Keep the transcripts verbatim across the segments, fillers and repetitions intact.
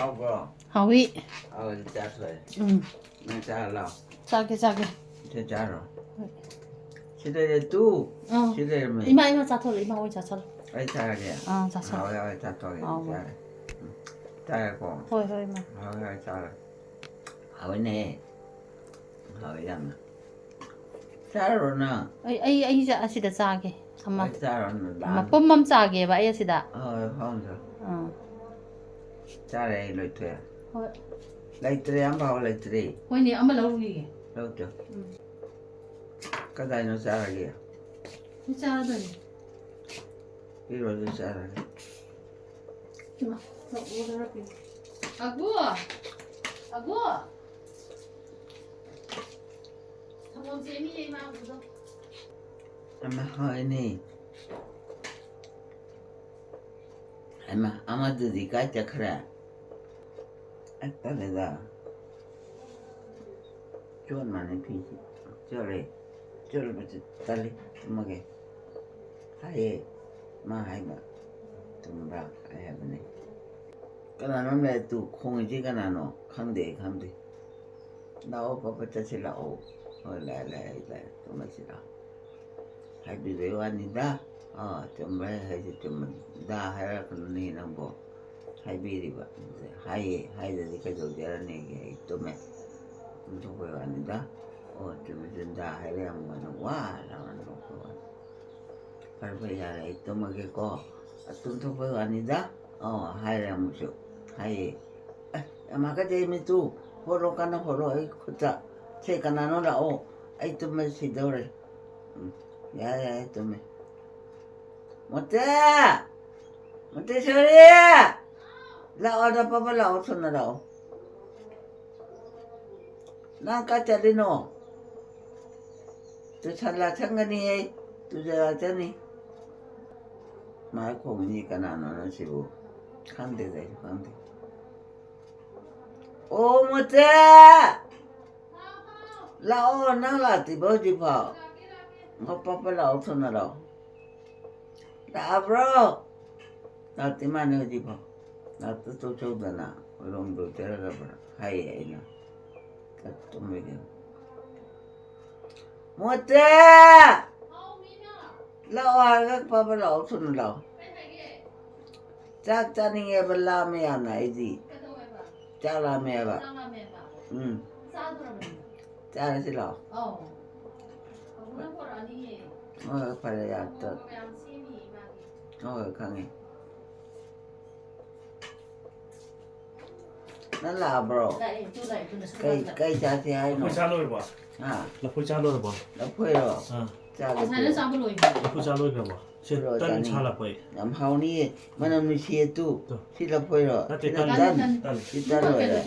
ꯍꯥꯎꯕ꯭ꯔꯣ? ꯍꯥꯎꯏ꯫ ꯍꯥꯎꯔꯗꯤ ꯆꯥꯊꯣꯛꯑꯦ꯫ ꯎꯝ꯫ ꯅꯪ ꯆꯥꯔ ꯂꯥꯎ꯫ ꯆꯥꯒꯦ, ꯆꯥꯒꯦ꯫ ꯁꯤ ꯆꯥꯔꯣ꯫ ꯍꯣꯏ꯫ ꯁꯤ ꯂꯩꯔꯦ ꯇꯨ꯫ ꯑꯥ꯫ ꯁꯤ ꯂꯩꯔꯝꯃꯦ꯫ ꯏꯃꯥ, ꯏꯃꯥ, ꯆꯥꯊꯣꯛꯑꯣ꯫ ꯏꯃꯥ ꯍꯣꯏ ꯆꯥꯊꯣꯛꯑꯣ꯫ ꯑꯩ ꯆꯥꯔꯒꯦ꯫ ꯑꯥ, ꯆꯥꯊꯣꯛꯑꯣ꯫ ꯍꯥꯎꯋꯦ, ꯍꯥꯎꯋꯦ, ꯆꯥꯊꯣꯛꯑꯒꯦ꯫ ꯍꯥꯎꯋꯦ꯫ ꯆꯥꯔꯦ꯫ ꯎꯝ꯫ ꯆꯥꯔꯦꯀꯣ? ꯍꯣꯏ, ꯍꯣꯏ, ꯏꯃꯥ꯫ ꯍꯥꯎꯋꯦ, ꯍꯥꯎꯋꯦ, ꯆꯥꯔꯦ꯫ ꯍꯥꯎꯋꯦꯅꯦ꯫ ꯍꯥꯎꯋꯦ ꯌꯥꯝꯅ꯫ ꯆꯥꯔꯨꯔꯣ ꯅꯪ꯫ ꯑꯩ, ꯑꯩ, ꯑꯩ ꯆꯥ-, ꯑꯁꯤꯗ ꯆꯥꯒꯦ꯫ ꯑꯃ꯫ ꯍꯣꯏ, ꯆꯥꯔꯨꯔꯣ ꯅꯪ꯫ ꯃꯄꯨꯝ ꯑꯃ ꯆꯥꯒꯦꯕ ꯑꯩ ꯑꯁꯤꯗ꯫ ꯍꯣꯏ, ꯍꯣꯏ, ꯍꯣꯏ꯫ ꯑꯥ꯫ ꯆꯥꯔꯦ ꯑꯩ ꯂꯣꯏꯊꯣꯛꯑꯦ꯫ ꯍꯣꯏ꯫ ꯂꯩꯇ꯭ꯔꯦ, ꯑꯝꯐꯥꯎ ꯂꯩꯇ꯭ꯔꯦ꯫ ꯍꯣꯏꯅꯦ, ꯑꯃ ꯂꯧꯔꯨꯈꯤꯒꯦ꯫ ꯂꯧꯆꯣ꯫ ꯎꯝ꯫ ꯀꯗꯥꯏꯅꯣ ꯆꯥꯔꯒꯦ? ꯁꯤ ꯆꯥꯔꯗꯣꯏꯅꯦ꯫ ꯄꯤꯔꯣ, ꯑꯗꯨ ꯆꯥꯔꯒꯦ꯫ ꯏꯃꯥ, ꯂꯥꯛꯑꯣ, ꯈꯔ ꯄꯤꯔꯣ꯫ ꯑꯒꯨ! ꯑꯒꯨ! ꯁꯪꯒꯣꯝ ꯁꯦꯝꯃꯤꯌꯦ ꯏꯃꯥ ꯑꯒꯨꯗꯣ꯫ ꯑꯃ ꯍꯣꯏꯅꯦ꯫ ꯍꯩꯃꯥ, ꯑꯃꯗꯨꯗꯤ ꯀꯥꯏ ꯆꯠꯈ꯭ꯔꯦ? ꯑꯁ, ꯇꯜꯂꯦꯗ꯫ ꯆꯣꯠ ꯃꯥꯟꯅꯩ ꯐꯤꯁꯤ꯫ ꯆꯣꯠꯂꯦ꯫ ꯆꯣꯠꯂꯕꯁꯨ ꯇꯜꯂꯤ꯫ ꯇꯨꯝꯃꯒꯦ꯫ ꯍꯥꯏꯌꯦ꯫ ꯃꯥ ꯍꯥꯏꯕ꯫ ꯇꯨꯝꯕ꯭ꯔꯥ? ꯑꯩ ꯍꯥꯏꯕꯅꯦ꯫ ꯀꯅꯥꯅꯣꯝ ꯂꯩ ꯇꯨ ꯈꯣꯡꯉꯤꯁꯤ ꯀꯅꯥꯅꯣ? ꯈꯪꯗꯦ, ꯑꯩ ꯈꯪꯗꯦ꯫ ꯂꯥꯛꯑꯣ, ꯄꯞꯄ ꯆꯠꯁꯤ ꯂꯥꯛꯑꯣ꯫ ꯍꯣꯏ, ꯂꯥꯛꯑꯦ, ꯂꯥꯛꯑꯦ, ꯑꯩ ꯂꯥꯛꯑꯦ꯫ ꯇꯨꯝꯃꯁꯤ ꯂꯥꯛꯑꯣ꯫ ꯍꯥꯏꯕꯤꯕꯩ ꯋꯥꯅꯤꯗ꯫ ꯑꯥ, ꯆꯨꯝꯕ꯭ꯔꯥ ꯑꯩ ꯍꯥꯏꯁꯦ? ꯆꯨꯝꯕꯅꯤ꯫ ꯗꯥ ꯍꯥꯏꯔꯛꯀꯅꯨꯅꯦ ꯅꯪꯕꯣ꯫ ꯍꯥꯏꯕꯤꯔꯤꯕ꯫ ꯍꯥꯏꯌꯦ, ꯍꯥꯏꯗ꯭ꯔꯗꯤ ꯀꯩꯗꯧꯖꯔꯅꯦꯒꯦ? ꯑꯩ ꯇꯨꯝꯃꯦ꯫ ꯇꯨꯝꯊꯣꯛꯄꯩ ꯋꯥꯅꯤꯗ꯫ ꯑꯣ, ꯆꯨꯝꯃꯤ, ꯆꯨꯝꯃꯤ꯫ ꯗꯥ ꯍꯥꯏꯔꯛꯑꯦ ꯑꯃꯨꯛ ꯍꯟꯅ ꯋꯥ ꯂꯥꯎꯔ ꯅꯣꯛꯄꯩ ꯋꯥꯅꯤ꯫ ꯐꯔꯦ, ꯐꯔꯦ, ꯌꯥꯔꯦ, ꯑꯩ ꯇꯨꯝꯃꯒꯦꯀꯣ꯫ ꯑ, ꯇꯨꯝꯊꯣꯛꯄꯩ ꯋꯥꯅꯤꯗ꯫ ꯑꯣ, ꯍꯥꯏꯔꯦ ꯑꯃꯨꯛꯁꯨ꯫ ꯍꯥꯏꯌꯦ꯫ ꯑꯦ, ꯌꯥꯝ ꯍꯥꯀꯠꯆꯩ ꯃꯤꯇꯨ꯫ ꯍꯣꯠꯂꯣ, ꯀꯟꯅ ꯍꯣꯠꯂꯣ, ꯑꯩ ꯈꯨꯠꯇ꯫ ꯁꯦ, ꯀꯅꯥꯅꯣ ꯂꯥꯛꯑꯣ꯫ ꯑꯩ ꯇꯨꯝꯕ ꯁꯤꯗꯧꯔꯦ꯫ ꯎꯝ, ꯌꯥꯔꯦ, ꯌꯥꯔꯦ, ꯇꯨꯝꯃꯦ꯫ ꯃꯣꯇꯦ! ꯃꯣꯇꯦꯁꯣꯔꯤ! ꯂꯥꯛꯑꯣ, ꯅ ꯄꯥꯄ ꯂꯥꯛꯑꯣ, ꯊꯨꯅ ꯂꯥꯛꯑꯣ꯫ ꯅꯪ ꯀꯥꯏ ꯆꯠꯂꯤꯅꯣ? ꯇꯨꯁꯜꯂꯥ ꯆꯪꯒꯅꯤ ꯑꯩ꯫ ꯇꯨꯖꯔꯥ ꯆꯪꯅꯤ꯫ ꯃꯥ ꯈꯣꯡꯉꯤꯁꯤ ꯀꯅꯥꯅꯣꯅꯣ ꯁꯤꯕꯨ? ꯈꯪꯗꯦꯗ, ꯑꯩꯁꯨ ꯈꯪꯗꯦ꯫ ꯑꯣ, ꯃꯣꯇꯦ! ꯂꯥꯛꯑꯣ, ꯅꯪ ꯂꯥꯛꯇ꯭ꯔꯤꯕꯣ ꯍꯧꯖꯤꯛꯐꯥꯎ? ꯉꯣ, ꯄꯥꯄ ꯂꯥꯛꯑꯣ, ꯊꯨꯅ ꯂꯥꯛꯑꯣ꯫ ꯂꯥꯛꯑꯕ꯭ꯔꯣ? ꯂꯥꯛꯇꯦ ꯃꯥꯅꯦ ꯍꯧꯖꯤꯛꯐꯥꯎ꯫ ꯉꯥꯛꯇ ꯇꯣꯛꯆꯧꯗꯅ ꯍꯣꯏꯔꯣꯝꯗ ꯆꯠꯂꯒ ꯍꯥꯏꯌꯦ ꯑꯩꯅ꯫ ꯆꯠꯇꯨꯝꯕꯒꯤ꯫ ꯃꯣꯇꯦ! ꯂꯥꯛꯑꯣ ꯍꯥꯏꯔꯒ ꯐꯕ ꯂꯥꯛꯑꯣ, ꯊꯨꯅ ꯂꯥꯛꯑꯣ꯫ ꯆꯥꯛ ꯆꯥꯅꯤꯡꯉꯦꯕ, ꯂꯥꯝꯃꯦ ꯌꯥꯝꯅ ꯑꯩꯗꯤ꯫ ꯆꯥꯛ ꯂꯥꯝꯃꯦꯕ꯫ ꯎꯝ꯫ ꯆꯥꯔꯁꯤ ꯂꯥꯛꯑꯣ꯫ ꯍꯣꯏ, ꯍꯣꯏ, ꯐꯔꯦ, ꯌꯥꯝ ꯇ-, ꯍꯣꯏ, ꯍꯣꯏ, ꯈꯪꯉꯦ꯫ ꯅꯪ ꯂꯥꯛꯑꯕ꯭ꯔꯣ? ꯂꯥꯛꯑꯦ, ꯇꯨ ꯂꯥꯛꯑꯦ, ꯇꯨ ꯂꯥꯛꯑꯦ꯫ ꯀꯩ, ꯀꯩ ꯆꯥꯁꯦ ꯍꯥꯏꯅꯣ? ꯂꯐꯣꯏ ꯆꯥ ꯂꯣꯏꯔꯕꯣ? ꯍꯥ? ꯂꯐꯣꯏ ꯆꯥ ꯂꯣꯏꯔꯕꯣ? ꯂꯐꯣꯏꯔꯣ? ꯑꯥ꯫ ꯆꯥꯒꯦ ꯉꯁꯥꯏꯅ ꯇꯧꯔꯤ꯫ ꯆꯥꯕ ꯂꯣꯏꯈ꯭ꯔꯦ꯫ ꯂꯐꯣꯏ ꯆꯥ ꯂꯣꯏꯈ꯭ꯔꯕꯣ? ꯁꯤ ꯂꯣꯏꯔꯦ, ꯇꯟ ꯆꯥꯅꯤꯡꯉꯦ꯫ ꯁꯥ ꯂꯐꯣꯏ꯫ ꯌꯥꯝ ꯍꯥꯎꯅꯤꯌꯦ꯫ ꯃꯅꯝ ꯅꯨꯡꯁꯤꯌꯦ ꯇꯨ꯫ ꯇꯨ꯫ ꯁꯤ ꯂꯐꯣꯏꯔꯣ? ꯅꯠꯇꯦ, ꯁꯤꯅ ꯇꯟ, ꯇꯟ꯫ ꯇꯟ꯫ ꯁꯤ ꯇꯟ ꯑꯣꯏꯔꯦ꯫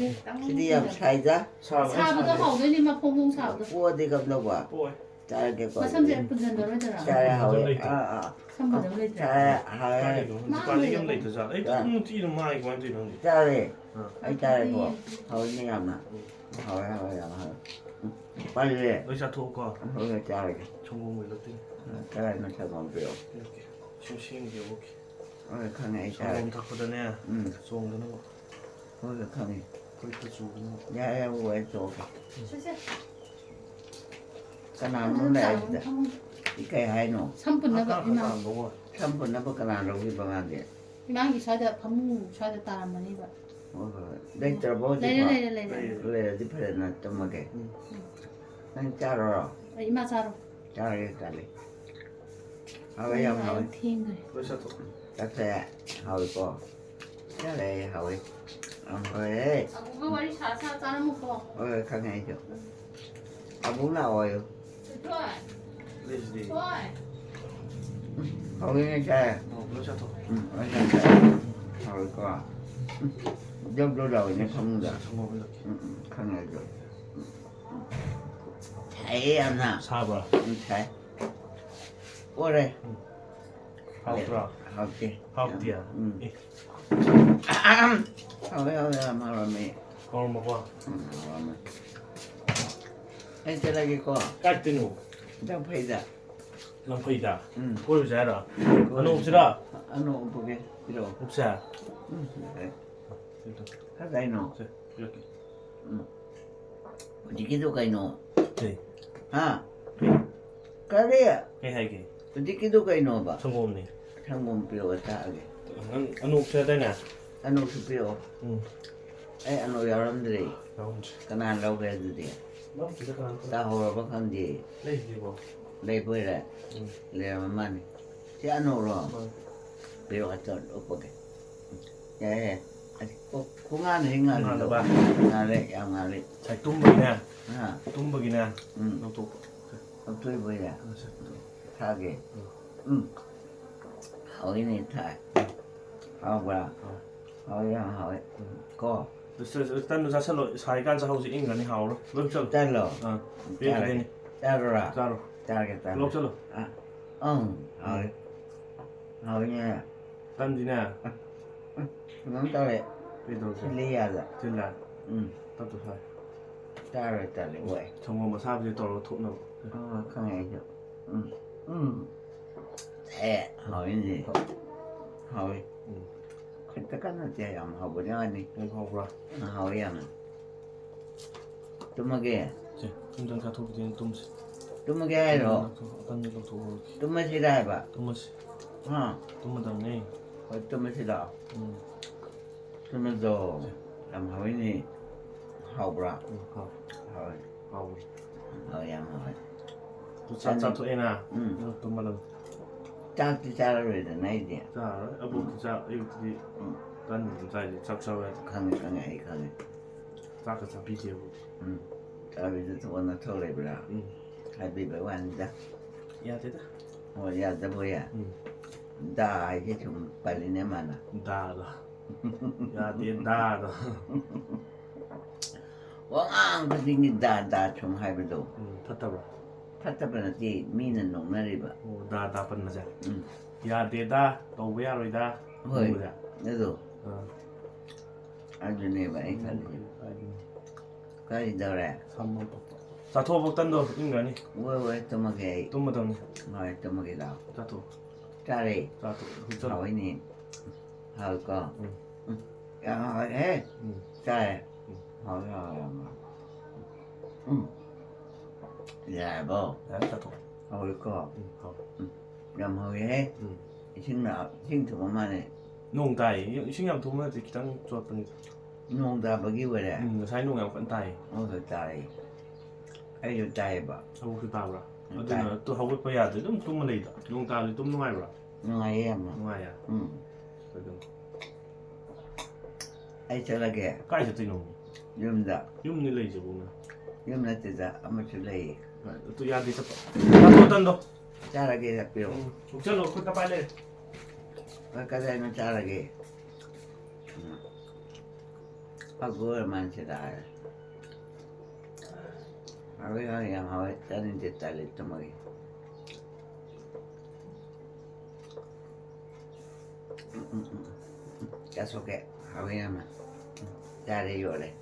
ꯁꯤꯗꯤ ꯌꯥꯝ ꯁꯥꯏꯗ꯫ ꯁꯥꯕ ꯌꯥꯝ ꯁꯥꯕꯗꯣ ꯁꯥꯏ꯫ ꯍꯥꯎꯗꯣꯏꯅꯤ, ꯃꯈꯣꯡ ꯈꯣꯡ ꯁꯥꯕꯗꯣ꯫ ꯄꯣꯛꯑꯗꯤ ꯀꯝꯗꯧꯕ? ꯄꯣꯛꯑꯣꯏ꯫ ꯆꯥꯔꯒꯦꯀꯣ ꯃꯁꯝꯁꯦ ꯑꯗꯨꯗꯤ꯫ ꯄꯨꯟꯁꯤꯟꯗꯔꯣꯏꯗ꯭ꯔꯥ? ꯆꯥꯔꯦ, ꯍꯥꯎꯋꯦ꯫ ꯂꯩꯇꯦ꯫ ꯑꯥ, ꯑꯥ꯫ ꯁꯝ ꯄꯨꯟꯁꯤꯟꯕ ꯂꯩꯇ꯭ꯔꯥ? ꯆꯥꯔꯦ, ꯍꯥꯎꯋꯦ꯫ ꯀꯥꯏꯗꯩꯅꯣ? ꯃꯥ ꯍꯧꯖꯤꯛꯀꯥꯟꯗꯤ ꯌꯨꯝ ꯂꯩꯇ꯭ꯔꯥ? ꯂꯩꯇꯖꯥꯠꯂ? ꯑꯩ ꯆꯥ-, ꯑꯗꯨꯝ ꯅꯨꯡꯇꯤꯒꯤ ꯑꯗꯨꯝ ꯃꯥꯡꯉꯤ, ꯀꯃꯥꯏꯅ ꯇꯧꯔꯤꯅꯣ ꯈꯪꯗꯦ꯫ ꯆꯥꯔꯦ꯫ ꯑꯥ꯫ ꯑꯩ ꯆꯥꯔꯦꯀꯣ꯫ ꯍꯥꯎꯋꯤꯅꯦ ꯌꯥꯝꯅ꯫ ꯎꯝ꯫ ꯍꯥꯎꯋꯦ, ꯍꯥꯎꯋꯦ, ꯌꯥꯝ ꯍꯥꯎꯋꯦ꯫ ꯎꯝ꯫ ꯄꯜꯂꯦ꯫ ꯂꯣꯏ ꯆꯥꯊꯣꯛꯑꯣꯀꯣ꯫ ꯍꯣꯏ, ꯍꯣꯏ, ꯆꯥꯔꯒꯦ꯫ ꯁꯪꯒꯣꯝ ꯑꯣꯏꯅ ꯂꯧꯗꯣꯏꯅꯤ꯫ ꯑꯥ, ꯀꯗꯥꯏꯅꯣ ꯁꯪꯒꯣꯝ ꯄꯤꯔꯛꯑꯣ꯫ ꯄꯤꯔꯛꯀꯦ꯫ ꯁꯨꯝ ꯁꯦꯝꯒꯦ, ꯑꯣꯀꯦ꯫ ꯍꯣꯏ, ꯈꯪꯉꯦ, ꯑꯩ ꯆꯥꯔꯦ꯫ ꯁꯪꯒꯣꯝ ꯊꯛꯄꯗꯅꯦ, ꯎꯝ꯫ ꯆꯣꯡꯗꯅꯕ꯫ ꯍꯣꯏ, ꯍꯣꯏ, ꯈꯪꯉꯦ꯫ ꯐꯨꯔꯤꯠꯇ ꯆꯨꯕꯅꯕ꯫ ꯌꯥꯔꯦ, ꯌꯥꯔꯦ, ꯑꯩ ꯆꯣꯡꯒꯦ꯫ ꯁꯦ, ꯁꯦ꯫ ꯀꯅꯥꯅꯣ ꯂꯥꯛꯏꯁꯤꯗ? ꯐꯃꯨꯡ꯫ ꯁꯤ ꯀꯩ ꯍꯥꯏꯅꯣ? ꯁꯝ ꯄꯨꯟꯅꯕ, ꯍꯛꯀꯥ ꯏꯃꯥ꯫ ꯍꯛꯀꯥ ꯂꯧꯕ꯫ ꯁꯝ ꯄꯨꯟꯅꯕ ꯀꯅꯥ ꯂꯧꯈꯤꯕ ꯑꯉꯥꯡꯗꯤ? ꯏꯃꯥꯒꯤ ꯁ꯭ꯋꯥꯏꯗ ꯐꯃꯨꯡ ꯁ꯭ꯋꯥꯏꯗ ꯇꯥꯔꯝꯃꯅꯤꯕ꯫ ꯍꯣꯏ, ꯍꯣꯏ, ꯍꯣꯏ꯫ ꯂꯩꯇ꯭ꯔꯕꯣ ꯍꯧꯖꯤꯛꯐꯥꯎ? ꯂꯩꯔꯦ, ꯂꯩꯔꯦ, ꯂꯩꯔꯦ꯫ ꯂꯩꯔꯗꯤ ꯐꯔꯦ, ꯅꯪ ꯇꯨꯝꯃꯒꯦ꯫ ꯎꯝ꯫ ꯅꯪ ꯆꯥꯔꯣꯔꯣ? ꯑꯩ ꯏꯃꯥ ꯆꯥꯔꯣ꯫ ꯆꯥꯔꯒꯦ, ꯆꯥꯔꯦ꯫ ꯍꯥꯎꯋꯦ, ꯌꯥꯝ ꯍꯥꯎꯋꯦ꯫ ꯊꯦꯡꯈ꯭ꯔꯦ꯫ ꯂꯣꯏ ꯆꯥꯊꯣꯛ꯫ ꯆꯥꯛꯁꯦ ꯍꯥꯎꯋꯤꯀꯣ꯫ ꯆꯥꯔꯦ, ꯍꯥꯎꯋꯦ꯫ ꯌꯥꯝ ꯍꯥꯎꯋꯦ꯫ ꯑꯕꯨꯡꯒ ꯋꯥꯔꯤ ꯁꯥ ꯁꯥ ꯆꯥꯔꯝꯃꯨꯀꯣ꯫ ꯍꯣꯏ, ꯍꯣꯏ, ꯈꯪꯉꯦ ꯑꯩꯁꯨ꯫ ꯑꯕꯨꯡ ꯂꯥꯛꯑꯣ ꯍꯥꯏꯌꯨ꯫ ꯊꯣꯏ꯫ ꯂꯩꯁꯤꯗꯤ꯫ ꯊꯣꯏ꯫ ꯍꯥꯎꯋꯤꯅꯦ, ꯆꯥꯔꯦ꯫ ꯑꯣ, ꯄꯨꯂꯞ ꯆꯥꯊꯣꯛ꯫ ꯎꯝ, ꯂꯣꯏ ꯆꯥꯔꯦ꯫ ꯍꯥꯎꯋꯤꯀꯣ꯫ ꯎꯝ, ꯖꯧ ꯖꯧ ꯂꯥꯎꯋꯤꯅꯦ ꯐꯃꯨꯡꯗ꯫ ꯁꯪꯒꯣꯝ ꯍꯩꯔꯛꯀꯦ꯫ ꯎꯝ, ꯎꯝ, ꯈꯪꯉꯦ ꯑꯩꯁꯨ꯫ ꯎꯝ, ꯎꯝ꯫ ꯁꯥꯏꯌꯦ ꯌꯥꯝꯅ꯫ ꯁꯥꯕ꯭ꯔꯥ? ꯎꯝ, ꯁꯥꯏ꯫ ꯑꯣꯔꯦ꯫ ꯎꯝ꯫ ꯍꯥꯎꯇ꯭ꯔꯣ? ꯍꯥꯎꯇꯦ꯫ ꯍꯥꯎꯇꯦ? ꯎꯝ꯫ ꯑꯦ꯫ ꯍꯥꯎꯋꯦ, ꯍꯥꯎꯋꯦ, ꯌꯥꯝ ꯍꯥꯎꯔꯝꯃꯦ꯫ ꯍꯥꯎꯔꯝꯃꯕꯣ? ꯎꯝ, ꯍꯥꯎꯔꯝꯃꯦ꯫ ꯑꯩ ꯆꯠꯂꯒꯦꯀꯣ꯫ ꯀꯥꯏꯗꯅꯣ? ꯂꯝꯐꯩꯗ꯫ ꯂꯝꯐꯩꯗ? ꯎꯝ꯫ ꯀꯣꯏꯔꯨꯁꯦ ꯍꯥꯏꯔꯣ? ꯀꯣꯏꯔꯨꯁꯦ꯫ ꯑꯅꯣꯛꯁꯤꯔꯣ? ꯑꯅꯣꯛ ꯎꯞꯄꯒꯦ꯫ ꯄꯤꯔꯛꯑꯣ꯫ ꯎꯞꯁꯦ꯫ ꯎꯝ, ꯌꯥꯔꯦ꯫ ꯁꯤ ꯇꯧ꯫ ꯀꯗꯥꯏꯅꯣ? ꯁꯦ, ꯄꯤꯔꯛꯀꯦ꯫ ꯎꯝ꯫ ꯍꯧꯖꯤꯛꯀꯤꯗꯣ ꯀꯩꯅꯣ? ꯀꯩ? ꯍꯥ? ꯀꯔꯤ? ꯀꯩ ꯍꯥꯏꯒꯦ? ꯍꯧꯖꯤꯛꯀꯤꯗꯣ ꯀꯩꯅꯣꯕ? ꯁꯪꯒꯣꯝꯅꯦ꯫ ꯁꯪꯒꯣꯝ ꯄꯤꯔꯛꯑꯣ, ꯊꯛꯑꯒꯦ꯫ ꯅꯪ ꯑꯅꯣꯛꯁꯦ ꯍꯥꯏꯗꯥꯏꯅꯦ? ꯑꯅꯣꯛꯁꯨ ꯄꯤꯔꯛꯑꯣ꯫ ꯎꯝ꯫ ꯑꯩ ꯑꯅꯣꯛ ꯌꯥꯎꯔꯝꯗ꯭ꯔꯦ꯫ ꯌꯥꯎꯔꯝꯗ꯭ꯔꯦ꯫ ꯀꯅꯥꯅ ꯂꯧꯒ꯭ꯔꯦ ꯑꯗꯨꯗꯤ? ꯂꯧꯗꯦꯗ ꯀꯅꯥꯝꯇ꯫ ꯇꯥꯍꯧꯔꯕ ꯈꯪꯗꯦ꯫ ꯂꯩꯇꯦꯀꯣ꯫ ꯂꯩꯕꯣꯏꯔꯦ? ꯎꯝ꯫ ꯂꯩꯔꯝꯃ ꯃꯥꯅꯤ꯫ ꯁꯤ ꯑꯅꯣꯛꯔꯣ? ꯃꯥꯅꯤ꯫ ꯄꯤꯔꯛꯑꯣ, ꯑꯆꯧ ꯎꯞꯄꯒꯦ꯫ ꯌꯥꯏ, ꯌꯥꯏ꯫ ꯑꯁ, ꯈꯣ-, ꯈꯣꯡꯉꯥꯟ ꯍꯦꯛ ꯉꯥꯜꯂꯤꯗꯣ꯫ ꯉꯥꯜꯂꯕ? ꯉꯥꯜꯂꯦ, ꯌꯥꯝ ꯉꯥꯜꯂꯤ꯫ ꯉꯁꯥꯏ ꯇꯨꯝꯕꯒꯤꯅꯦ꯫ ꯑꯥ꯫ ꯇꯨꯝꯕꯒꯤꯅꯦ꯫ ꯎꯝ꯫ ꯂꯧꯊꯣꯛꯄ꯫ ꯂꯧꯊꯣꯛꯏꯕꯣꯏꯔꯦ꯫ ꯑꯥ, ꯁꯦ꯫ ꯊꯛꯑꯒꯦ꯫ ꯎꯝ꯫ ꯎꯝ꯫ ꯍꯥꯎꯏꯅꯦ, ꯊꯥꯏ꯫ ꯍꯥꯎꯕ꯭ꯔꯥ? ꯍꯥꯎ꯫ ꯍꯥꯎꯏ, ꯌꯥꯝ ꯍꯥꯎꯏ꯫ ꯎꯝ꯫ ꯀꯣ? ꯑꯁ, ꯑꯁ, ꯑꯁ, ꯇꯟꯗꯨ ꯆꯥꯁꯜꯂꯣ, ꯁꯥꯔꯤꯀꯥꯟ ꯆꯥꯍꯧꯁꯤ, ꯏꯪꯈ꯭ꯔꯅꯤ, ꯍꯥꯎꯔꯣꯏ꯫ ꯂꯣꯏ ꯆꯠꯂꯣ꯫ ꯇꯜꯂꯣ? ꯑꯥ, ꯆꯥꯔꯒꯦ꯫ ꯄꯤꯔꯛꯈꯤꯗꯣꯏꯅꯤ꯫ ꯆꯥꯔꯣꯔꯥ? ꯆꯥꯔꯣ꯫ ꯆꯥꯔꯒꯦ, ꯆꯥꯔꯒꯦ꯫ ꯂꯧ ꯆꯠꯂꯣ꯫ ꯑꯥ, ꯑꯪ, ꯍꯥꯎꯏ꯫ ꯎꯝ꯫ ꯍꯥꯎꯏꯅꯦ꯫ ꯇꯟꯗꯤꯅꯦ꯫ ꯑ, ꯎꯝ, ꯀꯩꯅꯣꯝ ꯇꯧꯔꯦ꯫ ꯀꯩꯗꯧꯔꯒꯦ? ꯊꯤꯜꯂꯤ ꯌꯥꯗ꯫ ꯊꯤꯜꯂꯦ? ꯎꯝ꯫ ꯇꯞ ꯇꯞ ꯁꯥꯏ꯫ ꯆꯥꯔꯣꯏ ꯇꯜꯂꯦ, ꯋꯥꯏ꯫ ꯁꯪꯒꯣꯝ ꯑꯁꯥꯕꯁꯦ ꯇꯧꯔꯒ ꯊꯣꯛꯅꯕ꯫ ꯑꯥ, ꯈꯪꯉꯦ ꯑꯩꯁꯨ꯫ ꯎꯝ, ꯎꯝ꯫ ꯑꯦ, ꯍꯥꯎꯏꯅꯦ꯫ ꯍꯥꯎꯏ꯫ ꯎꯝ꯫ ꯈꯖꯤꯛꯇ ꯀꯟꯅ ꯅꯠꯇꯦ, ꯌꯥꯝ ꯍꯥꯎꯕꯅꯤ ꯋꯥꯅꯤ꯫ ꯌꯥꯝ ꯍꯥꯎꯕ꯭ꯔꯥ? ꯑꯥ, ꯍꯥꯎꯏ ꯌꯥꯝꯅ꯫ ꯇꯨꯝꯃꯒꯦ? ꯁꯦ, ꯑꯝꯇꯪ ꯆꯥꯊꯣꯛꯈꯤꯗꯣꯏꯅꯦ, ꯇꯨꯝꯁꯤ꯫ ꯇꯨꯝꯃꯒꯦ ꯍꯥꯏꯔꯣ? ꯂꯧꯊꯣꯛ-, ꯑꯀꯟꯕ ꯂꯧꯊꯣꯛꯍꯧꯔꯒꯦ꯫ ꯇꯨꯝꯃꯁꯤꯔ ꯍꯥꯏꯕ? ꯇꯨꯝꯃꯁꯤ꯫ ꯍꯥ? ꯇꯨꯝꯃꯗꯕꯅꯦ꯫ ꯍꯣꯏ, ꯇꯨꯝꯃꯁꯤ ꯂꯥꯛꯑꯣ꯫ ꯎꯝ꯫ ꯇꯨꯝꯃꯁꯤ ꯂꯥꯛꯑꯣ꯫ ꯁꯦ꯫ ꯌꯥꯝ ꯍꯥꯎꯋꯤꯅꯦ꯫ ꯍꯥꯎꯕ꯭ꯔꯥ? ꯎꯝ, ꯍꯥꯎ-, ꯍꯥꯎꯋꯦ꯫ ꯍꯥꯎꯋꯦ꯫ ꯍꯥꯎꯋꯦ, ꯌꯥꯝ ꯍꯥꯎꯋꯦ꯫ ꯑꯗꯨ ꯆꯥꯛ ꯆꯥꯅꯤ-, ꯆꯥꯊꯣꯛꯑꯦꯅ, ꯎꯝ꯫ ꯑꯗꯨꯒ ꯇꯨꯝꯃꯗꯕꯅꯤ꯫ ꯆꯥꯛꯇꯤ ꯆꯥꯔꯔꯣꯏꯗꯅ ꯑꯩꯗꯤ꯫ ꯆꯥꯔꯔꯣꯏ꯫ ꯑꯕꯣꯛꯇꯤ ꯎꯝ꯫ ꯆꯥꯛ ꯑꯌꯨꯛꯇꯗꯤ ꯎꯝ꯫ ꯇꯟ ꯑꯗꯨꯝ ꯆꯥꯏꯗꯨꯗꯤ, ꯆꯥꯛ ꯆꯥꯎ ꯌꯥꯗꯦ꯫ ꯈꯪꯉꯦ, ꯈꯪꯉꯦ, ꯑꯩ ꯈꯪꯉꯦ꯫ ꯆꯥꯛꯀ ꯆꯥꯕꯤꯗꯦꯕ꯫ ꯎꯝ꯫ ꯆꯥꯕꯤꯗ ꯊꯣꯛꯑ ꯅꯊꯧ ꯂꯩꯕ꯭ꯔꯥ? ꯎꯝ꯫ ꯍꯥꯏꯕꯤꯕꯩ ꯋꯥꯅꯤꯗ꯫ ꯌꯥꯗꯦꯗ꯫ ꯍꯣꯏ, ꯌꯥꯗꯕ ꯑꯣꯏꯌꯦ꯫ ꯎꯝ꯫ ꯗꯥ ꯍꯥꯏꯁꯦ ꯁꯨꯝ ꯄꯜꯂꯤꯅꯦ ꯃꯥꯅ꯫ ꯗꯥꯗꯣ꯫ ꯌꯥꯗꯦ, ꯗꯥꯗꯣ꯫ ꯋꯥꯉꯥꯡ ꯈꯨꯗꯤꯡꯒꯤ ꯗꯥ, ꯗꯥ ꯁꯨꯝ ꯍꯥꯏꯕꯗꯣ꯫ ꯎꯝ, ꯐꯠꯇꯕ꯭ꯔꯣ? ꯐꯠꯇꯕ ꯅꯠꯇꯦ, ꯃꯤꯅ ꯅꯣꯛꯅꯔꯤꯕ꯫ ꯑꯣ, ꯗꯥ, ꯗꯥ ꯄꯟꯕꯁꯦ? ꯎꯝ꯫ ꯌꯥꯗꯦꯗ, ꯇꯧꯕ ꯌꯥꯔꯣꯏꯗ, ꯍꯣꯏ, ꯑꯗꯨꯒꯨꯝꯕꯁꯦ? ꯑꯗꯣ꯫ ꯑꯥ꯫ ꯑꯗꯨꯅꯦꯕ ꯑꯩ ꯈꯜꯂꯤꯁꯦ꯫ ꯎꯝ, ꯀꯥꯏꯗꯦ꯫ ꯀꯔꯤꯗꯧꯔꯦ? ꯁꯝ ꯑꯃ ꯄꯛꯄ꯫ ꯆꯥꯊꯣꯛꯑꯣ, ꯇꯟꯗꯣ ꯏꯪꯈ꯭ꯔꯅꯤ꯫ ꯍꯣꯏ, ꯍꯣꯏ, ꯇꯨꯝꯃꯒꯦ ꯑꯩ꯫ ꯇꯨꯝꯃꯗꯕꯅꯤ꯫ ꯍꯣꯏ, ꯇꯨꯝꯃꯒꯦ ꯂꯥꯛꯑꯣ꯫ ꯆꯥꯊꯣꯛꯑꯣ꯫ ꯆꯥꯔꯦ꯫ ꯆꯥꯊꯣꯛꯑꯣ, ꯍꯨꯏꯆꯜꯂꯣ꯫ ꯍꯥꯎꯋꯤꯅꯦ꯫ ꯍꯥꯎꯏꯀꯣ? ꯎꯝ꯫ ꯎꯝ꯫ ꯌꯥꯝ ꯍꯥꯎꯋꯦꯍꯦ꯫ ꯎꯝ꯫ ꯆꯥꯏ꯫ ꯎꯝ꯫ ꯍꯥꯎꯋꯦ, ꯍꯥꯎꯋꯦ ꯌꯥꯝꯅ꯫ ꯎꯝ꯫ ꯌꯥꯔꯕꯣ? ꯌꯥꯔꯦ, ꯆꯥꯊꯣꯛ꯫ ꯍꯥꯎꯋꯦꯀꯣ? ꯎꯝ, ꯍꯥꯎ꯫ ꯌꯥꯝ ꯍꯥꯎꯋꯦꯍꯦ꯫ ꯎꯝ꯫ ꯏꯁꯤꯡ ꯂꯥꯛ-, ꯏꯁꯤꯡ ꯊꯨꯝꯕ ꯃꯥꯜꯂꯦ꯫ ꯅꯣꯡ ꯇꯥꯏ꯫ ꯏꯁꯤꯡ ꯌꯥꯝ ꯊꯨꯝꯕ ꯅꯠꯇꯦ, ꯈꯤꯇꯪ ꯆꯣꯠꯄꯅꯤ꯫ ꯅꯣꯡ ꯇꯥꯕꯒꯤ ꯑꯣꯏꯔꯦ? ꯎꯝ, ꯉꯁꯥꯏ ꯅꯣꯡ ꯌꯥꯝ ꯀꯟꯅ ꯇꯥꯏ꯫ ꯑꯣ, ꯇꯥꯏ꯫ ꯑꯩꯁꯨ ꯇꯥꯏꯌꯦꯕ꯫ ꯑꯃꯨꯛꯁꯨ ꯇꯥꯕ꯭ꯔꯥ? ꯎꯝ, ꯑꯗꯨꯅ ꯇꯥꯏ꯫ ꯇꯨ ꯍꯧꯒꯠꯄ ꯌꯥꯗꯦ, ꯑꯗꯨꯝ ꯇꯨꯝꯃ ꯂꯩꯗ꯫ ꯅꯣꯡ ꯇꯥꯕꯗꯤ ꯇꯨꯝ ꯅꯨꯡꯉꯥꯏꯕ꯭ꯔꯥ? ꯅꯨꯡꯉꯥꯏꯌꯦ ꯌꯥꯝꯅ꯫ ꯅꯨꯡꯉꯥꯏꯌꯦ? ꯎꯝ꯫ ꯑꯗꯨꯝ꯫ ꯑꯩ ꯆꯠꯂꯒꯦ꯫ ꯀꯥꯏ ꯆꯠꯇꯣꯏꯅꯣ? ꯌꯨꯝꯗ꯫ ꯌꯨꯝꯅꯤ ꯂꯩꯖꯕꯧꯅ꯫ ꯌꯨꯝ ꯅꯠꯇꯦꯗ, ꯑꯃꯁꯨ ꯂꯩꯌꯦ꯫ ꯑꯗꯨ ꯌꯥꯗꯦ ꯆꯠꯄ꯫ ꯆꯠꯊꯣꯛ ꯇꯟꯗꯣ꯫ ꯆꯥꯔꯒꯦ ꯆꯠꯄꯤꯔꯣ꯫ ꯎꯝ, ꯍꯨꯛꯆꯜꯂꯣ, ꯈꯨꯠꯇ ꯄꯥꯏ ꯂꯩꯔꯦ꯫ ꯍꯣꯏ, ꯀꯗꯥꯏꯅꯣ ꯆꯥꯔꯒꯦ꯫ ꯎꯝ꯫ ꯑꯒꯣꯏ ꯃꯥꯟꯁꯤꯗ ꯍꯥꯏꯔꯦ꯫ ꯍꯥꯎꯋꯦ, ꯍꯥꯎꯋꯦ, ꯌꯥꯝ ꯍꯥꯎꯋꯦ꯫ ꯆꯥꯅꯤꯡꯗꯦ, ꯇꯜꯂꯦ, ꯇꯨꯝꯃꯒꯦ꯫ ꯎꯝ, ꯎꯝ, ꯎꯝ, ꯎꯝ꯫ ꯆꯥꯊꯣꯛꯀꯦ꯫ ꯍꯥꯎꯋꯦ ꯌꯥꯝꯅ꯫ ꯎꯝ꯫ ꯆꯥꯔꯦ, ꯌꯣꯠꯂꯦ꯫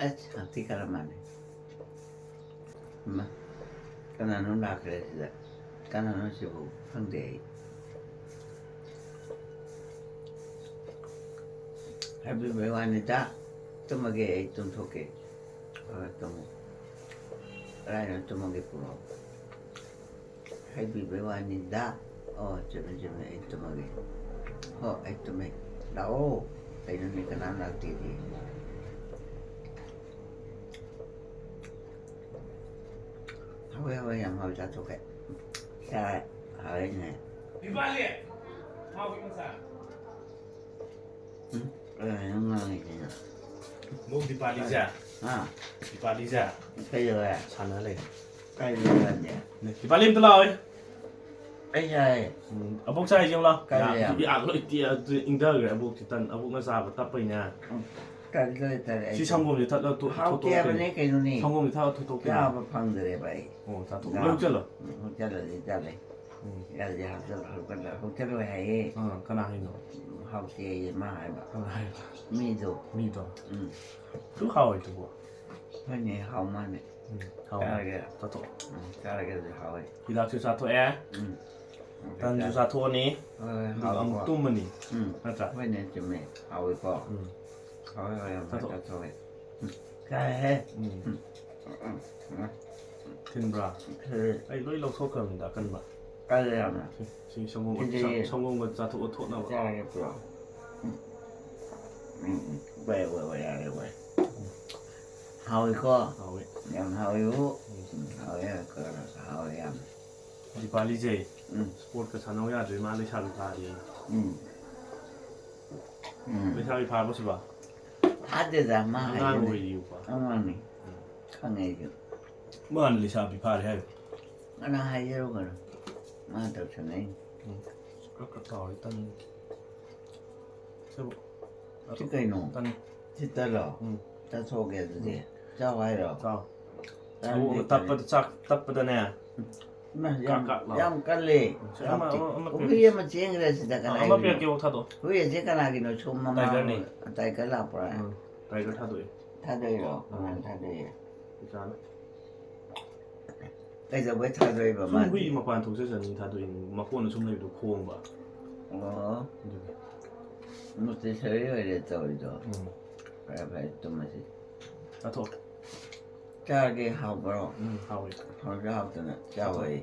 ꯑꯁ, ꯍꯥꯎꯇꯤ ꯈꯔ ꯃꯥꯜꯂꯦ꯫ ꯏꯃꯥ, ꯀꯅꯥꯅꯣ ꯂꯥꯛꯈ꯭ꯔꯦ ꯁꯤꯗ? ꯀꯅꯥꯅꯣ ꯁꯤꯕꯨ? ꯈꯪꯗꯦ ꯑꯩ꯫ ꯍꯥꯏꯕꯤꯕꯩ ꯋꯥꯅꯤꯗ꯫ ꯇꯨꯝꯃꯒꯦ, ꯑꯩ ꯇꯨꯝꯊꯣꯛꯀꯦ꯫ ꯍꯣꯏ, ꯇꯨꯝꯃꯣ꯫ ꯀꯗꯥꯏꯅꯣ ꯇꯨꯝꯃꯒꯦ ꯄꯨꯔꯛꯑꯣ꯫ ꯍꯥꯏꯕꯤꯕꯩ ꯋꯥꯅꯤꯗ꯫ ꯑꯣ, ꯆꯨꯝꯃꯦ, ꯆꯨꯝꯃꯦ, ꯑꯩ ꯇꯨꯝꯃꯒꯦ꯫ ꯍꯣ, ꯑꯩ ꯇꯨꯝꯃꯦ꯫ ꯂꯥꯛꯑꯣ꯫ ꯀꯩꯅꯣꯅꯦ, ꯀꯅꯥꯝ ꯂꯥꯛꯇꯦꯗꯤ꯫ ꯍꯥꯎꯋꯦ, ꯍꯥꯎꯋꯦ, ꯌꯥꯝ ꯍꯥꯎꯋꯦ, ꯆꯥꯊꯣꯛꯀꯦ꯫ ꯁꯦ, ꯍꯥꯎꯋꯦꯅꯦ꯫ ꯗꯤꯄꯥꯂꯤ! ꯍꯥꯎꯕ ꯃꯆꯥ꯫ ꯎꯝ? ꯀꯩꯅꯣ ꯉꯥꯡꯉꯤꯁꯤꯅ? ꯃꯧ ꯗꯤꯄꯥꯂꯤꯁꯦ꯫ ꯍꯥ? ꯗꯤꯄꯥꯂꯤꯁꯦ꯫ ꯀꯩꯗꯧꯔꯦ? ꯁꯥꯟꯅ ꯂꯩꯔꯦ꯫ ꯀꯩꯗꯧꯔꯦ? ꯗꯤꯄꯥꯂꯤ ꯑꯝꯇ ꯂꯥꯛꯑꯣ꯫ ꯑꯩ ꯌꯥꯏꯌꯦ꯫ ꯎꯝ, ꯑꯕꯣꯛ ꯆꯥꯏꯁꯦ ꯑꯃꯨꯛ ꯂꯥꯛꯑꯣ꯫ ꯀꯥꯏꯗ ꯌꯥꯗꯦ, ꯌꯥꯕ? ꯌꯥꯔꯣꯏ, ꯏꯇꯦ, ꯑꯗꯨ ꯏꯪꯊꯈ꯭ꯔꯦ ꯑꯕꯣꯛꯀꯤ ꯇꯟ꯫ ꯑꯕꯣꯛꯅ ꯆꯥꯕ ꯇꯞꯄꯩꯅꯦ꯫ ꯎꯝ, ꯇꯜꯂꯦ, ꯇꯜꯂꯦ, ꯑꯩ ꯁꯤ ꯁꯪꯒꯣꯝꯁꯦ ꯊꯛꯂ ꯊꯣꯛ-, ꯍꯥꯎꯇꯦ ꯊꯣꯛꯇꯣꯛꯇꯣꯏꯅꯦ꯫ ꯍꯥꯏꯕꯅꯦ ꯀꯩꯅꯣꯅꯦ꯫ ꯁꯪꯒꯣꯝꯁꯦ ꯊꯛꯂ ꯊꯣꯛꯇꯣꯛꯇꯣꯏꯅꯦ꯫ ꯆꯥꯕ ꯐꯪꯗ꯭ꯔꯦꯕ ꯑꯩ꯫ ꯑꯣ, ꯆꯥꯊꯣꯛ-, ꯆꯥ-, ꯂꯣꯏ ꯍꯨꯛꯆꯜꯂꯣ꯫ ꯎꯝ, ꯍꯨꯛꯆꯜꯂꯗꯤ ꯆꯥꯗꯦ꯫ ꯎꯝ꯫ ꯌꯥꯗꯦ, ꯍꯨꯛꯆꯜꯂꯣ, ꯍꯨꯛꯆꯜꯂꯣ, ꯍꯨꯛꯆꯜꯂꯣ ꯍꯥꯏꯌꯦ꯫ ꯑꯥ, ꯀꯅꯥ ꯍꯥꯏꯅꯣ? ꯎꯝ, ꯍꯥꯎꯇꯦꯌꯦ ꯃꯥ ꯍꯥꯏꯕ꯫ ꯀꯅꯥ ꯍꯥꯏꯅꯣ? ꯃꯤꯗꯣ꯫ ꯃꯤꯗꯣ? ꯎꯝ꯫ ꯑꯗꯨ ꯍꯥꯎꯋꯦ ꯑꯗꯨꯕꯨ꯫ ꯍꯣꯏꯅꯦ, ꯍꯥꯎ ꯃꯥꯅꯦ꯫ ꯎꯝ, ꯍꯥꯎꯋꯦ꯫ ꯆꯥꯔꯒꯦ꯫ ꯆꯥꯊꯣꯛ꯫ ꯎꯝ, ꯆꯥꯔꯒꯦ ꯑꯗꯨꯗꯤ ꯍꯥꯎꯋꯦ꯫ ꯍꯤꯗꯥꯛꯁꯨ ꯆꯥꯊꯣꯛꯑꯦ꯫ ꯎꯝ꯫ ꯇꯟꯁꯨ ꯆꯥꯊꯣꯛꯑꯅꯤ, ꯍꯣꯏ, ꯑꯗꯨꯒ ꯑꯃꯨꯛ ꯍꯥꯎꯋꯤꯀꯣ꯫ ꯇꯨꯝꯃꯅꯤ꯫ ꯎꯝ꯫ ꯅꯠꯇ꯭ꯔꯥ? ꯍꯣꯏꯅꯦ, ꯆꯨꯝꯃꯦ꯫ ꯍꯥꯎꯋꯤꯀꯣ꯫ ꯎꯝ꯫ ꯍꯥꯎꯋꯦ, ꯍꯥꯎꯋꯦ, ꯌꯥꯝ ꯆꯥꯊꯣꯛ꯫ ꯆꯥꯊꯣꯛꯑꯦ꯫ ꯎꯝ꯫ ꯆꯥꯏꯍꯦ꯫ ꯎꯝ꯫ ꯎꯝ꯫ ꯎꯝ꯫ ꯎꯝ꯫ ꯊꯤꯟꯕ꯭ꯔꯥ? ꯊꯤꯜꯂꯦ꯫ ꯑꯩ ꯂꯣꯏ ꯂꯧꯊꯣꯛꯈ꯭ꯔꯕꯅꯤꯗ ꯑꯀꯟꯕ꯫ ꯀꯜꯂꯦ ꯌꯥꯝꯅ꯫ ꯁꯤ, ꯁꯤ ꯁꯪꯒꯣꯝ, ꯊꯤꯜꯂꯦ꯫ ꯁꯪꯒꯣꯝꯒ ꯆꯥꯊꯣꯛꯑ ꯊꯣꯠꯅꯕ꯫ ꯆꯥꯔꯒꯦ ꯄꯨꯔꯣ꯫ ꯎꯝ꯫ ꯎꯝ, ꯎꯝ꯫ ꯋꯥꯏ, ꯋꯥꯏ, ꯋꯥꯏ, ꯌꯥꯔꯦ, ꯋꯥꯏ꯫ ꯍꯥꯎꯋꯤꯀꯣ? ꯍꯥꯎꯋꯦ꯫ ꯌꯥꯝ ꯍꯥꯎꯋꯤꯕꯨ꯫ ꯎꯝ, ꯍꯥꯎꯋꯦ, ꯍꯥꯎꯋꯦ, ꯍꯥꯎꯋꯦ ꯌꯥꯝ꯫ ꯗꯤꯄꯥꯂꯤꯁꯦ ꯎꯝ꯫ ꯁ꯭ꯄꯣꯔꯠꯀ ꯁꯥꯟꯅꯧ ꯌꯥꯗ꯭ꯔꯦ, ꯃꯥ ꯂꯩꯁꯥꯕꯤ ꯐꯥꯔꯦ꯫ ꯎꯝ꯫ ꯎꯝ꯫ ꯂꯩꯁꯥꯕꯤ ꯐꯥꯔꯕꯣ ꯁꯤꯕ? ꯐꯥꯗꯦꯗ, ꯃꯥ ꯑꯉꯥꯡ ꯍꯥꯏꯗꯨꯅꯤ꯫ ꯑꯣꯏꯔꯤꯕ꯫ ꯑꯉꯥꯡꯅꯤ꯫ ꯎꯝ꯫ ꯈꯪꯉꯦ ꯑꯩꯁꯨ꯫ ꯃꯥꯅ ꯂꯩꯁꯥꯕꯤ ꯐꯥꯔꯦ ꯍꯥꯏꯕ꯫ ꯀꯅꯥ ꯍꯥꯏꯖꯔꯨꯒꯅꯣ? ꯃꯥ ꯇꯧꯁꯟꯅꯩꯅꯤ꯫ ꯎꯝ꯫ ꯀ꯭ꯔꯛ ꯀ꯭ꯔꯛ ꯇꯧꯔꯤ ꯇꯟ꯫ ꯁꯤꯕꯨ꯫ ꯁꯤ ꯀꯩꯅꯣ? ꯇꯟ꯫ ꯁꯤ ꯇꯜꯂꯣ? ꯎꯝ꯫ ꯆꯥꯊꯣꯛꯑꯒꯦ ꯑꯗꯨꯗꯤ꯫ ꯎꯝ꯫ ꯆꯥꯎ ꯍꯥꯏꯔꯣ? ꯆꯥꯎ꯫ ꯆꯥꯔꯗꯤ ꯑꯃꯨꯛ ꯇꯞꯄꯗ ꯆꯥꯛ ꯇꯞꯄꯗꯅꯦ꯫ ꯏꯃꯥ, ꯌꯥꯝ, ꯀꯥꯛ ꯀꯥꯛ ꯂꯥꯎ꯫ ꯌꯥꯝ ꯀꯜꯂꯦ꯫ ꯁꯤ ꯑꯃ, ꯑꯃ, ꯑꯃ ꯍꯨꯏ ꯄꯤꯔꯛꯀꯦ꯫ ꯑꯃ ꯆꯦꯟꯈ꯭ꯔꯦ ꯁꯤꯗ, ꯑꯥ, ꯀꯅꯥ ꯑꯃ ꯍꯨꯏꯅꯣ? ꯄꯤꯔꯛꯀꯦ, ꯑꯣ, ꯊꯥꯗꯣꯛꯑꯣ꯫ ꯍꯨꯏ ꯑꯁꯤ ꯀꯅꯥꯒꯤꯅꯣ? ꯁꯨꯝ ꯃꯃꯥ ꯇꯥꯏꯒꯔꯅꯦ꯫ ꯇꯥꯏꯒꯔ ꯂꯥꯛꯄ꯭ꯔꯥ? ꯎꯝ, ꯇꯥꯏꯒꯔ ꯊꯥꯗꯣꯛꯑꯦ꯫ ꯊꯥꯗꯣꯛꯏꯔꯣ? ꯎꯝ꯫ ꯀꯅꯥꯅ ꯊꯥꯗꯣꯛꯏ? ꯏꯆꯥꯅ꯫ ꯀꯩꯗꯧꯕꯩ ꯊꯥꯗꯣꯛꯏꯕ ꯁꯨꯝ ꯃꯥꯗꯤ? ꯍꯨꯏ ꯃꯄꯥꯟ ꯊꯣꯛꯆꯁꯅꯤꯅ ꯊꯥꯗꯣꯛꯏꯅꯤ, ꯃꯀꯣꯟꯗ ꯁꯨꯝ ꯂꯩꯕꯗꯣ ꯈꯣꯡꯕ꯫ ꯑꯣ, ꯑꯗꯨꯒꯤ꯫ ꯃꯨꯇꯤ ꯁꯔꯤ ꯑꯣꯏꯔꯦ ꯇꯧꯔꯤꯗꯣ꯫ ꯎꯝ꯫ ꯐꯔꯦ, ꯐꯔꯦ, ꯇꯨꯝꯃꯁꯤ꯫ ꯆꯥꯊꯣꯛ꯫ ꯆꯥꯔꯒꯦ, ꯍꯥꯎꯕ꯭ꯔꯣ? ꯎꯝ, ꯍꯥꯎꯋꯤ꯫ ꯍꯥꯎꯁꯨ ꯍꯥꯎꯇꯅ ꯆꯥꯎ ꯍꯥꯏꯌꯦ꯫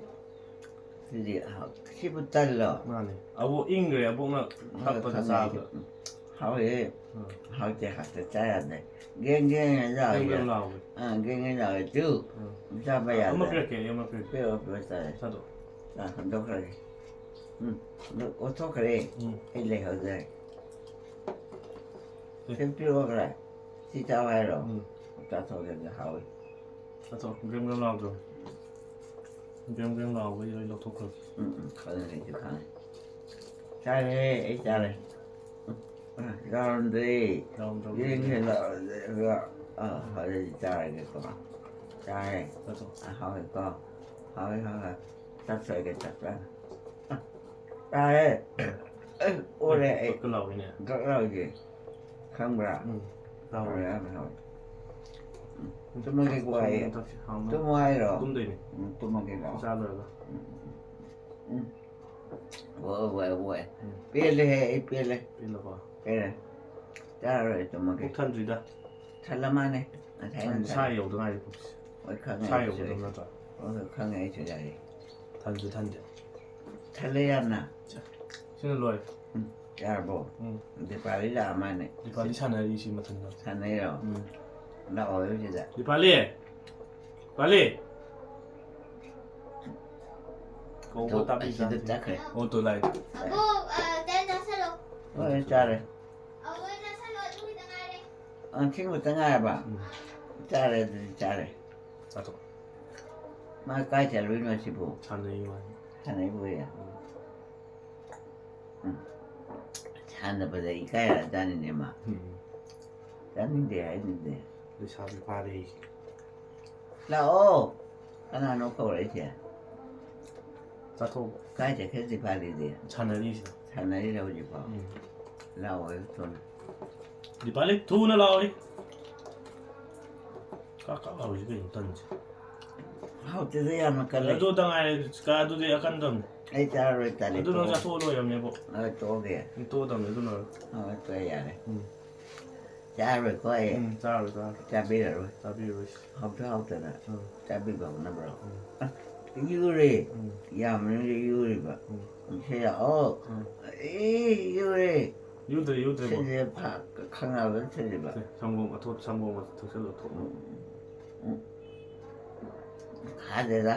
ꯁꯤꯗꯤ ꯍꯥꯎ-, ꯁꯤꯕꯨ ꯇꯜꯂꯣ? ꯃꯥꯅꯦ꯫ ꯑꯕꯣꯛ ꯏꯪꯈ꯭ꯔꯦ, ꯑꯕꯣꯛꯅ ꯊꯛꯄꯗ ꯈꯪꯉꯦ꯫ ꯆꯥꯕꯗ꯫ ꯍꯥꯎꯋꯦ꯫ ꯎꯝ꯫ ꯍꯥꯎꯇꯦ, ꯍꯥꯎꯇꯦ, ꯆꯥ ꯌꯥꯗꯦ꯫ ꯒꯦꯡ ꯒꯦꯡ ꯍꯥꯏꯅ ꯒꯦꯡ ꯒꯦꯡ ꯂꯥꯎꯋꯦ꯫ ꯂꯥꯎꯋꯦ꯫ ꯑꯥ, ꯒꯦꯡ ꯒꯦꯡ ꯂꯥꯎꯋꯦ꯫ ꯇꯨ, ꯎꯝ꯫ ꯆꯥꯕ ꯑꯃ ꯌꯥꯗ꯭ꯔꯦ꯫ ꯄꯤꯔꯛꯀꯦ, ꯑꯩ ꯑꯃ ꯄꯤꯔꯛꯀꯦ꯫ ꯄꯤꯔꯛꯑꯣ, ꯄꯤꯔꯛꯑꯣ, ꯆꯥꯔꯦ꯫ ꯊꯥꯗꯣꯛ꯫ ꯆꯥ ꯍꯟꯗꯣꯛꯈ꯭ꯔꯒꯦ꯫ ꯎꯝ, ꯑꯗꯨ ꯑꯣꯠꯊꯣꯛꯈ꯭ꯔꯦ꯫ ꯎꯝ꯫ ꯑꯩ ꯂꯩꯍꯧꯗ꯭ꯔꯦ꯫ ꯑꯦ꯫ ꯁꯤ ꯄꯤꯔꯛꯑꯣ ꯈꯔ꯫ ꯁꯤ ꯆꯥꯎ ꯍꯥꯏꯔꯣ? ꯎꯝ꯫ ꯆꯥꯊꯣꯛꯑꯒꯦ, ꯑꯗꯨ ꯍꯥꯎꯋꯤ꯫ ꯆꯥꯊꯣꯛ꯫ ꯒ꯭ꯔꯦꯝ ꯒ꯭ꯔꯦꯝ ꯂꯥꯎꯗ꯭ꯔꯣ? ꯒ꯭ꯔꯦꯝ ꯒ꯭ꯔꯦꯝ ꯂꯥꯎꯕꯒꯤ ꯂꯣꯏ ꯂꯧꯊꯣꯛꯈ꯭ꯔꯒꯦ꯫ ꯎꯝ, ꯎꯝ, ꯈꯪꯉꯦ, ꯑꯩꯁꯨ ꯈꯪꯉꯦ꯫ ꯆꯥꯔꯦ, ꯑꯩ ꯆꯥꯔꯦ꯫ ꯎꯝ, ꯌꯥꯎꯔꯝꯗ꯭ꯔꯦ꯫ ꯌꯥꯎꯔꯝꯗ꯭ꯔꯕ? ꯌꯦꯡꯒꯦ ꯂꯥꯛꯑꯣ, ꯑꯗꯨꯒ, ꯑꯥ, ꯍꯧꯖꯤꯛ ꯆꯥꯔꯒꯦꯀꯣ꯫ ꯆꯥꯔꯦ꯫ ꯆꯥꯊꯣꯛ꯫ ꯑꯥ, ꯍꯥꯎꯋꯦꯀꯣ꯫ ꯍꯥꯎꯋꯦ, ꯍꯥꯎꯋꯦ꯫ ꯆꯥꯊꯣꯛꯑꯒꯦ, ꯆꯥꯊꯣꯛꯑꯒꯦ꯫ ꯑꯥ, ꯆꯥꯔꯦ꯫ ꯑꯩ ꯑꯣꯔꯦ, ꯑꯩ꯫ ꯀꯛꯀ ꯂꯥꯎꯋꯤꯅꯦ꯫ ꯒꯛ ꯂꯥꯎꯔꯤꯁꯦ꯫ ꯈꯪꯕ꯭ꯔꯥ? ꯎꯝ꯫ ꯍꯥꯎꯋꯦ, ꯂꯥꯎꯋꯦ꯫ ꯌꯥꯝ ꯍꯥꯎꯋꯦ꯫ ꯎꯝ, ꯇꯨꯝꯃꯒꯦꯀꯣ ꯑꯩ꯫ ꯁꯪꯒꯣꯝ ꯊꯛꯁꯤ, ꯍꯥꯎꯅ꯫ ꯇꯨꯝꯃꯣ ꯍꯥꯏꯔꯣ? ꯇꯨꯝꯗꯣꯏꯅꯦ꯫ ꯎꯝ, ꯇꯨꯝꯃꯒꯦ ꯂꯥꯛꯑꯣ꯫ ꯆꯥ ꯂꯣꯏꯔꯒ꯫ ꯎꯝ, ꯎꯝ, ꯎꯝ꯫ ꯑꯣꯏ, ꯑꯣꯏ, ꯑꯣꯏ꯫ ꯎꯝ꯫ ꯄꯦꯜꯂꯦꯍꯦ, ꯑꯩ ꯄꯦꯜꯂꯦ꯫ ꯄꯦꯜꯂꯕꯣ? ꯄꯦꯜꯂꯦ꯫ ꯆꯥꯔꯔꯣꯏ, ꯇꯨꯝꯃꯒꯦ꯫ ꯄꯨꯛ ꯊꯟꯗ꯭ꯔꯤꯗ꯫ ꯊꯜꯂ ꯃꯥꯅꯦ꯫ ꯉꯁꯥꯏꯅ ꯊꯟ-, ꯊꯜꯂꯦ꯫ ꯏꯁꯥ ꯌꯧꯗ ꯉꯥꯏꯔꯤ ꯄꯨꯛꯁꯦ꯫ ꯍꯣꯏ, ꯈꯪꯉꯦ ꯏꯁꯥ ꯑꯩꯁꯨ꯫ ꯌꯧꯕꯗꯣ ꯅꯠꯇ꯭ꯔꯣ? ꯍꯣꯏ, ꯍꯣꯏ, ꯈꯪꯉꯦ ꯑꯩꯁꯨ ꯌꯥꯔꯦ꯫ ꯊꯟꯁꯨ ꯊꯟꯗꯦ꯫ ꯊꯜꯂꯦ ꯌꯥꯝꯅ꯫ ꯁꯤꯅ ꯂꯣꯏꯔꯦ꯫ ꯎꯝ, ꯌꯥꯔꯕꯣ? ꯎꯝ꯫ ꯗꯤꯄꯥꯂꯤ ꯂꯥꯛꯑ ꯃꯥꯅꯦ꯫ ꯗꯤꯄꯥꯂꯤ ꯁꯥꯟꯅꯔꯤ ꯁꯤ ꯃꯊꯟꯇ꯫ ꯁꯥꯟꯅꯩꯔꯣ? ꯎꯝ꯫ ꯂꯥꯛꯑꯣ ꯍꯧꯖꯤꯛꯇ꯫ ꯗꯤꯄꯥꯂꯤ! ꯗꯤꯄꯥꯂꯤ! ꯀꯧꯕ ꯇꯣ, ꯇꯥꯕꯤ ꯑꯁꯤꯗ ꯇꯥꯗꯦ꯫ ꯆꯠꯈ꯭ꯔꯦ꯫ ꯑꯣ, ꯇꯣ ꯂꯥꯛꯑꯦ꯫ ꯑꯕꯣ, ꯑ, ꯆꯥꯛ ꯆꯥꯁꯜꯂꯣ꯫ ꯍꯣꯏ, ꯆꯥꯔꯦ꯫ ꯑꯕꯣ, ꯆꯥꯁꯜꯂꯣ, ꯑꯗꯨ ꯈꯤꯇ ꯉꯥꯏꯔꯦ꯫ ꯑ, ꯁꯤ ꯈꯛꯇ ꯉꯥꯏꯔꯕ? ꯎꯝ꯫ ꯆꯥꯔꯦ, ꯑꯗꯨꯗꯤ ꯆꯥꯔꯦ꯫ ꯆꯥꯊꯣꯛ꯫ ꯃꯥ ꯀꯥꯏ ꯆꯠꯂꯨꯏꯅꯣ ꯁꯤꯕꯨ? ꯁꯥꯟꯅꯩ ꯃꯥ꯫ ꯁꯥꯟꯅꯩꯕꯨ ꯑꯣꯏꯔꯦ꯫ ꯎꯝ꯫ ꯎꯝ꯫ ꯁꯥꯟꯅꯕꯗ ꯏꯀꯥꯏꯔꯛꯑꯖꯥꯠꯅꯤꯅꯦ ꯃꯥ꯫ ꯎꯝ꯫ ꯆꯥꯅꯤꯡꯗꯦ ꯍꯥꯏꯅꯤꯡꯗꯦ꯫ ꯂꯩꯁꯥꯕꯤ ꯐꯥꯔꯦ꯫ ꯂꯥꯛꯑꯣ꯫ ꯀꯅꯥꯅꯣ ꯀꯧꯔꯛꯏꯁꯦ? ꯆꯥꯊꯣꯛ꯫ ꯀꯥꯏ ꯆꯠꯈ꯭ꯔꯦ ꯗꯤꯄꯥꯂꯤꯗꯤ? ꯁꯥꯟꯅꯔꯤꯁꯤꯗ꯫ ꯁꯥꯟꯅꯔꯤꯔ ꯍꯧꯖꯤꯛꯐꯥꯎ? ꯎꯝ꯫ ꯂꯥꯛꯑꯣ ꯊꯨꯅ꯫ ꯗꯤꯄꯥꯂꯤ, ꯊꯨꯅ ꯂꯥꯛꯑꯣ꯫ ꯀꯥꯛ ꯀꯥꯛ ꯂꯥꯎꯔꯤꯁꯤ ꯀꯩꯅꯣ ꯇꯟꯁꯦ? ꯍꯥꯎꯇꯦꯗ ꯌꯥꯝꯅ ꯀꯜꯂꯦ꯫ ꯑꯗꯨꯗ ꯉꯥꯏꯔꯦ, ꯀꯥ ꯑꯗꯨꯗꯤ ꯑꯀꯟꯗꯕꯅꯤ꯫ ꯑꯩ ꯆꯥꯔꯔꯣꯏ ꯇꯜꯂꯦ, ꯑꯗꯨ ꯅꯪ ꯇꯣꯛꯑꯣ꯫ ꯆꯥꯊꯣꯛꯑ ꯂꯣꯏꯔꯕꯅꯦꯕꯣ꯫ ꯑ, ꯇꯣꯛꯑꯒꯦ꯫ ꯎꯝ, ꯇꯣꯛꯑꯗꯕꯅꯤ ꯑꯗꯨ ꯂꯣꯏꯔꯒ꯫ ꯑ, ꯇꯣꯛꯑꯦ ꯌꯥꯔꯦ꯫ ꯎꯝ꯫ ꯆꯥꯔꯔꯣꯏꯀꯣ ꯑꯩ꯫ ꯎꯝ, ꯆꯥꯔꯔꯣꯏ, ꯆꯥꯔꯔꯣꯏ꯫ ꯆꯥꯕꯤꯔꯔꯣꯏ꯫ ꯆꯥꯕꯤꯔꯔꯣꯏ꯫ ꯍꯥꯎꯇ ꯍꯥꯎꯇꯅ꯫ ꯎꯝ꯫ ꯆꯥꯕꯤꯕ ꯍꯧꯅꯕ꯭ꯔꯣ? ꯎꯝ꯫ ꯑ, ꯌꯨꯔꯦ꯫ ꯎꯝ꯫ ꯌꯥꯝꯕꯅꯤꯅ ꯌꯨꯔꯤꯕ꯫ ꯎꯝ꯫ ꯁꯤ ꯂꯥꯛꯑꯣ꯫ ꯎꯝ꯫ ꯑꯦ, ꯌꯨꯔꯦ꯫ ꯌꯨꯗ꯭ꯔꯦ, ꯌꯨꯗ꯭ꯔꯦ, ꯕꯣ꯫ ꯁꯤꯁꯦ ꯐ-, ꯈꯪꯉꯕ ꯊꯤꯜꯂꯤꯕ꯫ ꯁꯦ, ꯁꯪꯒꯣꯝ ꯑꯊꯣꯠ-, ꯁꯪꯒꯣꯝ ꯊꯛꯆꯜꯂꯣ, ꯊꯣꯠꯅ꯫ ꯎꯝ꯫ ꯎꯝ꯫ ꯈꯥꯗꯦꯗ꯫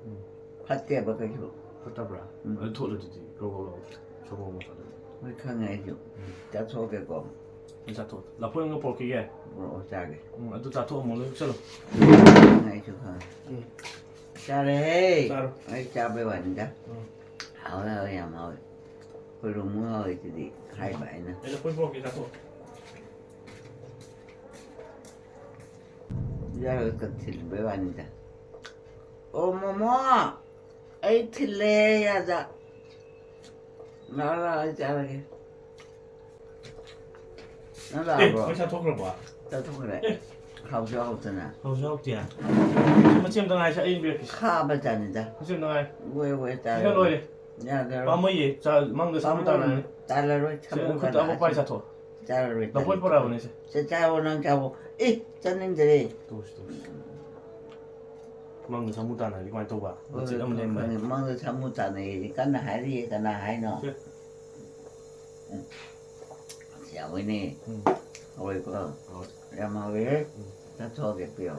ꯎꯝ꯫ ꯐꯠꯇꯦꯕ ꯀꯩꯁꯨ꯫ ꯐꯠꯇꯕ꯭ꯔꯥ? ꯎꯝ꯫ ꯑꯗꯨ ꯊꯣꯠꯂꯤꯗꯨꯗꯤ ꯒ꯭ꯔꯧ ꯒ꯭ꯔꯧ ꯂꯥꯎ꯫ ꯁꯪꯒꯣꯝ ꯃꯆꯥꯗꯨ꯫ ꯍꯣꯏ, ꯈꯪꯉꯦ ꯑꯩꯁꯨ꯫ ꯎꯝ꯫ ꯆꯥꯊꯣꯛꯑꯒꯦꯀꯣ꯫ ꯑꯩ ꯆꯥꯊꯣꯛ-, ꯂꯐꯣꯏ ꯑꯃꯒ ꯄꯣꯔꯛꯈꯤꯒꯦ꯫ ꯄꯨꯔꯛꯑꯣ, ꯆꯥꯒꯦ꯫ ꯎꯝ, ꯑꯗꯨ ꯆꯥꯊꯣꯛꯑꯝꯃꯣ, ꯂꯣꯏ ꯆꯠꯂꯣ꯫ ꯈꯪꯉꯦ ꯑꯩꯁꯨ, ꯈꯪꯉꯦ꯫ ꯎꯝ꯫ ꯆꯥꯔꯦꯍꯦ꯫ ꯆꯥꯔꯣ꯫ ꯑꯩ ꯆꯥꯕꯩ ꯋꯥꯅꯤꯗ꯫ ꯎꯝ꯫ ꯍꯥꯎꯋꯦ, ꯍꯥꯎꯋꯦ, ꯌꯥꯝ ꯍꯥꯎꯋꯦ꯫ ꯈꯣꯏꯔꯨꯝꯃꯨ ꯍꯥꯎꯋꯦ ꯁꯤꯗꯤ, ꯍꯥꯏꯕ ꯑꯩꯅ꯫ ꯑꯩ ꯂꯐꯣꯏ ꯄꯣꯔꯛꯀꯦ, ꯆꯥꯊꯣꯛꯑꯣ꯫ ꯌꯥꯔꯒ ꯊꯤꯟꯕꯩ ꯋꯥꯅꯤꯗ꯫ ꯑꯣ, ꯃꯣꯃꯣ, ꯑꯩ ꯊꯤꯜꯂꯦ ꯌꯥꯗ꯫ ꯂꯥꯛꯑꯣ, ꯂꯥꯛꯑꯣ, ꯑꯩ ꯆꯥꯔꯒꯦ꯫ ꯅꯪ ꯑꯦ, ꯂꯥꯛꯑꯕ꯭ꯔꯣ? ꯃꯩ ꯆꯥꯊꯣꯛꯈ꯭ꯔꯕꯣ? ꯆꯥꯊꯣꯛꯈ꯭ꯔꯦ꯫ ꯑꯦ꯫ ꯍꯥꯎꯁꯨ ꯍꯥꯎꯇꯅ꯫ ꯍꯥꯎꯁꯨ ꯍꯥꯎꯇꯦ꯫ ꯁꯤ ꯃꯆꯦ ꯑꯝꯇ ꯉꯥꯏꯁꯦ, ꯑꯩ ꯄꯤꯔꯛꯀꯦ꯫ ꯈꯥꯕ ꯖꯥꯠꯅꯤꯗ꯫ ꯃꯆꯦ ꯑꯝꯇ ꯉꯥꯏ꯫ ꯋꯦ, ꯋꯦ ꯇꯥꯔꯦ꯫ ꯁꯤꯅ ꯂꯣꯏꯔꯦ꯫ ꯌꯥꯗꯔꯣꯏ꯫ ꯄꯥꯝꯃꯣꯏꯌꯦ꯫ ꯆꯥ-, ꯃꯥꯡꯗ ꯁꯥꯃꯨ ꯄꯥꯝꯃꯣꯏ꯫ ꯇꯥꯟꯅꯔꯅꯤ꯫ ꯇꯥꯜꯂꯔꯣꯏ꯫ ꯁꯦ, ꯁꯥꯃꯨ ꯈꯨꯠꯇ ꯀꯅꯥ ꯑꯃꯨꯛ ꯄꯥꯏ ꯆꯥꯊꯣꯛ꯫ ꯆꯥꯔꯔꯣꯏ꯫ ꯂꯐꯣꯏ ꯄꯨꯔꯛꯑꯕꯅꯦ ꯁꯦ꯫ ꯁꯦ ꯆꯥꯔꯣ ꯅꯪ ꯆꯥꯔꯣ꯫ ꯑꯦ ꯆꯥꯅꯤꯡꯗ꯭ꯔꯦ꯫ ꯇꯣꯛꯁꯤ, ꯇꯣꯛꯁꯤ꯫ ꯃꯥꯡꯗ ꯁꯥꯃꯨ ꯇꯥꯟꯅꯔꯗꯤ ꯀꯃꯥꯏꯅ ꯇꯧꯕ? ꯃꯆꯦꯠ ꯑꯃ ꯂꯦꯝꯕ꯫ ꯈꯪꯉꯦ꯫ ꯃꯥꯡꯗ ꯁꯥꯃꯨ ꯇꯥꯟꯅꯩ ꯀꯟꯅ ꯍꯥꯏꯔꯤꯌꯦ꯫ ꯀꯅꯥ ꯍꯥꯏꯅꯣ? ꯁꯦ꯫ ꯎꯝ꯫ ꯌꯥꯎꯋꯤꯅꯦ꯫ ꯎꯝ꯫ ꯍꯥꯎꯋꯦꯀꯣ꯫ ꯍꯣꯏ꯫ ꯌꯥꯝ ꯍꯥꯎꯋꯦꯍꯦ꯫ ꯎꯝ꯫ ꯆꯥꯊꯣꯛꯑꯒꯦ ꯄꯤꯌꯣ꯫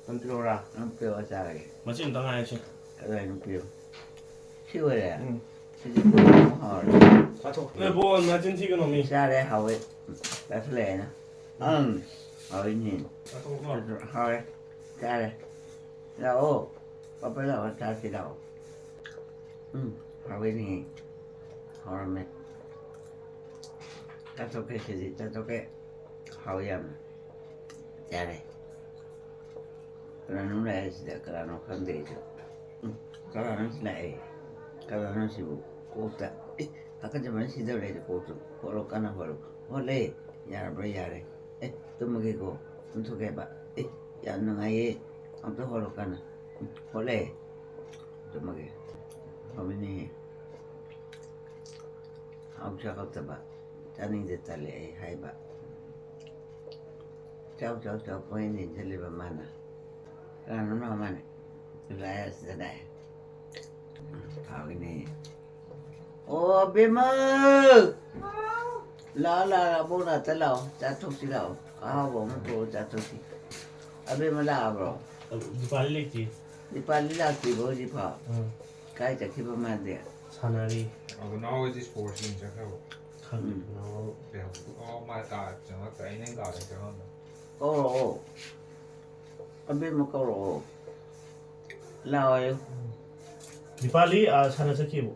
ꯅꯪ ꯄꯤꯔꯛꯑꯣꯔꯥ? ꯅꯪ ꯄꯤꯌꯣ ꯆꯥꯔꯒꯦ꯫ ꯃꯆꯦꯠ ꯑꯝꯇ ꯉꯥꯏꯔꯁꯤ꯫ ꯀꯗꯥꯏꯅꯣ ꯄꯤꯌꯣ꯫ ꯁꯤ ꯑꯣꯏꯔꯦ꯫ ꯎꯝ꯫ ꯁꯤꯗꯤ ꯄꯤꯌꯣ꯫ ꯍꯥꯎꯔꯦ꯫ ꯆꯥꯊꯣꯛ꯫ ꯑꯦ, ꯕꯣ, ꯅꯆꯤꯟ ꯊꯤꯒꯅꯣ ꯃꯤ꯫ ꯆꯥꯔꯦ ꯍꯥꯎꯋꯦ꯫ ꯆꯥꯁꯤꯜꯂꯛꯑꯦꯅ꯫ ꯎꯝ꯫ ꯍꯥꯎꯋꯤꯅꯦ꯫ ꯆꯥꯊꯣꯛꯑꯣ꯫ ꯍꯥꯎꯔꯦ꯫ ꯆꯥꯔꯦ꯫ ꯂꯥꯛꯑꯣ꯫ ꯄꯥꯄꯔ ꯂꯥꯛꯑꯣ ꯆꯥꯁꯤ ꯂꯥꯛꯑꯣ꯫ ꯎꯝ꯫ ꯍꯥꯎꯋꯤꯅꯦ꯫ ꯍꯥꯎꯔꯝꯃꯦ꯫ ꯆꯥꯊꯣꯛꯀꯦ ꯁꯤꯗꯤ ꯆꯥꯊꯣꯛꯀꯦ꯫ ꯍꯥꯎꯋꯤ ꯌꯥꯝꯅ꯫ ꯆꯥꯔꯦ꯫ ꯀꯅꯥꯅꯣꯝ ꯂꯥꯛꯑꯦ ꯁꯤꯗ, ꯀꯅꯥꯅꯣ ꯈꯪꯗꯦ ꯑꯩꯁꯨ꯫ ꯎꯝ, ꯀꯅꯥꯅꯣꯝ ꯂꯥꯛꯑꯦ꯫ ꯀꯅꯥꯅꯣ ꯁꯤꯕꯨ? ꯀꯣꯛꯇ꯫ ꯑꯦ, ꯍꯥꯀꯠꯆꯕꯅ ꯁꯤꯗꯧꯔꯦ ꯑꯩꯗꯤ ꯀꯣꯛꯁꯨ꯫ ꯍꯣꯠꯂꯣ, ꯀꯟꯅ ꯍꯣꯠꯂꯣ꯫ ꯍꯣꯠꯂꯦ꯫ ꯌꯥꯔꯕ꯭ꯔꯥ? ꯌꯥꯔꯦ꯫ ꯑꯦ, ꯇꯨꯝꯃꯒꯦꯀꯣ꯫ ꯇꯨꯝꯊꯣꯛꯀꯦ ꯍꯥꯏꯕ꯫ ꯑꯦ, ꯌꯥꯝ ꯅꯨꯡꯉꯥꯏꯌꯦ꯫ ꯑꯝꯇ ꯍꯣꯠꯂꯣ ꯀꯟꯅ꯫ ꯎꯝ, ꯍꯣꯠꯂꯦ꯫ ꯇꯨꯝꯃꯒꯦ꯫ ꯍꯥꯎꯋꯤꯅꯦꯍꯦ꯫ ꯍꯥꯎ ꯆꯥꯒꯞꯇꯕ꯫ ꯆꯥꯅꯤꯡꯗꯦ, ꯇꯜꯂꯦ ꯑꯩ ꯍꯥꯏꯕ꯫ ꯆꯥꯎ, ꯆꯥꯎ, ꯆꯥꯎ, ꯄꯪꯏꯟ ꯏꯟꯁꯤꯜꯂꯤꯕ ꯃꯥꯅ꯫ ꯀꯅꯥꯅꯣ ꯃꯥꯅ? ꯂꯥꯛꯑꯦ ꯑꯁꯤꯗ ꯂꯥꯛꯑꯦ꯫ ꯍꯥꯎꯏꯅꯦ꯫ ꯑꯣ, ꯑꯕꯦꯝꯃ! ꯂꯥꯛꯑꯣ, ꯂꯥꯛꯑꯣ, ꯑꯕꯣꯛ ꯅꯥꯛꯇ ꯂꯥꯛꯑꯣ꯫ ꯆꯥꯊꯣꯛꯁꯤ ꯂꯥꯛꯑꯣ꯫ ꯑꯍꯥꯎꯕ ꯑꯃ ꯄꯨꯔꯛꯑꯣ, ꯆꯥꯊꯣꯛꯁꯤ꯫ ꯑꯕꯦꯝꯃ ꯂꯥꯛꯑꯕ꯭ꯔꯣ? ꯗꯤꯄꯥꯂꯤ ꯂꯩꯇꯦ꯫ ꯗꯤꯄꯥꯂꯤ ꯂꯥꯛꯇ꯭ꯔꯤꯕꯣ ꯍꯧꯖꯤꯛꯐꯥꯎ? ꯑꯥ꯫ ꯀꯥꯏ ꯆꯠꯈꯤꯕ ꯃꯥꯗꯤ? ꯁꯥꯟꯅꯔꯤ꯫ ꯑꯗꯣ ꯅꯍꯥꯟꯋꯥꯏꯗꯤ ꯁ꯭ꯄꯣꯔꯠꯁ ꯌꯦꯡ ꯆꯠꯈ꯭ꯔꯕ? ꯈꯪꯗꯦ꯫ ꯎꯝ꯫ ꯅꯍꯥꯟꯋꯥꯏ꯫ ꯂꯩꯍꯧꯕ꯫ ꯑꯣ, ꯃꯥ ꯀꯥ ꯆꯪꯉꯛꯇ꯭ꯔꯦ꯫ ꯑꯩꯅ ꯀꯥꯗ ꯆꯪꯉꯝꯕ꯫ ꯀꯧꯔꯛꯑꯣ꯫ ꯑꯕꯦꯝꯃ ꯀꯧꯔꯛꯑꯣ꯫ ꯂꯥꯛꯑꯣꯌꯨ꯫ ꯗꯤꯄꯥꯂꯤ, ꯑꯥ, ꯁꯥꯟꯅ ꯆꯠꯈꯤꯕ꯫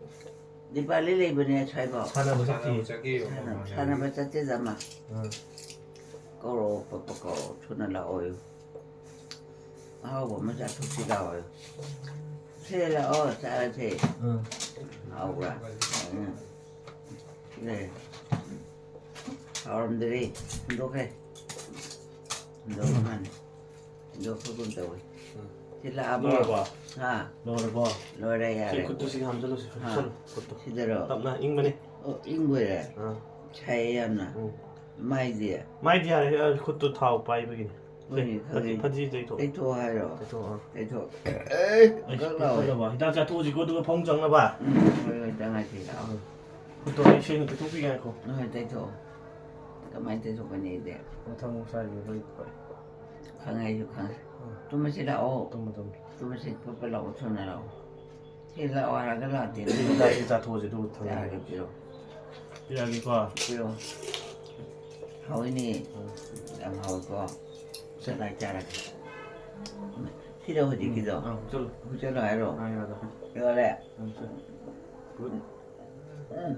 ꯗꯤꯄꯥꯂꯤ ꯂꯩꯕꯅꯦ ꯁ꯭ꯋꯥꯏꯐꯥꯎ꯫ ꯁꯥꯟꯅꯕ ꯁꯥꯟꯅꯕ ꯆꯠꯈꯤ꯫ ꯆꯠꯈꯤꯕ ꯁꯥꯟꯅ-, ꯃꯃꯥꯡꯗ꯫ ꯁꯥꯟꯅꯕ ꯆꯠꯇꯦꯗ ꯃꯥ꯫ ꯑꯥ꯫ ꯀꯧꯔꯛꯑꯣ, ꯄꯞꯄ ꯀꯧꯔꯛꯑꯣ, ꯊꯨꯅ ꯂꯥꯛꯑꯣꯌꯨ꯫ ꯑꯍꯥꯎꯕ ꯑꯃ ꯆꯥꯊꯣꯛꯁꯤ ꯂꯥꯛꯑꯣꯌꯨ꯫ ꯁꯦ ꯂꯥꯛꯑꯣ, ꯆꯥꯔꯁꯦ꯫ ꯑꯥ꯫ ꯍꯥꯎꯕ꯭ꯔꯥ? ꯎꯝ꯫ ꯁꯤꯗ ꯂꯩ꯫ ꯍꯥꯎꯔꯝꯗ꯭ꯔꯦ꯫ ꯍꯨꯟꯗꯣꯛꯈ꯭ꯔꯦ꯫ ꯍꯨꯟꯗꯣꯛꯈ꯭ꯔ ꯃꯥꯅꯤ꯫ ꯍꯨꯟꯗꯣꯛꯈ꯭ꯔꯒꯨꯝ ꯇꯧꯏ꯫ ꯁꯤ ꯂꯥꯛꯑꯕꯣ? ꯂꯣꯏꯔꯕꯣ? ꯍꯥ? ꯂꯣꯏꯔꯕꯣ? ꯂꯣꯏꯔꯦ, ꯁꯤ ꯌꯥꯔꯦ꯫ ꯈꯨꯠꯇꯨ ꯁꯤꯒ ꯍꯥꯝꯖꯜꯂꯨꯁꯦ꯫ ꯍꯥ꯫ ꯍꯥꯝꯖꯜꯂꯨ, ꯈꯨꯠꯇꯨ꯫ ꯁꯤꯗꯔꯣ? ꯇꯞꯅ, ꯏꯪꯕꯅꯤ꯫ ꯑꯣ, ꯏꯪꯕ ꯑꯣꯏꯔꯦ? ꯑꯥ꯫ ꯁꯥꯏꯌꯦ ꯌꯥꯝꯅ꯫ ꯎꯝ꯫ ꯃꯥꯏꯗꯤ? ꯃꯥꯏꯗꯤ ꯌꯥꯔꯦ, ꯑ, ꯈꯨꯠꯇꯨ ꯊꯥꯎ ꯄꯥꯏꯕꯒꯤꯅꯤ꯫ ꯍꯣꯏꯅꯦ, ꯁꯦ, ꯐꯗꯤ, ꯈꯪꯉꯦ꯫ ꯐꯗꯤ ꯇꯩꯊꯣꯛꯑꯣ꯫ ꯇꯩꯊꯣꯛꯑꯣ ꯍꯥꯏꯔꯣ? ꯇꯩꯊꯣꯛꯑꯣ, ꯑꯥ꯫ ꯇꯩꯊꯣꯛ-, ꯑꯩ ꯀꯛ ꯂꯥꯎꯋꯦ꯫ ꯇꯩꯊꯣꯛꯑꯣ꯫ ꯍꯤꯗꯥꯛ ꯆꯥꯊꯣꯛꯑꯁꯤꯀꯣ, ꯑꯗꯨꯒ ꯐꯃꯨꯡ ꯆꯪꯅꯕ꯫ ꯎꯝ, ꯍꯣꯏ, ꯍꯣꯏ, ꯆꯪꯉꯛꯑꯁꯤ ꯂꯥꯛꯑꯣ꯫ ꯎꯝ꯫ ꯈꯨꯠꯇꯣ ꯑꯩ ꯁꯦꯡꯅ ꯇꯩꯊꯣꯛꯄꯤꯒꯦ ꯉꯥꯏꯈꯣ꯫ ꯍꯣꯏ, ꯇꯩꯊꯣꯛꯑꯣ꯫ ꯀꯃꯥꯏꯅ ꯇꯩꯊꯣꯛꯀꯅꯤ ꯑꯩꯗꯤ? ꯃꯊꯪ ꯃꯁꯥꯒꯤ ꯂꯣꯏ ꯐꯩ꯫ ꯈꯪꯉꯦ, ꯑꯩꯁꯨ ꯈꯪꯉꯦ꯫ ꯎꯝ꯫ ꯇꯨꯝꯃꯁꯤ ꯂꯥꯛꯑꯣ꯫ ꯇꯨꯝꯃꯣ, ꯇꯨꯝꯃꯣ꯫ ꯇꯨꯝꯃꯁꯤ, ꯐꯠ ꯐꯠ ꯂꯥꯛꯑꯣ, ꯊꯨꯅ ꯂꯥꯛꯑꯣ꯫ ꯁꯤ ꯂꯥꯛꯑꯣ ꯍꯥꯏꯔꯒ ꯂꯥꯛꯇꯦ꯫ ꯁꯤ ꯍꯤꯗꯥꯛꯁꯤ ꯆꯥꯊꯣꯛꯑꯁꯤ, ꯑꯗꯨꯒ ꯊꯝꯃꯒꯦ꯫ ꯌꯥꯔꯒꯦ, ꯄꯤꯔꯛꯑꯣ꯫ ꯄꯤꯔꯛꯑꯒꯦꯀꯣ꯫ ꯄꯤꯔꯛꯑꯣ꯫ ꯍꯥꯎꯏꯅꯦ꯫ ꯎꯝ꯫ ꯌꯥꯝ ꯍꯥꯎꯏꯀꯣ꯫ ꯁꯦ꯫ ꯀꯗꯥꯏ ꯆꯥꯔꯒꯦ? ꯁꯤꯔꯣ ꯍꯧꯖꯤꯛꯀꯤꯗꯣ? ꯎꯝ, ꯑꯥ, ꯆꯠꯂꯣ꯫ ꯍꯧꯖꯤꯛ ꯆꯠꯂꯣ ꯍꯥꯏꯔꯣ? ꯑꯥ, ꯌꯥꯗ꯫ ꯌꯣꯜꯂꯦ? ꯎꯝ, ꯁꯦ꯫ ꯒꯨꯗ꯫ ꯎꯝ꯫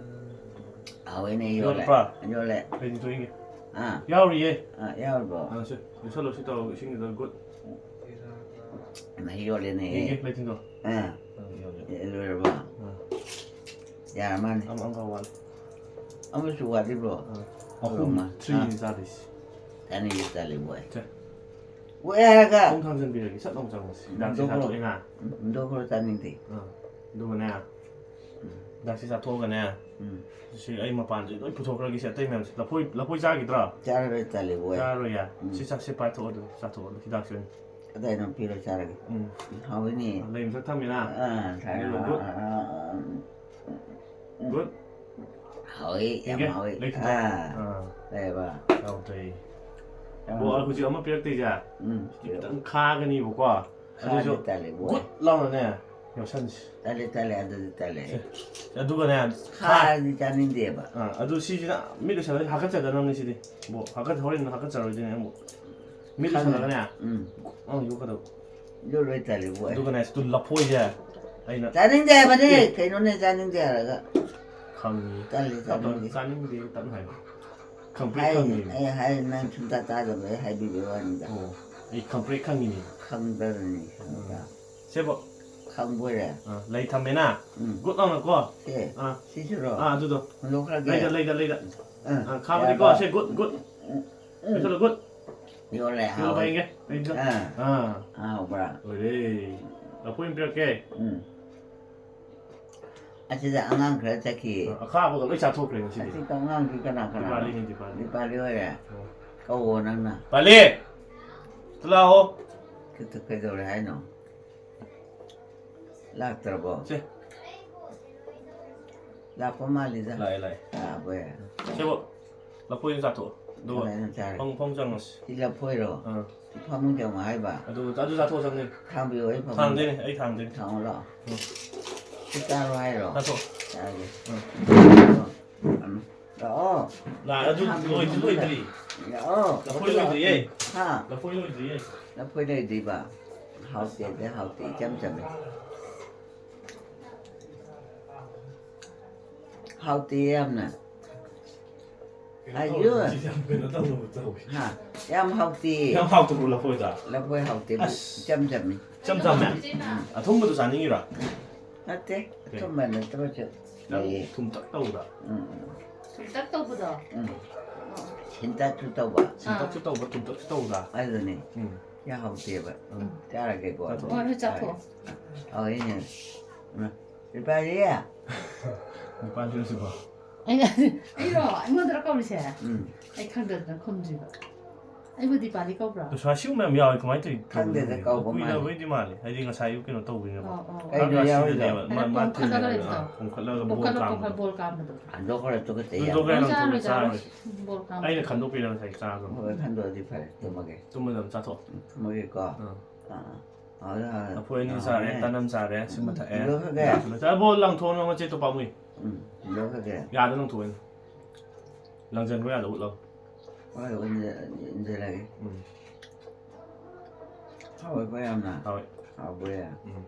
ꯍꯥꯎꯏꯅꯦ, ꯌꯣꯜꯂꯦ꯫ ꯌꯣꯜꯂꯕ꯭ꯔꯥ? ꯌꯣꯜꯂꯦ꯫ ꯀꯩꯅꯣ ꯊꯣꯛꯏꯒꯦ? ꯑꯥ꯫ ꯌꯥꯎꯔꯤꯌꯦ꯫ ꯑꯥ, ꯌꯥꯎꯔꯕꯣ? ꯑꯥ, ꯁꯦ꯫ ꯂꯣꯏꯁꯜꯂꯣ, ꯁꯤ ꯇꯧꯔꯒ ꯏꯁꯤꯡꯗꯨꯗ ꯒꯨꯗ꯫ ꯃꯍꯤ ꯌꯣꯜꯂꯦꯅꯦ꯫ ꯌꯦꯡꯒꯦ, ꯂꯩꯆꯤꯟꯗꯣ꯫ ꯑꯥ꯫ ꯑꯥ, ꯌꯣꯜꯂꯦ꯫ ꯑꯦ, ꯂꯣꯏꯔꯕꯣ? ꯑꯥ꯫ ꯌꯥꯔ ꯃꯥꯅꯦ꯫ ꯑꯃ, ꯑꯃꯒ ꯋꯥꯠꯂꯤ꯫ ꯑꯃꯁꯨ ꯋꯥꯠꯂꯤꯕ꯭ꯔꯣ? ꯑꯥ꯫ ꯑꯍꯨꯝ, ꯑꯍꯨꯝ꯫ Three ꯑꯥ꯫ ꯅꯤ ꯆꯥꯗꯣꯏꯁꯤ꯫ ꯆꯥꯅꯤꯡꯉꯦ ꯆꯥꯂꯤ ꯕꯣꯏ꯫ ꯁꯦ꯫ ꯕꯣꯏ ꯍꯥꯏꯔꯒ꯫ ꯈꯣꯡ ꯊꯥꯡꯖꯟꯕꯤꯔꯒꯦ, ꯁꯠ ꯂꯥꯎ ꯆꯪꯉꯣ꯫ ꯁꯤ ꯍꯤꯗꯥꯛꯁꯤ ꯍꯨꯟꯗꯣꯛꯈ꯭ꯔꯣ꯫ ꯆꯥꯊꯣꯛꯑꯦꯅ꯫ ꯍꯨꯟꯗꯣꯛꯈ꯭ꯔꯣ ꯆꯥꯅꯤꯡꯗꯦ꯫ ꯑꯥ꯫ ꯑꯗꯨꯒꯅꯦ꯫ ꯎꯝ꯫ ꯍꯤꯗꯥꯛꯁꯤ ꯆꯥꯊꯣꯛꯑꯒꯅꯦ꯫ ꯎꯝ꯫ ꯁꯤ ꯑꯩ ꯃꯄꯥꯟꯁꯤ ꯂꯣꯏ ꯄꯨꯊꯣꯛꯈ꯭ꯔꯒꯦ, ꯁꯤ ꯑꯇꯩ ꯃꯌꯥꯝꯁꯤ꯫ ꯂꯐꯣꯏ, ꯂꯐꯣꯏ ꯆꯥꯈꯤꯗ꯭ꯔꯣ? ꯆꯥꯔꯔꯣꯏ ꯆꯥꯂꯤ ꯕꯣꯏ꯫ ꯆꯥꯔꯔꯣꯏꯌꯦ? ꯎꯝ꯫ ꯁꯤ ꯆꯥ-, ꯁꯤ ꯄꯥꯏꯊꯣꯛꯑꯣ ꯑꯗꯨ, ꯆꯥꯊꯣꯛꯑꯣ ꯑꯗꯨ, ꯍꯤꯗꯥꯛꯁꯤ ꯑꯣꯏꯅ꯫ ꯑꯗꯥꯏ ꯅꯪ ꯄꯤꯔꯣ ꯆꯥꯔꯒꯦ꯫ ꯎꯝ꯫ ꯍꯥꯎꯏꯅꯦ꯫ ꯂꯩ ꯃꯊꯛ ꯊꯝꯃꯤꯅ? ꯑꯥ, ꯊꯥꯏꯅ ꯑꯗꯨꯒ ꯒꯨꯗ꯫ ꯑꯥ, ꯑꯥ, ꯑꯥ, ꯎꯝ, ꯎꯝ꯫ ꯒꯨꯗ꯫ ꯍꯥꯎꯏ, ꯌꯥꯝ ꯌꯦꯡꯒꯦ, ꯍꯥꯎꯏ꯫ ꯂꯩ ꯊꯝꯃꯣ꯫ ꯑꯥ, ꯑꯥ꯫ ꯂꯩꯔꯕ? ꯌꯥꯎꯗ꯭ꯔꯦ꯫ ꯌꯥꯝ ꯕꯣ, ꯍꯥꯎꯏ꯫ ꯍꯧꯖꯤꯛ ꯑꯃ ꯄꯤꯔꯛꯇꯣꯏꯁꯦ꯫ ꯎꯝ, ꯁꯤ ꯄꯤꯔꯛꯑꯣ꯫ ꯈꯤꯇꯪ ꯈꯥꯒꯅꯤꯕꯀꯣ꯫ ꯈꯥꯗꯤ ꯑꯗꯨꯁꯨ ꯇꯜꯂꯦ, ꯕꯣꯏ꯫ ꯒꯨꯠ ꯂꯥꯎꯅꯅꯦ, ꯌꯣꯠꯁꯟꯁꯤ꯫ ꯇꯜꯂꯦ, ꯇꯜꯂꯦ, ꯑꯗꯨꯗꯤ ꯇꯜꯂꯦ꯫ ꯁꯦ, ꯑꯗꯨꯒꯅꯦ, ꯈꯥꯔꯗꯤ ꯆꯥꯅꯤꯡꯗꯦꯕ꯫ ꯑꯥ, ꯑꯗꯨ ꯁꯤꯁꯤꯅ ꯃꯤꯠ ꯎꯏꯁꯜꯂꯒ ꯍꯥꯀꯠꯆꯗꯅꯕꯅꯤ ꯁꯤꯗꯤ꯫ ꯕꯣ, ꯍꯥꯀꯠ-, ꯍꯣꯔꯦꯟ ꯍꯥꯀꯠꯆꯔꯣꯏꯗꯣꯏꯅꯦ ꯑꯃꯨꯛ꯫ ꯃꯤꯠ ꯈꯪꯉꯦ꯫ ꯎꯏꯁꯜꯂꯒꯅꯦ, ꯎꯝ꯫ ꯑꯃꯨꯛ ꯌꯣꯠꯀꯗꯧꯕ꯫ ꯌꯣꯠꯂꯣꯏ ꯇꯜꯂꯦ, ꯕꯣꯏ꯫ ꯑꯗꯨꯒꯅꯦ, ꯁꯤꯗ ꯂꯐꯣꯏꯁꯦ ꯑꯩꯅ ꯇꯥꯅꯤꯡꯗꯦ ꯍꯥꯏꯕꯅꯦ, ꯑꯦ꯫ ꯀꯩꯅꯣꯅꯦ ꯆꯥꯅꯤꯡꯗꯦ ꯍꯥꯏꯔꯒ꯫ ꯈꯪꯉꯤ꯫ ꯇꯜꯂꯤ, ꯇꯞꯅ ꯆꯥꯅꯤꯡꯗꯦ꯫ ꯆꯥꯅꯤꯡꯗꯦ, ꯇꯞꯅ ꯍꯥꯏꯌꯨ꯫ ꯈꯪꯄ꯭ꯔꯦꯛ ꯍꯥꯏ, ꯈꯪꯉꯤꯅꯦ꯫ ꯑꯩ ꯍꯥꯏ, ꯅꯪ ꯁꯨꯡꯇꯥ ꯇꯥꯗꯕ ꯑꯩ ꯍꯥꯏꯕꯤꯕꯩ ꯋꯥꯅꯤꯗ꯫ ꯑꯣ, ꯑꯩ ꯈꯪꯄ꯭ꯔꯦꯛ ꯈꯪꯉꯤꯅꯦ꯫ ꯈꯪꯗꯕꯅꯤ, ꯈꯪꯗ꯫ ꯎꯝ꯫ ꯁꯦꯕꯣ꯫ ꯈꯪꯕꯣꯏꯔꯦ꯫ ꯑꯥ, ꯂꯩ ꯊꯝꯃꯦꯅ꯫ ꯎꯝ꯫ ꯒꯨꯠ ꯂꯥꯎꯅꯀꯣ꯫ ꯁꯦ, ꯑꯥ꯫ ꯁꯤꯁꯤꯔꯣ? ꯑꯥ, ꯑꯗꯨꯗꯣ꯫ ꯍꯨꯟꯗꯣꯛꯈ꯭ꯔꯒꯦ? ꯂꯩꯗ, ꯂꯩꯗ, ꯂꯩꯗ꯫ ꯑꯥ, ꯑꯥ, ꯈꯥꯕꯅꯤꯀꯣ, ꯌꯥꯔꯕ? ꯁꯦ, ꯒꯨꯠ, ꯒꯨꯠ꯫ ꯎꯝ, ꯎꯝ꯫ ꯂꯣꯏꯁꯜꯂꯣ, ꯒꯨꯠ꯫ ꯌꯣꯜꯂꯦ, ꯌꯣꯜꯂꯣ, ꯍꯥꯎꯋꯦ꯫ ꯄꯥꯏꯒꯦ, ꯄꯥꯏꯒꯦ꯫ ꯑꯥ꯫ ꯑꯥ꯫ ꯍꯥꯎꯕ꯭ꯔꯥ? ꯂꯣꯏꯔꯦ꯫ ꯂꯐꯣꯏ ꯑꯃ ꯄꯤꯔꯛꯀꯦ꯫ ꯎꯝ꯫ ꯑꯁꯤꯗ ꯑꯉꯥꯡ ꯈꯔ ꯆꯠꯈꯤꯌꯦ꯫ ꯑ, ꯑꯈꯥꯕꯒ ꯂꯣꯏ ꯆꯥꯊꯣꯛꯈ꯭ꯔꯦ ꯉꯁꯤꯗꯤ꯫ ꯑꯁꯤ ꯑꯉꯥꯡꯁꯤ ꯀꯅꯥ ꯀꯅꯥꯅꯣ? ꯗꯤꯄꯥꯂꯤꯅꯤ, ꯗꯤꯄꯥꯂꯤ꯫ ꯗꯤꯄꯥꯂꯤ ꯑꯣꯏꯔꯦ? ꯑꯣ꯫ ꯀꯧꯋꯣ ꯅꯪꯅ꯫ ꯄꯥꯂꯤ! ꯁꯤ ꯂꯥꯛꯑꯣ꯫ ꯀꯩꯗ-, ꯀꯩꯗꯧꯔꯦ ꯍꯥꯏꯅꯣ? ꯂꯥꯛꯇ꯭ꯔꯕꯣ? ꯁꯦ꯫ ꯂꯥꯛꯄ ꯃꯥꯜꯂꯤꯗ꯫ ꯂꯥꯛꯑꯦ, ꯂꯥꯛꯑꯦ꯫ ꯂꯥꯛꯑꯕꯣꯏ꯫ ꯁꯦꯕꯣ, ꯂꯐꯣꯏꯗꯣ ꯆꯥꯊꯣꯛꯑꯣ꯫ ꯑꯗꯨꯒ ꯀꯃꯥꯏꯅ ꯆꯥꯔꯦ? ꯐꯃꯨꯡ, ꯐꯃꯨꯡ ꯆꯪꯉꯁꯤ꯫ ꯁꯤ ꯂꯐꯣꯏꯔꯣ? ꯑꯥ꯫ ꯐꯃꯨꯡ ꯆꯪꯉꯣ ꯍꯥꯏꯕ? ꯑꯗꯨ, ꯑꯗꯨ ꯆꯥꯊꯣꯛꯑꯣ ꯆꯪꯗꯣꯏꯅꯤ꯫ ꯊꯥꯡꯕꯤꯌꯣ, ꯑꯩ ꯐꯃꯨꯡꯗ꯫ ꯊꯥꯡꯗꯣꯏꯅꯦ, ꯑꯩ ꯊꯥꯡꯗꯣꯏꯅꯤ꯫ ꯊꯥꯡꯉꯣ ꯂꯥꯛꯑꯣ꯫ ꯎꯝ꯫ ꯁꯤ ꯆꯥꯔꯣ ꯍꯥꯏꯔꯣ? ꯆꯥꯊꯣꯛꯑꯣ꯫ ꯆꯥꯔꯒꯦ꯫ ꯎꯝ꯫ ꯎꯝ꯫ ꯂꯥꯛꯑꯣ꯫ ꯂꯥꯛꯑꯣ꯫ ꯑꯗꯨ ꯊꯥꯡꯗꯣ ꯂꯣꯏꯗ꯭ꯔꯤ, ꯐꯃꯨꯡꯗ꯫ ꯂꯣꯏꯗ꯭ꯔꯤ꯫ ꯂꯥꯛꯑꯣ꯫ ꯂꯐꯣꯏ ꯂꯣꯏꯗ꯭ꯔꯤꯌꯦ꯫ ꯍꯥ? ꯂꯐꯣꯏ ꯂꯣꯏꯗ꯭ꯔꯤꯌꯦ꯫ ꯂꯐꯣꯏ ꯂꯩꯗ꯭ꯔꯤꯕ? ꯍꯥꯎꯇꯦꯗ, ꯍꯥꯎꯇꯦ, ꯏꯆꯝ ꯆꯝꯃꯦ꯫ ꯍꯥꯎꯇꯦ ꯌꯥꯝꯅ꯫ ꯀꯩꯅꯣ ꯑꯌꯨ꯫ ꯇꯧꯔꯦ, ꯁꯤ ꯌꯥꯝ ꯀꯩꯅꯣ ꯇꯧꯗꯕ ꯇꯧꯋꯦ꯫ ꯍꯥ? ꯌꯥꯝ ꯍꯥꯎꯇꯦ꯫ ꯌꯥꯝ ꯍꯥꯎꯇꯕ꯭ꯔꯣ ꯂꯐꯣꯏꯗ? ꯂꯐꯣꯏ ꯍꯥꯎꯇꯦ, ꯑꯁ꯫ ꯏꯆꯝ ꯆꯝꯃꯤ꯫ ꯏꯆꯝ ꯆꯝꯃꯦ? ꯎꯝ꯫ ꯑꯊꯨꯝꯕꯗꯣ ꯆꯥꯅꯤꯡꯉꯤꯔꯣ? ꯅꯠꯇꯦ, ꯀꯩ? ꯑꯊꯨꯝꯕ ꯅꯠꯇꯕꯁꯨ ꯌꯥꯝ ꯂꯩꯌꯦ꯫ ꯊꯨꯝꯇꯛ ꯇꯧꯕ꯭ꯔꯥ? ꯎꯝ, ꯎꯝ꯫ ꯊꯨꯝꯇꯛ ꯇꯧꯕꯗꯣ? ꯎꯝ꯫ ꯁꯤꯟꯇꯛꯁꯨ ꯇꯧꯕ꯫ ꯁꯤꯟꯇꯛꯁꯨ ꯑꯥ꯫ ꯇꯧꯕ, ꯊꯨꯝꯇꯛꯁꯨ ꯇꯧꯕ꯭ꯔꯥ? ꯑꯗꯨꯅꯤ꯫ ꯎꯝ꯫ ꯌꯥꯝ ꯍꯥꯎꯇꯦꯕ꯫ ꯎꯝ꯫ ꯆꯥꯔꯒꯦꯀꯣ꯫ ꯆꯥꯊꯣꯛꯑꯣ꯫ ꯍꯣꯏ, ꯍꯣꯏ, ꯆꯥꯊꯣꯛꯑꯣ꯫ ꯍꯥꯎꯋꯦꯅꯦ꯫ ꯏꯃꯥ, ꯏꯄꯥꯗꯤ? ꯅꯨꯄꯥꯗꯨꯅꯁꯨꯀꯣ꯫ ꯑꯩꯅ, ꯑꯩꯔꯣ? ꯑꯩꯉꯣꯟꯗꯔꯣ ꯀꯧꯔꯤꯁꯦ? ꯎꯝ꯫ ꯑꯩ ꯈꯪꯗꯗꯅ ꯈꯨꯝꯗ꯭ꯔꯤꯕ꯫ ꯑꯩꯕꯨ ꯗꯤꯄꯥꯂꯤ ꯀꯧꯕ꯭ꯔꯣ? ꯁꯨꯃꯥꯏꯅ ꯁꯤꯒꯨꯝꯕ ꯌꯥꯝ ꯌꯥꯎꯋꯦ, ꯀꯃꯥꯏꯅ ꯇꯧꯔꯤꯅꯣ? ꯈꯪꯗꯦꯗ, ꯀꯧꯕ ꯃꯥꯜꯂꯦ꯫ ꯀꯨꯏꯔꯕꯩꯗꯤ ꯃꯥꯜꯂꯦ, ꯍꯥꯏꯗꯤ ꯉꯁꯥꯏ ꯑꯌꯨꯛ ꯀꯩꯅꯣ ꯇꯧꯕꯅꯤꯅꯀꯣ꯫ ꯑꯣ, ꯑꯣ꯫ ꯀꯩꯅꯣ ꯈꯔ ꯌꯥꯎꯔꯤꯗꯣ? ꯁꯤꯗꯅꯦꯕ, ꯃꯥ, ꯃꯥ ꯄꯣꯝꯈꯠꯂꯒ ꯊꯤꯜꯂꯦꯕ, ꯂꯩꯕꯗꯣ꯫ ꯑꯥ, ꯄꯣꯝꯈꯠꯂꯒ ꯕꯣꯜ ꯄꯣꯝꯈꯠꯂꯒ ꯀꯥꯝꯕꯗꯣ꯫ ꯕꯣꯜ ꯀꯥꯝꯕꯗꯣ꯫ ꯍꯟꯗꯣꯛꯈ꯭ꯔꯦ, ꯇꯨꯀꯠꯆꯩ ꯌꯥꯝ꯫ ꯂꯧꯊꯣꯛꯈ꯭ꯔꯦ, ꯂꯧꯊꯣꯛꯈ꯭ꯔꯦ, ꯆꯥꯔꯣꯏ, ꯆꯥꯔꯣꯏ꯫ ꯕꯣꯜ ꯀꯥꯝꯕꯗꯣ꯫ ꯑꯩꯅ ꯈꯟꯗꯣꯛꯄꯤꯔꯒ ꯉꯁꯥꯏ ꯆꯥꯈ꯭ꯔꯕꯅꯦ꯫ ꯍꯣꯏ, ꯈꯟꯗꯣꯛꯑꯗꯤ ꯐꯔꯦ, ꯇꯨꯝꯃꯒꯦ꯫ ꯇꯨꯝꯕꯗ ꯑꯗꯨꯝ ꯆꯥꯊꯣꯛ꯫ ꯎꯝ, ꯇꯨꯝꯃꯒꯦꯀꯣ꯫ ꯑꯥ꯫ ꯑꯥ, ꯑꯥ꯫ ꯍꯥꯎꯔꯦ, ꯍꯥꯎꯔꯦ꯫ ꯂꯐꯣꯏ ꯑꯅꯤ ꯆꯥꯔꯦ, ꯍꯥꯎꯔꯦ꯫ ꯇꯟ ꯑꯃ ꯆꯥꯔꯦ, ꯁꯤꯃ ꯎꯝ, ꯊꯛꯑꯦ꯫ ꯂꯣꯏꯈ꯭ꯔꯒꯦ? ꯆꯥꯁꯨ ꯂꯣꯏ-, ꯑ, ꯕꯣꯜ ꯂꯪꯊꯣꯛꯑꯣ, ꯅꯪ ꯃꯆꯦꯠꯇꯣ ꯄꯥꯝꯃꯨꯏ꯫ ꯎꯝ, ꯂꯣꯏꯈ꯭ꯔꯒꯦ? ꯌꯥꯗ ꯂꯪꯊꯣꯛꯑꯣ꯫ ꯂꯪꯖꯟꯈ꯭ꯔꯣ, ꯌꯥꯗ ꯎꯠꯂꯣ꯫ ꯍꯣꯏ, ꯎꯟꯖ-, ꯎꯟꯖꯔꯒꯦ꯫ ꯎꯝ꯫ ꯍꯥꯎꯋꯦꯀꯣ ꯌꯥꯝꯅ? ꯍꯥꯎꯋꯦ꯫ ꯍꯥꯎꯕ꯭ꯔꯥ? ꯎꯝ꯫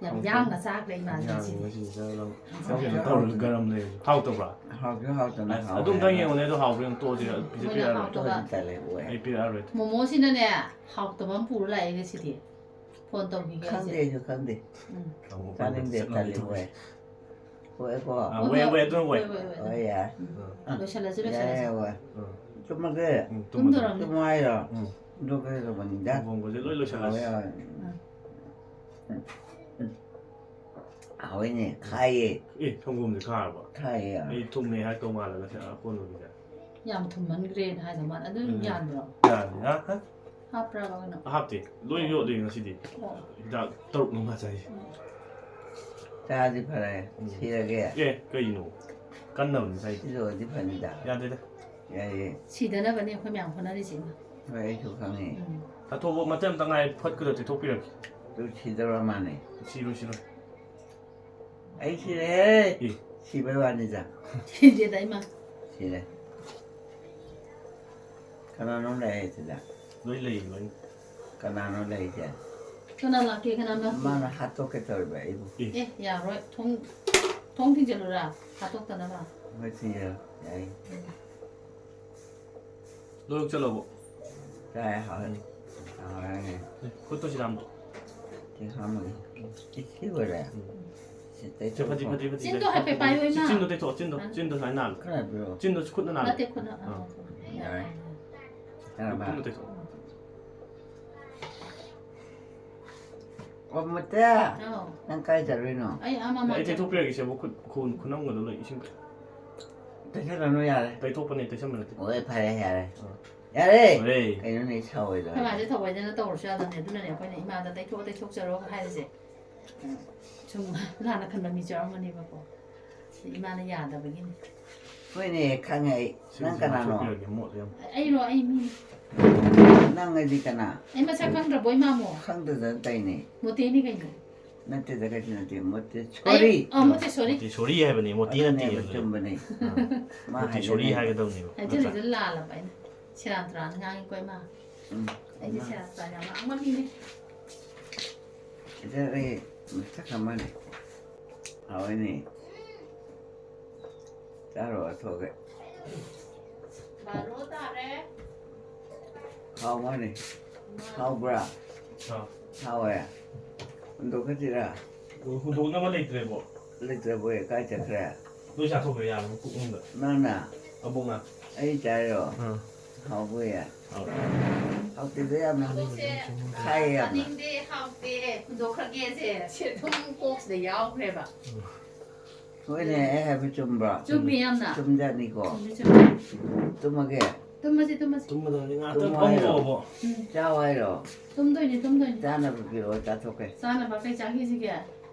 ꯌꯥꯝ ꯍꯥꯎꯇꯦ꯫ ꯌꯥꯡꯅ ꯆꯥꯈ꯭ꯔꯦ ꯏꯃꯥꯟꯅꯕꯤꯁꯤꯡ꯫ ꯌꯥꯡꯅ ꯉꯁꯤꯗꯤ ꯆꯥꯔꯕ꯫ ꯍꯥꯎꯇꯦ, ꯆꯥꯛꯁꯦ ꯇꯧꯔ ꯍꯥꯎꯇꯦ꯫ ꯒꯔꯝ ꯂꯩꯔꯁꯨ꯫ ꯍꯥꯎꯇꯕ꯭ꯔꯥ? ꯍꯥꯎꯁꯨ ꯍꯥꯎꯇꯅ ꯑꯁ, ꯍꯥꯎꯋꯦ ꯑꯗꯨꯝꯇꯪ ꯍꯥꯏꯕ꯫ ꯌꯦꯡꯉꯨꯅꯦ, ꯑꯗꯨ ꯍꯥꯎꯕ꯭ꯔꯥ ꯌꯦꯡꯉꯨ, ꯇꯣꯛꯑꯁꯤ, ꯃꯣꯏꯅ ꯄꯤꯖ-, ꯄꯤꯔꯛꯑꯔꯣꯏ꯫ ꯍꯥꯎꯇꯕ꯫ ꯇꯣꯛꯑꯁꯤ, ꯇꯜꯂꯦ, ꯑꯣꯏ꯫ ꯑꯩ ꯄꯤꯔꯛꯑꯔꯣꯏ꯫ ꯃꯣꯃꯣꯁꯤꯅꯅꯦ, ꯍꯥꯎꯇꯕ ꯑꯃ ꯄꯨꯔ ꯂꯥꯛꯑꯦ ꯉꯁꯤꯗꯤ꯫ ꯐꯣꯟ ꯇꯧꯈꯤꯒꯦ ꯈꯪꯗꯦ, ꯑꯩꯁꯦ꯫ ꯑꯩꯁꯨ ꯈꯪꯗꯦ꯫ ꯎꯝ꯫ ꯑꯃꯨꯛ ꯆꯥꯅꯤꯡꯗꯦ, ꯆꯠꯂꯝꯃꯤ ꯇꯜꯂꯤ, ꯇꯧꯔꯤ꯫ ꯑꯣꯏ꯫ ꯍꯣꯏꯀꯣ꯫ ꯑꯥ, ꯍꯣꯏ, ꯋꯦ, ꯍꯣꯏ, ꯋꯦ, ꯑꯗꯨꯅ ꯋꯦ꯫ ꯍꯣꯏ, ꯍꯣꯏ, ꯍꯣꯏ, ꯍꯣꯏ, ꯍꯣꯏ꯫ ꯌꯥꯔꯦ꯫ ꯎꯝ꯫ ꯑꯥ꯫ ꯂꯣꯏꯁꯜꯂꯁꯤ, ꯌꯥꯔꯦ, ꯂꯣꯏꯁꯜꯂꯁꯤ꯫ ꯍꯣꯏ꯫ ꯑꯥ꯫ ꯇꯨꯝꯃꯒꯦ꯫ ꯎꯝ, ꯇꯨꯝꯃꯗꯣꯏꯅꯦ꯫ ꯇꯨꯝꯃꯣ ꯍꯥꯏꯔꯣ? ꯎꯝ꯫ ꯑꯗꯨ ꯀꯩꯗꯧꯕꯅꯤꯗ? ꯊꯣꯡꯕꯁꯦ ꯂꯣꯏ ꯂꯣꯏꯁꯤꯜꯂꯁꯤ꯫ ꯍꯥꯎꯋꯦ, ꯍꯥꯎꯋꯦ꯫ ꯎꯝ꯫ ꯎꯝ꯫ ꯍꯥꯎꯋꯦꯅꯦ, ꯈꯥꯏꯌꯦ꯫ ꯑꯦ, ꯁꯪꯒꯣꯝꯁꯦ ꯈꯥꯔꯕ? ꯈꯥꯏꯌꯦ꯫ ꯑꯩ ꯊꯨꯝꯃꯦ ꯍꯥꯏ ꯇꯧ ꯃꯥꯜꯂꯒ ꯑꯀꯣꯟꯕꯒꯤꯁꯦ꯫ ꯌꯥꯝ ꯊꯨꯝꯃꯟꯈ꯭ꯔꯦꯅ ꯍꯥꯏꯗꯧ ꯃꯥꯜꯂꯦ꯫ ꯑꯗꯨ ꯎꯝ꯫ ꯌꯥꯟꯕ꯭ꯔꯣ? ꯌꯥꯜꯂꯤ꯫ ꯍꯥ? ꯍꯥ? ꯍꯥꯞꯄ꯭ꯔꯕ ꯀꯩꯅꯣ? ꯍꯥꯞꯇꯦ꯫ ꯂꯣꯏ ꯌꯣꯠꯂꯤ ꯉꯁꯤꯗꯤ꯫ ꯑꯣ꯫ ꯍꯤꯗꯥꯛ ꯇꯔꯨꯛ ꯃꯉꯥ ꯆꯥꯏ꯫ ꯎꯝ꯫ ꯆꯥꯗꯤ ꯐꯔꯦ꯫ ꯎꯝ꯫ ꯁꯤꯔꯒꯦ? ꯑꯦ, ꯀꯩꯅꯣ? ꯀꯟꯅꯕꯅꯤ ꯆꯥꯏꯗꯣ꯫ ꯁꯤꯗꯤ ꯑꯣꯏꯗꯤ ꯐꯅꯤꯗ꯫ ꯌꯥꯗꯦꯗ꯫ ꯌꯥꯏꯌꯦ꯫ ꯁꯤꯗꯅꯕꯅꯦ ꯑꯩꯈꯣꯏ ꯃꯌꯥꯝ ꯍꯣꯠꯅꯔꯤꯁꯦ, ꯏꯃꯥ꯫ ꯍꯣꯏ, ꯑꯩꯁꯨ ꯈꯪꯉꯦ꯫ ꯎꯝ꯫ ꯊꯥꯊꯣꯛꯄ ꯃꯇꯦꯛ ꯑꯝꯇ ꯉꯥꯏ, ꯐꯠꯀꯗ ꯇꯩꯊꯣꯛꯄꯤꯔꯛꯀꯦ꯫ ꯑꯗꯨ ꯁꯤꯗꯧꯔ ꯃꯥꯅꯦ꯫ ꯁꯤꯔꯣꯏ, ꯁꯤꯔꯣꯏ꯫ ꯑꯩ ꯁꯤꯔꯦ꯫ ꯑꯦ꯫ ꯁꯤꯕꯩ ꯋꯥꯅꯤꯗ꯫ ꯁꯤꯗꯦꯗ, ꯏꯃꯥ꯫ ꯁꯤꯔꯦ꯫ ꯀꯅꯥꯅꯣ ꯂꯩ ꯍꯥꯏꯁꯤꯗ? ꯂꯣꯏ ꯂꯩ, ꯂꯣꯏ꯫ ꯀꯅꯥꯅꯣ ꯂꯩꯁꯦ? ꯀꯅꯥ ꯂꯥꯛꯀꯦ, ꯀꯅꯥ ꯂꯥꯛꯀꯦ? ꯃꯥꯅ ꯍꯥꯠꯇꯣꯛꯀꯦ ꯇꯧꯔꯤꯕ ꯑꯩꯕꯨ꯫ ꯑꯦ꯫ ꯑꯦ, ꯌꯥꯔꯣꯏ꯫ ꯊꯣꯡ, ꯊꯣꯡ ꯊꯤꯡꯖꯤꯜꯂꯨꯔꯥ? ꯍꯥꯠꯇꯣꯛꯇꯅꯕ꯫ ꯍꯣꯏ, ꯊꯤꯡꯖꯤꯜꯂꯣ꯫ ꯌꯥꯏ꯫ ꯂꯣꯏ ꯆꯠꯂꯕꯣ? ꯆꯥꯏ, ꯍꯥꯎꯔꯦ꯫ ꯎꯝ꯫ ꯍꯥꯎꯔꯦ꯫ ꯑꯦ, ꯈꯨꯠꯇꯣ ꯁꯤꯗ ꯍꯥꯝꯃꯣ꯫ ꯁꯤ ꯍꯥꯝꯃꯒꯦ꯫ ꯁꯤ, ꯁꯤ ꯑꯣꯏꯔꯦ? ꯎꯝ꯫ ꯁꯤ ꯁꯦ, ꯐꯗꯤ, ꯇꯩꯊꯣꯛꯈ꯭ꯔꯣ꯫ ꯐꯗꯤ, ꯐꯗꯤ, ꯆꯤꯟꯗꯣ ꯐꯗꯤ, ꯍꯥꯏꯐꯦꯠ ꯐꯗꯤ꯫ ꯄꯥꯏꯌꯣ, ꯏꯃꯥ꯫ ꯆꯤꯟꯗꯣ ꯇꯩꯊꯣꯛꯑꯣ, ꯆꯤꯟꯗꯣ꯫ ꯑ꯫ ꯆꯤꯟꯗꯣ ꯁꯨꯃꯥꯏꯅ ꯅꯥꯜꯂꯣ꯫ ꯈꯔ ꯄꯤꯔꯛꯑꯣ꯫ ꯆꯤꯟꯗꯣ ꯈꯨꯠꯅ ꯅꯥꯜꯂꯣ꯫ ꯅꯠꯇꯦ, ꯈꯨꯠꯅ꯫ ꯑ, ꯑꯥ꯫ ꯌꯥꯔꯦ꯫ ꯆꯤꯟꯗꯣ ꯇꯩꯊꯣꯛꯑꯣ꯫ ꯑꯣ, ꯃꯨꯠꯇꯦ꯫ ꯑꯧ꯫ ꯅꯪ ꯀꯥꯏ ꯆꯠꯂꯨꯏꯅꯣ? ꯑꯩ ꯑꯥ ꯃꯃꯥꯡ ꯑꯩ ꯇꯩꯊꯣꯛꯄꯤꯔꯒꯦ, ꯁꯦꯕꯣꯛ ꯈꯨꯠ, ꯈꯨ-, ꯈꯨꯅꯝꯒꯗꯣ ꯂꯣꯏ ꯏꯁꯤꯡ꯫ ꯇꯩꯁꯜꯂꯅꯨ, ꯌꯥꯔꯦ꯫ ꯇꯩꯊꯣꯛꯄꯅꯦ, ꯇꯩꯁꯟꯕ ꯅꯠꯇꯦ꯫ ꯍꯣꯏ, ꯐꯔꯦ, ꯌꯥꯔꯦ꯫ ꯑꯥ꯫ ꯌꯥꯔꯦ! ꯍꯣꯏ꯫ ꯀꯩꯅꯣꯅꯦ ꯁꯥꯎꯔꯤꯗꯣ? ꯑꯩꯈꯣꯏ ꯃꯥꯁꯦ ꯊꯑꯣꯏꯗꯅ ꯇꯧꯔꯁꯨ ꯌꯥꯗꯕꯅꯦ, ꯑꯗꯨꯅꯅꯦ ꯑꯩꯈꯣꯏꯅ ꯏꯃꯥꯗ "ꯇꯩꯊꯣꯛꯑꯣ, ꯇꯩꯊꯣꯛꯆꯔꯣ" ꯍꯥꯏꯔꯤꯁꯦ꯫ ꯁꯨꯝ ꯂꯥꯟꯅ ꯈꯟꯕ ꯃꯤꯁꯨ ꯌꯥꯎꯔꯝꯒꯅꯦꯕꯀꯣ꯫ ꯏꯃꯥꯅ ꯌꯥꯗꯕꯒꯤꯅꯤ꯫ ꯍꯣꯏꯅꯦ, ꯈꯪꯉꯦ ꯑꯩ꯫ ꯁꯤ ꯅꯪ ꯁꯤ ꯀꯅꯥꯅꯣ? ꯂꯧꯊꯣꯛꯄꯤꯔꯒꯦ, ꯃꯣꯠꯂꯦ ꯌꯥꯝ꯫ ꯑꯩꯔꯣ? ꯑꯩ ꯃꯤꯅꯤ꯫ ꯅꯪ ꯑꯩꯗꯤ ꯀꯅꯥ? ꯑꯩ ꯃꯁꯛ ꯈꯪꯗ꯭ꯔꯕꯣ, ꯏꯃꯥꯃꯣ? ꯈꯪꯗꯗꯅ ꯇꯧꯔꯤꯅꯦ꯫ ꯃꯣꯇꯦꯅꯤ ꯀꯩꯅꯣ꯫ ꯅꯠꯇꯦꯗ, ꯀꯩꯁꯨ ꯅꯠꯇꯦ꯫ ꯃꯣꯇꯦ-, ꯑꯩ, sorry꯫ ꯑ, ꯃꯣꯇꯦ, sorry꯫ ꯃꯣꯇꯦ sorry ꯍꯥꯏꯕꯅꯦꯕ, ꯃꯣꯇꯦ ꯅꯠꯇꯦ ꯑꯗꯨꯅꯦꯕ, ꯍꯥꯏꯕꯅꯦ꯫ ꯆꯨꯝꯕꯅꯦ꯫ ꯑꯥ꯫ ꯃꯥ ꯃꯣꯇꯦ sorry ꯍꯥꯏꯒꯗꯕꯅꯦ꯫ ꯍꯥꯏꯒꯗꯕꯅꯦꯕ, ꯅꯠꯇ꯭ꯔꯥ? ꯍꯥꯏꯖꯜꯂꯤꯗꯣ ꯂꯥꯜꯂꯕ ꯑꯩꯅ꯫ ꯁꯦꯔꯥꯟ ꯇꯨꯔꯥꯟ ꯉꯥꯡꯉꯤꯀꯣ, ꯏꯃꯥ꯫ ꯎꯝ꯫ ꯑꯩꯁꯦ ꯏꯃꯥ꯫ ꯁꯦꯔꯥꯟ ꯇꯨꯔꯥꯟ ꯌꯥꯝ ꯉꯥꯡꯕ ꯃꯤꯅꯦ꯫ ꯁꯤꯗ ꯑꯩ ꯃꯁꯛ ꯑꯃꯅꯦ꯫ ꯍꯥꯎꯋꯦꯅꯦ꯫ ꯆꯥꯔꯣ, ꯆꯥꯊꯣꯛꯑꯒꯦ꯫ ꯕꯥꯔꯣ ꯇꯥꯔꯦ꯫ ꯍꯥꯎ ꯃꯥꯅꯦ꯫ ꯍꯥꯎꯕ꯭ꯔꯥ? ꯑꯥ꯫ ꯍꯥꯎꯋꯦ꯫ ꯍꯨꯟꯗꯣꯛꯈ꯭ꯔꯁꯤꯔꯥ? ꯍꯨꯟꯗꯣꯛꯅꯕ ꯂꯩꯇ꯭ꯔꯦꯕꯣ꯫ ꯂꯩꯇ꯭ꯔꯕꯣꯏ? ꯀꯥꯏ ꯆꯠꯈ꯭ꯔꯦ? ꯂꯣꯏ ꯆꯥꯊꯣꯛꯈ꯭ꯔꯦ ꯌꯥꯅꯕ ꯄꯨꯛꯅꯨꯡꯗ꯫ ꯅꯪꯅ? ꯑꯕꯣꯛꯅ꯫ ꯑꯩ ꯆꯥꯏꯔꯣ? ꯑꯥ꯫ ꯍꯥꯎꯕ ꯌꯥꯏ꯫ ꯍꯥꯎ-, ꯍꯥꯎꯇꯦꯗ ꯌꯥꯝꯅ꯫ ꯈꯥꯏꯌꯦ ꯌꯥꯝꯅ꯫ ꯆꯥꯅꯤꯡꯗꯦ, ꯍꯥꯎꯇꯦ, ꯍꯨꯟꯗꯣꯛꯈ꯭ꯔꯒꯦꯁꯦ꯫ ꯁꯤ ꯑꯗꯨꯝ ꯀꯣꯛꯁꯤꯗ ꯌꯥꯎꯈ꯭ꯔꯦꯕ꯫ ꯎꯝ꯫ ꯍꯣꯏꯅꯦ, ꯑꯩ ꯍꯥꯏꯕ ꯆꯨꯝꯕ꯭ꯔꯣ? ꯆꯨꯝꯃꯤ ꯌꯥꯝꯅ꯫ ꯆꯨꯝꯖꯥꯠꯅꯤꯀꯣ꯫ ꯆꯨꯝꯃꯤ, ꯆꯨꯝꯃꯤ꯫ ꯇꯨꯝꯃꯒꯦ? ꯇꯨꯝꯃꯁꯤ, ꯇꯨꯝꯃꯁꯤ꯫ ꯇꯨꯝꯃꯗꯕꯅꯤ, ꯉꯥꯛꯇꯪ ꯇꯨꯝꯃꯣ ꯍꯥꯏꯔꯣ? ꯐꯝꯃꯣꯕ꯫ ꯎꯝ꯫ ꯆꯥꯎ ꯍꯥꯏꯔꯣ? ꯇꯨꯝꯗꯣꯏꯅꯦ, ꯇꯨꯝꯗꯣꯏꯅꯦ꯫ ꯆꯥꯅꯕ ꯄꯤꯔꯛꯑꯣ, ꯆꯥꯊꯣꯛꯀꯦ꯫ ꯆꯥꯅꯕ ꯀꯩ ꯆꯥꯈꯤꯁꯤꯒꯦ?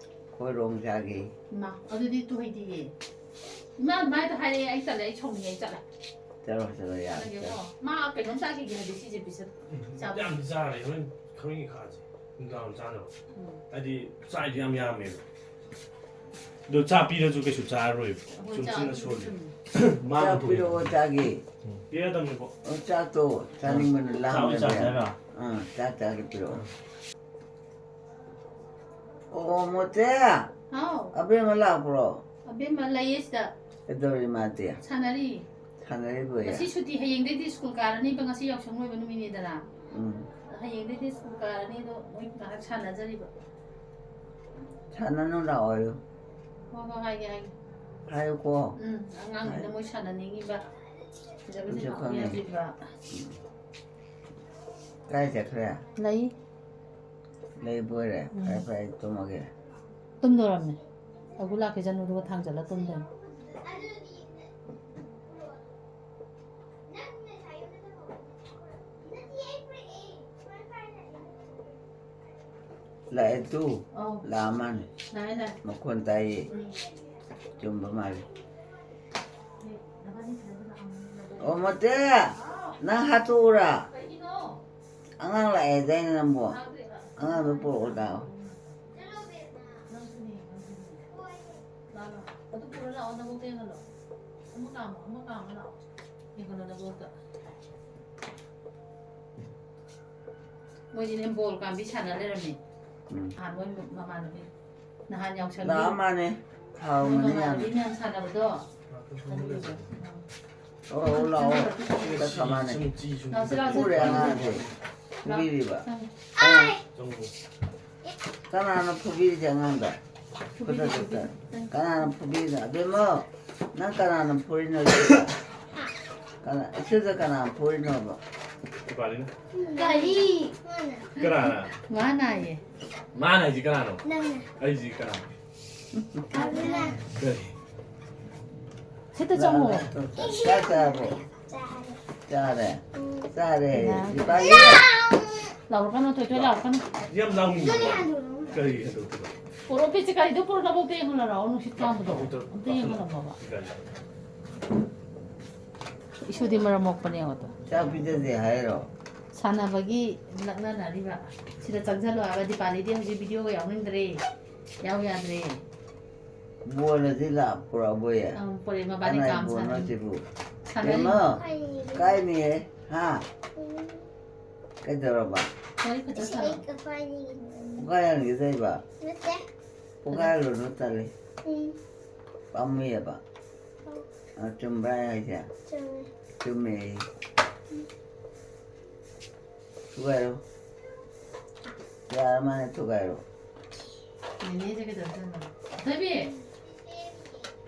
ꯍꯣꯏꯔꯣꯡ ꯆꯥꯒꯦ꯫ ꯏꯃꯥ, ꯑꯗꯨꯗꯤ ꯇꯨ ꯍꯩꯇꯤꯌꯦ꯫ ꯏꯃꯥ ꯑꯗꯨꯃꯥꯏꯅ ꯍꯥꯏꯔꯛꯑꯦ, ꯑꯩ ꯇꯜꯂꯦ, ꯑꯩ ꯁꯥꯎꯅꯤꯡꯉꯦ, ꯑꯩ ꯆꯠꯂꯦ꯫ ꯆꯠꯂꯣ, ꯆꯠꯂꯣ, ꯌꯥꯔꯦ, ꯆꯠꯂꯒꯦꯀꯣ꯫ ꯆꯠꯂꯣ꯫ ꯃꯥ ꯀꯩꯅꯣꯝ ꯆꯥꯈꯤꯒꯦ ꯍꯥꯏꯗꯤ ꯁꯤꯁꯦ ꯄꯤꯁꯠ ꯆꯥꯕ꯫ ꯌꯥꯝꯗꯤ ꯆꯥꯔꯦ, ꯍꯣꯔꯦꯟ ꯈꯪꯉꯤ ꯈꯥꯁꯦ꯫ ꯅꯨꯡꯗꯥꯡ ꯆꯥꯅꯕ꯫ ꯎꯝ꯫ ꯍꯥꯏꯗꯤ ꯆꯥꯏꯗꯣ ꯌꯥꯝ ꯌꯥꯝꯃꯦꯕ꯫ ꯑꯗꯣ ꯆꯥꯛ ꯄꯤꯔꯁꯨ ꯀꯩꯁꯨ ꯆꯥꯔꯔꯣꯏꯕ꯫ ꯍꯣꯏ, ꯆꯨꯝ ꯆꯥꯛ ꯆꯨꯝꯅ ꯁꯣꯜꯂꯤ꯫ ꯆꯨꯝ꯫ ꯃꯥ ꯆꯥꯛ ꯄꯤꯔꯛꯑꯣ, ꯆꯥꯒꯦ꯫ ꯎꯝ꯫ ꯄꯤꯔꯗꯕꯅꯤꯀꯣ꯫ ꯑꯣ, ꯆꯥꯛꯇꯣ ꯆꯥꯅꯤꯡꯕꯅ ꯆꯥꯛ ꯑꯣꯏꯅ ꯂꯥꯝꯃꯦꯕ ꯆꯥꯁꯦ ꯌꯥꯝ꯫ ꯍꯥꯏꯔꯣ? ꯑꯥ, ꯆꯥꯛ ꯆꯥꯒꯦ ꯄꯤꯔꯛꯑꯣ꯫ ꯑꯣ, ꯃꯣꯇꯦ꯫ ꯍꯥꯎ꯫ ꯑꯕꯦꯝꯃ ꯂꯥꯛꯄ꯭ꯔꯣ? ꯑꯕꯦꯝꯃ ꯂꯩꯌꯦ ꯁꯤꯗ꯫ ꯀꯩꯗꯧꯔꯤ ꯃꯥꯗꯤ? ꯁꯥꯟꯅꯔꯤ꯫ ꯁꯥꯟꯅꯔꯤꯕꯣꯌꯦ? ꯉꯁꯤ ꯁꯨꯇꯤ, ꯍꯌꯦꯡꯗꯩꯗꯤ ꯁ꯭ꯀꯨꯜ ꯀꯥꯔꯅꯤꯕ, ꯉꯁꯤ ꯌꯥꯎꯁꯪ ꯂꯣꯏꯕ ꯅꯨꯃꯤꯠꯅꯤꯗꯅ꯫ ꯎꯝ꯫ ꯍꯌꯦꯡꯗꯩꯗꯤ ꯁ꯭ꯀꯨꯜ ꯀꯥꯔꯅꯤ, ꯑꯗꯣ ꯃꯣꯏ ꯉꯥꯏꯍꯥꯛ ꯁꯥꯟꯅꯖꯔꯤꯕ꯫ ꯁꯥꯟꯅꯅꯨ ꯂꯥꯛꯑꯣꯌꯨ꯫ ꯍꯣꯏ, ꯍꯣꯏ, ꯍꯥꯏꯒꯦ, ꯍꯥꯏꯒꯦ꯫ ꯍꯥꯏꯌꯨꯀꯣ꯫ ꯎꯝ, ꯑꯉꯥꯡꯅꯤꯅ ꯍꯥꯏ꯫ ꯃꯣꯏ ꯁꯥꯟꯅꯅꯤꯡꯉꯤꯕ꯫ ꯐꯖ ꯐꯖ ꯑꯩꯁꯨ ꯈꯪꯉꯦ꯫ ꯉꯥꯡꯅꯕꯤꯕ꯫ ꯎꯝ꯫ ꯀꯥꯏ ꯆꯠꯈ꯭ꯔꯦ? ꯂꯩ꯫ ꯂꯩꯕ ꯑꯣꯏꯔꯦ? ꯎꯝ꯫ ꯐꯔꯦ, ꯐꯔꯦ, ꯑꯩ ꯇꯨꯝꯃꯒꯦ꯫ ꯇꯨꯝꯗꯣꯔꯝꯅꯦ꯫ ꯑꯒꯨ ꯂꯥꯛꯈꯤꯁꯅꯨ, ꯑꯗꯨꯒ ꯊꯥꯡꯖꯜꯂ ꯇꯨꯝꯗꯣꯏꯅꯦ꯫ ꯂꯥꯛꯑꯦ ꯇꯨ꯫ ꯑꯧ꯫ ꯂꯥꯛꯑ ꯃꯥꯅꯦ꯫ ꯂꯥꯛꯑꯦ, ꯂꯥꯛꯑꯦ꯫ ꯃꯈꯣꯟ ꯇꯥꯏꯌꯦ꯫ ꯎꯝ꯫ ꯆꯨꯝꯕ ꯃꯥꯜꯂꯦ꯫ ꯑꯣ, ꯃꯣꯇꯦ, ꯅꯪ ꯍꯥꯠꯇꯣꯛꯎꯔꯥ? ꯀꯩꯒꯤꯅꯣ? ꯑꯉꯥꯡ ꯂꯥꯛꯑꯦ ꯍꯥꯏꯗꯥꯏꯅꯦ ꯅꯪꯕꯣ? ꯂꯥꯛꯇꯦ, ꯂꯥꯛꯇꯦ꯫ ꯑꯉꯥꯡꯗꯣ ꯄꯨꯔꯛꯑꯣ ꯂꯥꯛꯑꯣ꯫ ꯅꯪꯁꯨꯅꯦ, ꯅꯪꯁꯨꯅꯦ꯫ ꯂꯥꯛꯑꯣ, ꯂꯥꯛꯑꯣ꯫ ꯑꯗꯨ ꯄꯨꯔ ꯂꯥꯛꯑꯣ, ꯅꯕꯣꯛꯇ ꯌꯦꯡꯍꯜꯂꯣ꯫ ꯑꯃ ꯀꯥꯝꯃꯣ, ꯑꯃ ꯀꯥꯝꯃ ꯂꯥꯛꯑꯣ꯫ ꯌꯦꯡꯍꯜꯂꯣ, ꯅꯕꯣꯛꯇ꯫ ꯃꯣꯏꯗꯤꯅꯦ ꯕꯣꯜ ꯀꯥꯝꯕꯤ ꯁꯥꯟꯅ ꯂꯩꯔꯝꯃꯦ꯫ ꯎꯝ꯫ ꯅꯍꯥꯟ ꯃꯣꯏ ꯃꯃꯥꯟꯅꯕꯤ꯫ ꯅꯍꯥꯟ ꯌꯥꯎꯁꯪꯒꯤ ꯂꯥꯛꯑ ꯃꯥꯅꯦ꯫ ꯃꯣꯏ ꯍꯥꯎꯕꯅꯦ ꯌꯥꯝ꯫ ꯃꯃꯥꯟꯅꯕꯤ ꯃꯌꯥꯝ ꯁꯥꯟꯅꯕꯗꯣ꯫ ꯑꯗꯨꯒꯤꯗꯣ꯫ ꯑꯣ, ꯑꯣ, ꯂꯥꯛꯑꯣ꯫ ꯆꯠꯈ꯭ꯔ ꯃꯥꯅꯦ꯫ ꯂꯥꯛꯑꯣ, ꯆꯠꯂꯣ, ꯐꯨꯔꯦ ꯆꯠꯂꯣ꯫ ꯑꯉꯥꯡꯁꯦ꯫ ꯂꯥꯛꯑꯣ꯫ ꯐꯨꯕꯤꯔꯤꯕ꯫ ꯆꯪꯉꯣ꯫ ꯀꯅꯥꯅꯣ ꯐꯨꯕꯤꯔꯤꯁꯦ ꯑꯉꯥꯡꯗ? ꯐꯨꯕꯤꯔꯤ, ꯈꯨꯗꯛꯇ꯫ ꯐꯨꯕꯤꯔꯤ꯫ ꯀꯅꯥꯅ ꯐꯨꯕꯤꯔꯤꯅꯣ? ꯑꯕꯦꯝꯃ, ꯅꯪ ꯀꯅꯥꯅ ꯐꯨꯔꯤꯅꯣ ꯁꯤꯗ? ꯀꯅꯥ, ꯁꯤꯗ ꯀꯅꯥ ꯐꯨꯔꯤꯅꯣꯕ? ꯗꯤꯄꯥꯂꯤꯅ꯫ ꯒꯥꯔꯤ꯫ ꯀꯅꯥꯅ? ꯃꯥꯅ ꯍꯥꯏꯌꯦ꯫ ꯃꯥꯅ ꯍꯥꯏꯁꯤ ꯀꯅꯥꯅꯣ? ꯅꯪꯅ꯫ ꯑꯩꯁꯤ ꯀꯅꯥꯅꯣ? ꯑꯗꯨꯅ꯫ ꯀꯔꯤ? ꯁꯤꯗ ꯆꯪꯉꯣ꯫ ꯆꯥꯛ ꯆꯥꯔꯕꯣ? ꯆꯥꯔꯦ꯫ ꯆꯥꯔꯦ? ꯎꯝ꯫ ꯆꯥꯔꯦ꯫ ꯌꯥꯔꯦ꯫ ꯗꯤꯄꯥꯂꯤ꯫ ꯂꯥꯎꯔꯛꯀꯅꯨ, ꯊꯣꯏꯊꯣꯏ ꯂꯥꯎꯔꯛꯀꯅꯨ꯫ ꯌꯥꯝ ꯂꯥꯎꯅꯤꯡꯕ꯫ ꯒꯥꯔꯤ ꯍꯥꯟꯗꯣꯛꯑꯣ꯫ ꯀꯔꯤ ꯍꯟꯗꯣꯛꯇꯣꯏꯕ? ꯄꯣꯔꯛꯑꯣ, ꯄꯤꯁꯤ ꯒꯥꯔꯤꯗꯣ ꯄꯨꯔꯛꯅꯕ ꯑꯝꯇ ꯌꯦꯡꯍꯜꯂꯣ, ꯅꯨꯡꯁꯤꯠ ꯀꯥꯝꯕꯗꯣ꯫ ꯑꯝꯇ ꯌꯦꯡꯍꯜꯂꯝꯃꯣꯕ꯫ ꯒꯥꯔꯤ꯫ ꯏꯁꯨꯗꯤ ꯃꯔꯝ ꯃꯣꯛꯄꯅꯦ ꯌꯦꯡꯉꯣ ꯇꯣ꯫ ꯆꯥꯛ ꯄꯤꯖꯗꯦ ꯍꯥꯏꯔꯣ? ꯁꯥꯟꯅꯕꯒꯤ ꯂꯛꯅꯅꯔꯤꯕ꯫ ꯁꯤꯗ ꯆꯪꯁꯜꯂꯣ ꯍꯥꯏꯕ, ꯗꯤꯄꯥꯂꯤꯗꯤ ꯍꯧꯖꯤꯛ ꯚꯤꯗꯤꯑꯣꯒ ꯌꯥꯎꯅꯤꯡꯗ꯭ꯔꯦ꯫ ꯌꯥꯎ ꯌꯥꯗ꯭ꯔꯦ꯫ ꯕꯣꯜ ꯑꯁꯤ ꯂꯥꯛ ꯄꯨꯔꯛꯑꯕꯣꯌꯦ? ꯑꯪ, ꯄꯣꯔꯛꯑꯦ, ꯃꯕꯥꯅꯤ ꯀꯅꯥꯏ ꯀꯥꯝ ꯕꯣꯜꯅꯣ ꯁꯥꯟꯅꯔꯤ꯫ ꯁꯤꯕꯨ? ꯁꯥꯟꯅꯔꯤ꯫ ꯏꯃꯥ, ꯀꯥꯏꯅꯤꯌꯦ? ꯍꯥ? ꯀꯩꯗꯧꯔꯕ? ꯋꯥꯔꯤ ꯐꯖ ꯁꯤ ꯁꯥꯟꯅꯧ꯫ ꯑꯩ ꯀꯄꯥꯏꯅꯤꯒꯤ꯫ ꯄꯨꯡꯈꯥꯏ ꯍꯟꯈꯤꯗꯣꯏꯕ? ꯅꯠꯇꯦ꯫ ꯄꯨꯡꯈꯥꯏ ꯍꯜꯂꯨꯅꯨ ꯇꯜꯂꯤ꯫ ꯎꯝ꯫ ꯄꯥꯝꯃꯨꯏꯌꯦꯕ꯫ ꯑ, ꯆꯨꯝꯕ꯭ꯔꯥ ꯑꯩ ꯍꯥꯏꯁꯦ? ꯆꯨꯝꯃꯦ꯫ ꯆꯨꯝꯃꯦ ꯑꯩ꯫ ꯊꯨꯒꯥꯏꯔꯣ꯫ ꯌꯥꯔ ꯃꯥꯅꯦ, ꯊꯨꯒꯥꯏꯔꯣ꯫ ꯅꯦꯅꯦꯁꯦ ꯀꯩꯗꯧꯔꯖꯥꯠꯅꯣ? ꯊꯣꯏꯕꯤ!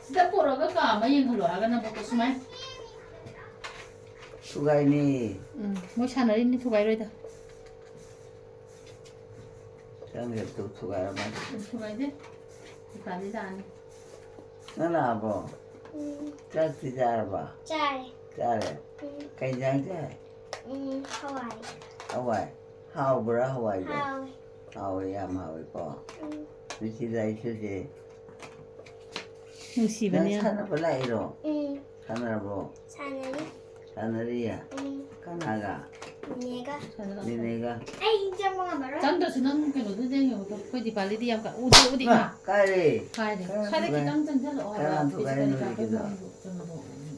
ꯁꯤꯗ ꯄꯨꯔꯛꯑꯒ ꯀꯥꯝꯃ ꯌꯦꯡꯍꯜꯂꯣ ꯍꯥꯏꯔꯒ ꯅꯕꯨꯛꯇꯣ ꯁꯨꯃꯥꯏ꯫ ꯊꯨꯒꯥꯏꯅꯤ꯫ ꯎꯝ, ꯃꯣꯏ ꯁꯥꯟꯅꯔꯤꯅꯤ, ꯊꯨꯒꯥꯏꯔꯣꯏꯗ꯫ ꯆꯪꯈ꯭ꯔꯦ ꯇꯨ, ꯊꯨꯒꯥꯏꯔ ꯃꯥꯅꯦ꯫ ꯎꯝ, ꯊꯨꯒꯥꯏꯗꯦ꯫ ꯗꯤꯄꯥꯂꯤ ꯂꯥꯛꯑꯅꯤ꯫ ꯅꯪ ꯂꯥꯛꯑꯕꯣ? ꯎꯝ꯫ ꯆꯥꯛꯇꯤ ꯆꯥꯔꯕ? ꯆꯥꯔꯦ꯫ ꯆꯥꯔꯦ? ꯎꯝ꯫ ꯀꯩ ꯏꯟꯖꯥꯡ ꯆꯥꯏ? ꯎꯝ꯫ ꯍꯋꯥꯏ꯫ ꯍꯋꯥꯏ꯫ ꯍꯥꯎꯕ꯭ꯔꯥ ꯍꯋꯥꯏꯗꯣ? ꯍꯥꯎꯋꯦ꯫ ꯍꯥꯎꯋꯦ, ꯌꯥꯝ ꯍꯥꯎꯋꯦꯀꯣ꯫ ꯎꯝ꯫ ꯉꯁꯤꯗ ꯑꯩꯁꯨꯁꯦ ꯅꯪ ꯅꯨꯡꯁꯤꯕꯅꯦ꯫ ꯁꯥꯟꯅꯕ ꯂꯥꯛꯏꯔꯣ? ꯎꯝ꯫ ꯁꯥꯟꯅꯔꯕꯣ? ꯁꯥꯟꯅꯔꯤ꯫ ꯁꯥꯟꯅꯔꯤꯌꯦ? ꯎꯝ꯫ ꯀꯅꯥꯒ? ꯅꯦꯒ꯫ ꯅꯦꯅꯦꯒ? ꯑꯩ ꯆꯪꯕ ꯉꯝꯃꯔꯣꯏ꯫ ꯆꯪꯗ꯭ꯔꯁꯨ ꯅꯪ ꯀꯩꯅꯣꯗꯨꯗ ꯌꯦꯡꯉꯣ꯫ ꯑꯩꯈꯣꯏ ꯗꯤꯄꯥꯂꯤꯗꯤ ꯌꯥꯝ ꯀ-, ꯎꯗꯦ, ꯎꯗꯦ, ꯏꯃꯥ꯫ ꯀꯥꯏꯔꯦ? ꯀꯥꯏꯔꯦ? ꯀꯅꯥ ꯁ꯭ꯋꯥꯏꯗ ꯊꯨꯒꯥꯏ-, ꯈꯤꯇꯪ ꯆꯪꯁꯤꯜꯂꯛꯑꯣ ꯍꯥꯏꯕ꯫ ꯀꯅꯥ ꯊꯨꯒꯥꯏꯔꯤꯅꯣ ꯐꯤꯖꯤꯀꯦꯜ ꯍꯧꯖꯤꯛꯀꯤꯗꯣ? ꯀꯩꯅꯣꯗꯣ, ꯀꯩꯅꯣꯗꯣ꯫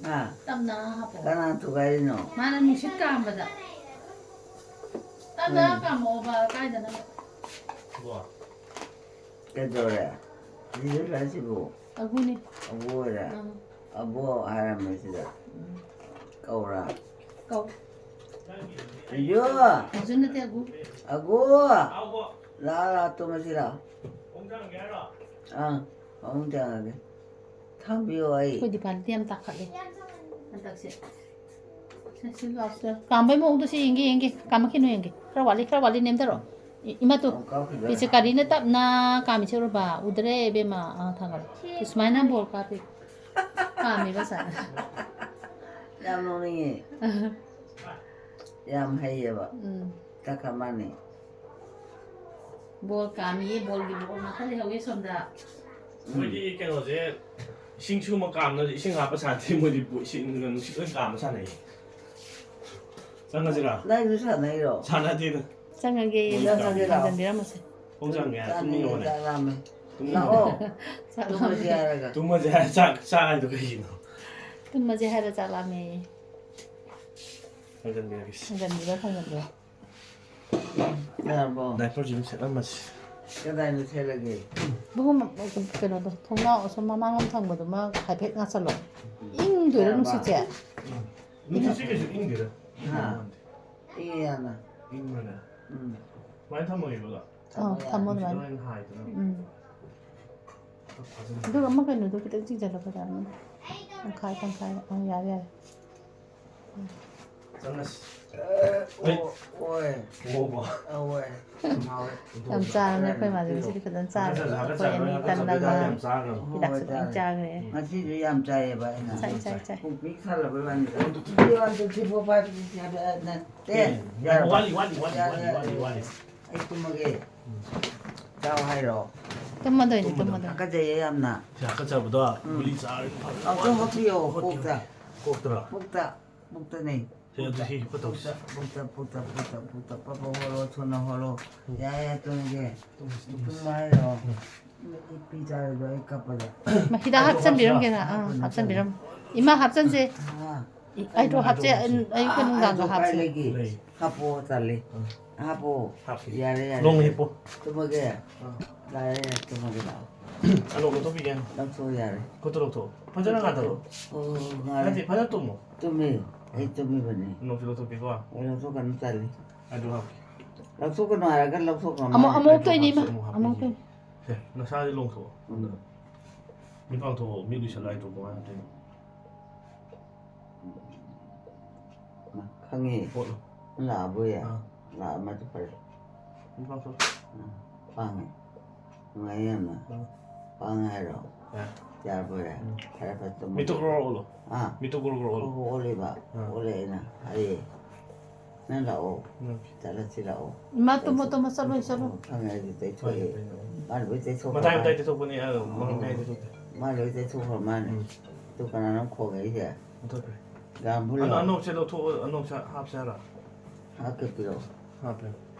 ꯍꯥ? ꯇꯞꯅ ꯍꯥꯞꯄꯛꯑꯣ꯫ ꯀꯅꯥ ꯊꯨꯒꯥꯏꯔꯤꯅꯣ? ꯃꯥꯅ ꯅꯨꯡꯁꯤꯠ ꯀꯥꯝꯕꯗ꯫ ꯇꯞꯅ ꯎꯝ꯫ ꯀꯥꯝꯃꯛꯑꯣꯕ, ꯀꯥꯏꯗꯅꯕ꯫ ꯕꯣ꯫ ꯀꯩꯗꯧꯔꯦ? ꯖꯤꯖꯨꯔꯥ ꯁꯤꯕꯨ? ꯑꯒꯨꯅꯤ꯫ ꯑꯕꯨ ꯑꯣꯏꯔꯦ? ꯑꯥ꯫ ꯑꯕꯨ ꯍꯥꯏꯔꯝꯃꯦ ꯁꯤꯗ꯫ ꯎꯝ꯫ ꯀꯧꯔꯥ? ꯀꯧ꯫ ꯑꯌꯣ! ꯑꯔꯖꯨꯟ ꯅꯠꯇꯦ, ꯑꯒꯨ꯫ ꯑꯒꯨ! ꯂꯥꯛꯑꯣ, ꯂꯥꯛꯑꯣ, ꯇꯨꯝꯃꯁꯤ ꯂꯥꯛꯑꯣ꯫ ꯑꯪ, ꯐꯃꯨꯡ ꯆꯪꯉꯒꯦ꯫ ꯊꯝꯕꯤꯌꯣ ꯑꯩ꯫ ꯑꯩꯈꯣꯏ ꯗꯤꯄꯥꯂꯤꯗꯤ ꯌꯥꯝ ꯇꯥꯈꯠꯂꯦ ꯍꯟꯗꯛꯁꯦ꯫ ꯁꯤ ꯂꯥꯎꯁꯦ꯫ ꯀꯥꯝꯕꯩ ꯃꯑꯣꯡꯗꯣ ꯁꯤ ꯌꯦꯡꯒꯦ, ꯌꯦꯡꯒꯦ꯫ ꯀꯥꯝꯃꯛꯈꯤꯅꯨ, ꯌꯦꯡꯒꯦ꯫ ꯈꯔ ꯋꯥꯠꯂꯤ, ꯈꯔ ꯋꯥꯠꯂꯤ, ꯅꯦꯝꯊꯔꯛꯑꯣ꯫ ꯏ-, ꯏꯃꯥ ꯇꯨ, ꯑꯣ, ꯀꯥꯞꯈꯤꯗꯣꯔꯦ꯫ ꯄꯤꯆꯀꯥꯔꯤꯅ ꯇꯞꯅ ꯀꯥꯝꯃꯤꯁꯦ ꯎꯔꯕ? ꯎꯗ꯭ꯔꯦ, ꯏꯕꯦꯝꯃ꯫ ꯑꯥ, ꯊꯥꯡꯒꯠꯂꯣ꯫ ꯁꯨꯃꯥꯏꯅ ꯕꯣꯜ ꯀꯥꯞꯄꯤ꯫ ꯀꯥꯝꯃꯤꯕ ꯁꯥꯏ꯫ ꯌꯥꯝ ꯅꯣꯛꯅꯤꯡꯉꯦ꯫ ꯌꯥꯝ ꯍꯩꯌꯦꯕ꯫ ꯎꯝ꯫ ꯇꯛꯈ ꯃꯥꯅꯤ꯫ ꯕꯣꯜ ꯀꯥꯝꯃꯤꯌꯦ, ꯕꯣꯜꯒꯤ ꯕꯣꯜ ꯉꯥꯛꯇ ꯂꯩꯍꯧꯋꯦ ꯁꯣꯝꯗ꯫ ꯃꯣꯏꯗꯤ ꯀꯩꯅꯣꯁꯦ, ꯏꯁꯤꯡꯁꯨ ꯑꯃ ꯀꯥꯝꯅ ꯏꯁꯤꯡ ꯍꯥꯞꯄ ꯁꯥꯟꯅꯗꯦ, ꯃꯣꯏꯗꯤ ꯕꯣ-, ꯏꯁꯤꯡ, ꯅꯨꯡꯁꯤꯠ ꯂꯣꯏ ꯀꯥꯝꯕ ꯁꯥꯟꯅꯩ꯫ ꯆꯪꯉꯁꯤꯔꯥ? ꯅꯪꯁꯨ ꯁꯥꯟꯅꯩꯔꯣ? ꯁꯥꯟꯅꯗꯦꯗ꯫ ꯆꯪꯉꯒꯦ꯫ ꯃꯣꯏ ꯆꯪꯉꯒꯦ, ꯀꯥꯝꯃꯤ꯫ ꯂꯥꯛꯑꯣ꯫ ꯊꯥꯡꯖꯟꯕꯤꯔꯝꯃꯁꯦ꯫ ꯈꯣꯡ ꯆꯪꯉꯦ, ꯆꯥꯅꯤꯡꯉꯦ, ꯇꯨꯝꯅꯤꯡꯉꯕꯅꯦ꯫ ꯆꯥꯛ ꯂꯥꯝꯃꯦ꯫ ꯇꯨꯝꯅꯤꯡꯉꯕꯅꯦ꯫ ꯂꯥꯛꯑꯣ꯫ ꯆꯥꯛ ꯇꯨꯝꯃꯁꯦ ꯂꯥꯝꯃꯦ꯫ ꯍꯥꯏꯔꯒ꯫ ꯇꯨꯝꯃꯁꯦ ꯍꯥꯏꯔ ꯆꯥꯛ, ꯆꯥꯛ ꯍꯥꯏꯗꯣ ꯀꯩꯒꯤꯅꯣ? ꯇꯨꯝꯃꯁꯦ ꯍꯥꯏꯔ ꯆꯥꯛ ꯂꯥꯝꯃꯦꯌꯦ꯫ ꯊꯥꯡꯖꯟꯕꯤꯔꯒꯦ꯫ ꯊꯥꯡꯖꯟꯕꯤꯔꯣ, ꯊꯥꯡꯖꯟꯕꯤꯔꯣ꯫ ꯌꯥꯔꯕꯣ? ꯗꯥꯏꯄꯔꯁꯤ ꯑꯗꯨꯝ ꯁꯦꯠꯂꯝꯃꯁꯤ꯫ ꯀꯗꯥꯏꯗ ꯁꯦꯠꯂꯒꯦ? ꯏꯕꯨꯡꯉꯣ, ꯀꯩꯅꯣꯗꯣ, ꯊꯣꯡꯅꯥꯎ ꯑꯁꯣꯝ ꯃꯃꯥꯡꯂꯣꯝ ꯊꯪꯕꯗꯨꯃ ꯍꯥꯏꯐꯦꯠ ꯉꯥꯛꯁꯜꯂꯣ꯫ ꯏꯪꯗꯣꯏꯔꯣ ꯌꯥꯔꯕ? ꯅꯨꯡꯁꯤꯠꯁꯦ? ꯅꯨꯡꯁꯤꯠꯁꯦ ꯀꯩꯁꯨ ꯏꯪꯗꯦꯗ꯫ ꯍꯥ? ꯏꯪꯉꯦ ꯌꯥꯝꯅ꯫ ꯏꯪꯕ꯭ꯔꯅꯦ? ꯎꯝ꯫ ꯁꯨꯃꯥꯏꯅ ꯊꯝꯃꯒꯦꯕ ꯑꯗꯣ? ꯑꯥ, ꯊꯝꯃꯣ ꯌꯥꯔꯦ꯫ ꯑꯗꯨꯃꯥꯏꯅ꯫ ꯅꯨꯡꯁꯤꯠ ꯂꯣꯏꯅ ꯍꯥꯏꯗꯅ꯫ ꯎꯝ꯫ ꯐꯖꯅ꯫ ꯑꯗꯨꯒ ꯑꯃ ꯀꯩꯅꯣꯗꯣ ꯈꯤꯇꯪ ꯆꯤꯡꯁꯤꯜꯂꯣ, ꯐꯖꯅ꯫ ꯇꯪꯈꯥꯏ, ꯇꯪꯈꯥꯏ꯫ ꯑꯪ, ꯌꯥꯔꯦ, ꯌꯥꯔꯦ꯫ ꯆꯪꯉꯁꯤ꯫ ꯑꯦ, ꯍꯣꯏ꯫ ꯑꯣ, ꯑꯣꯏ꯫ ꯑꯣ, ꯑꯣ꯫ ꯑ, ꯑꯣꯏ꯫ ꯌꯥꯝ ꯆꯥꯔꯕꯅꯦ ꯑꯩꯈꯣꯏ ꯃꯥꯁꯦ ꯉꯁꯤꯗꯤ ꯐꯖꯅ ꯆꯥꯔꯦ꯫ ꯍꯥꯒꯠꯆ-, ꯍꯥꯒꯠꯆꯕ ꯑꯩꯈꯣꯏ ꯑꯅꯤ ꯍꯤꯗꯥꯛꯁꯦ ꯇꯟ ꯌꯥꯝ ꯑꯃ ꯆꯥꯈ꯭ꯔꯕꯅꯦ꯫ ꯍꯤꯗꯥꯛꯁꯨ ꯍꯣꯏ, ꯂꯣꯏ ꯆꯥꯏ꯫ ꯆꯥꯈ꯭ꯔꯦ꯫ ꯎꯝ꯫ ꯉꯁꯤꯁꯨ ꯌꯥꯝ ꯆꯥꯏꯌꯦꯕ ꯑꯩꯅ꯫ ꯆꯥꯏ, ꯆꯥꯏ, ꯆꯥꯏ꯫ ꯄꯨꯛ ꯄꯤꯛ ꯊꯜꯂꯕꯩ ꯋꯥꯅꯤꯗ꯫ One, two, three꯫ One, two, three, four, five, six, seven, eight, nine, ten. Ten꯫ ꯌꯥꯔꯕ? ꯋꯥꯠꯂꯤ, ꯋꯥꯠꯂꯤ, ꯋꯥꯠꯂꯤ, ꯌꯥꯔꯦ, ꯋꯥꯠꯂꯤ, ꯌꯥꯔꯦ꯫ ꯋꯥꯠꯂꯤ꯫ ꯑꯩ ꯇꯨꯝꯃꯒꯦ꯫ ꯎꯝ꯫ ꯆꯥꯎ ꯍꯥꯏꯔꯣ? ꯇꯨꯝꯃꯗꯣꯏꯅꯤ, ꯇꯨꯝꯃꯗꯣꯏꯅꯤ꯫ ꯇꯨꯝꯃꯗꯣꯏꯅꯤ꯫ ꯍꯥꯀꯠꯆꯩꯌꯦ ꯌꯥꯝꯅ꯫ ꯁꯤ ꯍꯥꯀꯠꯆꯕꯗꯣ ꯎꯝ꯫ ꯒꯨꯂꯤ ꯆꯥꯔꯗꯤ ꯐꯔꯦ꯫ ꯑꯃꯨꯛꯇꯪ ꯍꯣꯠꯄꯤꯌꯣ, ꯍꯣꯠꯄꯤꯌꯣ꯫ ꯀꯣꯛꯇ꯫ ꯀꯣꯛꯇꯔꯣ? ꯄꯨꯛꯇ꯫ ꯄꯨꯛꯇꯅꯦ꯫ ꯁꯦ, ꯑꯗꯨ ꯁꯤ ꯍꯤꯞꯄ ꯇꯧꯁꯤ꯫ ꯄꯨꯛꯇ, ꯄꯨꯛꯇ, ꯄꯨꯛꯇ, ꯄꯨꯛꯇ, ꯄꯨꯛꯇ, ꯄꯞ ꯄꯞ ꯍꯣꯜꯂꯣ, ꯊꯨꯅ ꯍꯣꯜꯂꯣ꯫ ꯎꯝ꯫ ꯌꯥꯏ, ꯌꯥꯏ, ꯇꯨꯝꯒꯦ꯫ ꯇꯨꯝꯃꯁꯤ, ꯇꯨꯝꯃꯁꯤ꯫ ꯇꯨꯝꯕ ꯍꯥꯏꯔꯣ? ꯎꯝ꯫ ꯏ ꯄꯤ ꯆꯥꯔꯤꯗꯣ ꯑꯩ ꯀꯞꯄꯗ꯫ ꯃꯍꯤꯗꯥꯛ ꯑꯩꯗꯣ ꯍꯥꯞꯆꯟꯕꯤꯔꯝꯒꯦꯔꯥ? ꯍꯥꯞꯁꯤꯔꯣ? ꯑꯥ, ꯍꯥꯞꯆꯟꯕꯤꯔꯝꯃꯣ꯫ ꯏꯃꯥ, ꯍꯥꯞꯆꯟꯁꯦ꯫ ꯑꯥ꯫ ꯏ-, ꯑꯩꯗꯣ ꯍꯥꯞꯆꯦ, ꯑꯩ-, ꯑꯌꯨꯛꯀ ꯅꯨꯡꯗꯥꯡꯒ ꯑꯥ, ꯑꯩꯗꯣ ꯀꯥꯏ ꯍꯥꯞꯁꯦ꯫ ꯂꯩꯒꯦ? ꯂꯩ꯫ ꯍꯥꯞꯄꯣ, ꯇꯜꯂꯦ꯫ ꯑꯥ꯫ ꯍꯥꯞꯄꯣ꯫ ꯍꯥꯞꯀꯦ꯫ ꯌꯥꯔꯦ, ꯌꯥꯔꯦ꯫ ꯂꯣꯡ ꯍꯤꯞꯄꯣ꯫ ꯇꯨꯝꯃꯒꯦ꯫ ꯑꯥ꯫ ꯌꯥꯔꯦ, ꯌꯥꯔꯦ, ꯇꯨꯝꯃꯒꯦ ꯂꯥꯛꯑꯣ꯫ ꯑꯂꯣꯛ ꯂꯧꯊꯣꯛꯄꯤꯒꯦ꯫ ꯂꯧꯊꯣꯛꯑꯣ, ꯌꯥꯔꯦ꯫ ꯈꯨꯠꯇ ꯂꯧꯊꯣꯛꯑꯣ꯫ ꯐꯖꯅ ꯉꯥꯗꯔꯣ꯫ ꯑꯣ, ꯉꯥꯔꯦ꯫ ꯅꯠꯇꯦ, ꯐꯖꯅ ꯇꯨꯝꯃꯣ꯫ ꯇꯨꯝꯃꯦ꯫ ꯑꯩ ꯇꯨꯝꯃꯤꯕꯅꯤ꯫ ꯅꯣꯡꯁꯨ ꯂꯧꯊꯣꯛꯀꯦꯀꯣ꯫ ꯑꯩ ꯂꯧꯊꯣꯛꯀꯅꯨ ꯇꯜꯂꯤ꯫ ꯑꯗꯨ ꯍꯥꯞꯀꯦ꯫ ꯂꯧꯊꯣꯛꯀꯅꯨ ꯍꯥꯏꯔꯒ ꯂꯧꯊꯣꯛꯈ꯭ꯔ ꯑꯃꯨꯛ, ꯃꯥꯜꯂꯦ꯫ ꯑꯃꯨꯛ ꯇꯣꯏꯅꯤ, ꯏꯃꯥ꯫ ꯑꯃꯨꯛ ꯇꯣꯏꯅꯤ꯫ ꯁꯦ, ꯅꯁꯥꯁꯦ ꯂꯣꯡꯊꯣꯛꯑꯣ꯫ ꯎꯝ꯫ ꯃꯤꯠ ꯄꯥꯡꯊꯣꯛꯑꯣ, ꯃꯤꯠ ꯎꯏꯁꯜꯂꯣ ꯍꯥꯏꯗꯣ ꯀꯃꯥꯏꯅ ꯇꯧꯔꯤꯅꯣ? ꯈꯪꯉꯦ꯫ ꯍꯣꯠꯂꯣ꯫ ꯂꯥꯛꯑꯕꯣꯏ ꯌꯥ꯫ ꯑꯥ꯫ ꯂꯥꯛꯑꯃꯗꯤ ꯐꯔꯦ꯫ ꯅꯨꯄꯥ ꯊꯣꯛ꯫ ꯄꯥꯡꯉꯦ꯫ ꯅꯨꯡꯉꯥꯏꯌꯦ ꯌꯥꯝꯅ꯫ ꯑꯥ꯫ ꯄꯥꯡꯉꯦ ꯍꯥꯏꯔꯣ? ꯌꯥ꯫ ꯌꯥꯔꯕꯣꯏ ꯌꯥ꯫ ꯎꯝ꯫ ꯐꯔꯦ ꯐꯔꯦ ꯇꯨꯝꯃꯣ꯫ ꯃꯤꯠꯇꯣ ꯈꯔ ꯑꯣꯜꯂꯣ꯫ ꯑꯥ꯫ ꯃꯤꯠꯇꯣ ꯈꯔ ꯈꯔ ꯍꯣ ꯑꯣꯜꯂꯣ꯫ ꯍꯣ ꯑꯣꯜꯂꯦꯕ꯫ ꯑꯥ꯫ ꯑꯣꯜꯂꯦ ꯑꯩꯅ ꯍꯥꯏꯌꯦ꯫ ꯅꯪ ꯂꯥꯛꯑꯣ꯫ ꯎꯝ꯫ ꯆꯠꯂꯁꯤ ꯂꯥꯛꯑꯣ꯫ ꯏꯃꯥ ꯇꯨꯝꯃꯣ ꯇꯨꯝꯃꯣ ꯆꯠꯂꯣ ꯆꯠꯂꯣ꯫ ꯈꯪꯉꯦ ꯑꯩꯁꯨ ꯇꯩꯊꯣꯛꯑꯦ꯫ ꯍꯣꯏ, ꯍꯣꯏ, ꯍꯣꯏ꯫ ꯃꯥ ꯂꯣꯏ ꯇꯩꯊꯣꯛꯈ꯭ꯔ ꯃꯇꯥꯏ ꯃꯇꯥꯏ ꯃꯥꯜꯂꯦ꯫ ꯇꯩꯊꯣꯛꯄꯅꯤ꯫ ꯑ, ꯃꯔꯝ ꯃꯌꯥꯏ ꯇꯩꯊꯣꯛꯇꯦ꯫ ꯃꯥ ꯂꯣꯏ ꯇꯩꯊꯣꯛꯈ꯭ꯔ ꯃꯥꯜꯂꯦ꯫ ꯎꯝ꯫ ꯑꯗꯨ ꯀꯅꯥꯅꯣ ꯈꯣꯡꯉꯛꯏꯁꯦ? ꯃꯨꯊꯠꯈ꯭ꯔꯦ꯫ ꯒꯥꯝꯕꯨꯂꯣ꯫ ꯑꯅꯣ-, ꯑꯅꯣꯛꯁꯦ ꯂꯧꯊꯣꯛꯑꯣ꯫ ꯑꯅꯣꯛꯁꯦ ꯍꯥꯞꯁꯦ ꯍꯥꯏꯔꯣ? ꯍꯥꯞꯀꯦ ꯄꯤꯔꯛꯑꯣ꯫ ꯍꯥꯞꯄꯦ꯫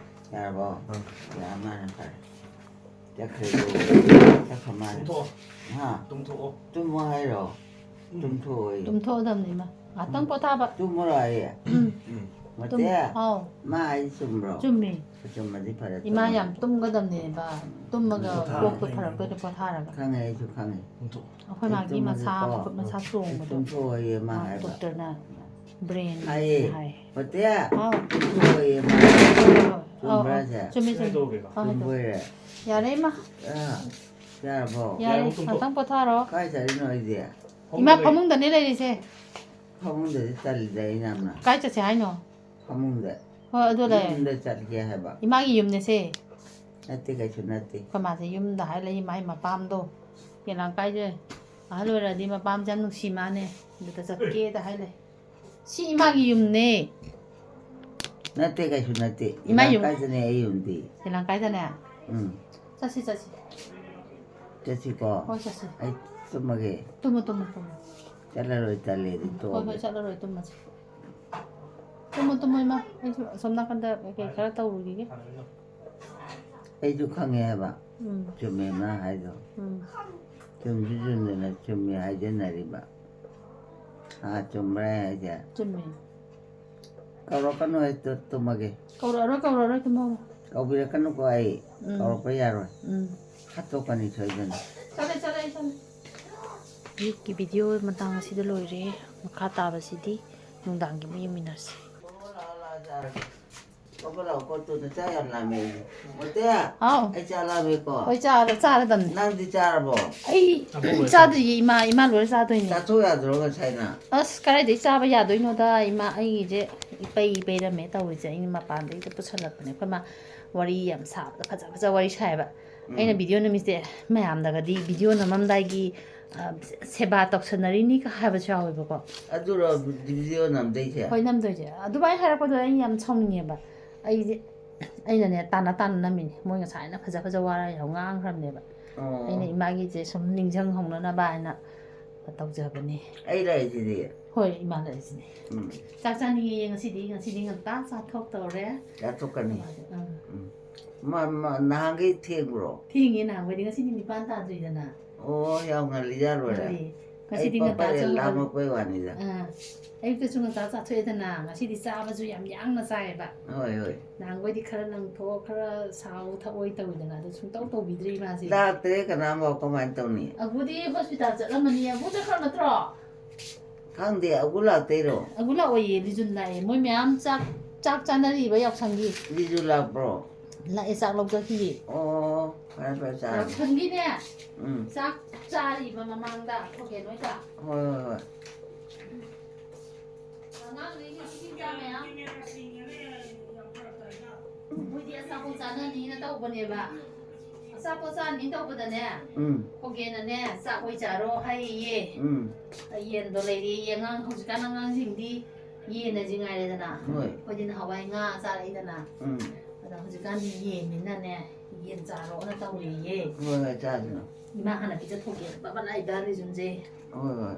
ꯌꯥꯔꯕꯣ? ꯑꯥ꯫ ꯌꯥꯔ ꯃꯥꯜꯂꯦ ꯐꯔꯦ꯫ ꯆꯠꯈ꯭ꯔꯦ꯫ ꯆꯠꯈ꯭ꯔ ꯃꯥꯜꯂꯦ꯫ ꯇꯨꯝꯊꯣꯛꯑꯣ꯫ ꯍꯥ? ꯇꯨꯝꯊꯣꯛꯑꯣ꯫ ꯇꯨꯝꯃꯣ ꯍꯥꯏꯔꯣ? ꯎꯝ꯫ ꯇꯨꯝꯊꯣꯛꯑꯣꯏ꯫ ꯇꯨꯝꯊꯣꯛꯑꯗꯕꯅꯤ ꯏꯃꯥ꯫ ꯉꯥꯛꯇꯪ ꯄꯣꯊꯥꯕ꯫ ꯇꯨꯝꯃꯣꯔꯣ ꯑꯩ? ꯎꯝ꯫ ꯎꯝ꯫ ꯃꯇꯦ꯫ ꯇꯨꯝ-, ꯑꯥꯎ꯫ ꯃꯥ ꯍꯥꯏ ꯆꯨꯝꯕ꯭ꯔꯣ? ꯆꯨꯝꯃꯤ꯫ ꯑꯆꯨꯝꯕꯗꯤ ꯐꯔꯦ꯫ ꯏꯃꯥ ꯇꯨꯝꯃꯣ꯫ ꯌꯥꯝ ꯇꯨꯝꯒꯗꯕꯅꯦꯕ꯫ ꯇꯨꯝꯃꯒ ꯄꯣꯊꯥ꯫ ꯀꯣꯛꯇꯣ ꯐꯔꯛꯇꯣꯏꯅꯦ ꯄꯣꯊꯥꯔꯒ꯫ ꯈꯪꯉꯦ ꯑꯩꯁꯨ ꯈꯪꯉꯦ꯫ ꯇꯨꯝꯊꯣꯛꯑꯣ꯫ ꯑꯩꯈꯣꯏ ꯃꯥꯒꯤ ꯃꯁꯥ ꯇꯨꯝꯃꯒꯦꯀꯣ꯫ ꯃꯈꯨꯠ ꯃꯁꯥ ꯆꯣꯡꯕꯗꯣ꯫ ꯇꯨꯝꯊꯣꯛꯑꯣꯌꯦ ꯃꯥ ꯑꯥ, ꯍꯥꯏꯕ꯫ ꯗꯣꯛꯇꯔꯅ ꯕ꯭ꯔꯦꯟ ꯍꯥꯏꯌꯦ꯫ ꯍꯥꯏ꯫ ꯃꯇꯦ꯫ ꯑꯥꯎ꯫ ꯇꯨꯝꯊꯣꯛꯑꯣꯌꯦ ꯃꯥ꯫ ꯑꯧ, ꯆꯨꯝꯕ꯭ꯔꯥ ꯑꯧ, ꯁꯦ? ꯆꯨꯝꯃꯤ ꯆꯨꯝꯃꯤ꯫ ꯀꯩꯗꯧꯔꯒꯦꯕ? ꯑꯥ, ꯍꯥꯏꯗꯣ꯫ ꯆꯨꯝꯕꯣꯏꯔꯦ꯫ ꯌꯥꯔꯦ ꯏꯃꯥ꯫ ꯑꯥ꯫ ꯌꯥꯔꯕꯣ? ꯌꯥꯔꯦ꯫ ꯌꯥꯔꯦ, ꯇꯨꯝꯊꯣꯛ꯫ ꯉꯥꯛꯇꯪ ꯄꯣꯊꯥꯔꯣ꯫ ꯀꯥꯏ ꯆꯠꯂꯤꯅꯣ ꯑꯩꯗꯤ? ꯏꯃꯥ ꯂꯩ꯫ ꯐꯃꯨꯡꯗꯅꯦ ꯂꯩꯔꯤꯁꯦ꯫ ꯐꯃꯨꯡꯗꯗꯤ ꯇꯜꯂꯤꯗ ꯑꯩ ꯌꯥꯝꯅ꯫ ꯀꯥꯏ ꯆꯠꯁꯦ ꯍꯥꯏꯅꯣ? ꯐꯃꯨꯡꯗ꯫ ꯍꯣꯏ ꯑꯗꯨ ꯂꯩ꯫ ꯌꯨꯝꯗ ꯆꯠꯀꯦ ꯍꯥꯏꯕ꯫ ꯏꯃꯥꯒꯤ ꯌꯨꯝꯅꯦꯁꯦ꯫ ꯅꯠꯇꯦ ꯀꯩꯁꯨ ꯅꯠꯇꯦ꯫ ꯑꯩꯈꯣꯏ ꯃꯥꯁꯦ ꯌꯨꯝꯗ ꯍꯥꯏ ꯂꯩ ꯏꯃꯥ ꯃꯄꯥꯝꯗꯣ꯫ ꯌꯦꯂꯥꯡ ꯀꯥꯏꯁꯦ꯫ ꯑꯍꯜ ꯑꯣꯏꯔꯗꯤ ꯃꯄꯥꯝꯁꯦ ꯌꯥꯝ ꯅꯨꯡꯁꯤ ꯃꯥꯅꯦ꯫ ꯑꯗꯨꯗ ꯆꯠꯀꯦꯗ ꯍꯥꯏ ꯂꯩ꯫ ꯁꯤ ꯏꯃꯥꯒꯤ ꯌꯨꯝꯅꯦ꯫ ꯅꯠꯇꯦ ꯀꯩꯁꯨ ꯅꯠꯇꯦ꯫ ꯏꯃꯥ ꯌꯨꯝ꯫ ꯀꯥꯏꯗꯅꯦ ꯑꯩ ꯌꯨꯝꯗꯤ? ꯌꯦꯂꯥꯡ ꯀꯥꯏꯗꯅꯦ? ꯎꯝ꯫ ꯆꯠꯁꯤ ꯆꯠꯁꯤ꯫ ꯆꯠꯁꯤꯀꯣ꯫ ꯍꯣꯏ ꯆꯠꯁꯤ꯫ ꯑꯩ ꯇꯨꯝꯃꯒꯦ꯫ ꯇꯨꯝꯃꯣ ꯇꯨꯝꯃꯣ ꯇꯨꯝꯃꯣ꯫ ꯆꯠꯂꯔꯣꯏ ꯇꯜꯂꯦꯗꯤ ꯍꯣꯏ ꯇꯣꯛꯑꯒꯦ꯫ ꯍꯣꯏ ꯆꯠꯂꯔꯣꯏ ꯇꯨꯝꯃꯁꯤ꯫ ꯇꯨꯝꯃꯣ ꯇꯨꯝꯃꯣ ꯏꯃꯥ꯫ ꯑꯩꯁꯨ ꯑꯁꯣꯝ ꯅꯥꯀꯟꯗ ꯀꯩꯀꯩ ꯈꯔ ꯇꯧꯔꯨꯈꯤꯒꯦ꯫ ꯑꯩꯁꯨ ꯈꯪꯉꯦ ꯍꯥꯏꯕ꯫ ꯎꯝ꯫ ꯆꯨꯝꯃꯦ ꯃꯥ ꯍꯥꯏꯗꯣ꯫ ꯎꯝ꯫ ꯆꯨꯝꯁꯨ ꯆꯨꯝꯗꯅ ꯆꯨꯝꯃꯦ ꯍꯥꯏꯖꯟꯅꯔꯤꯕ꯫ ꯑꯥ, ꯆꯨꯝꯕ꯭ꯔꯥ ꯍꯥꯏꯁꯦ? ꯆꯨꯝꯃꯦ꯫ ꯀꯧꯔꯛꯀꯅꯨ, ꯑꯩ ꯇꯨ-, ꯇꯨꯝꯃꯒꯦ꯫ ꯀꯧꯔꯛꯑꯔꯣꯏ ꯀꯧꯔꯛꯑꯔꯣꯏ ꯇꯨꯝꯃꯣ꯫ ꯀꯧꯕꯤꯔꯛꯀꯅꯨꯀꯣ ꯑꯩ꯫ ꯎꯝ꯫ ꯀꯧꯔꯛꯄ ꯌꯥꯔꯣꯏ꯫ ꯎꯝ꯫ ꯍꯥꯠꯇꯣꯛꯀꯅꯤ ꯁꯣꯏꯗꯅ꯫ ꯆꯠꯂꯦ ꯆꯠꯂꯦ ꯑꯩ ꯆꯠꯂꯦ꯫ ꯑꯌꯨꯛꯀꯤ ꯚꯤꯗꯤꯑꯣ ꯃꯇꯥꯡ ꯑꯁꯤꯗ ꯂꯣꯏꯔꯦ꯫ ꯃꯈꯥ ꯇꯥꯕꯁꯤꯗꯤ ꯅꯨꯡꯗꯥꯡꯒꯤ ꯑꯃꯨꯛ ꯌꯦꯡꯃꯤꯟꯅꯔꯁꯤ꯫ ꯄꯕ ꯂꯥꯎ ꯈꯣꯠꯇꯨꯅ ꯆꯥ ꯌꯥꯝ ꯂꯥꯝꯃꯦ ꯑꯩꯗꯤ꯫ ꯃꯣꯇꯦ, ꯍꯥꯎ꯫ ꯑꯩ ꯆꯥ ꯂꯥꯝꯃꯦꯀꯣ꯫ ꯍꯣꯏ, ꯆꯥꯔ ꯆꯥꯔꯗꯝꯅꯤ꯫ ꯅꯪꯗꯤ ꯆꯥꯔꯕꯣ? ꯑꯩ ꯆꯥꯗ꯭ꯔꯤꯌꯦ ꯏꯃꯥ, ꯏꯃꯥ ꯂꯣꯏꯔ ꯆꯥꯗꯣꯏꯅꯦ꯫ ꯆꯥꯊꯣꯛ ꯌꯥꯗ꯭ꯔꯣ ꯉꯁꯥꯏꯅ? ꯑꯁ, ꯀꯗꯥꯏꯗꯩ ꯆꯥꯕ ꯌꯥꯗꯣꯏꯅꯣꯗ ꯏꯃꯥ, ꯑꯩꯒꯤꯁꯦ ꯏꯄꯩ ꯄꯩꯔꯝꯃꯦ ꯇꯧꯔꯤꯁꯦ꯫ ꯑꯩꯅ ꯃꯄꯥꯟꯗꯩꯗ ꯄꯨꯁꯜꯂꯛꯄꯅꯦ꯫ ꯑꯩꯈꯣꯏ ꯃꯥ ꯋꯥꯔꯤ ꯌꯥꯝ ꯁꯥꯕꯗ ꯐꯖ ꯐꯖ ꯋꯥꯔꯤ ꯁꯥꯏꯌꯦꯕ꯫ ꯑꯩꯅ ꯚꯤꯗꯤꯑꯣ ꯅꯨꯃꯤꯠꯁꯦ ꯃꯌꯥꯝꯗꯒꯗꯤ ꯚꯤꯗꯤꯑꯣ ꯅꯝꯃꯝꯗꯥꯏꯒꯤ, ꯑ, ꯁꯦꯕꯥ ꯇꯧꯁꯟꯅꯔꯤꯅꯤꯒ ꯍꯥꯏꯕꯁꯨ ꯌꯥꯎꯋꯦꯕꯀꯣ꯫ ꯑꯗꯨꯔꯣ ꯚꯤꯗꯤꯑꯣ ꯅꯝꯗꯣꯏꯁꯦ? ꯍꯣꯏ, ꯅꯝꯗꯣꯏꯁꯦ꯫ ꯑꯗꯨꯃꯥꯏꯅ ꯍꯥꯏꯔꯛꯄꯗꯣ ꯑꯩ ꯌꯥꯝ ꯁꯥꯎꯅꯤꯡꯉꯦꯕ꯫ ꯑꯩꯁꯦ, ꯑꯩꯅꯅꯦ ꯇꯥꯟꯅ ꯇꯥꯟꯅ ꯅꯝꯃꯤꯅꯦ꯫ ꯃꯣꯏ ꯉꯁꯥꯏꯅ ꯐꯖ ꯐꯖ ꯋꯥꯔ ꯌꯥꯝ ꯉꯥꯡꯈ꯭ꯔꯕꯅꯦꯕ꯫ ꯑꯣ꯫ ꯑꯩꯅ ꯏꯃꯥꯒꯤꯁꯦ ꯁꯨꯝ ꯅꯤꯡꯁꯤꯡꯍꯧꯅꯅꯕ ꯍꯥꯏꯅ ꯇꯧꯖꯕꯅꯦ꯫ ꯑꯩ ꯂꯥꯛꯏꯁꯤꯗꯤ꯫ ꯍꯣꯏ, ꯏꯃꯥ ꯂꯥꯛꯏꯁꯤꯅꯦ꯫ ꯎꯝ꯫ ꯆꯥꯛ ꯆꯥꯅꯤꯡꯉꯦ ꯉꯁꯤꯗꯤ, ꯉꯁꯤꯗꯤ ꯉꯟꯇꯥ ꯆꯥꯊꯣꯛꯇꯧꯔꯦ꯫ ꯆꯥꯊꯣꯛꯀꯅꯤ꯫ ꯎꯝ꯫ ꯎꯝ꯫ ꯃ-, ꯃ-, ꯅꯍꯥꯟꯈꯩ ꯊꯦꯡꯕ꯭ꯔꯣ? ꯊꯦꯡꯉꯦ ꯅꯍꯥꯟꯈꯩꯗꯤ, ꯉꯁꯤꯗꯤ ꯅꯤꯄꯥꯟ ꯇꯥꯗ꯭ꯔꯤꯗꯅ꯫ ꯑꯣ, ꯌꯥꯝ ꯉꯜꯂꯤꯖꯥꯠ ꯂꯣꯏꯔꯦ꯫ ꯉꯜꯂꯤ꯫ ꯑꯩ ꯉꯁꯤꯗꯤ ꯉꯟꯇꯥ ꯄꯥꯄꯔꯦ ꯆꯪꯉꯛꯑꯅꯤ꯫ ꯂꯥꯝꯃꯛꯄꯩ ꯋꯥꯅꯤꯗ꯫ ꯑꯥ, ꯑꯌꯨꯛꯇꯁꯨ ꯉꯟꯇꯥ ꯆꯥꯊꯣꯛꯑꯦꯗꯅ, ꯉꯁꯤꯗꯤ ꯆꯥꯕꯁꯨ ꯌꯥꯝ ꯌꯥꯡꯅ ꯆꯥꯏꯌꯦꯕ꯫ ꯍꯣꯏ, ꯍꯣꯏ꯫ ꯅꯍꯥꯟꯈꯩꯗꯤ ꯈꯔ ꯂꯪꯊꯣꯛ, ꯈꯔ ꯁꯥꯎ ꯊꯛꯑꯣꯏ ꯇꯧꯋꯤꯗꯅ, ꯑꯗꯨ ꯁꯨꯡꯇꯧ ꯇꯧꯕꯤꯗ꯭ꯔꯦ ꯏꯃꯥꯁꯦ꯫ ꯂꯥꯛꯇ꯭ꯔꯦ ꯀꯅꯥꯝꯐꯥꯎ, ꯀꯃꯥꯏꯅ ꯇꯧꯅꯤ? ꯑꯕꯨꯗꯤ ꯍꯣꯁꯄꯤꯇꯥꯜ ꯆꯠꯂꯝꯃꯅꯤ꯫ ꯑꯕꯨ ꯆꯠꯈ꯭ꯔ ꯅꯠꯇ꯭ꯔꯣ? ꯈꯪꯗꯦ, ꯑꯒꯨ ꯂꯥꯛꯇꯣꯏꯔꯣ? ꯑꯒꯨ ꯂꯥꯛꯑꯣꯏꯌꯦ, ꯂꯤꯖꯨꯟ ꯂꯥꯛꯑꯦ꯫ ꯃꯣꯏ ꯃꯌꯥꯝ ꯆꯥꯛ, ꯆꯥꯛ ꯆꯥꯅꯔꯤꯕ ꯌꯥꯎꯁꯪꯒꯤ꯫ ꯂꯤꯖꯨ ꯂꯥꯛꯄ꯭ꯔꯣ? ꯂꯥꯛꯑꯦ, ꯆꯥꯛ ꯂꯧꯖꯈꯤꯌꯦ꯫ ꯑꯣ, ꯐꯔꯦ, ꯐꯔꯦ, ꯆꯥꯔꯣ꯫ ꯌꯥꯎꯁꯪꯒꯤꯅꯦ, ꯎꯝ꯫ ꯆꯥꯛ ꯆꯥꯔꯤꯕ ꯃꯃꯥꯡꯗ ꯈꯣꯒꯦꯟ ꯍꯣꯏꯗ꯫ ꯍꯣꯏ, ꯍꯣꯏ, ꯍꯣꯏ꯫ ꯑꯉꯥꯡꯈꯩ ꯉꯁꯤꯗꯤ ꯆꯥꯛ ꯃꯌꯥꯝ꯫ ꯃꯣꯏꯗꯤ ꯑꯆꯥꯄꯣꯠ ꯆꯥꯅꯅꯤꯅ ꯇꯧꯕꯅꯦꯕ꯫ ꯑꯆꯥꯄꯣꯠ ꯆꯥꯅꯤ ꯇꯧꯕꯗꯅꯦ, ꯎꯝ꯫ ꯈꯣꯒꯦꯟꯅꯅꯦ, "ꯆꯥꯛ ꯑꯣꯏ ꯆꯥꯔꯣ" ꯍꯥꯏꯌꯦ꯫ ꯎꯝ꯫ ꯌꯦꯟꯗꯣ ꯂꯩꯔꯦꯌꯦ꯫ ꯑꯉꯥꯡ, ꯍꯧꯖꯤꯛꯀꯥꯟ ꯑꯉꯥꯡꯁꯤꯡꯗꯤ ꯌꯦꯟ ꯑꯁꯤ ꯉꯥꯏꯔꯦꯗꯅ꯫ ꯍꯣꯏ꯫ ꯑꯩꯈꯣꯏꯗꯤ ꯅꯍꯥꯟꯋꯥꯏ ꯉꯥ ꯆꯥꯔꯛꯏꯗꯅ꯫ ꯎꯝ꯫ ꯑꯗ ꯍꯧꯖꯤꯛꯀꯥꯟꯗꯤ ꯌꯦꯟꯅꯤꯅꯅꯦ, ꯌꯦꯟ ꯆꯥꯔꯣꯅ ꯇꯧꯔꯦꯌꯦ꯫ ꯍꯣꯏ, ꯍꯣꯏ, ꯆꯥꯁꯤꯅ꯫ ꯏꯃꯥ ꯍꯥꯟꯅ ꯄꯤꯖꯊꯣꯛꯀꯦ꯫ ꯕꯕꯥ ꯂꯥꯛꯏꯗ, ꯔꯤꯖꯨꯟꯁꯦ꯫ ꯍꯣꯏ, ꯍꯣꯏ꯫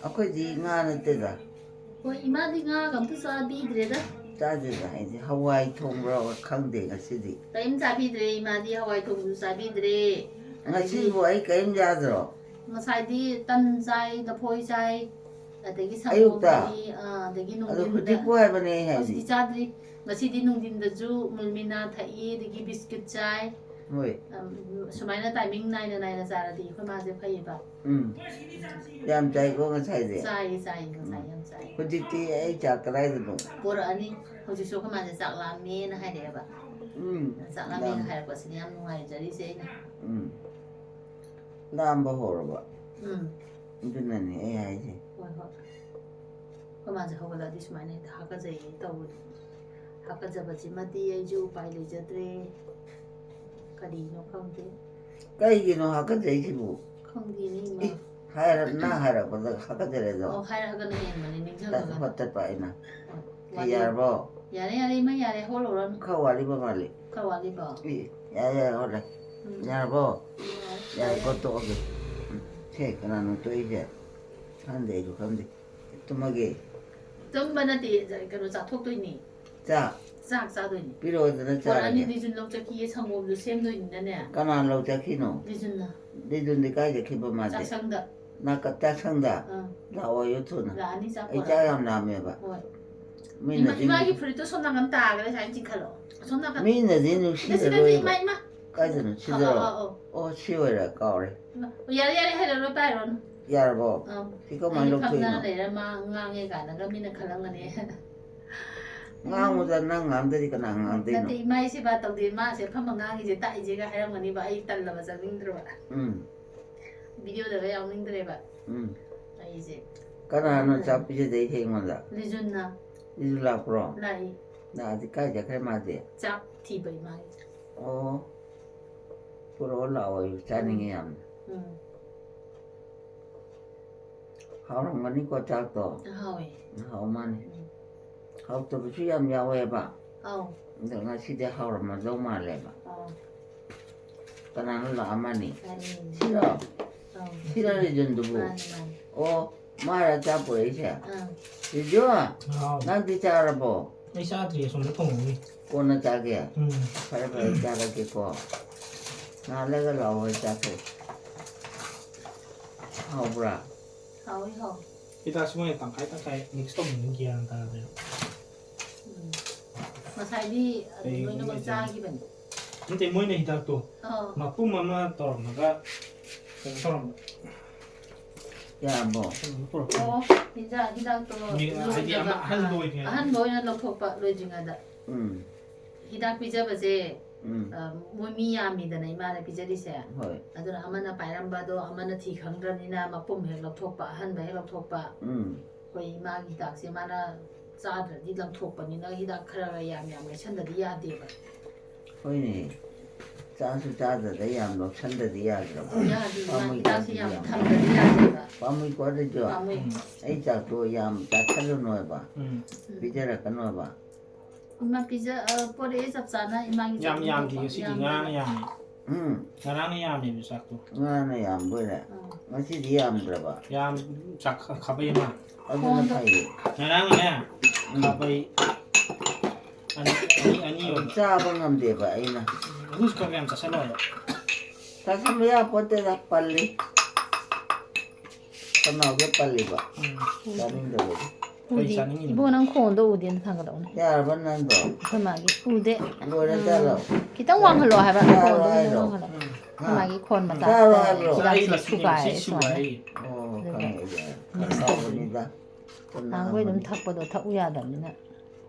ꯑꯩꯈꯣꯏꯗꯤ ꯉꯥ ꯅꯠꯇꯦꯗ꯫ ꯍꯣꯏ, ꯏꯃꯥꯗꯤ ꯉꯥꯒ ꯑꯝꯇ ꯆꯥꯕꯤꯗ꯭ꯔꯦꯗ꯫ ꯆꯥꯗꯦꯗ, ꯑꯩꯗꯤ ꯍꯋꯥꯏ ꯊꯣꯡꯕ꯭ꯔꯣ ꯈꯪꯗꯦ ꯉꯁꯤꯗꯤ꯫ ꯀꯔꯤꯝ ꯆꯥꯕꯤꯗ꯭ꯔꯦ ꯏꯃꯥꯗꯤ, ꯍꯋꯥꯏ ꯊꯣꯡꯕꯁꯨ ꯆꯥꯕꯤꯗ꯭ꯔꯦ꯫ ꯉꯁꯤꯕꯨ ꯑꯩ ꯀꯔꯤꯝ ꯆꯥꯗ꯭ꯔꯣ? ꯉꯁꯥꯏꯗꯤ ꯇꯟ ꯆꯥꯏ, ꯂꯐꯣꯏ ꯆꯥꯏ, ꯑꯗꯒꯤ ꯑꯌꯨꯛꯇ? ꯁꯪꯒꯣꯝ ꯆꯥꯏ, ꯑꯥ, ꯑꯗꯒꯤ ꯑꯗꯣ ꯅꯨꯡꯊꯤꯟꯗ꯫ ꯍꯧꯖꯤꯛꯄꯨ ꯍꯥꯏꯕꯅꯦ ꯑꯩ ꯍꯥꯏꯗꯤ꯫ ꯍꯧꯖꯤꯛꯇꯤ ꯆꯥꯗ꯭ꯔꯤ꯫ ꯉꯁꯤꯗꯤ ꯅꯨꯡꯊꯤꯟꯗꯁꯨ ꯃꯨꯜꯃꯤꯅꯥ ꯊꯛꯏ, ꯑꯗꯒꯤ ꯕꯤꯁꯀꯤꯠ ꯆꯥꯏ, ꯍꯣꯏ꯫ ꯁꯨꯃꯥꯏꯅ ꯇꯥꯏꯃꯤꯡ ꯅꯥꯏꯅ ꯅꯥꯏꯅ ꯆꯥꯔꯗꯤ ꯑꯩꯈꯣꯏ ꯃꯥꯁꯦ ꯐꯩꯌꯦꯕ꯫ ꯎꯝ꯫ ꯌꯥꯝ ꯆꯥꯏꯀꯣ ꯉꯁꯥꯏꯗꯤ꯫ ꯆꯥꯏꯌꯦ ꯆꯥꯏꯌꯦ ꯉꯁꯥꯏ ꯌꯥꯝ ꯆꯥꯏ꯫ ꯍꯧꯖꯤꯛꯇꯤ ꯑꯩ ꯆꯥꯛ ꯀꯗꯥꯏꯗꯅꯣ? ꯄꯣꯔꯛꯑꯅꯤ꯫ ꯍꯧꯖꯤꯛꯁꯨ ꯑꯩꯈꯣꯏ ꯃꯥꯁꯦ ꯆꯥꯛ ꯂꯥꯝꯃꯦꯅ ꯍꯥꯏꯔꯛꯑꯦꯕ꯫ ꯎꯝ꯫ ꯆꯥꯛ ꯂꯥꯝꯃꯦꯅ ꯍꯥꯏꯔꯛꯄꯁꯤꯅ ꯌꯥꯝ ꯅꯨꯡꯉꯥꯏꯖꯔꯤꯁꯦ ꯑꯩꯅ꯫ ꯎꯝ꯫ ꯂꯥꯝꯕ ꯍꯧꯔꯕ꯫ ꯎꯝ꯫ ꯑꯗꯨꯅꯅꯦ ꯑꯩ ꯍꯥꯏꯁꯦ꯫ ꯍꯣꯏ ꯍꯣꯏ꯫ ꯑꯩꯈꯣꯏ ꯃꯥꯁꯦ ꯍꯧꯒꯠꯂꯛꯑꯗꯤ ꯁꯨꯃꯥꯏꯅ ꯍꯦꯛꯇ ꯍꯥꯀꯠꯆꯩꯌꯦ ꯇꯧꯕꯅꯦ꯫ ꯍꯥꯀꯠꯆꯕꯁꯤꯃꯗꯤ ꯑꯩꯁꯨ ꯎꯄꯥꯏ ꯂꯩꯖꯗ꯭ꯔꯦ꯫ ꯀꯔꯤꯅꯣ ꯈꯪꯗꯦ꯫ ꯀꯩꯒꯤꯅꯣ ꯍꯥꯀꯠꯆꯩꯁꯤꯕꯨ? ꯈꯪꯗꯦꯅꯦ ꯏꯃꯥ꯫ ꯏ, ꯍꯥꯏꯔ-, ꯅꯪ ꯍꯥꯏꯔꯛꯄꯗ ꯍꯥꯀꯠꯆꯔꯦꯗꯣ꯫ ꯑꯣ, ꯍꯥꯏꯔꯛꯑꯒꯅ ꯍꯦꯟꯕꯅꯦ ꯅꯤꯡꯁꯤꯡꯉꯒ꯫ ꯍꯣꯠꯇꯠꯄ ꯑꯩꯅ꯫ ꯍꯣꯏ꯫ ꯁꯤ ꯋꯥꯔꯤ-, ꯌꯥꯔꯕꯣ? ꯌꯥꯔꯦ ꯌꯥꯔꯦ ꯏꯃꯥ ꯌꯥꯔꯦ ꯍꯣꯜꯂꯨꯔꯅꯨ꯫ ꯈꯔ ꯋꯥꯠꯂꯤꯕ ꯃꯥꯜꯂꯤ꯫ ꯈꯔ ꯋꯥꯠꯂꯤꯕꯣ? ꯏ, ꯌꯥꯔꯦ ꯌꯥꯔꯦ ꯍꯣꯜꯂꯦ꯫ ꯎꯝ꯫ ꯌꯥꯔꯕꯣ? ꯌꯥꯔꯦ꯫ ꯌꯥꯔꯦꯀꯣ, ꯇꯣꯛꯑꯒꯦ꯫ ꯎꯝ꯫ ꯁꯦ, ꯀꯅꯥꯅꯣ ꯇꯣꯛꯏꯁꯦ? ꯈꯪꯗꯦ, ꯑꯩꯁꯨ ꯈꯪꯗꯦ꯫ ꯇꯨꯝꯃꯒꯦ꯫ ꯇꯨꯝꯕ ꯅꯠꯇꯦ, ꯀꯩꯅꯣ ꯆꯥꯊꯣꯛꯇꯣꯏꯅꯤ꯫ ꯆꯥꯛ? ꯆꯥꯛ ꯆꯥꯗꯣꯏꯅꯤ꯫ ꯄꯤꯔꯛꯑꯣꯗꯅ ꯄꯣꯔꯛꯑꯅꯤ, ꯆꯥꯔꯒꯦ꯫ ꯂꯤꯖꯨꯟ ꯂꯧ ꯆꯠꯈꯤꯌꯦ, ꯁꯪꯒꯣꯝꯁꯨ ꯁꯦꯝꯗꯣꯏꯅꯤꯅꯅꯦ꯫ ꯀꯅꯥ ꯂꯧ ꯆꯠꯈꯤꯅꯣ? ꯂꯤꯖꯨꯟꯅ꯫ ꯂꯤꯖꯨꯟꯗꯤ ꯀꯥꯏ ꯆꯠꯈꯤꯕ ꯃꯥꯗꯤ? ꯆꯥꯛꯁꯪꯗ꯫ ꯅꯥꯀ-, ꯆꯥꯛꯁꯪꯗ? ꯑꯥ꯫ ꯂꯥꯛꯑꯣꯌꯨ ꯊꯨꯅ꯫ ꯂꯥꯛꯑꯅꯤ, ꯆꯥꯛ ꯑꯩ ꯄꯣꯔꯛꯑꯅꯤ꯫ ꯆꯥꯛ ꯌꯥꯝ ꯂꯥꯝꯃꯦꯕ꯫ ꯍꯣꯏ꯫ ꯃꯤꯅꯗꯤ ꯏꯃꯥꯒꯤ ꯐꯨꯔꯤꯠꯇꯣ ꯁꯣꯝ ꯅꯥꯀꯟ ꯇꯥꯒ꯭ꯔꯦ, ꯁꯨꯃꯥꯏꯅ ꯆꯤꯡꯈꯠꯂꯣ꯫ ꯁꯣꯝ ꯅꯥꯀꯟ꯫ ꯃꯤꯅꯗꯤ ꯁꯤꯗ, ꯁꯤꯗ, ꯅꯨꯡꯁꯤꯔꯔꯣꯏꯕ꯫ ꯏꯃꯥ, ꯏꯃꯥ꯫ ꯀꯥꯏꯗꯅꯣ? ꯑꯧ, ꯁꯤꯗꯔꯣ? ꯑꯧ, ꯑꯧ꯫ ꯑꯣ, ꯁꯤ ꯑꯣꯏꯔꯦ, ꯀꯥꯎꯔꯦ꯫ ꯏꯃꯥ, ꯌꯥꯔꯦ, ꯌꯥꯔꯦ, ꯍꯩꯔꯔꯣꯏ, ꯄꯥꯏꯔꯨꯔꯅꯨ꯫ ꯌꯥꯔꯕꯣ? ꯑꯧ꯫ ꯁꯤ ꯀꯃꯥꯏꯅ ꯑꯩ ꯂꯧꯊꯣꯛꯏꯅꯣ? ꯐꯝꯗꯅ ꯂꯩꯔ ꯃꯥ ꯉꯥꯡꯉꯦ ꯀꯥꯏꯅꯒ ꯃꯤꯅ ꯈꯜꯂꯝꯒꯅꯤ꯫ ꯉꯥꯡꯉꯨꯗ, ꯅꯪ ꯉꯥꯡꯗꯗꯤ ꯀꯅꯥ ꯉꯥꯡꯗꯣꯏꯅꯣ? ꯅꯠꯇꯦ, ꯏꯃꯥ, ꯏ ꯁꯦꯕꯥ ꯇꯧꯗꯦ, ꯃꯥꯁꯦ ꯐꯝꯃ ꯉꯥꯡꯉꯤꯁꯦ ꯇꯥꯛꯏꯁꯦꯒ ꯍꯥꯏꯔꯝꯒꯅꯤꯕ, ꯑꯩ ꯇꯜꯂꯕ ꯆꯪꯅꯤꯡꯗ꯭ꯔꯕ꯫ ꯎꯝ꯫ ꯚꯤꯗꯤꯑꯣꯗꯒ ꯌꯥꯎꯅꯤꯡꯗ꯭ꯔꯦꯕ꯫ ꯎꯝ꯫ ꯑꯩꯁꯦ꯫ ꯀꯅꯥꯅꯣ ꯆꯥꯛ ꯄꯤꯖꯗꯣꯏꯁꯦ ꯑꯩꯉꯣꯟꯗ? ꯂꯤꯖꯨꯟꯅ꯫ ꯂꯤꯖꯨ ꯂꯥꯛꯄ꯭ꯔꯣ? ꯂꯥꯛꯏ꯫ ꯂꯥꯛꯑꯗꯤ ꯀꯥꯏ ꯆꯠꯈ꯭ꯔꯦ ꯃꯥꯗꯤ? ꯆꯥꯛ ꯊꯤꯕ ꯏꯃꯥꯒꯤ꯫ ꯑꯣ꯫ ꯄꯨꯔꯛꯑꯣ ꯂꯥꯛꯑꯣ, ꯑꯩ ꯆꯥꯅꯤꯡꯉꯦ ꯌꯥꯝꯅ꯫ ꯎꯝ꯫ ꯍꯥꯎꯔꯝꯒꯅꯤꯀꯣ ꯆꯥꯛꯇꯣ? ꯍꯥꯎꯋꯦ꯫ ꯍꯥꯎ ꯃꯥꯅꯤ꯫ ꯎꯝ꯫ ꯍꯥꯎꯇꯕꯁꯨ ꯌꯥꯝ ꯌꯥꯎꯋꯦꯕ꯫ ꯑꯧ꯫ ꯑꯗꯣ ꯉꯁꯤꯗꯤ ꯍꯥꯎꯔꯝꯃꯗꯧ ꯃꯥꯜꯂꯦꯕ꯫ ꯑꯧ꯫ ꯀꯅꯥꯅꯣ ꯂꯥꯛꯑꯝꯃꯅꯤ? ꯂꯥꯛꯑꯦ꯫ ꯁꯤꯔꯣ? ꯑꯧ꯫ ꯁꯤꯔꯣ ꯂꯤꯖꯨꯟꯗꯨꯕꯨ? ꯃꯥꯅꯦ, ꯃꯥꯅꯦ꯫ ꯑꯣ, ꯃꯥꯔ ꯆꯥꯛ ꯄꯨꯔꯛꯏꯁꯦ? ꯑꯥ꯫ ꯂꯤꯖꯨ, ꯍꯥꯎ꯫ ꯅꯪꯗꯤ ꯆꯥꯔꯕꯣ? ꯑꯩ ꯆꯥꯗ꯭ꯔꯤ, ꯑꯁꯣꯝꯗ ꯊꯣꯡꯍꯧꯔꯤ꯫ ꯀꯣꯟꯅ ꯆꯥꯒꯦ? ꯎꯝ꯫ ꯐꯔꯦ, ꯐꯔꯦ, ꯆꯥꯔꯒꯦꯀꯣ꯫ ꯉꯥꯏꯍꯥꯛ ꯂꯩꯔꯒ ꯂꯥꯛꯑꯣ, ꯍꯣꯏ, ꯆꯥꯛꯁꯦ꯫ ꯍꯥꯎꯕ꯭ꯔꯥ? ꯍꯥꯎꯋꯤ, ꯍꯥꯎꯋꯤ꯫ ꯍꯤꯗꯥꯛꯁꯤ ꯃꯣꯏꯅ ꯇꯪꯈꯥꯏ ꯇꯪꯈꯥꯏ mix ꯇꯧꯕꯅꯤꯅ ꯒ꯭ꯌꯥꯟ ꯇꯥꯗꯦ꯫ ꯎꯝ꯫ ꯉꯁꯥꯏꯗꯤ ꯑꯗꯨꯝ ꯀꯩꯒꯨꯝꯕ ꯂꯣꯏꯅꯃꯛ ꯂꯩꯇꯦ꯫ ꯆꯥꯈꯤꯕꯅꯤ꯫ ꯅꯠꯇꯦ, ꯃꯣꯏꯅ ꯍꯤꯗꯥꯛꯇꯣ ꯑꯥ꯫ ꯃꯄꯨꯝ ꯑꯃ ꯇꯧꯔꯝꯃꯒ ꯀꯩꯅꯣ ꯇꯧꯔꯝꯕ꯫ ꯌꯥꯔꯕꯣ? ꯀꯩꯅꯣ ꯄꯨꯔꯛꯄ꯫ ꯑꯣ ꯍꯤꯗꯥꯛ ꯍꯤꯗꯥꯛꯇꯣ ꯃꯤ-, ꯍꯥꯏꯗꯤ ꯑꯃ ꯂꯣꯏꯗꯕ ꯑꯍꯟꯕ ꯑꯥ, ꯑꯣꯏꯗ꯭ꯔꯤꯉꯩꯗ꯫ ꯑꯍꯟꯕ ꯑꯣꯏꯅ ꯂꯧꯊꯣꯛꯄ ꯂꯣꯏꯗ꯭ꯔꯤꯉꯩꯗ ꯎꯝ ꯍꯤꯗꯥꯛ ꯄꯤꯖꯕꯁꯦ꯫ ꯎꯝ ꯑ, ꯃꯣꯏ ꯃꯤ ꯌꯥꯝꯃꯤꯗꯅ ꯏꯃꯥꯅ ꯄꯤꯖꯔꯤꯁꯦ꯫ ꯍꯣꯏ ꯑꯗꯨꯅ ꯑꯃꯅ ꯄꯥꯏꯔꯝꯕꯗꯣ ꯑꯃꯅ ꯊꯤ ꯈꯪꯗ꯭ꯔꯕꯅꯤꯅ ꯃꯄꯨꯝ ꯍꯦꯛ ꯂꯧꯊꯣꯛꯄ ꯑꯍꯟꯕ ꯍꯦꯛ ꯂꯧꯊꯣꯛꯄ꯫ ꯎꯝ ꯑꯩꯈꯣꯏ ꯏꯃꯥꯒꯤ ꯍꯤꯗꯥꯛꯁꯦ ꯃꯥꯅ ꯆꯥꯗ꯭ꯔꯗꯤ ꯂꯪꯊꯣꯛꯄꯅꯤꯅ ꯍꯤꯗꯥꯛ ꯈꯔ ꯈꯔ ꯌꯥꯝ ꯌꯥꯝ ꯂꯩꯁꯟꯗꯗꯤ ꯌꯥꯗꯦꯕ꯫ ꯍꯣꯏꯅꯦ꯫ ꯆꯥꯁꯨ ꯆꯥꯗꯗ ꯌꯥꯝ ꯂꯧꯁꯟꯗꯗꯤ ꯌꯥꯗ꯭ꯔꯕ? ꯌꯥꯗꯦ ꯏꯃꯥ ꯄꯥꯝꯃꯨꯏ ꯍꯤꯗꯥꯛꯁꯦ ꯀꯥꯟꯗꯗꯤ ꯌꯥꯝ ꯌꯥꯝ ꯊꯝꯗꯗꯤ ꯌꯥꯗꯦꯕ꯫ ꯄꯥꯝꯃꯨꯏꯀꯣ ꯑꯗꯨꯁꯨ꯫ ꯄꯥꯝꯃꯨꯏ꯫ ꯎꯝ ꯑꯩ ꯆꯥꯛꯇꯣ ꯌꯥꯝ ꯆꯥꯁꯜꯂꯨꯅꯣ ꯍꯥꯏꯕ꯫ ꯎꯝ ꯄꯤꯖꯔꯛꯀꯅꯣ ꯍꯥꯏꯕ꯫ ꯏꯃꯥ ꯄꯤꯖ ꯑ, ꯄꯣꯔꯛꯑꯦ ꯆꯞ ꯆꯥꯅ ꯏꯃꯥꯒꯤ ꯌꯥꯝ ꯆꯥꯛ ꯌꯥꯝꯗꯦ ꯊꯣꯡꯕ ꯉꯁꯤꯗꯤ ꯌꯥꯝꯗꯦ꯫ ꯉꯔꯥꯡꯅ ꯌꯥꯝꯃꯦ꯫ ꯎꯝ ꯉꯔꯥꯡꯅ ꯌꯥꯝꯃꯦꯕ ꯆꯥꯛꯇꯣ꯫ ꯉꯥꯅ ꯌꯥꯝꯕ ꯑꯣꯏꯔꯦ꯫ ꯑꯥ꯫ ꯉꯁꯤꯗꯤ ꯌꯥꯝꯗ꯭ꯔꯕ꯫ ꯌꯥꯝ ꯆꯥꯛ ꯈꯥꯕꯩ ꯑꯃ꯫ ꯑꯗꯨꯅ ꯈꯣꯟꯗꯣ꯫ ꯐꯩꯌꯦ꯫ ꯉꯔꯥꯡꯅꯦ ꯎꯝ꯫ ꯈꯥꯕꯩ ꯑꯅꯤ ꯑꯅꯤ ꯑꯅꯤ ꯑꯗꯨ ꯑꯣꯏꯕ꯫ ꯆꯥꯕ ꯉꯝꯗꯦꯕ ꯑꯩꯅ꯫ ꯑꯗꯨꯁꯨ ꯈꯔ ꯌꯥꯝ ꯆꯥꯁꯜꯂꯣ ꯍꯥꯏꯕ꯫ ꯆꯥꯁꯟꯕ ꯌꯥꯄꯣꯠꯇꯦꯗ ꯄꯜꯂꯤ꯫ ꯈꯅꯥꯎꯗ ꯄꯜꯂꯤꯕ꯫ ꯎꯝ꯫ ꯆꯥꯅꯤꯡꯗꯕꯒꯤ꯫ ꯀꯩ ꯎꯗꯤ꯫ ꯆꯥꯅꯤꯡꯉꯤꯅꯣ? ꯏꯕꯣ ꯅꯪ ꯈꯣꯟꯗꯣ ꯎꯗꯦꯅ ꯊꯥꯡꯒꯠꯂꯛꯎꯅꯦ꯫ ꯌꯥꯔꯕ ꯅꯪꯗꯣ? ꯑꯩꯈꯣꯏ ꯃꯥꯒꯤ ꯎꯗꯦ꯫ ꯂꯣꯏꯔ ꯆꯥꯔꯣ꯫ ꯈꯤꯇꯪ ꯋꯥꯡꯍꯜꯂꯣ ꯍꯥꯏꯕ꯫ ꯆꯥꯔꯣ ꯈꯣꯟꯗꯣ ꯈꯤꯇꯪ ꯍꯥꯏꯔꯣ꯫ ꯋꯥꯡꯍꯜꯂꯣ꯫ ꯎꯝ꯫ ꯍꯥ? ꯑꯩꯈꯣꯏ ꯃꯥꯒꯤ ꯈꯣꯟ ꯃꯆꯥ꯫ ꯆꯥꯔꯣ ꯍꯥꯏꯕ꯭ꯔꯣ? ꯍꯤꯗꯥꯛꯁꯦ ꯑꯩ ꯃꯁꯤꯡ ꯁꯨꯒꯥꯏꯔꯦ ꯁꯤ ꯁꯨꯃꯥꯏꯅ꯫ ꯁꯨꯒꯥꯏ ꯑꯩ꯫ ꯑꯣ ꯑꯗꯨꯒ ꯈꯪꯉꯦ ꯑꯩꯁꯦ꯫ ꯃꯤꯁ ꯍꯥꯎꯕꯅꯤꯗ꯫ ꯅꯍꯥꯟꯈꯣꯏ ꯑꯗꯨꯝ ꯊꯛꯄꯗꯣ ꯊꯛꯎ ꯌꯥꯗꯕꯅꯤꯅ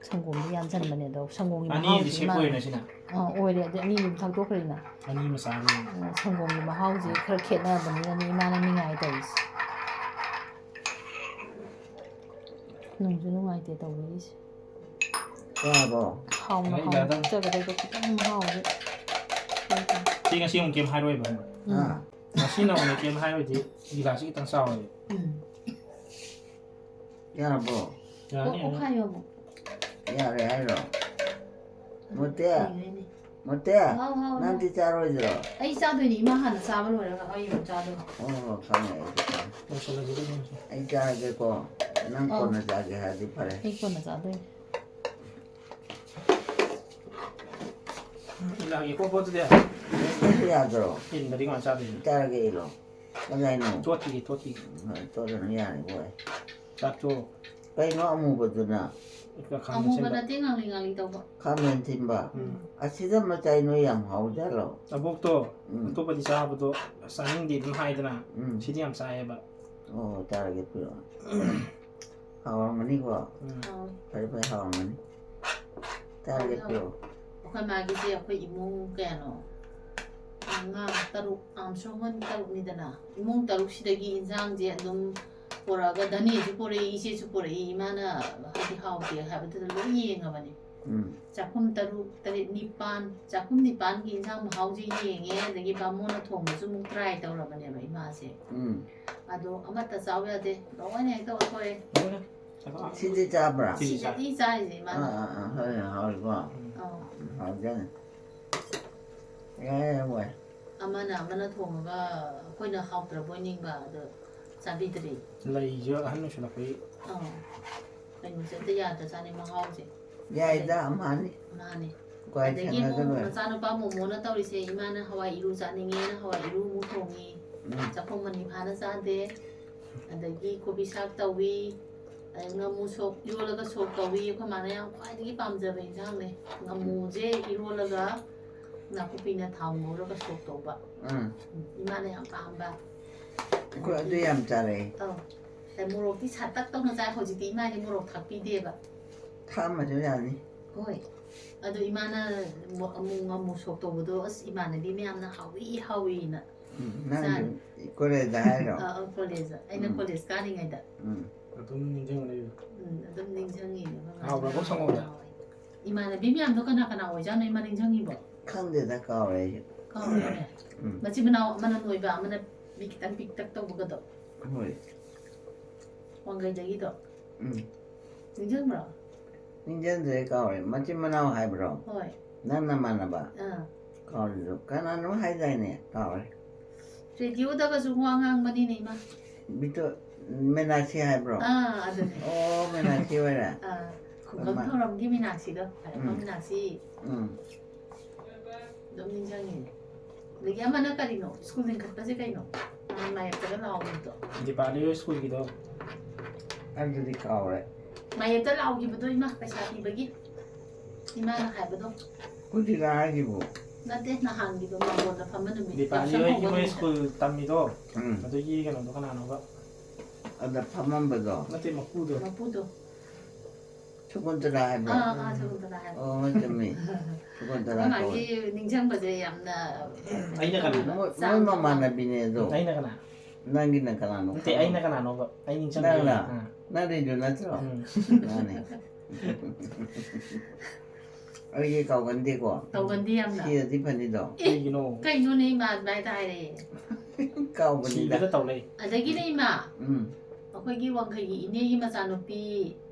ꯁꯪꯒꯣꯝꯗꯤ ꯌꯥꯟꯁꯤꯟꯕꯅꯦ ꯑꯗꯣ ꯁꯪꯒꯣꯝꯒꯤ ꯑꯅꯤꯗꯤ ꯃꯍꯥꯎꯁꯤꯗꯤ ꯁꯦꯞ ꯃꯥꯅ ꯑꯣꯏꯔꯦ ꯁꯤꯅ꯫ ꯑꯥ ꯑꯣꯏꯔꯦ꯫ ꯑꯗꯨ ꯑꯅꯤ ꯑꯗꯨꯝ ꯊꯛꯇꯣꯛꯈ꯭ꯔꯦꯗꯅ꯫ ꯑꯅꯤ ꯃꯆꯥ ꯑꯃ꯫ ꯑꯗꯨꯅ ꯁꯪꯒꯣꯝꯒꯤ ꯃꯍꯥꯎꯁꯤ ꯈꯔ ꯈꯦꯠꯅꯕꯅꯤꯅꯅꯦ ꯏꯃꯥꯅ ꯅꯤꯡꯉꯥꯏ ꯇꯧꯔꯤꯁꯦ꯫ ꯅꯨꯡꯁꯨ ꯅꯨꯡꯉꯥꯏꯇꯦ ꯇꯧꯕꯤꯔꯤꯁꯦ꯫ ꯌꯥꯔꯕꯣ? ꯍꯥꯎꯅ ꯑꯩ ꯍꯥꯎꯅ ꯌꯥꯗꯧ꯫ ꯄꯤꯖꯒꯗꯧꯕ ꯈꯤꯇꯪ ꯃꯍꯥꯎꯁꯦ꯫ ꯁꯤ ꯉꯁꯤ ꯑꯃꯨꯛ ꯀꯩꯝ ꯍꯥꯏꯔꯣꯏꯕ ꯈꯪꯕ꯭ꯔꯥ? ꯎꯝ꯫ ꯑꯥ꯫ ꯉꯁꯤꯅ ꯑꯃꯨꯛ ꯀꯩꯝ ꯍꯥꯏꯔꯣꯏꯗꯤ ꯒꯤꯂꯥꯁꯁꯤ ꯈꯤꯇꯪ ꯆꯥꯎꯔꯦ꯫ ꯎꯝ꯫ ꯌꯥꯔꯕꯣ? ꯌꯥꯅꯤ, ꯌꯥꯅꯤ꯫ ꯑꯣꯈꯥꯏꯌꯣ ꯑꯃꯨꯛ꯫ ꯌꯥꯔꯦ ꯍꯥꯏꯔꯣ? ꯃꯣꯇꯦ꯫ ꯀꯩꯅꯣꯅꯦ꯫ ꯃꯣꯇꯦ꯫ ꯍꯥꯎ, ꯍꯥꯎ, ꯅꯪꯗꯤ ꯆꯥꯔꯣꯏꯗ꯭ꯔꯣ? ꯑꯩ ꯆꯥꯗꯣꯏꯅꯤ ꯏꯃꯥ ꯍꯥꯟꯅ ꯆꯥꯕ ꯂꯣꯏꯔꯒ ꯑꯩ ꯑꯃꯨꯛ ꯆꯥꯗꯣꯏꯅꯤ꯫ ꯑꯣ ꯈꯪꯉꯦ ꯑꯩꯁꯨ ꯈꯪꯉꯦ꯫ ꯂꯣꯏꯁꯤꯜꯂꯁꯤ ꯑꯗꯨꯗꯤ ꯉꯁꯤ꯫ ꯑꯩ ꯆꯥꯔꯒꯦꯀꯣ꯫ ꯅꯪ ꯑꯧ꯫ ꯀꯣꯟꯅ ꯆꯥꯒꯦ ꯍꯥꯏꯔꯗꯤ ꯐꯔꯦ꯫ ꯑꯩ ꯀꯣꯟꯅ ꯆꯥꯗꯣꯏꯅꯤ꯫ ꯏꯜꯂꯛꯑꯒꯦꯀꯣ ꯄꯣꯠꯇꯨꯗꯤ꯫ ꯅꯪ ꯌꯥꯗ꯭ꯔꯣ? ꯏꯟꯕꯗꯤ ꯀꯃꯥꯏꯅ ꯆꯥꯗꯣꯏꯅꯣ? ꯆꯥꯔꯒꯦ ꯏꯜꯂꯣ꯫ ꯀꯗꯥꯏꯅꯣ? ꯇꯣꯠꯈꯤꯒꯦ, ꯇꯣꯠꯈꯤꯒꯦ꯫ ꯍꯣꯏ, ꯇꯣꯠꯂꯅ ꯌꯥꯔꯦ ꯕꯣꯏ꯫ ꯆꯥꯛꯇꯣ꯫ ꯀꯩꯅꯣ ꯑꯃꯨꯕꯗꯨꯅ? ꯑꯃꯨꯕ ꯅꯠꯇꯦ, ꯉꯥꯡꯂꯤ ꯉꯥꯡꯂꯤ ꯇꯧꯕ꯫ ꯈꯥꯃꯦꯟ ꯊꯤꯟꯕ꯫ ꯎꯝ꯫ ꯑꯁꯤꯗ ꯃꯆꯥꯏ ꯅꯣꯏ ꯌꯥꯝ ꯍꯥꯎꯖꯥꯠꯂꯣ? ꯂꯕꯨꯛꯇꯣ ꯎꯝ꯫ ꯑꯇꯣꯞꯄꯗꯤ ꯆꯥꯕꯗꯣ ꯆꯥꯅꯤꯡꯗꯦ ꯑꯗꯨꯝ ꯍꯥꯏꯗꯅ, ꯎꯝ꯫ ꯁꯤꯗꯤ ꯌꯥꯝ ꯆꯥꯏꯌꯦꯕ꯫ ꯑꯣ, ꯆꯥꯔꯒꯦ, ꯄꯤꯔꯛꯑꯣ꯫ ꯍꯥꯎꯔꯝꯒꯅꯤꯀꯣ? ꯎꯝ꯫ ꯍꯥꯎꯋꯤ꯫ ꯐꯔꯦ, ꯐꯔꯦ, ꯍꯥꯎꯔꯝꯒꯅꯤ꯫ ꯆꯥꯔꯒꯦ, ꯍꯥꯎꯋꯤ, ꯍꯥꯎꯋꯤ꯫ ꯄꯤꯔꯛꯑꯣ꯫ ꯑꯩꯈꯣꯏ ꯃꯥꯒꯤꯁꯦ ꯑꯩꯈꯣꯏ ꯏꯃꯨꯡ ꯀꯌꯥꯅꯣ? ꯃꯉꯥ, ꯇꯔꯨꯛ, ꯑꯥꯝꯁꯣꯡ ꯍꯣꯏ ꯇꯔꯨꯛꯅꯤꯗꯅ꯫ ꯏꯃꯨꯡ ꯇꯔꯨꯛꯁꯤꯗꯒꯤ ꯏꯟꯁꯥꯡꯁꯦ ꯑꯗꯨꯝ ꯄꯣꯔꯛꯑꯒ, ꯙꯅꯤꯁꯨ ꯄꯣꯔꯛꯏ, ꯏꯆꯦꯁꯨ ꯄꯣꯔꯛꯏ, ꯏꯃꯥꯅ ꯍꯥꯏꯗꯤ ꯍꯥꯎꯇꯦ ꯍꯥꯏꯕꯗꯨꯗ ꯂꯣꯏ ꯌꯦꯡꯉꯕꯅꯦ꯫ ꯎꯝ꯫ ꯆꯥꯛꯈꯨꯝ ꯇꯔꯨꯛ, ꯇꯔꯦꯠ, ꯅꯤꯄꯥꯟ, ꯆꯥꯛꯈꯨꯝ ꯅꯤꯄꯥꯟꯒꯤ ꯏꯟꯁꯥꯡ ꯃꯍꯥꯎꯁꯦ ꯌꯦꯡꯉꯦ, ꯑꯗꯒꯤ ꯕꯥꯃꯣꯟꯅ ꯊꯣꯡꯕꯁꯨ ꯑꯃꯨꯛ try ꯇꯧꯔꯕꯅꯦꯕ ꯏꯃꯥꯁꯦ꯫ ꯎꯝ꯫ ꯑꯗꯣ ꯑꯃꯠꯇ ꯆꯥꯎ ꯌꯥꯗꯦ, ꯂꯣꯏꯅ ꯍꯦꯛꯇ ꯑꯣꯊꯣꯛꯑꯦ꯫ ꯂꯣꯏꯅ꯫ ꯁꯤꯗꯤ ꯆꯥꯕ꯭ꯔꯥ? ꯁꯤꯗꯤ ꯆꯥꯏ꯫ ꯁꯤꯗꯗꯤ ꯆꯥꯔꯤꯁꯦ ꯏꯃꯥꯅ꯫ ꯑꯥ, ꯑꯥ, ꯑꯥ, ꯍꯣꯏ, ꯍꯥꯎꯏꯀꯣ꯫ ꯎꯝ꯫ ꯑꯧ꯫ ꯎꯝ, ꯍꯥꯎꯖꯥꯠꯅꯤ꯫ ꯌꯥꯏ, ꯌꯥꯏ, ꯌꯥꯏ꯫ ꯑꯃꯅ ꯑꯃꯅ ꯊꯣꯡꯉꯒ ꯑꯩꯈꯣꯏꯅ ꯍꯥꯎꯇ꯭ꯔꯕꯣꯏ ꯅꯤꯡꯕ, ꯑꯗꯣ ꯆꯥꯕꯤꯗ꯭ꯔꯤ꯫ ꯂꯩꯁꯨ ꯑꯍꯟ ꯑꯣꯏꯁꯜꯂꯛꯄꯒꯤ꯫ ꯑꯧ꯫ ꯀꯩꯅꯣꯁꯦ ꯑꯝꯇ ꯌꯥꯗ꯭ꯔꯖꯥꯠꯅꯤ ꯃꯍꯥꯎꯁꯦ꯫ ꯌꯥꯏꯗ, ꯑꯃꯅꯤ꯫ ꯃꯥꯅꯦ꯫ ꯀ꯭ꯋꯥꯏ ꯑꯗꯒꯤ ꯊꯦꯡꯅꯗ ꯑꯃꯨꯛ ꯂꯣꯏꯔꯦ꯫ ꯃꯆꯥꯅꯨꯄꯥ ꯃꯣꯃꯣꯅ ꯇꯧꯔꯤꯁꯦ, ꯏꯃꯥꯅ ꯍꯋꯥꯏ ꯏꯔꯨ ꯆꯥꯅꯤꯡꯉꯦꯅ ꯍꯋꯥꯏ ꯏꯔꯨ ꯑꯃꯨꯛ ꯊꯣꯡꯉꯤ꯫ ꯎꯝ꯫ ꯆꯥꯛꯈꯣꯝ ꯑꯅꯤ ꯐꯥꯅ ꯆꯥꯗꯦ꯫ ꯑꯗꯒꯤ ꯀꯣꯕꯤ ꯁꯥꯛ ꯇꯧꯏ꯫ ꯑꯗꯩ ꯉꯥꯃꯨ ꯁꯣꯛ, ꯏꯔꯣꯜꯂꯒ ꯁꯣꯛ ꯇꯧꯏ꯫ ꯑꯩꯈꯣꯏ ꯃꯥꯅ ꯌꯥꯝ ꯈ꯭ꯋꯥꯏꯗꯒꯤ ꯄꯥꯝꯖꯕ ꯏꯟꯁꯥꯡꯅꯦ꯫ ꯉꯥꯃꯨꯁꯦ ꯏꯔꯣꯜꯂꯒ ꯅꯥꯀꯨꯞꯄꯤꯅ ꯊꯥꯎ ꯉꯧꯔꯒ ꯁꯣꯛ ꯇꯧꯕ꯫ ꯎꯝ꯫ ꯎꯝ, ꯏꯃꯥꯅ ꯌꯥꯝ ꯄꯥꯝꯕ꯫ ꯑꯩꯈꯣꯏ ꯑꯗꯨ ꯌꯥꯝ ꯆꯥꯔꯛꯑꯦ꯫ ꯑꯧ꯫ ꯑꯗꯩ ꯃꯣꯔꯣꯛꯇꯤ ꯁꯥꯇꯛ ꯇꯧꯅ ꯆꯥꯏ꯫ ꯍꯧꯖꯤꯛꯇꯤ ꯏꯃꯥꯁꯦ ꯃꯣꯔꯣꯛ ꯊꯥꯛꯄꯤꯗꯦꯕ꯫ ꯊꯥꯛꯑꯝꯃꯁꯨ ꯌꯥꯅꯤ꯫ ꯍꯣꯏ꯫ ꯑꯗꯣ ꯏꯃꯥꯅ ꯃꯣ-, ꯑꯃꯨꯛ ꯉꯥꯃꯨ ꯁꯣꯛ ꯇꯧꯕꯗꯣ, ꯑꯁ, ꯏꯃꯥꯟꯅꯕꯤ ꯃꯌꯥꯝꯅ "ꯍꯥꯎꯏ, ꯍꯥꯎꯏꯅ" ꯎꯝ, ꯅꯪ ꯆꯥꯅꯤ꯫ ꯀꯣꯂꯦꯖꯇ ꯍꯥꯏꯔꯣ? ꯑ, ꯑ, ꯀꯣꯂꯦꯖꯇ꯫ ꯑꯩꯅ ꯎꯝ꯫ ꯀꯣꯂꯦꯖ ꯀꯥꯔꯤꯉꯩꯗ꯫ ꯎꯝ꯫ ꯑꯗꯨꯝ ꯅꯤꯡꯁꯤꯡꯉ ꯂꯩꯕ꯫ ꯎꯝ, ꯑꯗꯨꯝ ꯅꯤꯡꯁꯤꯡꯉꯤꯅꯦ꯫ ꯍꯥꯎꯕ꯭ꯔꯥ, ꯁꯪꯍꯧꯕ꯭ꯔꯥ? ꯍꯥꯎꯋꯦ꯫ ꯏꯃꯥꯟꯅꯕꯤ ꯃꯌꯥꯝꯗꯣ ꯀꯅꯥ ꯀꯅꯥ ꯑꯣꯏꯖꯥꯠꯅꯣ, ꯏꯃꯥ ꯅꯤꯡꯁꯤꯡꯉꯤꯕꯣ? ꯈꯪꯗꯦꯗ, ꯀꯥꯎꯔꯦ ꯑꯩꯁꯨ꯫ ꯀꯥꯎꯔꯦꯅꯦ꯫ ꯎꯝ꯫ ꯃꯆꯤꯟ ꯃꯅꯥꯎ ꯑꯃꯅ ꯅꯣꯏꯕ, ꯑꯃꯅ ꯃꯤ ꯈꯤꯇꯪ ꯄꯤꯛꯇꯛ ꯇꯧꯕꯒꯗꯣ꯫ ꯍꯣꯏ꯫ ꯋꯥꯡꯈꯩꯗꯒꯤꯗꯣ꯫ ꯎꯝ꯫ ꯅꯤꯡꯁꯤꯡꯕ꯭ꯔꯣ? ꯅꯤꯡꯁꯤꯡꯗ꯭ꯔꯦ, ꯀꯥꯎꯔꯦ꯫ ꯃꯆꯤꯟ ꯃꯅꯥꯎ ꯍꯥꯏꯕ꯭ꯔꯣ? ꯍꯣꯏ꯫ ꯅꯪ ꯅꯃꯥꯟꯅꯕ? ꯑꯥ꯫ ꯀꯥꯎꯔꯦ ꯑꯗꯨ꯫ ꯀꯅꯥꯅꯣ ꯍꯥꯏꯗꯥꯏꯅꯦ? ꯀꯥꯎꯔꯦ꯫ ꯔꯦꯗꯤꯑꯣꯗꯒꯁꯨ ꯋꯥ ꯉꯥꯡꯕꯅꯤꯅꯦ, ꯏꯃꯥ꯫ ꯕꯤꯇꯣ-, ꯃꯦꯅꯥꯛꯁꯤ ꯍꯥꯏꯕ꯭ꯔꯣ? ꯑꯥ, ꯑꯗꯨꯅꯦ꯫ ꯑꯣ, ꯃꯦꯅꯥꯛꯁꯤ ꯑꯣꯏꯔꯦ꯫ ꯑꯥ, ꯈꯨꯡꯒꯪ ꯑꯃ ꯊꯧꯔꯝꯒꯤ ꯃꯤꯅꯥꯛꯁꯤꯗꯣ, ꯍꯥꯏꯔꯛꯄ ꯎꯝ꯫ ꯃꯤꯅꯥꯛꯁꯤ꯫ ꯎꯝ꯫ ꯑꯗꯨꯝ ꯅꯤꯡꯁꯤꯡꯉꯤꯅꯦ꯫ ꯑꯗꯒꯤ ꯑꯃꯅ ꯀꯔꯤꯅꯣ? ꯁ꯭ꯀꯨꯜ ꯂꯤꯡꯈꯠꯄꯁꯦ ꯀꯩꯅꯣ? ꯅꯍꯥꯟ ꯃꯥꯌꯦꯞꯇꯒ ꯂꯥꯎꯕꯗꯣ꯫ ꯗꯤꯄꯥꯂꯤ ꯍꯣꯏ ꯁ꯭ꯀꯨꯜꯒꯤꯗꯣ꯫ ꯑꯗꯨꯗꯤ ꯀꯥꯎꯔꯦ꯫ ꯃꯥꯌꯦꯞꯇ ꯂꯥꯎꯈꯤꯕꯗꯣ ꯏꯃꯥ, ꯄꯩꯁꯥ ꯄꯤꯕꯒꯤ ꯏꯃꯥꯅ ꯍꯥꯏꯕꯗꯣ꯫ ꯍꯧꯖꯤꯛ ꯍꯥꯏꯁꯤꯕꯨ꯫ ꯅꯠꯇꯦ, ꯅꯍꯥꯟꯒꯤꯗꯣ ꯃꯥꯡꯒꯣꯟꯗ ꯐꯝꯕ ꯅꯨꯃꯤꯠ꯫ ꯗꯤꯄꯥꯂꯤ ꯍꯣꯏꯒꯤ ꯃꯣꯏ ꯁ꯭ꯀꯨꯜ ꯇꯝꯃꯤꯗꯣ꯫ ꯎꯝ꯫ ꯑꯗꯨꯒꯤ ꯀꯩꯅꯣꯗꯣ ꯀꯅꯥꯅꯣꯕ? ꯑꯗ ꯐꯝꯃꯝꯕꯗꯣ꯫ ꯅꯠꯇꯦ, ꯃꯄꯨꯗꯣ꯫ ꯃꯄꯨꯗꯣ꯫ ꯁꯀꯨꯟꯇꯂꯥ ꯍꯥꯏꯕ꯭ꯔꯣ? ꯑꯥ ꯑꯥ, ꯁꯀꯨꯟꯇꯂꯥ ꯍꯥꯏꯕ꯫ ꯑꯣ, ꯍꯣꯏ, ꯆꯨꯝꯃꯤ꯫ ꯁꯀꯨꯟꯇꯂꯥ ꯑꯩꯈꯣꯏ ꯀꯧꯋꯦ꯫ ꯃꯥꯒꯤ ꯅꯤꯡꯁꯤꯡꯕꯁꯦ ꯌꯥꯝꯅ ꯑꯩꯅ ꯀꯅꯥꯅꯣ? ꯃꯣꯏ ꯃꯣꯏ ꯃꯃꯥꯟꯅꯕꯤꯅꯦ ꯑꯗꯣ꯫ ꯑꯩꯅ ꯀꯅꯥ? ꯅꯪꯒꯤꯅ ꯀꯅꯥꯅꯣ? ꯅꯠꯇꯦ, ꯑꯩꯅ ꯀꯅꯥꯅꯣꯕ? ꯑꯩ ꯅꯤꯡꯁꯤꯡꯗꯦ꯫ ꯅꯪꯅ? ꯑꯥ꯫ ꯅꯪ ꯔꯦꯗꯤꯑꯣ ꯅꯠꯇ꯭ꯔꯣ? ꯎꯝ꯫ ꯃꯥꯅꯦ꯫ ꯑꯩꯒꯤ ꯀꯥꯎꯒꯟꯗꯦꯀꯣ꯫ ꯇꯧꯒꯟꯗꯦ ꯌꯥꯝꯅ꯫ ꯁꯤꯔꯗꯤ ꯐꯅꯤꯗꯣ꯫ ꯑꯦ, ꯀꯩꯒꯤꯅꯣ? ꯀꯩꯅꯣꯅꯦ ꯏꯃꯥ ꯑꯗꯨꯃꯥꯏꯅ ꯍꯥꯏꯔꯦ꯫ ꯀꯥꯎꯕꯅꯤꯗ꯫ ꯁꯤꯗ ꯇꯧ ꯂꯩ꯫ ꯑꯗꯒꯤꯅꯦ ꯏꯃꯥ, ꯎꯝ꯫ ꯑꯩꯈꯣꯏꯒꯤ ꯋꯥꯡꯈꯩꯒꯤ ꯏꯅꯦꯒꯤ ꯃꯆꯥꯅꯨꯄꯤ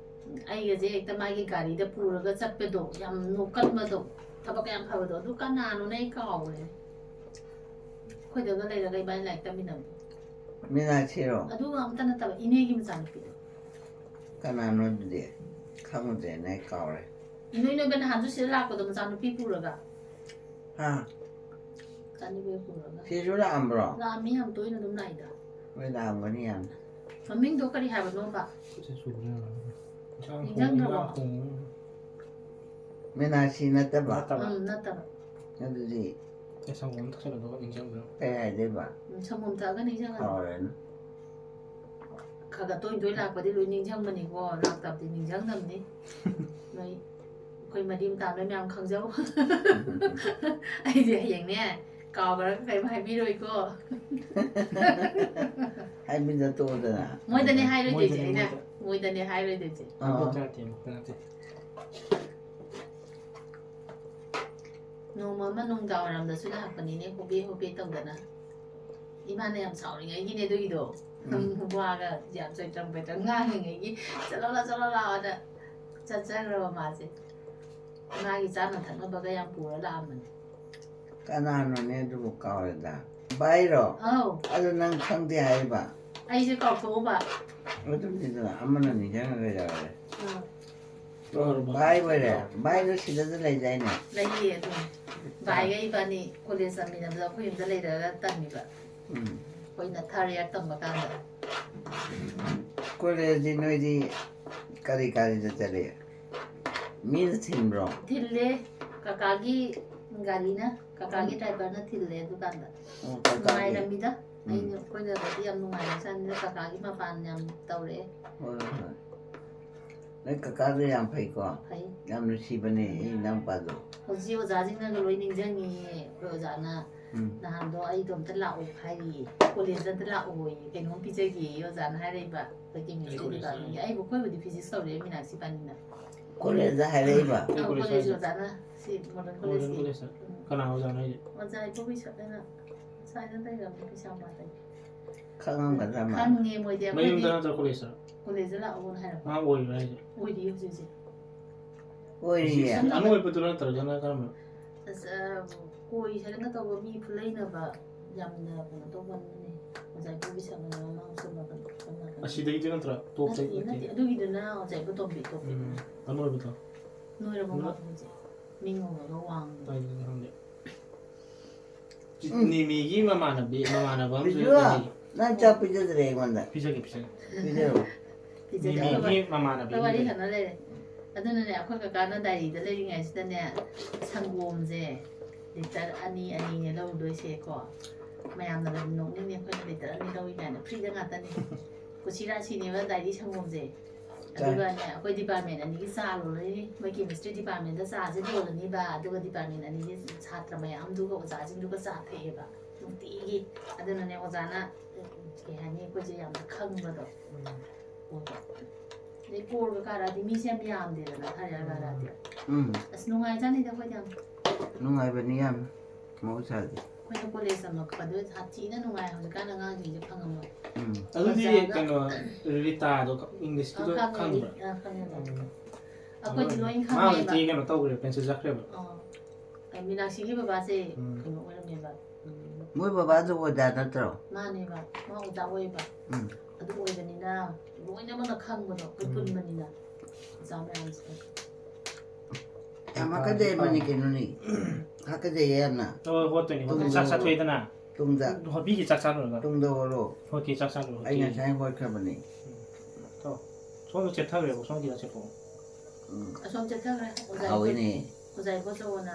ꯑꯩꯒꯁꯦ ꯍꯦꯛꯇ ꯃꯥꯒꯤ ꯒꯥꯔꯤꯗ ꯄꯨꯔꯒ ꯆꯠꯄꯗꯣ, ꯌꯥꯝ ꯅꯣꯛꯀꯟꯕꯗꯣ, ꯊꯕꯛ ꯌꯥꯝ ꯐꯕꯗꯣ, ꯑꯗꯨ ꯀꯅꯥꯅꯣꯅꯦ? ꯑꯩ ꯀꯥꯎꯈ꯭ꯔꯦ꯫ ꯑꯩꯈꯣꯏꯗꯒ ꯂꯩꯔꯒ ꯏꯕꯥꯅꯤ ꯂꯥꯏꯔꯤꯛ ꯇꯝꯃꯤꯟꯅꯕꯗꯣ꯫ ꯃꯤꯅꯥꯛꯁꯤꯔꯣ? ꯑꯗꯨꯒ ꯑꯝꯇ ꯅꯠꯇꯕ, ꯏꯅꯦꯒꯤ ꯃꯆꯥꯅꯨꯄꯤꯗꯣ꯫ ꯀꯅꯥꯅꯣ ꯑꯗꯨꯗꯤ? ꯈꯪꯗ꯭ꯔꯦꯅꯦ, ꯑꯩ ꯀꯥꯎꯔꯦ꯫ ꯏꯅꯣꯏ ꯅꯣꯏꯕ ꯅꯍꯥꯟꯁꯨ ꯁꯤꯗ ꯂꯥꯛꯄꯗꯣ, ꯃꯆꯥꯅꯨꯄꯤ ꯄꯨꯔꯒ꯫ ꯍꯥ? ꯃꯆꯥꯅꯨꯄꯤ ꯄꯨꯔꯒ꯫ ꯁꯤꯁꯨ ꯂꯥꯛꯑꯝꯕ꯭ꯔꯣ? ꯂꯥꯛꯑꯝꯃꯤ, ꯌꯥꯝ ꯇꯣꯏꯅ ꯑꯗꯨꯝ ꯂꯥꯛꯏꯗ꯫ ꯍꯣꯏ, ꯂꯥꯛꯑꯝꯒꯅꯤ ꯌꯥꯝꯅ꯫ ꯃꯃꯤꯡꯗꯣ ꯀꯔꯤ ꯍꯥꯏꯕꯅꯣꯕ? ꯈꯨꯠꯁꯦ ꯁꯨꯕ꯭ꯔꯥ? ꯏꯟꯁꯥꯡ ꯅꯤꯡꯁꯤꯡꯗ꯭ꯔꯕꯣ? ꯊꯣꯡꯉꯤ, ꯏꯟꯁꯥꯡ ꯊꯣꯡꯉꯤ꯫ ꯃꯤꯅꯥꯛꯁꯤ ꯅꯠꯇꯕ? ꯅꯠꯇꯕ꯫ ꯎꯝ, ꯅꯠꯇꯕ꯫ ꯑꯗꯨꯗꯤ ꯑꯦ, ꯁꯪꯒꯣꯝ ꯊꯛꯆꯜꯂꯗꯧꯕ ꯅꯤꯡꯁꯤꯡꯕ꯭ꯔꯥ? ꯀꯩ ꯍꯥꯏꯗꯣꯏꯕ? ꯎꯝ, ꯁꯪꯒꯣꯝ ꯊꯛꯑꯒ ꯅꯤꯡꯁꯤꯡꯉꯅꯤ꯫ ꯀꯥꯎꯔꯦꯅ꯫ ꯈꯔ ꯈꯔ ꯇꯣꯏ ꯇꯣꯏ ꯂꯥꯛꯄꯗꯤ ꯂꯣꯏ ꯅꯤꯡꯁꯤꯡꯕꯅꯤꯀꯣ, ꯂꯥꯛꯇꯕꯗꯤ ꯅꯤꯡꯁꯤꯡꯗꯕꯅꯤ꯫ ꯅꯣꯏ ꯑꯩꯈꯣꯏ ꯃꯔꯤ ꯃꯇꯥ ꯂꯣꯏ ꯃꯌꯥꯝ ꯈꯪꯖꯧ꯫ ꯑꯩꯗꯤ ꯍꯌꯦꯡꯅꯦ ꯀꯥꯎꯈ꯭ꯔꯒ ꯀꯔꯤꯝ ꯍꯥꯏꯕꯤꯔꯣꯏꯀꯣ꯫ ꯍꯥꯏꯕꯤꯗ ꯇꯣꯛꯑꯣꯗꯅ꯫ ꯃꯣꯏꯗꯅꯦ ꯍꯥꯏꯔꯣꯏꯗꯣꯏꯁꯦ ꯃꯣꯏꯗꯅꯦ, ꯑꯩꯅ꯫ ꯃꯣꯏꯗ꯫ ꯃꯣꯏꯗꯅꯦ ꯍꯥꯏꯔꯣꯏꯗꯣꯏꯁꯦ꯫ ꯑꯥ꯫ ꯃꯣꯏꯗ ꯅꯠꯇꯦ, ꯃꯣꯏꯗ ꯅꯠꯇꯦ꯫ ꯅꯣꯡꯃ ꯑꯃ ꯅꯨꯡꯗꯥꯡ ꯋꯥꯏꯔꯝꯗꯁꯨ ꯂꯥꯛꯄꯅꯤꯅꯦ, ꯍꯣꯕꯦ ꯍꯣꯕꯦ ꯇꯧꯗꯅ꯫ ꯏꯃꯥꯅ ꯌꯥꯝ ꯁꯥꯎꯔꯤꯉꯩꯒꯤꯅꯦ ꯑꯗꯨꯒꯤꯗꯣ꯫ ꯎꯝ꯫ ꯋꯥꯒ ꯌꯥꯝ ꯆꯣꯏꯇ꯭ꯔꯪ ꯄꯣꯏꯇ꯭ꯔꯪ ꯉꯥꯡꯉꯤꯉꯩꯒꯤ, "ꯆꯠꯂꯣ ꯂꯥ, ꯆꯠꯂꯣ ꯂꯥ" ꯑꯗ ꯆꯠꯆꯈ꯭ꯔꯕ ꯃꯥꯁꯦ꯫ ꯃꯥꯒꯤ ꯆꯥꯅ ꯊꯛꯅꯕꯒ ꯌꯥꯝ ꯄꯨꯔ ꯂꯥꯛꯑꯝꯕꯅꯦ꯫ ꯀꯅꯥꯅꯣꯅꯦ ꯑꯗꯨꯕꯨ ꯀꯥꯎꯔꯦꯗ꯫ ꯚꯥꯏꯔꯣ? ꯑꯧ꯫ ꯑꯗꯨ ꯅꯪ ꯈꯪꯗꯦ ꯍꯥꯏꯔꯤꯕ? ꯑꯩꯁꯦ ꯀꯥꯎꯊꯣꯛꯎꯕ꯫ ꯑꯗꯨꯅꯤꯗꯅ ꯑꯃꯅ ꯅꯤꯡꯁꯤꯡꯉꯒ ꯌꯥꯎꯔꯦ꯫ ꯑꯥ꯫ ꯚꯥꯏ ꯑꯣꯏꯔꯦ꯫ ꯚꯥꯏꯗꯣ ꯁꯤꯗꯁꯨ ꯂꯩꯗꯥꯏꯅꯦ? ꯂꯩꯌꯦ ꯑꯗꯨꯝ꯫ ꯚꯥꯏꯒ ꯏꯕꯥꯅꯤ ꯀꯣꯂꯦꯖ ꯇꯝꯃꯤꯟꯅꯕꯗ ꯑꯩꯈꯣꯏ ꯌꯨꯝꯗ ꯂꯩꯔꯒ ꯇꯝꯃꯤꯕ꯫ ꯎꯝ꯫ ꯑꯩꯈꯣꯏꯅ ꯊꯥꯔ ꯌꯥꯔ ꯇꯝꯕ ꯀꯥꯟꯗ꯫ ꯀꯣꯂꯦꯖꯇꯤ ꯅꯣꯏꯗꯤ ꯀꯔꯤ ꯒꯥꯔꯤꯗ ꯆꯠꯂꯤ? ꯃꯤꯅ ꯊꯤꯟꯕ꯭ꯔꯣ? ꯊꯤꯜꯂꯦ꯫ ꯀꯀꯥꯒꯤ ꯒꯥꯔꯤꯅ, ꯀꯀꯥꯒꯤ ꯗ꯭ꯔꯥꯏꯚꯔꯅ ꯊꯤꯜꯂꯦ ꯑꯗꯨꯀꯥꯟꯗ꯫ ꯑꯣ, ꯀꯀꯥꯒꯤ꯫ ꯅꯨꯡꯉꯥꯏꯔꯝꯃꯤꯗ꯫ ꯎꯝ꯫ ꯑꯩꯅ, ꯑꯩꯈꯣꯏꯅꯒꯗꯤ ꯌꯥꯝ ꯅꯨꯡꯉꯥꯏꯔ ꯆꯥꯅꯤꯗ, ꯀꯀꯥꯒꯤ ꯃꯄꯥꯟ ꯌꯥꯝ ꯇꯧꯔꯛꯑꯦ꯫ ꯍꯣꯏ, ꯍꯣꯏ꯫ ꯅꯣꯏ ꯀꯀꯥꯗꯣ ꯌꯥꯝ ꯐꯩꯀꯣ꯫ ꯐꯩ꯫ ꯌꯥꯝ ꯅꯨꯡꯁꯤꯕꯅꯦ ꯑꯩ ꯏꯅꯥꯎꯄꯥꯗꯣ꯫ ꯍꯧꯖꯤꯛ ꯑꯣꯖꯥꯁꯤꯡꯅꯒ ꯂꯣꯏ ꯅꯤꯡꯁꯤꯡꯉꯤꯌꯦ꯫ ꯑꯩꯈꯣꯏ ꯑꯣꯖꯥꯅ ꯎꯝ꯫ ꯅꯍꯥꯟꯗꯣ ꯑꯩꯗꯣ ꯑꯝꯇ ꯂꯥꯛꯑꯣ ꯍꯥꯏꯔꯤꯌꯦ, ꯀꯣꯂꯦꯖꯇ ꯑꯝꯇ ꯂꯥꯛꯑꯣꯌꯦ, ꯀꯩꯅꯣꯝ ꯄꯤꯖꯒꯦꯌꯦ ꯑꯣꯖꯥꯅ ꯍꯥꯏꯔꯛꯏꯕ꯫ ꯑꯩꯈꯣꯏ ꯀꯦꯃꯤꯁꯇ꯭ꯔꯤ ꯗꯤꯄꯥꯔꯠꯃꯦꯟꯒꯤ ꯑꯩꯕꯨ, ꯑꯩꯈꯣꯏꯕꯨꯗꯤ ꯐꯤꯖꯤꯛꯁ ꯇꯧꯔꯛꯑꯦ ꯃꯤꯅꯥꯛꯁꯤ ꯏꯕꯥꯅꯤꯅ꯫ ꯀꯣꯂꯦꯖꯇ ꯍꯥꯏꯔꯛꯏꯕ꯫ ꯑꯧ, ꯀꯣꯂꯦꯖ ꯀꯣꯂꯦꯖ ꯍꯥꯏꯁꯦ? ꯑꯣꯖꯥꯅ ꯁꯤ ꯃꯣꯗꯔꯟ ꯃꯣꯗꯔꯟ ꯀꯣꯂꯦꯖꯀꯤ꯫ ꯀꯣꯂꯦꯖꯇ꯫ ꯎꯝ꯫ ꯀꯅꯥ ꯑꯣꯖꯥꯅꯣ ꯍꯥꯏꯁꯦ? ꯑꯣꯖꯥ ꯏꯕꯣꯕꯤ ꯁꯛꯅꯅ ꯁ꯭ꯋꯥꯏꯗ ꯂꯩꯔꯝꯃꯦ ꯀꯩꯁꯥꯝꯄꯥꯠꯇꯒꯤ꯫ ꯈꯪꯉꯝꯒꯗ꯭ꯔꯥ ꯃꯥ? ꯈꯪꯉꯦ ꯃꯣꯏꯗꯤ꯫ ꯑꯩꯈꯣꯏꯗꯤ ꯃꯌꯨꯝꯗ ꯅꯠꯇ꯭ꯔ ꯀꯣꯂꯦꯖꯇ? ꯀꯣꯂꯦꯖꯇ ꯂꯥꯛꯑꯣꯅ ꯍꯥꯏꯔꯛꯄ꯫ ꯃꯥ ꯑꯣꯏꯔꯤꯕ꯭ꯔꯥ ꯍꯥꯏꯁꯦ? ꯑꯣꯏꯔꯤꯌꯦ ꯍꯧꯖꯤꯛ ꯍꯧꯖꯤꯛ꯫ ꯑꯣꯏꯔꯤꯌꯦ꯫ ꯑꯅꯧꯕ ꯅꯠꯇ꯭ꯔꯒꯅ ꯀꯔꯝꯕ? ꯑꯁ, ꯑ, ꯀꯣꯏ ꯁꯥꯏꯗꯅ ꯇꯧꯕ ꯃꯤ ꯈꯨꯂꯩꯅꯕ ꯌꯥꯝꯅ ꯀꯩꯅꯣ ꯇꯧꯒꯟꯕꯅꯦ꯫ ꯑꯣꯖꯥ ꯏꯕꯣꯕꯤ ꯁꯛꯅꯅ ꯃꯃꯥꯡ ꯁꯣꯝ ꯅꯥꯀꯟ, ꯁꯣꯝ ꯅꯥꯀꯟ꯫ ꯑꯁꯤꯗꯩꯗꯤ ꯅꯠꯇ꯭ꯔꯥ? ꯅꯠꯇꯦ, ꯇꯣꯞꯇꯩ ꯅꯠꯇꯦ, ꯑꯗꯨꯒꯤꯗꯨꯅ ꯑꯣꯖꯥ ꯏꯕꯣꯇꯣꯝꯕꯤ ꯇꯣꯞꯄꯤꯗꯨꯅ꯫ ꯎꯝ, ꯑꯅꯣꯏꯕꯗꯣ꯫ ꯅꯣꯏꯔꯕ ꯅꯣꯏ- ꯃꯥ ꯍꯧꯖꯤꯛ? ꯃꯤ ꯉꯧꯔꯒ ꯋꯥꯡꯕꯗꯣ꯫ ꯑꯩꯗꯤ ꯈꯪꯗꯦ꯫ ꯎꯝ꯫ ꯅꯤꯃꯤꯒꯤ ꯃꯃꯥꯟꯅꯕꯤ, ꯃꯃꯥꯟꯅꯕ ꯑꯃꯁꯨ ꯕꯤꯖꯨꯋꯥ, ꯂꯩ꯫ ꯅꯪ ꯆꯥꯛ ꯄꯤꯖꯗ꯭ꯔꯦ ꯑꯩꯉꯣꯟꯗ꯫ ꯄꯤꯖꯒꯦ, ꯄꯤꯖꯒꯦ꯫ ꯄꯤꯖꯔꯣ꯫ ꯄꯤꯖꯒꯦ꯫ ꯅꯤꯃꯤꯒꯤ ꯃꯃꯥꯟꯅꯕꯤ ꯑꯩꯈꯣꯏ ꯋꯥꯔꯤ ꯑꯃ ꯂꯩ꯫ ꯁꯥꯟꯅ ꯂꯩꯔꯦ꯫ ꯑꯗꯨꯅꯅꯦ, ꯑꯩꯈꯣꯏ ꯀꯀꯥꯅ ꯗꯥꯏꯔꯤꯗ ꯂꯩꯔꯤꯉꯩꯁꯤꯗꯅꯦ, ꯁꯪꯒꯣꯝꯁꯦ ꯂꯤꯇꯔ ꯑꯅꯤ ꯑꯅꯤꯅꯦ ꯂꯧꯗꯣꯏꯁꯦꯀꯣ꯫ ꯃꯌꯥꯝꯅꯒ ꯅꯣꯛꯅꯤꯡꯅꯦ, ꯑꯩꯈꯣꯏꯅ ꯂꯤꯇꯔ ꯑꯅꯤ ꯂꯧꯏ ꯀꯥꯏꯅ, ꯐ꯭ꯔꯤꯗ ꯉꯥꯛꯇꯅꯦ꯫ ꯀꯨꯁꯤꯔꯥꯁꯤꯅꯦꯕ ꯗꯥꯏꯔꯤ ꯁꯪꯒꯣꯝꯁꯦ꯫ ꯆꯥꯏ꯫ ꯑꯗꯨꯒꯅꯦ, ꯑꯩꯈꯣꯏ ꯗꯤꯄꯥꯔꯠꯃꯦꯟ ꯑꯅꯤꯒꯤ ꯆꯥ ꯂꯣꯜꯂꯅꯤ꯫ ꯃꯣꯏ ꯀꯦꯃꯤꯁꯇ꯭ꯔꯤ ꯗꯤꯄꯥꯔꯠꯃꯦꯟꯗ ꯆꯥꯁꯦ ꯂꯣꯜꯂꯅꯤꯕ, ꯑꯗꯨꯒ ꯗꯤꯄꯥꯔꯠꯃꯦꯟ ꯑꯅꯤꯒꯤ ꯁꯥꯇ꯭ꯔ ꯃꯌꯥꯝꯗꯨꯒ ꯑꯣꯖꯥꯁꯤꯡꯗꯨꯒ ꯆꯥ ꯊꯛꯑꯦꯕ ꯅꯨꯡꯇꯤꯒꯤ꯫ ꯑꯗꯨꯅꯅꯦ, ꯑꯣꯖꯥꯅ ꯀꯩ ꯍꯥꯏꯅꯤ, ꯑꯩꯈꯣꯏꯁꯦ ꯌꯥꯝꯅ ꯈꯪꯕꯗꯣ ꯑꯣꯏꯕ꯫ ꯑꯗꯩ ꯀꯣꯔꯒ ꯀꯥꯔꯛꯑꯗꯤ ꯃꯤꯁꯦ ꯌꯥꯝ ꯌꯥꯝꯗꯦꯗꯅ, ꯊꯥꯏꯅ ꯀꯥꯔꯛꯑꯗꯤ꯫ ꯎꯝ꯫ ꯑꯁ, ꯅꯨꯡꯉꯥꯏꯖꯥꯠꯅꯤꯗ ꯑꯩꯈꯣꯏꯗꯤ ꯌꯥꯝ꯫ ꯅꯨꯡꯉꯥꯏꯕꯅꯤ ꯌꯥꯝ, ꯃꯍꯧꯁꯥꯗꯤ꯫ ꯑꯩꯈꯣꯏꯅ ꯀꯣꯂꯦꯖ ꯇꯝꯃꯛꯄꯗꯨ ꯁꯥꯊꯤꯅ ꯅꯨꯡꯉꯥꯏ, ꯍꯧꯖꯤꯛꯀꯥꯟ ꯑꯉꯥꯡꯁꯤꯡꯁꯦ ꯐꯪꯉꯝꯃꯣꯏ꯫ ꯎꯝ꯫ ꯑꯗꯨꯗꯤ ꯑꯣꯖꯥꯒ- ꯀꯩꯅꯣ, ꯔꯤꯇꯥꯗꯣ ꯏꯪꯂꯤꯁꯀꯤꯗꯣ ꯑ, ꯈꯪꯉꯦ, ꯈꯪꯕ꯭ꯔꯥ? ꯑ, ꯈꯪꯉꯦ, ꯈꯪꯉꯦ꯫ ꯎꯝ꯫ ꯑꯩꯈꯣꯏꯗꯤ ꯂꯣꯏ ꯃꯥ ꯈꯪꯉꯦꯕ꯫ ꯍꯧꯖꯤꯛꯇꯤ ꯀꯩꯅꯣ ꯇꯧꯈ꯭ꯔꯦ, ꯄꯦꯟꯁꯤꯜ ꯆꯠꯈ꯭ꯔꯦꯕ꯫ ꯑ, ꯑ, ꯃꯤꯅꯥꯛꯁꯤꯒꯤ ꯕꯕꯥꯁꯦ ꯎꯝ꯫ ꯀꯩꯅꯣ ꯑꯣꯏꯔꯝꯃꯦꯕ꯫ ꯎꯝ, ꯃꯣꯏ ꯕꯕꯥꯗꯨ ꯑꯣꯖꯥ ꯅꯠꯇ꯭ꯔꯣ? ꯃꯥꯅꯦꯕ, ꯃꯥ ꯑꯣꯖꯥ ꯑꯣꯏꯌꯦꯕ꯫ ꯎꯝ꯫ ꯑꯗꯨ ꯑꯣꯏꯕꯅꯤꯅ ꯂꯣꯏꯅꯃꯛꯅ ꯈꯪꯕꯗꯣ, ꯑꯩꯈꯣꯏ ꯎꯝ꯫ ꯄꯨꯟꯕꯅꯤꯅ ꯑꯣꯖꯥ ꯃꯌꯥꯝꯁꯤꯗ꯫ ꯌꯥꯝ ꯍꯥꯀꯠꯆꯩ ꯃꯅꯤ ꯀꯩꯅꯣꯅꯤ꯫ ꯍꯥꯀꯠꯆꯩꯌꯦ ꯌꯥꯝꯅ꯫ ꯍꯣꯏ, ꯍꯣꯠꯇꯣꯏꯅꯤ, ꯍꯣꯠꯇꯣꯏꯅꯤ꯫ ꯇꯨꯡꯗ ꯆꯥꯛ ꯆꯥꯊꯣꯛꯑꯦꯗꯅ꯫ ꯇꯨꯡꯗ, ꯍꯣꯠꯄꯤꯒꯦ, ꯆꯥꯛ ꯆꯥꯔꯨꯔꯒ꯫ ꯇꯨꯡꯗ ꯍꯣꯠꯂꯣ꯫ ꯍꯣꯠꯀꯦ, ꯆꯥꯛ ꯆꯥꯔꯨꯔꯒ꯫ ꯑꯩ ꯉꯁꯥꯏ ꯍꯣꯠꯈ꯭ꯔꯕꯅꯤ꯫ ꯊꯣ꯫ ꯁꯣꯝꯗ ꯆꯦꯞꯊꯈ꯭ꯔꯦꯕ, ꯁꯣꯝꯒꯤ ꯆꯦꯞꯊꯣꯛꯑꯣ꯫ ꯎꯝ꯫ ꯑꯁꯣꯝ ꯆꯠꯊꯈ꯭ꯔꯦ ꯑꯣꯖꯥ ꯍꯥꯎꯏꯅꯦ꯫ ꯑꯣꯖꯥ ꯏꯕꯣꯆꯧꯅ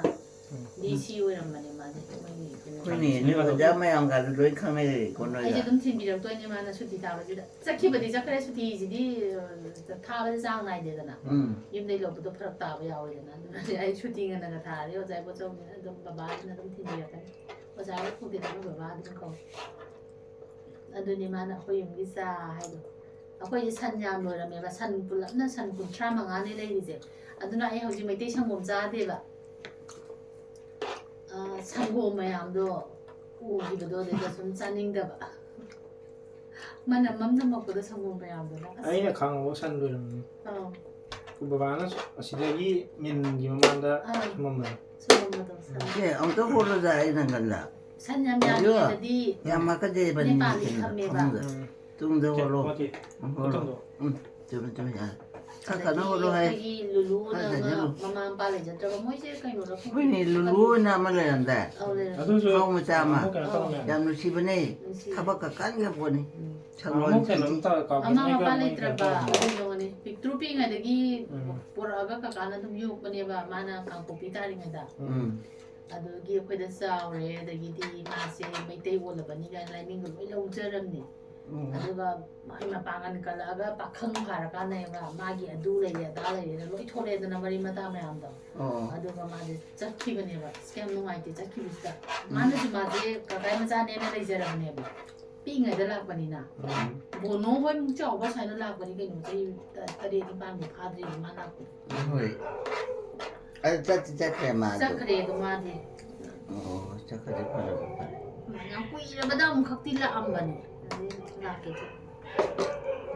ꯎꯝ꯫ ꯗꯤ ꯁꯤ ꯑꯣꯏꯔꯝꯕꯅꯦ ꯃꯥꯗꯤ꯫ ꯃꯣꯏꯒꯤ ꯀꯩꯅꯣ ꯍꯣꯏꯅꯦ, ꯅꯣꯏ ꯑꯣꯖꯥ ꯃꯌꯥꯝꯒ ꯂꯣꯏ ꯈꯪꯅꯩꯀꯣ ꯑꯩꯁꯦ ꯅꯣꯏꯒ꯫ ꯑꯗꯨꯝ ꯊꯤꯟꯕꯤꯔꯛꯇꯣꯏꯅꯦ ꯃꯥꯅ ꯁꯨꯇꯤ ꯊꯥꯕꯁꯤꯗ꯫ ꯆꯠꯈꯤꯕꯗꯤ ꯆꯠꯈ꯭ꯔꯦ, ꯁꯨꯇꯤꯁꯤꯗꯤ ꯑ, ꯊꯥꯕꯗ ꯆꯥꯡ ꯅꯥꯏꯗꯦꯗꯅ꯫ ꯎꯝ꯫ ꯌꯨꯝꯗꯩ ꯂꯧꯕꯗꯣ ꯐꯔꯛ ꯇꯥꯕ ꯌꯥꯎꯋꯦꯗꯅ꯫ ꯑꯗꯨꯅ ꯑꯩ ꯁꯨꯇꯤ ꯉꯟꯅꯒ ꯊꯥꯔꯗꯤ ꯑꯣꯖꯥ ꯏꯕꯣꯆꯧꯅ ꯑꯗꯨꯝ ꯕꯕꯥꯁꯤꯅ ꯑꯗꯨꯝ ꯊꯤꯟꯕꯤꯔꯛꯀꯅꯤ꯫ ꯑꯣꯖꯥ ꯍꯣꯏ ꯄꯨꯗꯦꯗꯅ ꯕꯕꯥ ꯑꯗꯨꯝ ꯀꯧꯏ꯫ ꯑꯗꯨꯅꯤ ꯃꯥꯅ ꯑꯩꯈꯣꯏ ꯌꯨꯝꯒꯤ ꯆꯥ ꯍꯥꯏꯗꯣ꯫ ꯑꯩꯈꯣꯏꯁꯦ ꯁꯟ ꯌꯥꯝ ꯂꯣꯏꯔꯝꯃꯦꯕ꯫ ꯁꯟ ꯄꯨꯂꯞꯅ ꯁꯟ ꯀꯨꯟꯊ꯭ꯔꯥ ꯃꯉꯥꯅꯦ ꯂꯩꯔꯤꯁꯦ꯫ ꯑꯗꯨꯅ ꯑꯩ ꯍꯧꯖꯤꯛ ꯃꯩꯇꯩ ꯁꯪꯒꯣꯝ ꯆꯥꯗꯦꯕ꯫ ꯑ, ꯁꯪꯒꯣꯝ ꯃꯌꯥꯝꯗꯣ ꯎꯈꯤꯕꯗꯣ ꯑꯗꯨꯗ ꯁꯨꯝ ꯆꯥꯅꯤꯡꯗꯕ꯫ ꯃꯅꯝ ꯑꯃ ꯅꯝꯃꯛꯄꯗꯣ ꯁꯪꯒꯣꯝ ꯃꯌꯥꯝꯗꯨꯅ꯫ ꯑꯁ꯫ ꯑꯩꯅ ꯈꯪꯍꯧꯕ ꯁꯟ ꯂꯣꯏꯔꯝꯃꯤ꯫ ꯑꯧ꯫ ꯑꯩꯈꯣꯏ ꯕꯕꯥꯅ ꯑꯁꯤꯗꯒꯤ ꯃꯤꯟꯒꯤ ꯃꯃꯥꯡꯗ ꯑꯥ꯫ ꯊꯝꯃꯝꯕꯅꯤ꯫ ꯁꯪꯒꯣꯝ ꯃꯇꯝ ꯁꯟ꯫ ꯁꯦ, ꯑꯝꯇ ꯍꯣꯠꯂꯨꯗ ꯑꯩ ꯅꯪꯒꯟꯗ꯫ ꯁꯟ ꯌꯥꯝ ꯑꯗꯨ ꯌꯥꯝꯃꯤꯉꯩꯗꯗꯤ ꯌꯥꯝ ꯃꯥꯀꯗꯦꯕ ꯅꯦꯄꯥꯂꯤ ꯅꯤꯡꯊꯤꯅ ꯊꯝꯃꯦꯕ꯫ ꯐꯃꯨꯡꯗ꯫ ꯎꯝ꯫ ꯇꯨꯡꯗ ꯍꯣꯠꯂꯣ꯫ ꯃꯥꯒꯤ ꯍꯣꯠꯂꯣ꯫ ꯃꯇꯨꯡꯗꯣ꯫ ꯎꯝ, ꯆꯨꯝꯃꯤ, ꯆꯨꯝꯃꯤ, ꯌꯥꯔꯦ꯫ ꯈꯔ ꯀꯟꯅ ꯑꯗꯒꯤ ꯍꯣꯠꯂꯣ ꯍꯥꯏ꯫ ꯑꯩꯈꯣꯏꯒꯤ ꯂꯨꯂꯨꯅ ꯈꯔ ꯀꯟꯅ ꯍꯣꯠꯂꯣ꯫ ꯃꯃꯥ ꯃꯄꯥ ꯂꯩꯖꯗ꯭ꯔꯕ ꯃꯣꯏꯁꯦ ꯀꯩꯅꯣꯔ ꯈꯪꯗꯦ꯫ ꯍꯣꯏꯅꯦ, ꯂꯨꯂꯨ ꯑꯣꯏꯅ ꯑꯃ ꯂꯩꯔꯝꯗꯥꯏ꯫ ꯑꯧ, ꯂꯩꯔꯝꯃꯦ꯫ ꯑꯗꯨꯁꯨ ꯍꯥꯎ ꯃꯆꯥ ꯑꯃ꯫ ꯑꯃꯨꯛ ꯀꯩꯅꯣ ꯇꯧꯔꯝꯃꯦ꯫ ꯌꯥꯝ ꯅꯨꯡꯁꯤꯕꯅꯦ꯫ ꯅꯨꯡꯁꯤ꯫ ꯊꯕꯛꯀ ꯀꯟꯈ꯭ꯔ ꯄꯣꯠꯅꯤ꯫ ꯎꯝ꯫ ꯁꯪꯒꯣꯜ ꯑꯃꯨꯛ ꯀꯩꯅꯣꯝ ꯁꯤꯗꯤ꯫ ꯇꯧꯔꯦ, ꯀꯥꯎꯈ꯭ꯔꯦ꯫ ꯃꯃꯥ ꯃꯣꯏꯒ ꯃꯄꯥ ꯃꯣꯏ ꯂꯩꯇ꯭ꯔꯕ ꯀꯩꯅꯣ ꯇꯧꯔꯝꯃꯦ꯫ ꯑꯗꯨ ꯌꯦꯡꯉꯨꯅꯦ, ꯄꯤꯛꯇ꯭ꯔꯨ ꯄꯤꯛꯏꯉꯩꯗꯒꯤ ꯎꯝ꯫ ꯄꯣꯔꯛꯑꯒ ꯀꯀꯥꯅ ꯑꯗꯨꯝ ꯌꯣꯛꯄꯅꯦꯕ, ꯃꯥꯅ ꯀꯥꯡꯄꯣꯛꯄꯤ ꯇꯥꯔꯤꯉꯩꯗ꯫ ꯎꯝ꯫ ꯑꯗꯨꯗꯒꯤ ꯑꯩꯈꯣꯏꯗ ꯆꯥꯎꯔꯦ, ꯑꯗꯒꯤꯗꯤ ꯃꯥꯁꯦ ꯃꯩꯇꯩ ꯑꯣꯜꯂꯕꯅꯤ ꯀꯥꯏꯅ ꯂꯥꯏꯃꯤꯡꯒ ꯂꯣꯏ ꯂꯧꯖꯔꯝꯅꯦ꯫ ꯎꯝ꯫ ꯑꯗꯨꯒ ꯃꯥꯒꯤ ꯃꯄꯥꯡꯒꯜ ꯀꯜꯂꯛꯑꯒ ꯄꯥꯈꯪ ꯐꯥꯔꯀꯥꯟꯗꯅꯦꯕ ꯃꯥꯒꯤ ꯑꯗꯨ ꯂꯩꯔꯦ ꯑꯗꯥ ꯂꯩꯔꯦꯅ ꯂꯣꯏ ꯊꯣꯛꯂꯛꯑꯦꯗꯅ ꯃꯔꯤ ꯃꯇꯥ ꯃꯌꯥꯝꯗꯣ꯫ ꯑꯣ꯫ ꯑꯗꯨꯒ ꯃꯥꯁꯦ ꯆꯠꯈꯤꯕꯅꯦꯕ꯫ ꯑꯁ, ꯀꯌꯥꯝ ꯅꯨꯡꯉꯥꯏꯇꯦ ꯆꯠꯈꯤꯕꯁꯤꯗ꯫ ꯎꯝ꯫ ꯃꯥꯅꯁꯨ ꯃꯥꯁꯦ ꯀꯀꯥꯏ ꯃꯆꯥꯅꯦꯅ ꯂꯩꯖꯔꯕꯅꯦꯕ꯫ ꯄꯤꯛꯏꯉꯩꯗ ꯂꯥꯛꯄꯅꯤꯅ꯫ ꯎꯝ꯫ ꯕꯣꯅꯣ ꯍꯣꯏ ꯃꯨꯛ ꯆꯥꯎꯕ ꯁꯨꯃꯥꯏꯅ ꯂꯥꯛꯄꯅꯤ ꯀꯩꯅꯣ, ꯆꯍꯤ ꯇ-, ꯇꯔꯦꯠ ꯅꯤꯄꯥꯟꯃꯨꯛ ꯐꯥꯗ꯭ꯔꯤꯕ ꯃꯥ ꯂꯥꯛꯄꯗꯣ꯫ ꯍꯣꯏ꯫ ꯑꯗꯨ ꯆꯠꯇꯤ ꯆꯠꯈ꯭ꯔꯦ ꯃꯥꯗꯣ꯫ ꯆꯠꯈ꯭ꯔꯦ ꯑꯗꯣ ꯃꯥꯗꯤ꯫ ꯑꯣ, ꯆꯠꯈ꯭ꯔꯗꯤ ꯐꯔꯕ ꯐꯔꯦ꯫ ꯌꯥꯝ ꯀꯨꯏꯔꯕꯗ ꯑꯃꯨꯛꯈꯛꯇꯤ ꯂꯥꯛꯑꯝꯕꯅꯤ꯫ ꯑꯗꯩ ꯂꯥꯛꯈꯤꯗ꯭ꯔꯦ꯫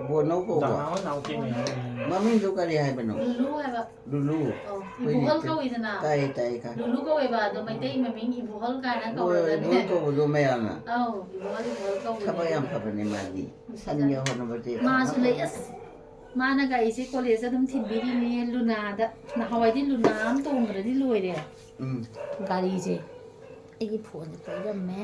ꯕꯣꯅꯣ ꯀꯧꯕ꯫ ꯗꯥꯅꯥ ꯍꯣꯏ ꯅꯥꯎꯄꯤꯅꯦ ꯍꯥꯏꯕꯅꯦ꯫ ꯃꯃꯤꯡꯗꯣ ꯀꯔꯤ ꯍꯥꯏꯕꯅꯣ? ꯂꯨꯂꯨ ꯍꯥꯏꯕ꯫ ꯂꯨꯂꯨ꯫ ꯑꯧ, ꯑꯩꯈꯣꯏ ꯏꯕꯣꯍꯜ ꯅꯤꯡꯊꯤ-, ꯀꯧꯏꯗꯅ꯫ ꯇꯥꯏꯌꯦ, ꯇꯥꯏꯌꯦ, ꯈꯪꯉꯦ꯫ ꯂꯨꯂꯨ ꯀꯧꯋꯦꯕ, ꯑꯗꯣ ꯃꯩꯇꯩ ꯃꯃꯤꯡ ꯏꯕꯣꯍꯜ ꯀꯥꯏꯅ ꯍꯣꯏ, ꯀꯧꯔꯒꯅꯦ꯫ ꯏꯕꯣꯍꯜ ꯀꯧꯕꯗꯣ ꯃꯌꯥꯝꯅ꯫ ꯑꯧ, ꯏꯕꯣꯍꯜ, ꯏꯕꯣꯍꯜ ꯀꯧꯕꯅꯦ ꯊꯕꯛ ꯌꯥꯝ ꯑꯗꯨꯒ꯫ ꯐꯕꯅꯦ ꯃꯥꯗꯤ꯫ ꯅꯨꯡꯁꯤꯖꯥꯠꯅꯤ꯫ ꯁꯟꯒ ꯍꯣꯠꯅꯕꯁꯦ ꯃꯥꯁꯨ ꯐꯕ꯫ ꯂꯩ, ꯑꯁ, ꯃꯥꯅꯒ ꯑꯩꯁꯦ ꯀꯣꯂꯦꯖꯇ ꯑꯗꯨꯝ ꯊꯤꯟꯕꯤꯔꯤꯅꯦ ꯂꯨꯅꯥꯗ꯫ ꯅꯍꯥꯟꯋꯥꯏꯗꯤ ꯂꯨꯅꯥ ꯑꯃ ꯇꯣꯡꯗ꯭ꯔꯗꯤ ꯂꯣꯏꯔꯦ꯫ ꯎꯝ꯫ ꯒꯥꯔꯤꯁꯦ꯫ ꯑꯩꯒꯤ ꯐꯣꯟꯁꯦ ꯄꯩꯔꯝꯃꯦ꯫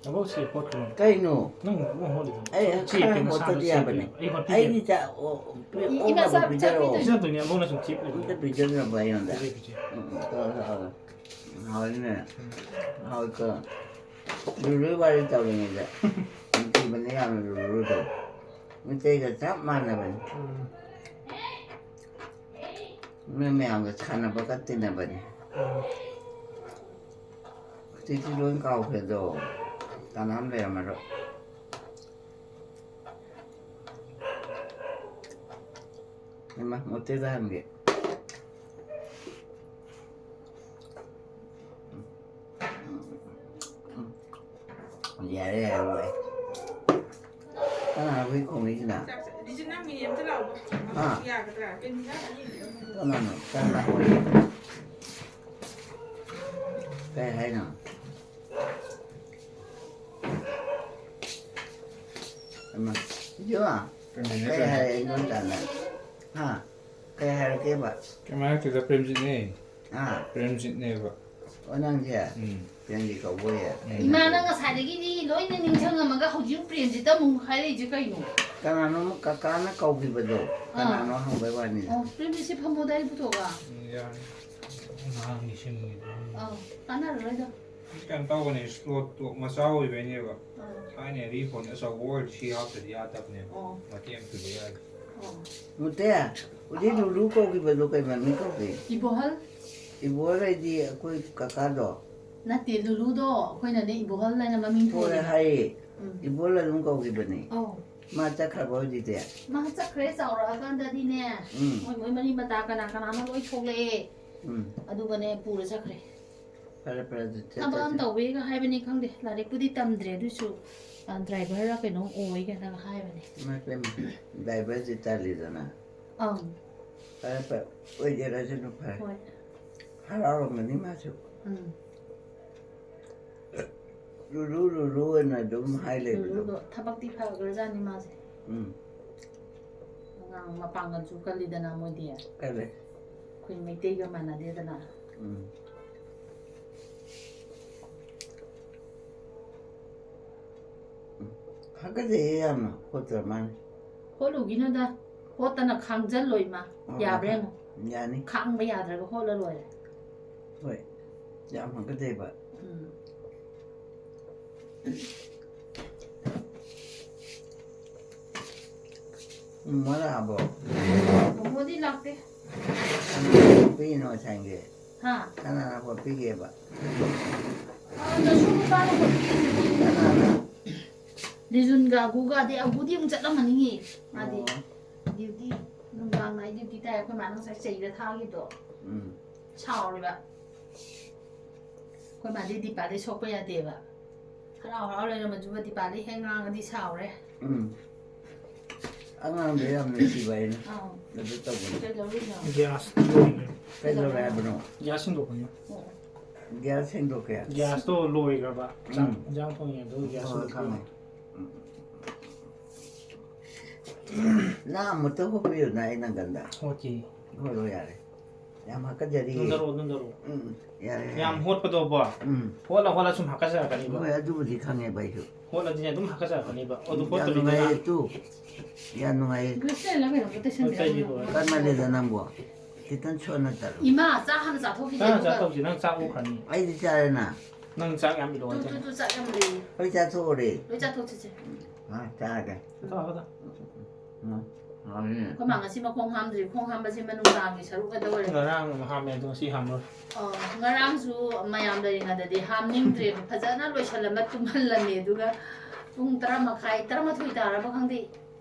ꯑꯕꯣꯛꯁꯤ ꯍꯣꯠꯈ꯭ꯔꯣ꯫ ꯀꯩꯅꯣ? ꯅꯪ ꯑꯃꯨꯛ ꯍꯣꯠꯂꯤꯗꯣ꯫ ꯑꯩ ꯆꯦ ꯈꯔ ꯀꯩꯅꯣ ꯍꯣꯠꯇꯗꯤ ꯁꯥꯕ ꯌꯥꯕꯅꯤ꯫ ꯆꯦ ꯑꯩ ꯑꯩꯗꯤ ꯍꯣꯠꯄꯤꯒꯦ꯫ ꯆꯥ-, ꯑꯣ, ꯑꯣ, ꯏ-, ꯑꯣꯛꯅꯕ ꯏꯃꯥ ꯆꯥ-, ꯄꯤꯖꯔꯛꯑꯣ꯫ ꯆꯥꯕꯤꯗꯣꯏꯅꯦ꯫ ꯄꯤꯖꯗꯣꯏꯅꯦ ꯑꯕꯣꯛꯅ ꯁꯨꯝ ꯆꯤꯞ ꯑꯝꯇ ꯄꯤꯖꯗ꯭ꯔꯕ ꯑꯩꯉꯣꯟꯗ? ꯄꯤꯖꯩ, ꯄꯤꯖꯩ꯫ ꯎꯝ, ꯎꯝ, ꯇꯧꯔꯣ, ꯇꯧꯔꯣ꯫ ꯍꯥꯎꯏꯅꯦ꯫ ꯍꯥꯎꯏꯀꯣ꯫ ꯂꯨꯂꯨ ꯋꯥꯔꯤ ꯇꯧꯔꯤꯉꯩꯗ ꯅꯨꯡꯁꯤꯕꯅꯦ ꯌꯥꯝꯅ ꯂꯨꯂꯨꯗꯣ꯫ ꯃꯤꯇꯩꯒ ꯆꯞ ꯃꯥꯟꯅꯕꯅꯤ꯫ ꯎꯝ꯫ ꯅꯣꯏ ꯃꯌꯥꯝꯒ ꯁꯥꯟꯅꯕꯒ ꯇꯤꯟꯅꯕꯅꯤ꯫ ꯎꯝ꯫ ꯍꯧꯖꯤꯛꯇꯤ ꯂꯣꯏ ꯀꯥꯎꯈ꯭ꯔꯦꯗꯣ꯫ ꯀꯅꯥꯝ ꯂꯩꯔꯝꯃꯔꯣꯏ꯫ ꯏꯃꯥ, ꯃꯣꯇꯦꯗ ꯍꯪꯒꯦ꯫ ꯌꯥꯔꯦ, ꯌꯥꯔꯦ, ꯂꯣꯏꯔꯦ꯫ ꯀꯅꯥꯅꯣ ꯍꯨꯏ ꯈꯣꯡꯉꯤꯁꯤꯅ? ꯔꯤꯖꯤꯅꯥ, ꯃꯤꯅꯤꯠ ꯑꯝꯇ ꯂꯥꯛꯑꯣꯕ꯫ ꯍꯥ? ꯌꯥꯒꯗ꯭ꯔꯥ? ꯀꯩꯅꯣ ꯌꯥꯒꯅꯤ꯫ ꯀꯅꯥꯅꯣ? ꯀꯅꯥ? ꯀꯩ ꯍꯥꯏꯅꯣ? ꯍꯩꯃꯥ, ꯏꯕꯦꯝꯃ, ꯀꯩ ꯍꯥꯏꯔꯦ ꯑꯩꯉꯣꯟꯗ ꯇꯥꯟꯅ? ꯍꯥ? ꯀꯩ ꯍꯥꯏꯔꯛꯀꯦꯕ? ꯀꯩꯝ ꯍꯥꯏꯔꯛꯇꯦꯗ, ꯄ꯭ꯔꯦꯝꯖꯤꯠꯅꯦ꯫ ꯍꯥ? ꯄ꯭ꯔꯦꯝꯖꯤꯠꯅꯦꯕ꯫ ꯑꯣ, ꯅꯪꯁꯦ? ꯎꯝ꯫ ꯄ꯭ꯔꯦꯝꯖꯤꯠ ꯀꯧꯕ ꯑꯣꯏꯔꯦ? ꯎꯝ꯫ ꯏꯃꯥꯅ ꯉꯁꯥꯏꯗꯒꯤꯗꯤ ꯂꯣꯏꯅ ꯅꯤꯡꯁꯤꯡꯉꯝꯃꯒ ꯍꯧꯖꯤꯛ ꯄ꯭ꯔꯦꯝꯖꯤꯠꯇ ꯑꯃꯨꯛ ꯍꯥꯏꯔꯛꯏꯁꯦ ꯀꯩꯅꯣ? ꯀꯅꯥꯅꯣꯝ ꯀꯀꯥꯅ ꯀꯧꯈꯤꯕꯗꯣ, ꯀꯅꯥꯅꯣ ꯍꯪꯕꯩ ꯋꯥꯅꯤꯗ꯫ ꯑꯣ, ꯄ꯭ꯔꯦꯝꯖꯤꯠꯁꯦ ꯐꯝꯃꯣꯗ ꯑꯩ ꯄꯨꯊꯣꯛꯑꯒ꯫ ꯎꯝ, ꯌꯥꯔꯦ꯫ ꯉꯥꯏꯍꯥꯛ ꯅꯤꯡꯁꯤꯡꯉꯤꯗ꯫ ꯑꯧ, ꯀꯥꯟꯅꯔꯔꯣꯏꯗ꯫ ꯀꯩꯅꯣ ꯇꯧꯕꯅꯦ, ꯁ꯭ꯂꯣꯠꯇꯣ ꯃꯆꯥ ꯑꯣꯏꯕꯩꯅꯦꯕ꯫ ꯑꯧ, ꯊꯥꯏꯅ ꯔꯤꯐꯣꯟ ꯑꯆꯧꯕ ꯑꯣꯏꯔꯗꯤ ꯁꯤ ꯍꯥꯞꯇꯗꯤ ꯌꯥꯗꯕꯅꯦꯕ꯫ ꯑꯣ, ꯃꯇꯦꯛ ꯑꯃ ꯄꯤꯕ ꯌꯥꯏ꯫ ꯑꯣ꯫ ꯃꯨꯠꯇꯦ, ꯍꯧꯖꯤꯛ ꯂꯨꯂꯨ ꯀꯧꯈꯤꯕꯗꯣ ꯀꯩ ꯃꯃꯤꯡ ꯀꯧꯒꯦ? ꯏꯕꯣꯍꯜ꯫ ꯏꯕꯣꯍꯜ ꯍꯥꯏꯗꯤ ꯑꯩꯈꯣꯏ ꯀꯀꯥꯗꯣ? ꯅꯠꯇꯦ, ꯂꯨꯂꯨꯗꯣ ꯑꯩꯈꯣꯏꯅꯅꯦ ꯏꯕꯣꯍꯜ ꯍꯥꯏꯅ ꯃꯃꯤꯡ ꯍꯣꯏ, ꯊꯣꯜꯂꯦꯕ꯫ ꯍꯥꯏꯌꯦ꯫ ꯎꯝ꯫ ꯏꯕꯣꯍꯜ ꯑꯗꯨꯝ ꯀꯧꯈꯤꯕꯅꯦ꯫ ꯑꯧ꯫ ꯃꯥ ꯆꯠꯈ꯭ꯔꯕ ꯍꯧꯖꯤꯛꯇꯤ? ꯃꯥ ꯆꯠꯈ꯭ꯔꯦ, ꯆꯥꯎꯔꯛꯑꯀꯥꯟꯗꯗꯤꯅꯦ꯫ ꯎꯝ꯫ ꯃꯣꯏ, ꯃꯣꯏ ꯃꯔꯤ ꯃꯇꯥ ꯀꯅꯥ ꯀꯅꯥꯅꯣ ꯂꯣꯏ ꯊꯣꯛꯂꯛꯑꯦ꯫ ꯎꯝ꯫ ꯑꯗꯨꯒꯅꯦ ꯄꯨꯔ ꯆꯠꯈ꯭ꯔꯦ꯫ ꯐꯔꯦ, ꯐꯔꯦ, ꯑꯗꯨ ꯆꯠ-, ꯊꯕꯛ ꯑꯃ ꯆꯠ-, ꯇꯧꯕꯤꯒ ꯍꯥꯏꯕꯅꯤ ꯈꯪꯗꯦ, ꯂꯥꯏꯔꯤꯛꯄꯨꯗꯤ ꯇꯝꯗ꯭ꯔꯦ, ꯑꯗꯨꯁꯨ, ꯑ, ꯗ꯭ꯔꯥꯏꯚꯔꯔ ꯀꯩꯅꯣꯝ ꯑꯣꯏ ꯀꯥꯏꯅꯒ ꯍꯥꯏꯕꯅꯦ꯫ ꯏꯃꯥ ꯏꯄꯦꯝꯃ, ꯗ꯭ꯔꯥꯏꯚꯔꯁꯤ ꯇꯜꯂꯤꯗꯅ꯫ ꯑꯪ꯫ ꯐꯔꯦ, ꯐꯔꯦ, ꯑꯣꯏꯖꯔꯁꯅꯨ, ꯐꯔꯦ꯫ ꯍꯣꯏ꯫ ꯍꯔꯥꯎꯔꯝꯒꯅꯤ ꯃꯥꯁꯨ꯫ ꯎꯝ꯫ ꯂꯨꯂꯨ, ꯂꯨꯂꯨ ꯑꯅ ꯑꯗꯨꯝ ꯍꯥꯏ ꯂꯩꯕꯗꯣ꯫ ꯂꯨꯂꯨꯗꯣ ꯊꯕꯛꯇꯤ ꯐꯈ꯭ꯔꯖꯥꯠꯅꯤ ꯃꯥꯁꯦ꯫ ꯎꯝ꯫ ꯑꯉꯥꯡ ꯃꯄꯥꯡꯒꯜꯁꯨ ꯀꯜꯂꯤꯗꯅ ꯃꯣꯏꯗꯤ꯫ ꯀꯜꯂꯦ꯫ ꯑꯩꯈꯣꯏ ꯃꯩꯇꯩꯒ ꯃꯥꯟꯅꯗꯦꯗꯅ꯫ ꯎꯝ꯫ ꯍꯥꯀꯠꯆꯩꯌꯦ ꯌꯥꯝꯅ, ꯍꯣꯠꯇ꯭ꯔ ꯃꯥꯅꯤ꯫ ꯍꯣꯠꯂꯨꯒꯤꯅꯨꯗ, ꯍꯣꯠꯇꯅ ꯈꯥꯡꯖꯜꯂꯣ ꯏꯃ꯫ ꯑꯣ, ꯌꯥꯕ꯭ꯔꯥ ꯌꯦꯡꯉꯣ꯫ ꯌꯥꯅꯤ꯫ ꯈꯥꯡꯕ ꯌꯥꯗ꯭ꯔꯒ ꯍꯣꯠꯂ ꯂꯣꯏꯔꯦ꯫ ꯍꯣꯏ, ꯌꯥꯝ ꯍꯥꯀꯠꯆꯩꯕ꯫ ꯎꯝ꯫ ꯎꯝ, ꯃꯥ ꯂꯥꯛꯑꯕꯣ? ꯃꯣꯃꯣꯗꯤ ꯂꯥꯛꯇꯦ꯫ ꯀꯅꯥꯅ ꯄꯤꯔꯤꯅꯣ ꯉꯁꯥꯏꯒꯤ? ꯍꯥ? ꯀꯅꯥꯅ ꯄꯣꯠ ꯄꯤꯒꯦꯕ? ꯑꯥ, ꯅꯁꯨ ꯅꯨꯄꯥꯅ ꯄꯣꯠ ꯄꯤꯔꯤꯅꯦ꯫ ꯀꯅꯥꯅ? ꯂꯤꯖꯨꯟꯒ ꯑꯒꯨꯒ, ꯑꯗꯩ ꯑꯒꯨꯗꯤ ꯑꯃꯨꯛ ꯆꯠꯂꯝꯃꯅꯤꯌꯦ꯫ ꯃꯥꯗꯤ ꯑꯣ, ꯗ꯭ꯌꯨꯇꯤ, ꯅꯨꯡꯗꯥꯡ ꯅꯥꯏꯠ ꯗ꯭ꯌꯨꯇꯤ ꯇꯥꯏ꯫ ꯑꯩꯈꯣꯏ ꯃꯥꯅ ꯉꯁꯥꯏ ꯆꯩꯔ ꯊꯥꯈꯤꯕꯗꯣ꯫ ꯎꯝ꯫ ꯁꯥꯎꯔꯤꯕ꯫ ꯑꯩꯈꯣꯏ ꯃꯥꯗꯤ ꯗꯤꯄꯥꯗꯩ ꯁꯣꯛꯄ ꯌꯥꯗꯦꯕ꯫ ꯍꯔꯥꯎ ꯍꯔꯥꯎ ꯂꯩꯔꯝꯃꯁꯨꯕ ꯗꯤꯄꯥꯗꯩ ꯍꯦꯛ ꯉꯥꯡꯉꯗꯤ ꯁꯥꯎꯔꯦ꯫ ꯎꯝ꯫ ꯑꯉꯥꯡꯗꯣ ꯌꯥꯝ ꯅꯨꯡꯁꯤꯕ ꯑꯩꯅ ꯑꯥꯎ꯫ ꯑꯗꯨ ꯇꯧꯕꯅꯤ꯫ ꯀꯩꯗꯧꯔꯤꯅꯣ? ꯒ꯭ꯌꯥꯁ ꯂꯣꯏꯈ꯭ꯔꯦ꯫ ꯀꯩꯗꯧꯔꯦ ꯍꯥꯏꯕꯅꯣ? ꯒ꯭ꯌꯥꯁ ꯁꯤꯟꯗꯣꯛꯄꯅꯤ꯫ ꯑꯣ꯫ ꯒ꯭ꯌꯥꯁ ꯁꯦꯡꯗꯣꯛꯀꯦ꯫ ꯒ꯭ꯌꯥꯁꯇꯣ ꯂꯣꯏꯈ꯭ꯔꯕ꯫ ꯆꯥꯛ ꯎꯝ꯫ ꯏꯟꯖꯥꯡ ꯊꯣꯡꯉꯤꯉꯩꯗ ꯒ꯭ꯌꯥꯁ ꯍꯣꯏ, ꯁꯤꯟꯗꯣꯛꯄ꯫ ꯈꯪꯉꯦ꯫ ꯎꯝ꯫ ꯅꯪ ꯑꯃꯨꯛꯇ ꯍꯣꯠꯄꯤꯌꯨꯅ ꯑꯩ ꯅꯪꯒꯟꯗ꯫ ꯍꯣꯠꯀꯦ꯫ ꯍꯣꯠꯂꯣ ꯌꯥꯔꯦ꯫ ꯌꯥꯝ ꯍꯥꯀꯠꯆꯔꯤ꯫ ꯅꯨꯡꯗꯔꯛꯑꯣ, ꯅꯨꯡꯗꯔꯛꯑꯣ꯫ ꯎꯝ, ꯌꯥꯔꯦ, ꯌꯥꯔꯦ꯫ ꯌꯥꯝ ꯍꯣꯠꯄꯗꯣꯕꯣ꯫ ꯎꯝ꯫ ꯍꯣꯠꯂ ꯍꯣꯠꯂ ꯁꯨꯝ ꯍꯥꯀꯠꯆꯔꯛꯀꯅꯤꯕ꯫ ꯍꯣꯏ, ꯑꯗꯨꯕꯨꯗꯤ ꯈꯪꯉꯦꯕ ꯑꯩꯁꯨ꯫ ꯍꯣꯠꯂꯗꯤꯅꯦ ꯑꯗꯨꯝ ꯍꯥꯀꯠꯆꯔꯛꯀꯅꯤꯕ꯫ ꯑꯗꯨ ꯌꯥꯝ ꯍꯣꯠꯇꯕꯤꯗ ꯅꯨꯡꯉꯥꯏꯌꯦ ꯅꯪ ꯇꯨ꯫ ꯌꯥꯝ ꯅꯨꯡꯉꯥꯏꯌꯦ꯫ ꯒ꯭ꯂꯤꯁꯔꯤꯟꯂ ꯀꯩꯅꯣꯝꯇ ꯇꯩꯁꯟꯕꯤꯔꯝꯃꯣ꯫ ꯍꯣꯏ, ꯇꯩꯒꯦ, ꯇꯧꯔꯦ꯫ ꯀꯟꯃꯜꯂꯦꯗ ꯅꯪꯕꯣ꯫ ꯈꯤꯇꯪ ꯁꯣꯟꯅ ꯇꯧꯔꯣ꯫ ꯏꯃꯥ, ꯆꯥꯛ ꯍꯥꯟꯅ ꯆꯥꯊꯣꯛꯈꯤꯒꯦ, ꯆꯥꯛ ꯑꯗꯨꯒ ꯆꯥꯊꯣꯛꯁꯤ, ꯅꯪ ꯆꯥꯛ ꯑꯣꯛꯈ꯭ꯔꯅꯤ꯫ ꯑꯩꯗꯤ ꯆꯥꯔꯦꯅ꯫ ꯅꯪ ꯆꯥꯛ ꯌꯥꯝ ꯏꯜꯂꯣ ꯇꯨ, ꯇꯨ, ꯍꯥꯏꯇꯥꯔꯦ꯫ ꯇꯨ, ꯆꯥꯛ ꯌꯥꯝ ꯂꯩꯌꯦ꯫ ꯑꯩ ꯆꯥꯊꯣꯛꯎꯔꯦ꯫ ꯂꯣꯏ ꯆꯥꯊꯣꯛꯁꯤꯁꯦ꯫ ꯑ, ꯆꯥꯔꯒꯦ꯫ ꯆꯥꯊꯣꯛ, ꯆꯥꯊꯣꯛ꯫ ꯎꯝ, ꯍꯥꯎꯅꯤ꯫ ꯑꯩꯈꯣꯏ ꯃꯥ ꯉꯁꯤ ꯃꯈꯣꯡ ꯍꯥꯝꯗ꯭ꯔꯤ, ꯈꯣꯡ ꯍꯥꯝꯕꯁꯤꯃ ꯅꯨꯡꯗꯥꯡꯒꯤ ꯁꯔꯨꯛ ꯑꯗ ꯑꯣꯏꯔꯦ꯫ ꯉꯔꯥꯡ ꯑꯃ ꯍꯥꯝꯃꯦ, ꯑꯗꯣ ꯉꯁꯤ ꯍꯥꯝꯃꯔꯣꯏ꯫ ꯑꯣ, ꯉꯔꯥꯡꯁꯨ ꯃꯌꯥꯝ ꯂꯩꯔꯤꯉꯩꯗꯗꯤ ꯍꯥꯝꯅꯤꯡꯗ꯭ꯔꯦꯕ, ꯐꯖꯅ ꯂꯣꯏꯁꯜꯂꯝꯃ ꯇꯨꯝꯍꯜꯂꯝꯃꯦ, ꯑꯗꯨꯒ ꯄꯨꯡ ꯇꯔꯥ ꯃꯈꯥꯏ, ꯇꯔꯥꯃꯥꯊꯣꯏ ꯇꯥꯔꯕ ꯈꯪꯗꯦ,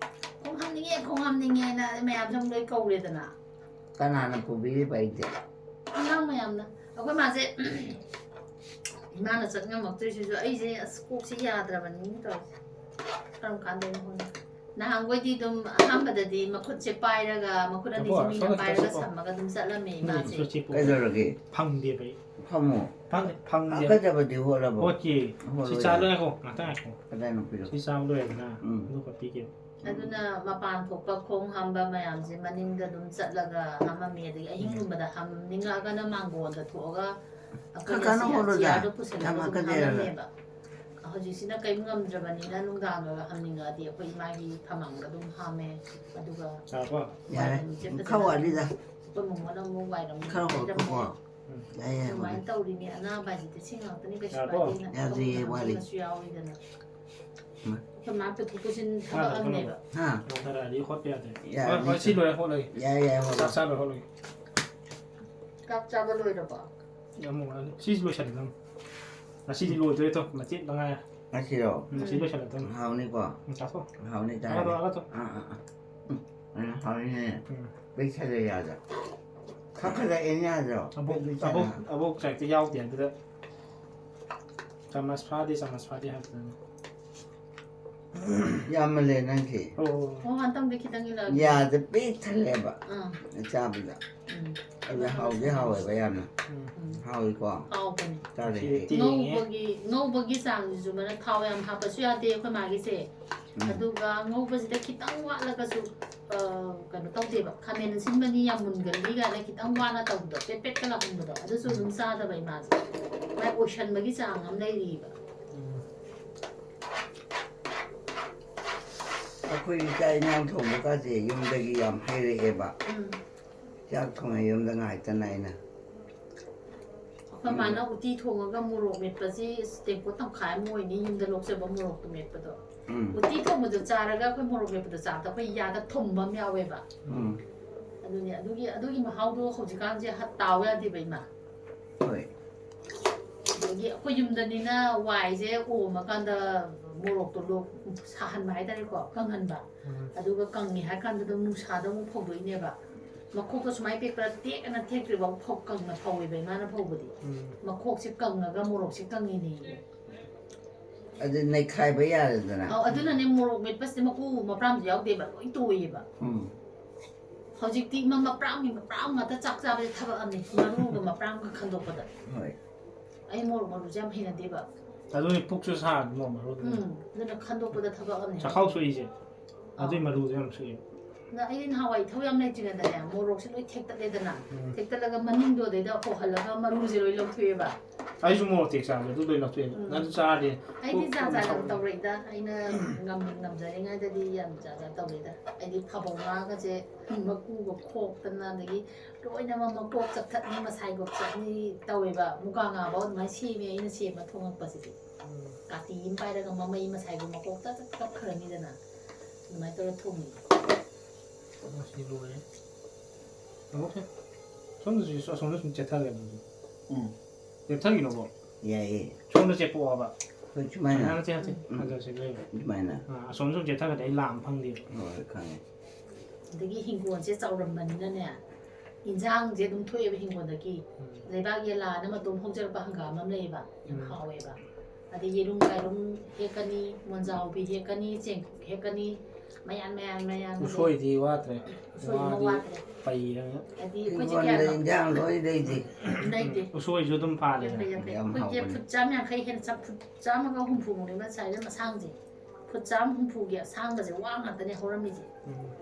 ꯈꯣꯡ ꯍꯥꯝꯅꯤꯡꯉꯦ, ꯈꯣꯡ ꯍꯥꯝꯅꯤꯡꯉꯦꯅ ꯃꯌꯥꯝꯁꯨ ꯑꯃꯨꯛ ꯂꯣꯏ ꯀꯧꯔꯦꯗꯅ꯫ ꯀꯅꯥꯅ ꯄꯨꯕꯤꯔꯤꯕ ꯑꯩꯗꯤ? ꯑꯉꯥꯡ ꯃꯌꯥꯝꯅ꯫ ꯑꯩꯈꯣꯏ ꯃꯥꯁꯦ ꯏꯃꯥꯅ ꯆꯠ ꯉꯝꯃꯛꯇ꯭ꯔꯤꯁꯤꯁꯨ ꯑꯩꯁꯦ ꯑꯁ ꯀꯣꯛꯁꯤ ꯌꯥꯗ꯭ꯔꯕꯅꯤꯅ ꯇꯧꯔꯤꯁꯦ꯫ ꯀꯔꯝ ꯀꯥꯟꯗꯅꯣ ꯈꯪꯗꯦ꯫ ꯅꯍꯥꯟꯈꯣꯏꯗꯤ ꯑꯗꯨꯝ ꯑꯍꯥꯟꯕꯗꯗꯤ ꯃꯈꯨꯠꯁꯦ ꯄꯥꯏꯔꯒ, ꯃꯈꯨꯠ ꯑꯅꯤꯁꯦ ꯆꯠꯊꯣꯛꯑꯣ, ꯃꯤꯅ ꯁꯣꯝꯗ ꯄꯥꯏꯔꯒ ꯆꯠꯊꯣꯛꯑꯣ꯫ ꯁꯝꯃꯒ ꯑꯗꯨꯝ ꯆꯠꯂꯝꯃꯦ ꯎꯝ, ꯏꯃꯥꯁꯦ꯫ ꯁꯣ ꯆꯦ ꯄꯨ꯫ ꯀꯩꯗꯧꯔꯒꯦ? ꯐꯪꯗꯦꯕ ꯑꯩ꯫ ꯐꯝꯃꯣ꯫ ꯐꯪꯗꯦ, ꯐꯪꯗꯦ꯫ ꯍꯥꯀꯠꯆꯕꯗꯤ ꯍꯣꯠꯂꯕꯣ? ꯍꯣꯠꯀꯦ꯫ ꯁꯤ ꯍꯣꯠꯂꯣ ꯆꯥ ꯌꯥꯔꯦ꯫ ꯂꯣꯏ ꯉꯥꯏꯈꯣ, ꯉꯥꯛꯇꯪ ꯉꯥꯏꯈꯣ꯫ ꯀꯗꯥꯏꯅꯣ ꯄꯤꯔꯣ? ꯁꯤ ꯆꯥꯕ ꯂꯣꯏꯔꯦꯗꯅ, ꯎꯝ꯫ ꯑꯗꯨꯒ ꯄꯤꯒꯦ꯫ ꯑꯗꯨꯅ ꯃꯄꯥꯟ ꯊꯣꯛꯄ ꯈꯣꯡ ꯍꯥꯝꯕ ꯃꯌꯥꯝꯁꯦ ꯃꯅꯤꯡꯗ ꯑꯗꯨꯝ ꯆꯠꯂꯒ ꯍꯥꯝꯃꯝꯃꯤ, ꯑꯗꯒꯤ ꯑꯍꯤꯡꯒꯨꯝꯕꯗ ꯍꯥꯝꯅꯤꯡꯉꯛꯑꯒꯅ ꯃꯥꯡꯒꯣꯟꯗ ꯊꯣꯛꯑꯒ ꯑꯩꯈꯣꯏꯅ ꯈꯔ ꯀꯟꯅ ꯁꯤ ꯍꯣꯠꯂꯨꯗ꯫ ꯆꯤꯌꯥꯔꯗꯣ ꯄꯨꯁꯜꯂꯒ ꯌꯥꯝ ꯑꯗꯨꯝ ꯍꯥꯀꯠꯆꯩ ꯍꯥꯏꯕ꯫ ꯍꯥꯝꯂꯝꯃꯦꯕ꯫ ꯍꯧꯖꯤꯛꯁꯤꯅ ꯀꯔꯤꯝ ꯉꯝꯗ꯭ꯔꯕꯅꯤꯅ ꯅꯨꯡꯗꯥꯡꯗ ꯍꯥꯝꯅꯤꯡꯉꯛꯑꯗꯤ ꯑꯩꯈꯣꯏ ꯏꯃꯥꯒꯤ ꯐꯃꯥꯡꯗ ꯑꯗꯨꯝ ꯍꯥꯝꯃꯦ꯫ ꯑꯗꯨꯒ ꯌꯥꯔꯕꯣ? ꯌꯥꯔꯦ꯫ ꯋꯥꯏꯔꯝꯁꯦ ꯐꯖꯅ ꯈꯔ ꯋꯥꯠꯂꯤꯗ꯫ ꯑꯩꯈꯣꯏ ꯃꯃꯣꯅ ꯑꯃꯨꯛ ꯋꯥꯏꯔꯝ ꯈꯔ ꯋꯥꯠꯄꯀꯣ꯫ ꯂꯩꯔꯝꯃꯦ꯫ ꯌꯥꯏ ꯌꯥꯏ ꯑꯗꯨꯃꯥꯏꯅ ꯋꯥꯠꯂꯤ꯫ ꯇꯧꯔꯤꯅꯦ꯫ ꯑꯅꯥꯕ ꯍꯥꯏꯁꯤꯗꯤ ꯁꯤ ꯉꯥꯛꯇꯅꯤ, ꯀꯩꯁꯨ ꯌꯥꯔꯕꯣ? ꯀꯥꯏꯗꯦꯅ ꯌꯥꯗ꯭ꯔꯤꯌꯦ, ꯇꯧꯗꯅ ꯋꯥꯠꯂꯤ꯫ ꯑꯃꯁꯨ ꯌꯥꯎꯔꯤꯗꯅ꯫ ꯎꯝ꯫ ꯑꯩꯈꯣꯏ ꯃꯥ ꯄꯨꯊꯣꯛ ꯄꯨꯁꯤꯟ ꯃꯥꯅ ꯊꯕꯛ ꯑꯃꯅꯦꯕ꯫ ꯍꯥ? ꯅꯣꯡꯊꯔꯛꯑꯗꯤ ꯍꯣꯠꯄ ꯌꯥꯗ꯭ꯔꯦ꯫ ꯌꯥꯔꯦ, ꯍꯣꯏ, ꯍꯣꯏ, ꯁꯤ ꯂꯣꯏꯔꯦ ꯍꯣꯠꯂꯒꯦ꯫ ꯌꯥꯏ ꯌꯥꯏ ꯍꯣꯏ꯫ ꯆꯥꯛ ꯆꯥ ꯂꯣꯏꯔꯦ ꯍꯣꯠꯂꯒꯦ꯫ ꯆꯥꯛ ꯆꯥꯕ ꯂꯣꯏꯔꯕꯣ? ꯑꯃꯨꯛ ꯋꯥꯠꯂꯤ꯫ ꯁꯤꯁꯤ ꯂꯣꯏꯁꯜꯂꯦ ꯑꯗꯨꯝ꯫ ꯉꯁꯤꯗꯤ ꯂꯣꯏꯗꯣꯔꯦ ꯇꯣ, ꯃꯆꯦꯠ ꯃꯉꯥꯏꯔꯦ꯫ ꯉꯁꯤꯔꯣ? ꯎꯝ, ꯁꯤ ꯂꯣꯏꯁꯜꯂꯦ ꯑꯗꯨꯝ꯫ ꯍꯥꯎꯅꯤꯀꯣ꯫ ꯎꯝ, ꯆꯥꯊꯣꯛ꯫ ꯍꯥꯎꯅꯤ ꯑꯒ ꯆꯥꯔꯗꯤ꯫ ꯇꯣ, ꯑꯒ ꯇꯣ꯫ ꯑꯥ ꯑꯥ ꯑꯥ꯫ ꯎꯝ꯫ ꯎꯝ, ꯍꯥꯎꯅꯤꯅꯦ꯫ ꯎꯝ꯫ ꯄꯤꯛꯊꯜꯂꯦ ꯌꯥꯗ꯫ ꯈꯛꯈꯗ ꯑꯩꯅ ꯌꯥꯗ꯭ꯔꯣ? ꯑꯕꯣꯛ ꯑꯗꯨꯗꯤ ꯑꯕꯣꯛ ꯆꯥꯅ꯫ ꯑꯕꯣꯛ ꯆꯥꯛꯇꯤ ꯌꯥꯎꯗꯦ ꯑꯗꯨꯗ꯫ ꯆꯥꯃꯁ ꯐꯥꯗꯦ, ꯆꯥꯃꯁ ꯐꯥꯗꯦ ꯍꯥꯏꯕꯗꯨꯅꯤ꯫ ꯌꯥꯝꯃꯜꯂꯦ ꯅꯪꯒꯤ꯫ ꯑꯣ꯫ ꯑꯣ, ꯉꯥꯛꯇꯪꯗꯤ ꯈꯤꯇꯪ ꯏꯜꯂꯛꯑꯒꯦ꯫ ꯌꯥꯗ ꯄꯤꯛ ꯊꯜꯂꯦꯕ꯫ ꯑꯥ꯫ ꯆꯥꯕꯗ꯫ ꯎꯝ꯫ ꯑꯗꯨ ꯍꯥꯎꯗꯤ ꯍꯥꯎꯋꯦꯕ ꯌꯥꯝꯅ꯫ ꯎꯝ꯫ ꯎꯝ꯫ ꯍꯥꯎꯏꯀꯣ꯫ ꯍꯥꯎꯕꯅꯦ꯫ ꯆꯥꯔꯦ ꯁꯤ ꯑꯩ꯫ ꯇꯦꯡꯉꯦ꯫ ꯉꯧꯕꯒꯤ ꯉꯧꯕꯒꯤ ꯆꯥꯡꯁꯤꯁꯨ ꯃꯅ ꯊꯥꯎ ꯌꯥꯝ ꯍꯥꯞꯄꯁꯨ ꯌꯥꯗꯦ ꯑꯩꯈꯣꯏ ꯃꯥꯒꯤꯁꯦ꯫ ꯎꯝ꯫ ꯑꯗꯨꯒ ꯉꯧꯕꯁꯤꯗ ꯈꯤꯇꯪ ꯋꯥꯠꯂꯒꯁꯨ ꯑ, ꯀꯩꯅꯣ ꯇꯧꯗꯦꯕ, ꯈꯥꯃꯦꯟ ꯑꯁꯤꯟꯕꯅꯤ ꯌꯥꯝ ꯃꯨꯟꯒꯜꯂꯤ ꯀꯥꯏꯅ ꯈꯤꯇꯪ ꯋꯥꯅ ꯇꯧꯕꯗꯣ, ꯄꯦꯠ ꯄꯦꯠꯀ ꯂꯥꯎꯍꯟꯕꯗꯣ, ꯑꯗꯨꯁꯨ ꯑꯗꯨꯝ ꯆꯥꯗꯕ ꯏꯃꯥꯁꯦ꯫ ꯃꯥꯏ ꯑꯣꯏꯁꯟꯕꯒꯤ ꯆꯥꯡ ꯑꯃ ꯂꯩꯔꯤꯕ꯫ ꯎꯝ꯫ ꯑꯩꯈꯣꯏꯒꯤ ꯆꯥꯛ ꯏꯟꯖꯥꯡ ꯊꯣꯡꯕ ꯀꯥꯁꯦ ꯌꯨꯝꯗꯒꯤ ꯌꯥꯝ ꯍꯩꯔꯛꯑꯦꯕ꯫ ꯎꯝ꯫ ꯆꯥꯛ ꯊꯣꯡꯉꯦ ꯌꯨꯝꯗ ꯉꯥꯏꯇ ꯅꯥꯏꯅ꯫ ꯑꯩꯈꯣꯏ ꯃꯥꯅ ꯎꯇꯤ ꯊꯣꯡꯉꯒ ꯃꯣꯔꯣꯛ ꯃꯦꯠꯄꯁꯤ ꯇꯦꯡꯀꯣꯠ ꯇꯪꯈꯥꯏ ꯑꯃ ꯑꯣꯏꯅꯤ ꯌꯨꯝꯗ ꯂꯣꯛꯆꯕ ꯃꯣꯔꯣꯛꯇꯣ ꯃꯦꯠꯄꯗꯣ꯫ ꯎꯝ꯫ ꯎꯇꯤ ꯊꯣꯡꯕꯗꯣ ꯆꯥꯔꯒ ꯑꯩꯈꯣꯏ ꯃꯣꯔꯣꯛ ꯃꯦꯠꯄꯗꯣ ꯆꯥꯕꯗ ꯑꯩꯈꯣꯏ ꯌꯥꯗ ꯊꯨꯝꯕ ꯑꯃ ꯌꯥꯎꯋꯦꯕ꯫ ꯎꯝ꯫ ꯑꯗꯨꯅꯦ, ꯑꯗꯨꯒꯤ, ꯑꯗꯨꯒꯤ ꯃꯍꯥꯎꯗꯣ ꯍꯧꯖꯤꯛꯀꯥꯟꯁꯦ ꯍ-, ꯇꯥꯎ ꯌꯥꯗꯦꯕ ꯏꯃꯥ꯫ ꯍꯣꯏ꯫ ꯑꯗꯒꯤ ꯑꯩꯈꯣꯏ ꯌꯨꯝꯗꯅꯤꯅ ꯋꯥꯏꯁꯦ ꯑꯣꯝꯃꯀꯥꯟꯗ ꯃꯣꯔꯣꯛꯇꯣ ꯂꯣ-, ꯁꯥꯍꯟꯕ ꯍꯥꯏꯇꯥꯔꯦꯀꯣ, ꯀꯪꯍꯟꯕ꯫ ꯎꯝ꯫ ꯑꯗꯨꯒ ꯀꯪꯉꯦ ꯍꯥꯏꯔ ꯀꯥꯟꯗ ꯑꯗꯨꯝ ꯅꯨꯡꯁꯥꯗ ꯑꯃꯨꯛ ꯐꯧꯗꯣꯛꯏꯅꯦꯕ꯫ ꯃꯈꯣꯛꯇꯣ ꯁꯨꯃꯥꯏꯅ ꯄꯦꯛꯄ꯭ꯔꯥ ꯇꯦꯛꯑꯅ ꯇꯦꯛꯇ꯭ꯔꯤꯕ ꯐꯧ-, ꯀꯪꯅ ꯐꯧꯋꯦꯕ ꯏꯃꯥꯅ ꯐꯧꯕꯗꯤ꯫ ꯎꯝ꯫ ꯃꯈꯣꯛꯁꯦ ꯀꯪꯉꯒ ꯃꯣꯔꯣꯛꯁꯦ ꯀꯪꯉꯤꯅꯦꯌꯦ꯫ ꯑꯗꯨ ꯅꯩꯈꯥꯏꯕ ꯌꯥꯔꯦꯗꯅ꯫ ꯑꯧ, ꯑꯗꯨꯅꯅꯦ ꯃꯣꯔꯣꯛ ꯃꯦꯠꯄꯁꯤꯗ ꯃꯀꯨ ꯃꯄ꯭ꯔꯥꯝꯁꯨ ꯌꯥꯎꯗꯦꯕ, ꯂꯣꯏ ꯇꯣꯏꯌꯦꯕ꯫ ꯎꯝ꯫ ꯍꯧꯖꯤꯛꯇꯤ ꯏꯃꯥ ꯃꯄ꯭ꯔꯥꯝꯒꯤ ꯃꯄ꯭ꯔꯥꯝ ꯉꯥꯛꯇ ꯆꯥꯛ ꯆꯥꯕꯁꯦ ꯊꯕꯛ ꯑꯃꯅꯤ꯫ ꯃꯔꯨꯒ ꯃꯄ꯭ꯔꯥꯝꯒ ꯈꯟꯗꯣꯛꯄꯗ꯫ ꯍꯣꯏ꯫ ꯑꯩ ꯃꯣꯔꯣꯛ ꯃꯔꯨꯁꯦ ꯌꯥꯝ ꯍꯩꯅꯗꯦꯕ꯫ ꯑꯗꯨꯅꯤ ꯄꯨꯛꯁꯨ ꯁꯥꯗ꯭ꯔꯣ ꯃꯔꯨꯗꯨꯅ? ꯎꯝ, ꯑꯗꯨꯅ ꯈꯟꯗꯣꯛꯄꯗ ꯊꯕꯛ ꯑꯃꯅꯤ꯫ ꯆꯈꯥꯎ ꯁꯣꯛꯏꯁꯦ꯫ ꯑꯗꯨꯏ ꯑꯥ꯫ ꯃꯔꯨꯗꯣ ꯌꯥꯝ ꯁꯣꯛꯑꯦ꯫ ꯑꯗ ꯑꯩꯗꯤ ꯅꯍꯥꯟꯋꯥꯏ ꯏꯊꯧ ꯌꯥꯝ ꯂꯩꯇ꯭ꯔꯤꯉꯩꯗꯅꯦ, ꯃꯣꯔꯣꯛꯁꯦ ꯂꯣꯏ ꯊꯦꯛꯇꯠꯂꯦꯗꯅ꯫ ꯎꯝ꯫ ꯊꯦꯛꯇꯠꯂꯒ ꯃꯅꯤꯡꯗꯣ ꯑꯗꯩꯗ ꯍꯣꯍꯜꯂꯒ ꯃꯔꯨꯁꯦ ꯂꯣꯏ ꯂꯧꯊꯣꯛꯑꯦꯕ꯫ ꯑꯩꯁꯨ ꯃꯣꯔꯣꯛ ꯇꯦꯛ ꯆꯥꯕꯗꯣ ꯑꯗꯨ ꯂꯣꯏ ꯂꯧꯊꯣꯛꯑꯦ꯫ ꯎꯝ꯫ ꯅꯪꯁꯨ ꯆꯥꯔꯗꯤ ꯑꯩꯗꯤ ꯀꯣꯛ ꯖꯥꯠ ꯖꯥꯠ ꯌꯥꯝ ꯀꯣꯛ ꯇꯧꯔꯛꯏꯗ꯫ ꯑꯩꯅ ꯉꯝ-, ꯉꯝꯖꯔꯤꯉꯩꯗꯗꯤ ꯌꯥꯝ ꯖꯥꯠ ꯖꯥꯠ ꯇꯧꯔꯛꯏꯗ꯫ ꯑꯩꯗꯤ ꯐꯕꯧ ꯉꯥꯒꯁꯦ ꯃꯀꯨꯒ ꯈꯣꯛꯇꯅ, ꯑꯗꯒꯤ ꯂꯣꯏꯅꯃꯛ ꯃꯀꯣꯛ ꯆꯞꯊꯠꯅꯤ, ꯃꯁꯥꯏꯒꯣꯞ ꯆꯠꯅꯤ ꯇꯧꯋꯦꯕ꯫ ꯃꯨꯒꯥ ꯉꯥꯐꯧ ꯑꯗꯨꯃꯥꯏꯅ ꯁꯦꯝꯃꯦ ꯑꯩꯅ ꯁꯦꯝꯕ ꯊꯣꯡꯉꯛꯄꯁꯤꯗꯤ꯫ ꯎꯝ꯫ ꯀꯥꯇꯤ ꯑꯃ ꯄꯥꯏꯔꯒ ꯃꯃꯩ ꯃꯁꯥꯏꯒꯣꯞ ꯃꯀꯣꯛ ꯆꯞ ꯆꯞ ꯀꯛꯈ꯭ꯔꯅꯤꯗꯅ꯫ ꯑꯗꯨꯃꯥꯏꯅ ꯇꯧꯔ ꯊꯣꯡꯉꯤ꯫ ꯑꯁ, ꯁꯤ ꯂꯣꯏꯔꯦ꯫ ꯊꯕꯛꯁꯦ ꯁꯣꯝꯗꯁꯨ ꯑꯁꯣꯝꯗ ꯁꯨꯝ ꯆꯦꯞꯊꯈ꯭ꯔꯦ ꯑꯗꯨꯁꯨ꯫ ꯎꯝ꯫ ꯆꯦꯞꯊꯈꯤꯅꯣꯀꯣ꯫ ꯌꯥꯏꯌꯦ꯫ ꯁꯣꯝꯗ ꯆꯦꯞꯄꯛꯑꯣꯕ꯫ ꯍꯣꯏ, ꯁꯨꯃꯥꯏꯅ꯫ ꯁꯨꯃꯥꯏꯅ ꯆꯦꯞꯊ-, ꯎꯝ꯫ ꯐꯖꯔꯁꯤ ꯂꯩꯕ꯫ ꯑꯗꯨꯃꯥꯏꯅ꯫ ꯑꯥ, ꯑꯁꯣꯝꯗ ꯁꯨꯝ ꯆꯦꯞꯊꯈ꯭ꯔꯗꯤ ꯑꯩ ꯂꯥꯝꯕ ꯐꯪꯗꯦꯕ꯫ ꯍꯣꯏ, ꯈꯪꯉꯦ꯫ ꯑꯗꯒꯤ ꯍꯤꯡꯒꯣꯜꯁꯦ ꯆꯥꯎꯔꯝꯕꯅꯤꯅꯅꯦ, ꯏꯟꯖꯥꯡꯁꯦ ꯑꯗꯨꯝ ꯊꯣꯛꯑꯦꯕ ꯍꯤꯡꯒꯣꯜꯗꯒꯤ꯫ ꯎꯝ꯫ ꯂꯩꯕꯥꯛ ꯌꯦꯜꯂꯥꯅ ꯃꯇꯣꯝ ꯍꯧꯖꯔꯛꯄ ꯍꯪꯒꯥꯝ ꯑꯃ ꯂꯩꯌꯦꯕ, ꯌꯥꯝ ꯎꯝ꯫ ꯍꯥꯎꯋꯦꯕ꯫ ꯑꯗꯩ ꯌꯦꯔꯨꯝ ꯀꯥꯏꯔꯨꯝ ꯍꯦꯛꯀꯅꯤ, ꯃꯣꯟꯖꯥꯎꯕꯤ ꯍꯦꯛꯀꯅꯤ, ꯆꯦꯡꯀꯨꯞ ꯍꯦꯛꯀꯅꯤ, ꯃꯌꯥꯟ ꯃꯌꯥꯟ ꯃꯌꯥꯟ꯫ ꯎꯁꯣꯏꯗꯤ ꯋꯥꯠꯇ꯭ꯔꯦ꯫ ꯎꯁꯣꯏ ꯑꯃ ꯋꯥꯗꯤ ꯋꯥꯠꯇ꯭ꯔꯦ꯫ ꯄꯩꯔꯦ꯫ ꯍꯥꯏꯗꯤ ꯑꯩꯈꯣꯏꯁꯦ ꯍꯤꯡꯒꯣꯜꯗ ꯀꯌꯥ ꯏꯟꯖꯥꯡ ꯂꯣꯏ ꯂꯩꯗꯤ꯫ ꯂꯩꯇꯦ꯫ ꯎꯁꯣꯏꯁꯨ ꯑꯗꯨꯝ ꯐꯥꯜꯂꯦ꯫ ꯌꯥꯡꯈꯩ, ꯌꯥꯡꯈꯩ꯫ ꯌꯥꯝ ꯑꯩꯈꯣꯏꯁꯦ ꯍꯥꯎꯕꯅꯦ꯫ ꯐꯨꯠ ꯆꯥꯝ ꯌꯥꯡꯈꯩ ꯍꯦꯟꯅ ꯆꯥ-, ꯐꯨꯠ ꯆꯥꯝꯃꯒ ꯍꯨꯝꯐꯨ ꯃꯨꯛꯅꯦꯕ ꯁꯥꯏꯖ ꯑꯃ ꯑꯁꯥꯡꯁꯦ꯫ ꯐꯨꯠ ꯆꯥꯝ ꯍꯨꯝꯐꯨꯒꯤ ꯑꯁꯥꯡꯕꯁꯦ ꯋꯥ ꯉꯥꯛꯇꯅꯦ ꯍꯧꯔꯝꯃꯤꯁꯦ꯫ ꯎꯝ꯫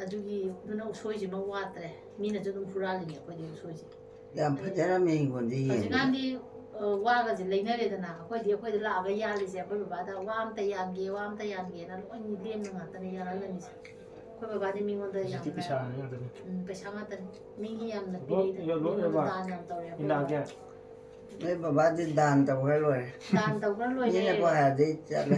ꯑꯗꯨꯒꯤ, ꯑꯗꯨꯅ ꯎꯁꯣꯏꯁꯤꯃ ꯋꯥꯠꯇ꯭ꯔꯦ꯫ ꯃꯤꯅꯁꯨ ꯑꯗꯨꯝ ꯍꯨꯔꯥꯜꯂꯤꯅꯦ ꯑꯩꯈꯣꯏꯗꯤ ꯎꯁꯣꯏꯁꯦ꯫ ꯌꯥꯝ ꯐꯖꯔꯝꯃꯦ ꯍꯤꯡꯒꯣꯜꯁꯦ ꯌꯦꯡꯕꯗ꯫ ꯍꯧꯖꯤꯛꯀꯥꯟꯗꯤ, ꯑ, ꯋꯥꯒꯁꯦ ꯂꯩꯅꯔꯦꯗꯅ꯫ ꯑꯩꯈꯣꯏꯗꯤ ꯑꯩꯈꯣꯏꯗ ꯂꯥꯛꯑꯒ ꯌꯥꯜꯂꯤꯁꯦ꯫ ꯑꯩꯈꯣꯏ ꯕꯕꯥꯗ "ꯋꯥ ꯑꯝꯇ ꯌꯥꯟꯒꯦ, ꯋꯥ ꯑꯝꯇ ꯌꯥꯟꯒꯦꯅ" ꯂꯣꯏ ꯂꯦꯝꯅ ꯉꯥꯛꯇꯅꯦ ꯌꯥꯜꯍꯜꯂꯝꯃꯤꯁꯦ꯫ ꯑꯩꯈꯣꯏ ꯕꯕꯥꯗꯤ ꯃꯤꯉꯣꯟꯗ ꯍꯧꯖꯤꯛꯇꯤ ꯌꯥꯝꯅ, ꯄꯩꯁꯥ ꯉꯥꯛꯇꯅꯦ꯫ ꯎꯝ, ꯄꯩꯁꯥ ꯉꯥꯛꯇꯅꯦ꯫ ꯃꯤꯒꯤ ꯌꯥꯝꯅ ꯂꯣꯏ, ꯄꯤꯔꯛꯏꯗ, ꯂꯣꯏ, ꯃꯤꯉꯣꯟꯗ ꯂꯣꯏꯔꯕ? ꯗꯥꯟ ꯌꯥꯝ ꯇꯧꯔꯦ ꯑꯩꯈꯣꯏ ꯏꯟꯗꯥꯛꯁꯦ? ꯕꯕꯥ꯫ ꯅꯣꯏ ꯕꯕꯥꯗꯤ ꯗꯥꯟ ꯇꯧꯈ꯭ꯔ ꯂꯣꯏꯔꯦ꯫ ꯗꯥꯟ ꯇꯧꯈ꯭ꯔ ꯂꯣꯏꯔꯦ꯫ ꯃꯤꯅ ꯀꯣꯏ ꯍꯥꯏꯔꯗꯤ ꯆꯠꯂꯦ꯫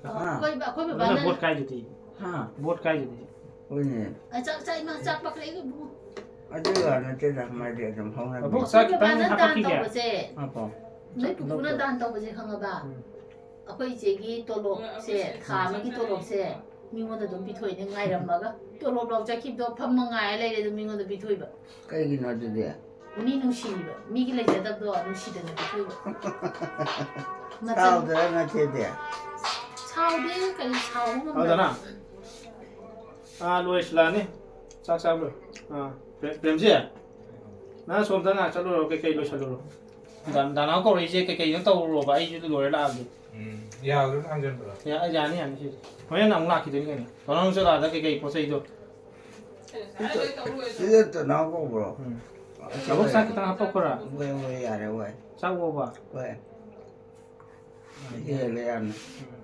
ꯑ, ꯍꯥ? ꯑꯩꯈꯣꯏ, ꯑꯩꯈꯣꯏ ꯑꯗꯨꯅ ꯕꯕꯥꯅ ꯕꯣꯠ ꯀꯥꯏꯗꯨꯗꯤ꯫ ꯍꯥ? ꯕꯣꯠ ꯀꯥꯏꯗꯨꯗꯤ꯫ ꯍꯣꯏꯅꯦ꯫ ꯑ, ꯆꯥꯛ, ꯆꯥꯛ, ꯏꯃꯥ, ꯆꯥꯛ ꯄꯥꯈꯠꯂꯛꯑꯦ, ꯏꯕꯨꯡꯉꯣ꯫ ꯑꯗꯨꯒꯤ ꯋꯥ ꯅꯠꯇꯦꯗ, ꯃꯥꯗꯤ ꯑꯗꯨꯝ ꯍꯧꯅꯕꯤ꯫ ꯑꯕꯣꯛ, ꯆꯥꯛ ꯑꯩꯈꯣꯏ ꯈꯤꯇꯪ ꯕꯕꯥꯅ ꯗꯥꯟ ꯍꯥꯞꯄꯛꯈꯤꯒꯦ꯫ ꯇꯧꯕꯁꯦ, ꯍꯥꯞꯄꯣ꯫ ꯅꯣꯏ ꯄꯨꯄꯨꯅ ꯗꯥꯟ ꯇꯧꯕꯁꯦ ꯈꯪꯉꯕ? ꯎꯝ꯫ ꯑꯩꯈꯣꯏ ꯏꯆꯦꯒꯤ ꯇꯣꯂꯣꯞꯁꯦ, ꯊꯥ ꯑꯃꯒꯤ ꯇꯣꯂꯣꯞꯁꯦ ꯃꯤꯉꯣꯟꯗ ꯑꯗꯨꯝ ꯄꯤꯊꯣꯛꯏꯅꯦ, ꯉꯥꯏꯔꯝꯃꯒ꯫ ꯇꯣꯂꯣꯞ ꯂꯧ ꯆꯠꯈꯤꯕꯗꯣ ꯐꯝꯃ ꯉꯥꯏꯔ ꯂꯩꯔꯦ, ꯑꯗꯨꯝ ꯃꯤꯉꯣꯟꯗ ꯄꯤꯊꯣꯛꯏꯕ꯫ ꯀꯩꯒꯤꯅꯣ ꯑꯗꯨꯗꯤ? ꯃꯤ ꯅꯨꯡꯁꯤꯔꯤꯕ, ꯃꯤꯒꯤ ꯂꯩꯖꯗꯕꯗꯣ ꯅꯨꯡꯁꯤꯗꯅ ꯄꯤꯊꯣꯛꯏꯕ꯫ ꯃꯆꯟ-, ꯁꯥꯎꯗ꯭ꯔꯥ ꯅꯆꯦꯗꯤ? ꯁꯥꯎꯗꯦ, ꯀꯔꯤ ꯁꯥꯎꯕ ꯉꯝꯗꯕ? ꯑꯗꯨꯗꯅ, ꯑꯥ, ꯂꯣꯏꯁꯤꯜꯂꯛꯑꯅꯤ꯫ ꯆꯥꯛ ꯆꯥꯕ ꯂꯣꯏ-, ꯑꯥ, ꯄ꯭ꯔꯦ-, ꯄ꯭ꯔꯦꯝꯖꯤ, ꯅꯪ ꯑꯁꯣꯝꯗ ꯉꯥꯏꯍꯥꯛ ꯆꯠꯂꯨꯔꯣ, ꯀꯩꯀꯩ ꯂꯣꯏꯁꯜꯂꯨꯔꯣ꯫ ꯗꯥ-, ꯗꯥꯅꯥꯎ ꯀꯧꯔꯛꯏꯁꯦ ꯀꯩꯀꯩꯅꯣ ꯇꯧꯔꯨꯔꯣꯕ, ꯑꯩꯁꯨ ꯂꯣꯏꯔ ꯂꯥꯛꯑꯒꯦ꯫ ꯎꯝ, ꯌꯥꯒꯗ꯭ꯔꯣ ꯊꯥꯡꯖꯟꯕꯗꯣ? ꯌꯥ-, ꯌꯥꯅꯤ, ꯌꯥꯅꯤ, ꯁꯤꯗꯤ꯫ ꯍꯣꯔꯦꯟ ꯑꯃꯨꯛ ꯂꯥꯛꯈꯤꯗꯣꯏꯅꯤ ꯀꯩꯅꯣ꯫ ꯗꯥꯅꯥꯎ ꯆꯠꯂꯛꯑꯗ ꯀꯩꯀꯩ ꯄꯣꯠ ꯆꯩꯗꯣ꯫ ꯁꯤꯗ ꯗꯥꯅꯥꯎ ꯀꯧꯕ꯭ꯔꯣ? ꯎꯝ꯫ ꯆꯥꯛ ꯈꯤꯇꯪ ꯍꯥꯞꯄꯛꯈꯣꯔꯥ? ꯍꯣꯏ, ꯍꯣꯏ, ꯌꯥꯔꯦ, ꯍꯣꯏ꯫ ꯆꯥꯛ ꯑꯣꯕ? ꯍꯣꯏ꯫ ꯍꯦꯜꯂꯦ ꯌꯥꯝꯅ꯫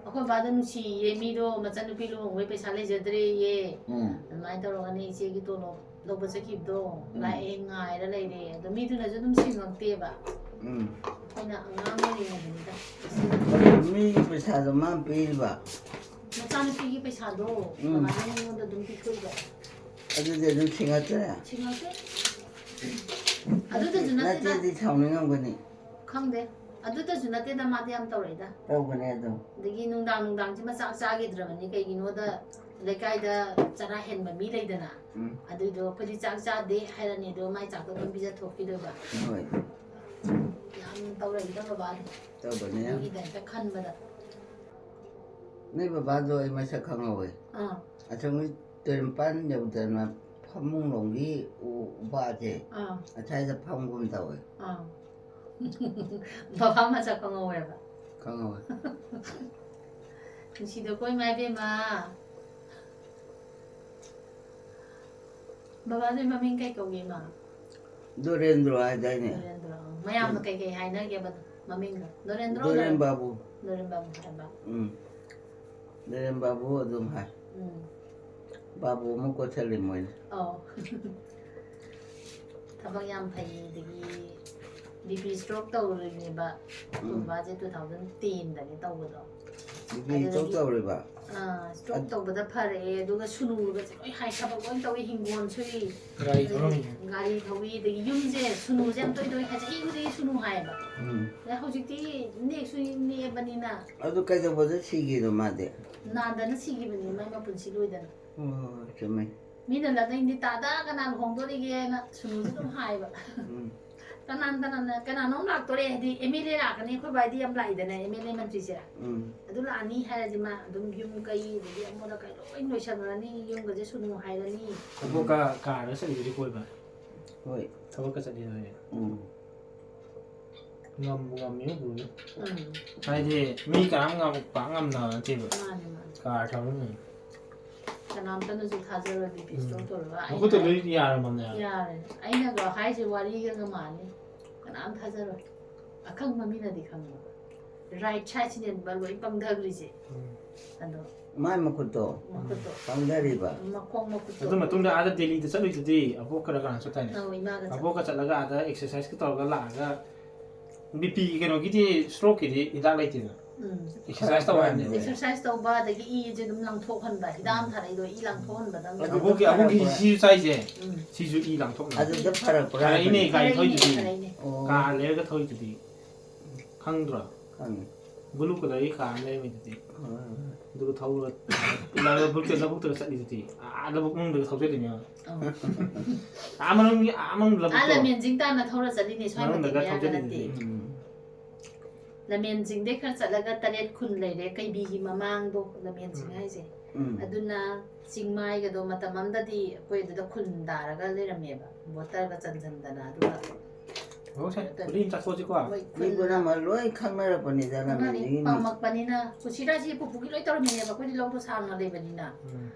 ꯑꯩꯈꯣꯏ ꯕꯥꯗꯣ ꯅꯨꯡꯁꯤꯌꯦ, ꯃꯤꯗꯣ ꯃꯆꯟꯅꯨꯄꯤ ꯂꯨꯍꯣꯡꯕꯩ ꯄꯩꯁꯥ ꯂꯩꯖꯗ꯭ꯔꯦꯌꯦ꯫ ꯎꯝ꯫ ꯑꯗꯨꯃꯥꯏꯅ ꯇꯧꯔꯒꯅꯦ ꯏꯆꯦꯒꯤ ꯇꯣꯂꯣꯞ ꯂꯧꯕ ꯆꯠꯈꯤꯕꯗꯣ ꯎꯝ꯫ ꯂꯥꯛꯑꯦ, ꯉꯥꯏꯔ ꯂꯩꯔꯦ꯫ ꯑꯗꯣ ꯃꯤꯗꯨꯅꯁꯨ ꯑꯗꯨꯝ ꯁꯤꯡꯉꯛꯇꯦꯕ꯫ ꯎꯝ꯫ ꯑꯩꯈꯣꯏꯅ ꯑꯉꯥꯡ ꯑꯣꯏꯔꯤꯉꯩꯗꯅꯤꯗ꯫ ꯑꯗꯨ ꯃꯤꯒꯤ ꯄꯩꯁꯥꯗꯣ ꯃꯥꯅ ꯄꯤꯔꯤꯕ? ꯃꯆꯥꯅꯨꯄꯤꯒꯤ ꯄꯩꯁꯥꯗꯣ ꯎꯝ꯫ ꯃꯃꯥꯅ ꯃꯤꯉꯣꯟꯗ ꯑꯗꯨꯝ ꯄꯤꯊꯣꯛꯏꯕ꯫ ꯑꯗꯨꯗꯤ ꯑꯗꯨꯝ ꯁꯤꯡꯉꯛꯇ꯭ꯔꯦ? ꯁꯤꯡꯉꯛꯇꯦ꯫ ꯑꯗꯨꯗꯁꯨ ꯅꯠꯇꯦꯗ꯫ ꯅꯠꯇꯦꯗꯤ ꯁꯥꯎꯅꯤꯡꯉꯝꯒꯅꯤ꯫ ꯈꯪꯗꯦ꯫ ꯑꯗꯨꯗꯁꯨ ꯅꯠꯇꯦꯗ, ꯃꯥꯗꯤ ꯌꯥꯝ ꯇꯧꯔꯛꯏꯗ꯫ ꯇꯧꯕꯅꯦ ꯑꯗꯨꯝ꯫ ꯑꯗꯒꯤ ꯅꯨꯡꯗꯥꯡ ꯅꯨꯡꯗꯥꯡꯁꯤꯃ ꯆꯥꯛ ꯆꯥꯈꯤꯗ꯭ꯔꯕꯅꯤ꯫ ꯀꯩꯒꯤꯅꯣꯗ ꯂꯩꯀꯥꯏꯗ ꯆꯔꯥ ꯍꯦꯟꯕ ꯃꯤ ꯂꯩꯗꯅ꯫ ꯎꯝ꯫ ꯑꯗꯨꯏꯗꯣ ꯑꯩꯈꯣꯏꯗꯤ ꯆꯥꯛ ꯆꯥꯗꯦ ꯍꯥꯏꯔꯅꯤ, ꯑꯗꯣ ꯃꯥꯏ ꯆꯥꯛꯇꯣ ꯑꯗꯨꯝ ꯄꯤꯖꯊꯣꯛꯈꯤꯗꯣꯏꯕ꯫ ꯍꯣꯏ꯫ ꯌꯥꯝ ꯇꯧꯔꯛꯏꯗ ꯕꯕꯥꯗꯤ꯫ ꯇꯧꯕꯅꯦ ꯌꯥꯝ꯫ ꯃꯤꯒꯤ ꯇꯥꯏꯞꯇ ꯈꯟꯕꯗ꯫ ꯅꯣꯏ ꯕꯕꯥꯗꯣ ꯑꯩ ꯃꯁꯛ ꯈꯪꯍꯧꯋꯦ꯫ ꯑꯥ꯫ ꯑꯁꯣꯝꯒꯤ ꯇꯨꯔꯦꯟꯄꯥꯟ ꯌꯧꯗꯅ ꯐꯃꯨꯡꯂꯣꯝꯒꯤ ꯎ-, ꯎꯄꯥꯁꯦ꯫ ꯑꯥ꯫ ꯑꯁ꯭ꯋꯥꯏꯗ ꯐꯝꯒꯨꯝ ꯇꯧꯋꯦ꯫ ꯑꯥ꯫ ꯕꯕꯥ ꯃꯁꯛ ꯈꯪꯍꯧꯋꯦꯕ꯫ ꯈꯪꯍꯧꯋꯦ꯫ ꯅꯨꯡꯁꯤꯗꯀꯣ ꯏꯃꯥ ꯏꯕꯦꯝꯃ꯫ ꯕꯕꯥꯗꯨꯒꯤ ꯃꯃꯤꯡ ꯀꯩ ꯀꯧꯒꯦ, ꯏꯃꯥ? ꯗꯣꯔꯦꯟꯗ꯭ꯔꯣ ꯍꯥꯏꯗꯥꯏꯅꯦ? ꯗꯣꯔꯦꯟꯗ꯭ꯔꯣ꯫ ꯃꯌꯥꯝꯅ ꯎꯝ꯫ ꯀꯩ ꯀꯩ ꯍꯥꯏꯅꯒꯦꯕ ꯃꯃꯤꯡꯗꯣ? ꯗꯣꯔꯦꯟꯗ꯭ꯔꯣ, ꯗꯣꯔꯦꯟ ꯗꯣꯔꯦꯟ-, ꯕꯥꯕꯨ꯫ ꯗꯣꯔꯦꯟ ꯕꯥꯕꯨ ꯍꯥꯏꯕ꯫ ꯎꯝ꯫ ꯗꯣꯔꯦꯟ ꯕꯥꯕꯨ ꯑꯗꯨꯝ ꯍꯥꯏ꯫ ꯎꯝ꯫ ꯕꯥꯕꯨ ꯑꯃꯨꯛ ꯀꯣꯠꯁꯜꯂꯤ ꯃꯣꯏꯅ꯫ ꯑꯧ꯫ ꯊꯕꯛ ꯌꯥꯝ ꯐꯩ, ꯑꯗꯒꯤ ꯕꯤ ꯄꯤ stroke ꯇꯧꯔꯤꯅꯦꯕ꯫ ꯎꯝ꯫ ꯑꯩꯈꯣꯏ ꯕꯕꯥꯁꯦ two thousand ten ꯗꯅꯦ ꯇꯧꯕꯗꯣ꯫ ꯕꯤ ꯄꯤ stroke ꯑꯗꯨꯗꯒꯤ ꯇꯧꯔꯤꯕ? ꯑꯥ, stroke ꯑꯠ- ꯇꯧꯕꯗ ꯐꯔꯛꯑꯦ, ꯑꯗꯨꯒ ꯁꯨꯅꯨꯒꯁꯦ ꯂꯣꯏ ꯍꯥꯏ, ꯊꯕꯛ ꯂꯣꯏ ꯇꯧꯏ, ꯍꯤꯡꯒꯣꯜ ꯁꯨꯏ, ꯒꯥꯔꯤ ꯑꯗꯒꯤ ꯊꯧꯔꯝꯃꯤ꯫ ꯒꯥꯔꯤ ꯊꯧꯏ, ꯑꯗꯒꯤ ꯌꯨꯝꯁꯦ ꯁꯨꯅꯨꯁꯦ ꯌꯥꯝ ꯇꯣꯏ ꯇꯣꯏ ꯍꯥꯏ, ꯆꯍꯤ ꯈꯨꯗꯤꯡꯒꯤ ꯁꯨꯅꯨ ꯍꯥꯏꯌꯦꯕ꯫ ꯎꯝ꯫ ꯑꯗ ꯍꯧꯖꯤꯛꯇꯤ ꯅꯦꯛꯁꯨ ꯅꯦꯛꯑꯕꯅꯤꯅ꯫ ꯑꯗꯨ ꯀꯩꯗꯧꯕꯗ ꯁꯤꯒꯤꯅꯣ ꯃꯥꯗꯤ? ꯅꯥꯗꯅ ꯁꯤꯈꯤꯕꯅꯤ, ꯃꯥꯏ ꯃꯄꯨꯟꯁꯤ ꯂꯣꯏꯗꯅ꯫ ꯍꯣꯏ, ꯍꯣꯏ, ꯍꯣꯏ, ꯆꯨꯝꯃꯦ꯫ ꯃꯤꯅ ꯂꯝꯗꯩꯗꯤ "ꯇꯥꯗ ꯀꯅꯥ ꯂꯨꯍꯣꯡꯗꯣꯔꯤꯒꯦꯅ" ꯁꯨꯅꯨꯁꯦ ꯑꯗꯨꯝ ꯍꯥꯏꯌꯦꯕ꯫ ꯎꯝ꯫ "ꯀꯅꯥ, ꯀꯅꯥꯅ, ꯀꯅꯥꯅꯣꯝ ꯂꯥꯛꯇꯣꯔꯦ", ꯍꯥꯏꯗꯤ ꯑꯦꯝ ꯑꯦꯜ ꯑꯦ ꯂꯥꯛꯀꯅꯤ, ꯑꯩꯈꯣꯏ ꯕꯥꯏꯗꯤ ꯌꯥꯝ ꯂꯥꯛꯏꯗꯅ, ꯑꯦꯝ ꯑꯦꯜ ꯑꯦ ꯃꯟꯇ꯭ꯔꯤꯁꯦ꯫ ꯎꯝ꯫ "ꯑꯗꯨ ꯂꯥꯛꯑꯅꯤ" ꯍꯥꯏꯔꯗꯤ ꯃꯥ ꯑꯗꯨꯝ ꯌꯨꯝ ꯀꯩ, ꯑꯗꯒꯤ ꯑꯃꯣꯠ ꯑꯀꯥꯏ ꯂꯣꯏ ꯂꯣꯏꯁꯟꯈ꯭ꯔꯅꯤ, ꯌꯨꯝꯒꯁꯦ ꯁꯨꯅꯨ ꯍꯥꯏꯔꯅꯤ꯫ ꯊꯕꯛꯀ ꯀꯥꯔꯗ ꯆꯠꯂꯤꯗꯨꯗꯤ ꯀꯣꯏꯕ꯫ ꯍꯣꯏ꯫ ꯊꯕꯛꯀ ꯆꯠꯂꯤꯗꯨꯗꯤ꯫ ꯎꯝ꯫ ꯉꯝꯕꯨ ꯉꯝꯃꯤꯉꯣ ꯄꯨꯔꯒ꯫ ꯎꯝ꯫ ꯍꯥꯏꯗꯤ ꯃꯤ ꯀꯅꯥꯝ ꯉꯝ-, ꯄꯥꯛ ꯉꯝꯅꯕ ꯅꯠꯇꯦꯕ꯫ ꯃꯥꯅꯦ, ꯃꯥꯅꯦ꯫ ꯀꯥꯔ ꯊꯧꯔꯝꯃꯤ꯫ ꯀꯅꯥꯝꯇꯅꯁꯨ ꯊꯥꯖꯔꯣꯏ ꯕꯤ ꯄꯤ ꯎꯝ꯫ ꯏꯁꯇ꯭ꯔꯣꯛ ꯇꯧꯔꯒ꯫ ꯑꯩꯅ ꯃꯈꯨꯠꯇ ꯂꯣꯏ ꯌꯥꯔꯕꯅꯦ꯫ ꯌꯥꯔꯦ꯫ ꯑꯩꯅꯒ ꯍꯥꯏꯁꯦ ꯋꯥꯔꯤꯒ ꯃꯥꯜꯂꯤ꯫ ꯀꯅꯥꯝ ꯊꯥꯖꯔꯣꯏ꯫ ꯑꯈꯪꯕ ꯃꯤꯅꯗꯤ ꯈꯪꯕ꯫ ꯔꯥꯏꯠ ꯁꯥꯏꯠꯁꯤꯅꯦꯕ ꯂꯣꯏ ꯄꯪꯊꯈ꯭ꯔꯤꯁꯦ꯫ ꯎꯝ꯫ ꯑꯗꯣ ꯃꯥꯏ ꯃꯈꯨꯠꯇꯣ ꯃꯈꯨꯠꯇꯣ꯫ ꯄꯪꯊꯔꯤꯕ꯫ ꯃꯈꯣꯡ ꯃꯈꯨꯠꯇꯣ꯫ ꯑꯗꯨ ꯃꯇꯨꯡꯗ ꯑꯥꯗ ꯗꯦꯜꯂꯤꯗ ꯆꯠꯂꯨꯏꯗꯨꯗꯤ ꯑꯕꯣꯛꯀꯔ ꯀꯅꯥ ꯆꯠꯇꯥꯏꯅꯦ? ꯑꯧ, ꯏꯃꯥꯒ ꯆꯠꯂꯦ꯫ ꯑꯕꯣꯛꯀ ꯆꯠꯂꯒ ꯑꯥꯗ ꯑꯦꯛꯁꯔꯁꯥꯏꯁꯀ ꯇꯧꯔꯒ ꯂꯥꯛꯑꯒ ꯕꯤ ꯄꯤꯒꯤ ꯀꯩꯅꯣꯒꯤꯗꯤ, ꯁ꯭ꯇ꯭ꯔꯣꯛꯀꯤꯗꯤ ꯍꯤꯗꯥꯛ ꯂꯩꯇꯦꯗꯅ꯫ ꯎꯝ꯫ ꯑꯦꯛꯁꯔꯁꯥꯏꯁ ꯇꯧ ꯍꯥꯏꯕꯅꯦꯕ꯫ ꯑꯦꯛꯁꯔꯁꯥꯏꯁ ꯇꯧꯕ, ꯑꯗꯒꯤ ꯏꯁꯦ ꯑꯗꯨꯝ ꯂꯪꯊꯣꯛꯍꯟꯕ, ꯍꯤꯗꯥꯛ ꯑꯃ ꯊꯥꯔꯛꯏꯗꯣ, ꯏ ꯂꯪꯊꯣꯛꯍꯟꯕꯗꯪ꯫ ꯑꯗꯨꯗ ꯑꯕꯣꯛꯀꯤ, ꯑꯕꯣꯛꯀꯤ ꯐꯔꯛꯄ꯭ꯔꯥ? ꯁꯤꯁꯨ ꯆꯥꯏꯁꯦ, ꯎꯝ꯫ ꯁꯤꯁꯨ ꯏ ꯂꯪꯊꯣꯛꯅꯕ꯫ ꯑꯗꯨꯗ ꯐꯔꯛꯄ꯭ꯔꯥ ꯐꯔꯛꯏꯅꯦ, ꯍꯥꯏꯕꯅꯤ꯫ ꯒꯥꯔꯤ ꯐꯔꯛꯏꯅꯦ, ꯊꯧꯏꯗꯨꯗꯤ꯫ ꯐꯔꯛꯏꯅꯦ꯫ ꯑꯣ꯫ ꯀꯥꯔ ꯂꯩꯔꯒ ꯊꯧꯏꯗꯨꯗꯤ꯫ ꯈꯪꯗ꯭ꯔꯣ? ꯈꯪꯉꯤ꯫ ꯕ꯭ꯂꯨ ꯀꯂꯔꯒꯤ ꯀꯥꯔ ꯑꯃ ꯂꯩꯔꯝꯃꯤꯗꯨꯗꯤ꯫ ꯍꯣꯏ, ꯍꯣꯏ꯫ ꯑꯗꯨꯒ ꯊꯧꯔꯒ ꯂꯧꯕꯨꯛꯇ, ꯂꯧꯕꯨꯛꯇꯒ ꯆꯠꯂꯤꯗꯨꯗꯤ꯫ ꯑꯥ, ꯂꯧꯕꯨꯛ ꯃꯅꯨꯡꯗꯒ ꯊꯧꯖꯜꯂꯤꯅꯦ꯫ ꯑꯧ꯫ ꯑꯥ ꯃꯅꯨꯡꯒꯤ, ꯑꯥ ꯃꯅꯨꯡ ꯑꯥ ꯂꯧꯕꯨꯛꯇꯣ꯫ ꯂꯝꯃꯦꯟꯖꯤꯡ ꯇꯥꯅ ꯊꯧꯔ ꯆꯠꯂꯤꯅꯦ, ꯁ꯭ꯋꯥꯏ ꯃꯅꯨꯡꯗꯒ ꯃꯇꯦꯛ ꯃꯌꯥꯒ ꯊꯧꯖꯜꯂꯤꯗꯨꯗꯤ꯫ ꯅꯠꯇꯦ꯫ ꯎꯝ꯫ ꯂꯝꯃꯦꯟꯖꯤꯡꯗꯩ ꯈꯔ ꯆꯠꯂꯒ ꯇꯔꯦꯠ ꯈꯨꯟ ꯂꯩꯔꯦ, ꯀꯩꯕꯤꯒꯤ ꯃꯃꯥꯡꯗꯣ, ꯂꯝꯃꯦꯟꯖꯤꯡ ꯎꯝ꯫ ꯍꯥꯏꯁꯦ꯫ ꯎꯝ꯫ ꯑꯗꯨꯅ ꯆꯤꯡꯃꯥꯏꯒꯗꯣ ꯃꯇꯝ ꯑꯃꯗꯗꯤ ꯑꯩꯈꯣꯏ ꯑꯗꯨꯗ ꯈꯨꯟ ꯗꯥꯔꯒ ꯂꯩꯔꯝꯃꯦꯕ, ꯕꯣꯇꯔꯒ ꯆꯟꯁꯤꯟꯗꯅ, ꯑꯗꯨꯒ ꯑꯣ, ꯁꯦ, ꯀꯩꯅꯣ ꯇꯧꯔꯦ꯫ ꯎꯔꯤ ꯑꯃ ꯆꯥꯊꯣꯛꯑꯁꯤꯀꯣ꯫ ꯃꯣꯏ ꯃꯤ ꯈꯨꯟꯅ ꯄꯨꯝꯅꯃꯛ ꯂꯣꯏ ꯈꯪꯅꯔꯕꯅꯤꯗ, ꯈꯪꯅꯔꯦ, ꯂꯝꯃꯦꯟꯖꯤꯡꯒꯤ ꯃꯤ꯫ ꯄꯥꯝꯃꯛꯄꯅꯤꯅ꯫ ꯀꯨꯁꯤꯔꯥꯁꯤ ꯄꯨꯄꯨꯒꯤ ꯂꯣꯏ ꯇꯧꯔꯝꯃꯤꯅꯦꯕ, ꯑꯩꯈꯣꯏꯗꯤ ꯂꯧꯗꯣ ꯁꯥꯡꯅ ꯂꯩꯕꯅꯤꯅ꯫ ꯎꯝ꯫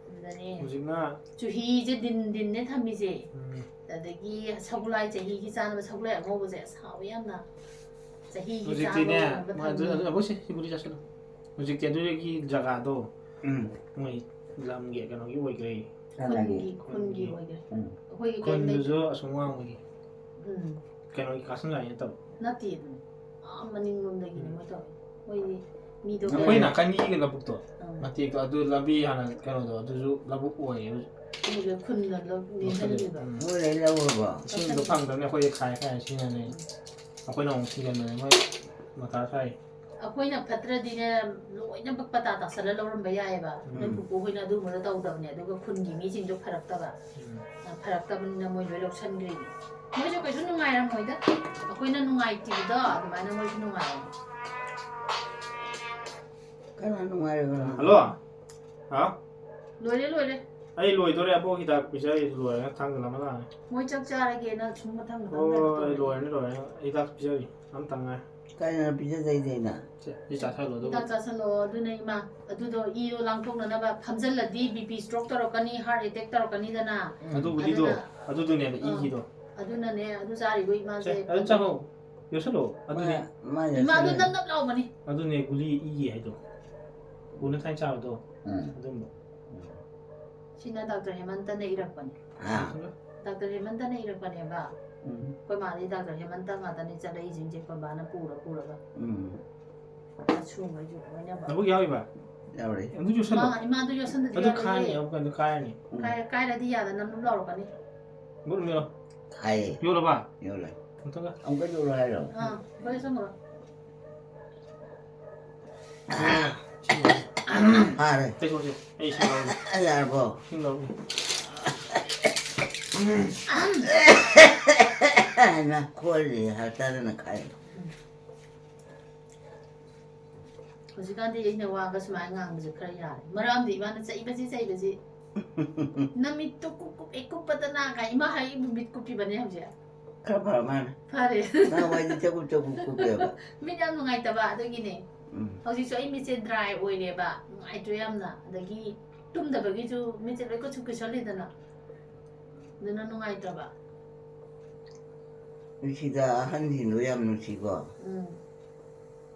ꯑꯗꯨꯗꯅꯦ ꯍꯧꯖꯤꯛꯅ ꯆꯨꯍꯤꯁꯦ ꯗꯤꯟ ꯗꯤꯟꯅꯦ ꯊꯝꯃꯤꯁꯦ꯫ ꯎꯝ꯫ ꯑꯗꯒꯤ ꯁꯒꯣꯜꯍꯋꯥꯏ ꯆꯍꯤꯒꯤ ꯆꯥꯅꯕ ꯁꯒꯣꯜꯍꯋꯥꯏ ꯑꯉꯧꯕꯁꯦ ꯑꯁ ꯍꯥꯎꯋꯦ ꯌꯥꯝꯅ꯫ ꯆꯍꯤꯒꯤ ꯍꯧꯖꯤꯛꯇꯤꯅꯦ, ꯆꯥꯅꯕ ꯃꯥ ꯑꯗꯨ, ꯊꯝꯃꯤ꯫ ꯑꯗꯨ, ꯑꯕꯣꯛꯁꯦ, ꯁꯤ ꯒꯨꯂꯤ ꯆꯥꯁꯤꯜꯂꯣ꯫ ꯍꯧꯖꯤꯛꯇꯤ ꯑꯗꯨꯒꯤ ꯖꯒꯥꯗꯣ ꯎꯝ꯫ ꯃꯣꯏ ꯂꯝꯒꯤ ꯀꯩꯅꯣꯒꯤ ꯑꯣꯏꯈ꯭ꯔꯦ꯫ ꯀꯅꯥꯒꯤ? ꯈꯨꯟꯒꯤ, ꯈꯨꯟꯒꯤ ꯎꯝ꯫ ꯑꯣꯏꯈ꯭ꯔꯦ꯫ ꯎꯝ꯫ ꯑꯩꯈꯣꯏꯒꯤ ꯀꯩꯝ ꯂꯩꯇꯦ꯫ ꯈꯨꯟꯗꯨꯁꯨ ꯑꯁꯣꯝ ꯋꯥꯡꯃꯒꯤ꯫ ꯎꯝ꯫ ꯀꯩꯅꯣꯒꯤ ꯀꯥꯁꯪꯒꯥꯏ ꯅꯠꯇꯕ꯫ ꯅꯠꯇꯦ ꯑꯗꯨꯝ꯫ ꯑꯥ ꯃꯅꯤꯡꯂꯣꯝꯗꯒꯤꯅꯦ ꯎꯝ꯫ ꯃꯣꯏ ꯇꯧꯔꯤ꯫ ꯃꯣꯏꯗꯤ ꯃꯤꯗꯣ ꯑꯩꯈꯣꯏ ꯀꯌꯥ ꯅꯥꯀꯟꯒꯤ ꯂꯧꯕꯨꯛꯇꯣ, ꯑꯥ꯫ ꯃꯇꯦꯛꯇꯣ, ꯑꯗꯨ ꯂꯝꯕꯤ ꯍꯥꯟꯅ ꯀꯩꯅꯣꯗꯣ, ꯑꯗꯨꯁꯨ ꯂꯧꯕꯨꯛ ꯑꯣꯏꯌꯦ ꯍꯧꯖꯤꯛ꯫ ꯃꯣꯏ ꯂꯣꯏ ꯈꯨꯟꯅ ꯂꯧ-, ꯂꯧꯁꯤꯜꯂꯦ꯫ ꯂꯦꯟꯍꯜꯂꯤꯕ꯫ ꯎꯝ꯫ ꯃꯣꯏ ꯂꯣꯏ ꯂꯧꯔꯕꯣ? ꯏꯁꯤꯡꯗꯣ ꯐꯪꯗꯕꯅꯤꯅ ꯑꯩꯈꯣꯏꯗꯤ ꯈꯥꯏ ꯈꯥꯏ ꯁꯤꯖꯤꯟꯅꯔꯦ꯫ ꯎꯝ꯫ ꯑꯩꯈꯣꯏꯅ ꯑꯃꯨꯛ ꯊꯤꯡꯖꯤꯟꯕꯅꯦ, ꯃꯣꯏ ꯃꯊꯥ ꯁꯥꯏ꯫ ꯑꯩꯈꯣꯏꯅ ꯐꯠꯇ꯭ꯔꯗꯤꯅꯦ, ꯂꯣꯏꯅꯃꯛ ꯄꯇꯥ ꯇꯥꯁꯜꯂ ꯂꯧꯔꯝꯕ ꯌꯥꯏꯑꯕ꯫ ꯎꯝ꯫ ꯅꯣꯏ ꯄꯨꯄꯨ ꯍꯣꯏꯅ ꯑꯗꯨꯒꯨꯝꯕꯗꯣ ꯇꯧꯗꯕꯅꯦ, ꯑꯗꯨꯒ ꯈꯨꯟꯒꯤ ꯃꯤꯁꯤꯡꯗꯣ ꯐꯔꯛꯇꯕ꯫ ꯎꯝ꯫ ꯑ, ꯐꯔꯛꯇꯕꯅꯤꯅ ꯃꯣꯏ ꯂꯣꯏ ꯂꯧꯁꯟꯈ꯭ꯔꯤꯅꯤ꯫ ꯃꯣꯏꯁꯨ ꯀꯩꯁꯨ ꯅꯨꯡꯉꯥꯏꯔꯝꯃꯣꯏꯗ꯫ ꯑꯩꯈꯣꯏꯅ ꯅꯨꯡꯉꯥꯏꯇ꯭ꯔꯤꯕꯗꯣ ꯑꯗꯨꯃꯥꯏꯅ ꯃꯣꯏꯁꯨ ꯅꯨꯡꯉꯥꯏꯔꯝꯃꯣꯏ꯫ ꯀꯅꯥ ꯅꯨꯡꯉꯥꯏꯔꯕꯅꯣ? ꯍꯜꯂꯣ? ꯍꯥꯎ? ꯂꯣꯏꯔꯦ, ꯂꯣꯏꯔꯦ꯫ ꯑꯩ ꯂꯣꯏꯗꯣꯔꯦ, ꯑꯕꯣꯛ ꯍꯤꯗꯥꯛ ꯄꯤꯖꯔꯤ, ꯂꯣꯏꯔꯦ, ꯊꯥꯡꯖꯜꯂꯝꯃ ꯂꯥꯛꯑꯅꯤ꯫ ꯃꯣꯏ ꯆꯥꯛ ꯆꯥꯔꯒꯦꯅ ꯁꯨꯝ ꯃꯊꯪ ꯃꯊꯪ ꯍꯣꯏ, ꯀꯩꯅꯣ ꯇꯧꯔꯦ꯫ ꯂꯣꯏꯔꯅꯤ, ꯂꯣꯏꯔꯅꯤ꯫ ꯍꯤꯗꯥꯛ ꯄꯤꯖꯔꯤ, ꯑꯝꯇꯪ ꯉꯥꯏ꯫ ꯀꯥꯏꯅ ꯄꯤꯖꯗꯣꯏꯅꯦꯅ? ꯁꯦ, ꯁꯤ ꯆꯥꯁꯜꯂꯣ, ꯑꯗꯨꯒ ꯍꯤꯗꯥꯛ ꯆꯥꯁꯜꯂꯣ, ꯑꯗꯨꯅ ꯏꯃꯥ꯫ ꯑꯗꯨꯗꯣ ꯏꯗꯣ ꯂꯥꯡꯊꯣꯛꯅꯅꯕ ꯐꯝꯖꯜꯂꯗꯤ BP stroke ꯇꯧꯔꯛꯀꯅꯤ, heart attack ꯇꯧꯔꯛꯀꯅꯤꯗꯅ꯫ ꯑꯗꯨ ꯒꯨꯂꯤꯗꯣ, ꯑꯗꯨꯅ ꯑꯗꯨꯗꯨꯅꯦꯕ ꯑꯥ, ꯏꯒꯤꯗꯣ꯫ ꯑꯗꯨꯅꯅꯦ, ꯑꯗꯨ ꯆꯥꯔꯤꯗꯣ ꯏꯃꯥꯁꯦ ꯁꯦ, ꯑꯗꯨꯝ ꯆꯥꯍꯧ꯫ ꯌꯣꯠꯁꯜꯂꯣ꯫ ꯑꯗꯨꯅꯦ, ꯃꯥ, ꯃꯥ ꯏꯃꯥꯗꯣ ꯌꯣꯠꯁꯜꯂꯦ꯫ ꯅꯞ ꯅꯞ ꯂꯥꯎꯕꯅꯤ꯫ ꯑꯗꯨꯅꯦ ꯒꯨꯂꯤ ꯏꯒꯤ ꯍꯥꯏꯗꯣ꯫ ꯀꯣꯟꯅ ꯊꯥꯏꯅ ꯆꯥꯕꯗꯣ, ꯎꯝ꯫ ꯑꯗꯨꯝꯕ꯫ ꯁꯤꯅ ꯗꯥꯛꯇꯔ ꯍꯦꯃꯟꯇꯅ ꯏꯔꯛꯄꯅꯦ꯫ ꯍꯥ? ꯗꯥꯛꯇꯔ ꯍꯦꯃꯟꯇꯅ ꯏꯔꯛꯄꯅꯦꯕ꯫ ꯎꯝ꯫ ꯑꯩꯈꯣꯏ ꯃꯥꯗꯤ ꯗꯥꯛꯇꯔ ꯍꯦꯃꯟꯇ ꯉꯥꯛꯇꯅꯤ ꯆꯠꯂꯛꯏꯁꯤꯡꯁꯦ, ꯑꯩꯈꯣꯏ ꯕꯥꯅ ꯄꯨꯔ ꯄꯨꯔꯒ꯫ ꯎꯝ꯫ ꯑꯁꯨꯡꯕꯩꯁꯨ ꯂꯣꯏꯅꯃꯛ꯫ ꯅꯕꯨꯛ ꯌꯥꯎꯔꯤꯕ? ꯌꯥꯎꯔꯤ꯫ ꯑꯗꯨ ꯌꯣꯠꯁꯜꯂꯣ꯫ ꯏꯃꯥ, ꯏꯃꯥꯗꯣ ꯌꯣꯠꯁꯟꯗꯗꯤ ꯑꯗꯨ ꯌꯥꯔꯣꯏꯌꯦ꯫ ꯈꯥꯏꯅꯤ, ꯑꯃꯨꯛ ꯀꯩꯅꯣ ꯀꯥꯏꯔꯅꯤ꯫ ꯎꯝ꯫ ꯀꯥꯏ-, ꯀꯥꯏꯔꯗꯤ ꯌꯥꯗ ꯅꯝ ꯅꯝ ꯂꯥꯎꯔꯛꯀꯅꯤ꯫ ꯃꯨꯠꯂꯨ ꯌꯣꯠꯂꯣ꯫ ꯈꯥꯏꯌꯦ꯫ ꯌꯣꯠꯂꯕ? ꯌꯣꯠꯂꯦ꯫ ꯑꯃꯨꯛꯇꯪꯒ꯫ ꯑꯃꯨꯛꯀ ꯌꯣꯠꯂꯣ ꯍꯥꯏꯔꯣ? ꯑꯥ, ꯍꯣꯔꯦꯟ ꯆꯪꯉꯨꯔꯣ꯫ ꯐꯥꯔꯦ꯫ ꯇꯩꯊꯣꯛꯁꯦ꯫ ꯑꯩ ꯏꯁꯤꯡ ꯂꯧꯔꯒꯦ꯫ ꯑ, ꯌꯥꯔꯕꯣ? ꯏꯁꯤꯡ ꯂꯧꯔꯒꯦ꯫ ꯍꯥꯏꯃ, ꯈꯣꯏꯔꯤ ꯍꯥꯏꯇꯥꯔꯦꯅꯦ ꯈꯥꯏ꯫ ꯍꯧꯖꯤꯛꯀꯥꯟꯗꯤ ꯑꯩꯅ ꯋꯥꯒ ꯁꯨꯃꯥꯏꯅ ꯉꯥꯡꯕꯁꯦ ꯈꯔ ꯌꯥꯔꯦ꯫ ꯃꯔꯛ ꯑꯃꯗꯤ ꯏꯃꯥꯅ ꯆꯩꯕꯁꯤ, ꯆꯩꯕꯁꯤ꯫ "ꯅꯃꯤꯠꯇꯨ ꯀꯨꯞ ꯀꯨꯞ ꯍꯦꯛ ꯀꯨꯞꯄꯗꯅ" ꯀꯥꯏ ꯏꯃꯥ ꯍꯥꯏ, ꯃꯤꯠ ꯀꯨꯞꯄꯤꯕꯅꯦ ꯍꯧꯖꯤꯛ꯫ ꯈꯔ ꯐꯔ ꯃꯥꯜꯂꯦ꯫ ꯐꯔꯦ꯫ ꯅꯍꯥꯟꯋꯥꯏꯗꯤ ꯆꯒꯨꯞ ꯆꯒꯨꯞ ꯀꯨꯞꯄꯦꯕ꯫ ꯃꯤꯠ ꯌꯥꯝ ꯅꯨꯡꯉꯥꯏꯇꯕ ꯑꯗꯨꯒꯤꯅꯦ꯫ ꯎꯝ꯫ ꯍꯧꯖꯤꯛꯁꯨ ꯑꯩ ꯃꯤꯠꯁꯦ dry ꯑꯣꯏꯔꯦꯕ, ꯅꯨꯡꯉꯥꯏꯇ꯭ꯔꯦ ꯌꯥꯝꯅ꯫ ꯑꯗꯒꯤ ꯇꯨꯝꯗꯕꯒꯤꯁꯨ ꯃꯤꯠꯁꯦ ꯂꯣꯏ ꯀꯨꯠꯁꯨ ꯀꯨꯠꯁꯜꯂꯤꯗꯅ, ꯑꯗꯨꯅ ꯅꯨꯡꯉꯥꯏꯇ꯭ꯔꯕ꯫ ꯅꯨꯡꯁꯤꯗ, ꯑꯍꯟꯁꯤꯡꯗꯣ ꯌꯥꯝ ꯅꯨꯡꯁꯤꯀꯣ꯫ ꯎꯝ꯫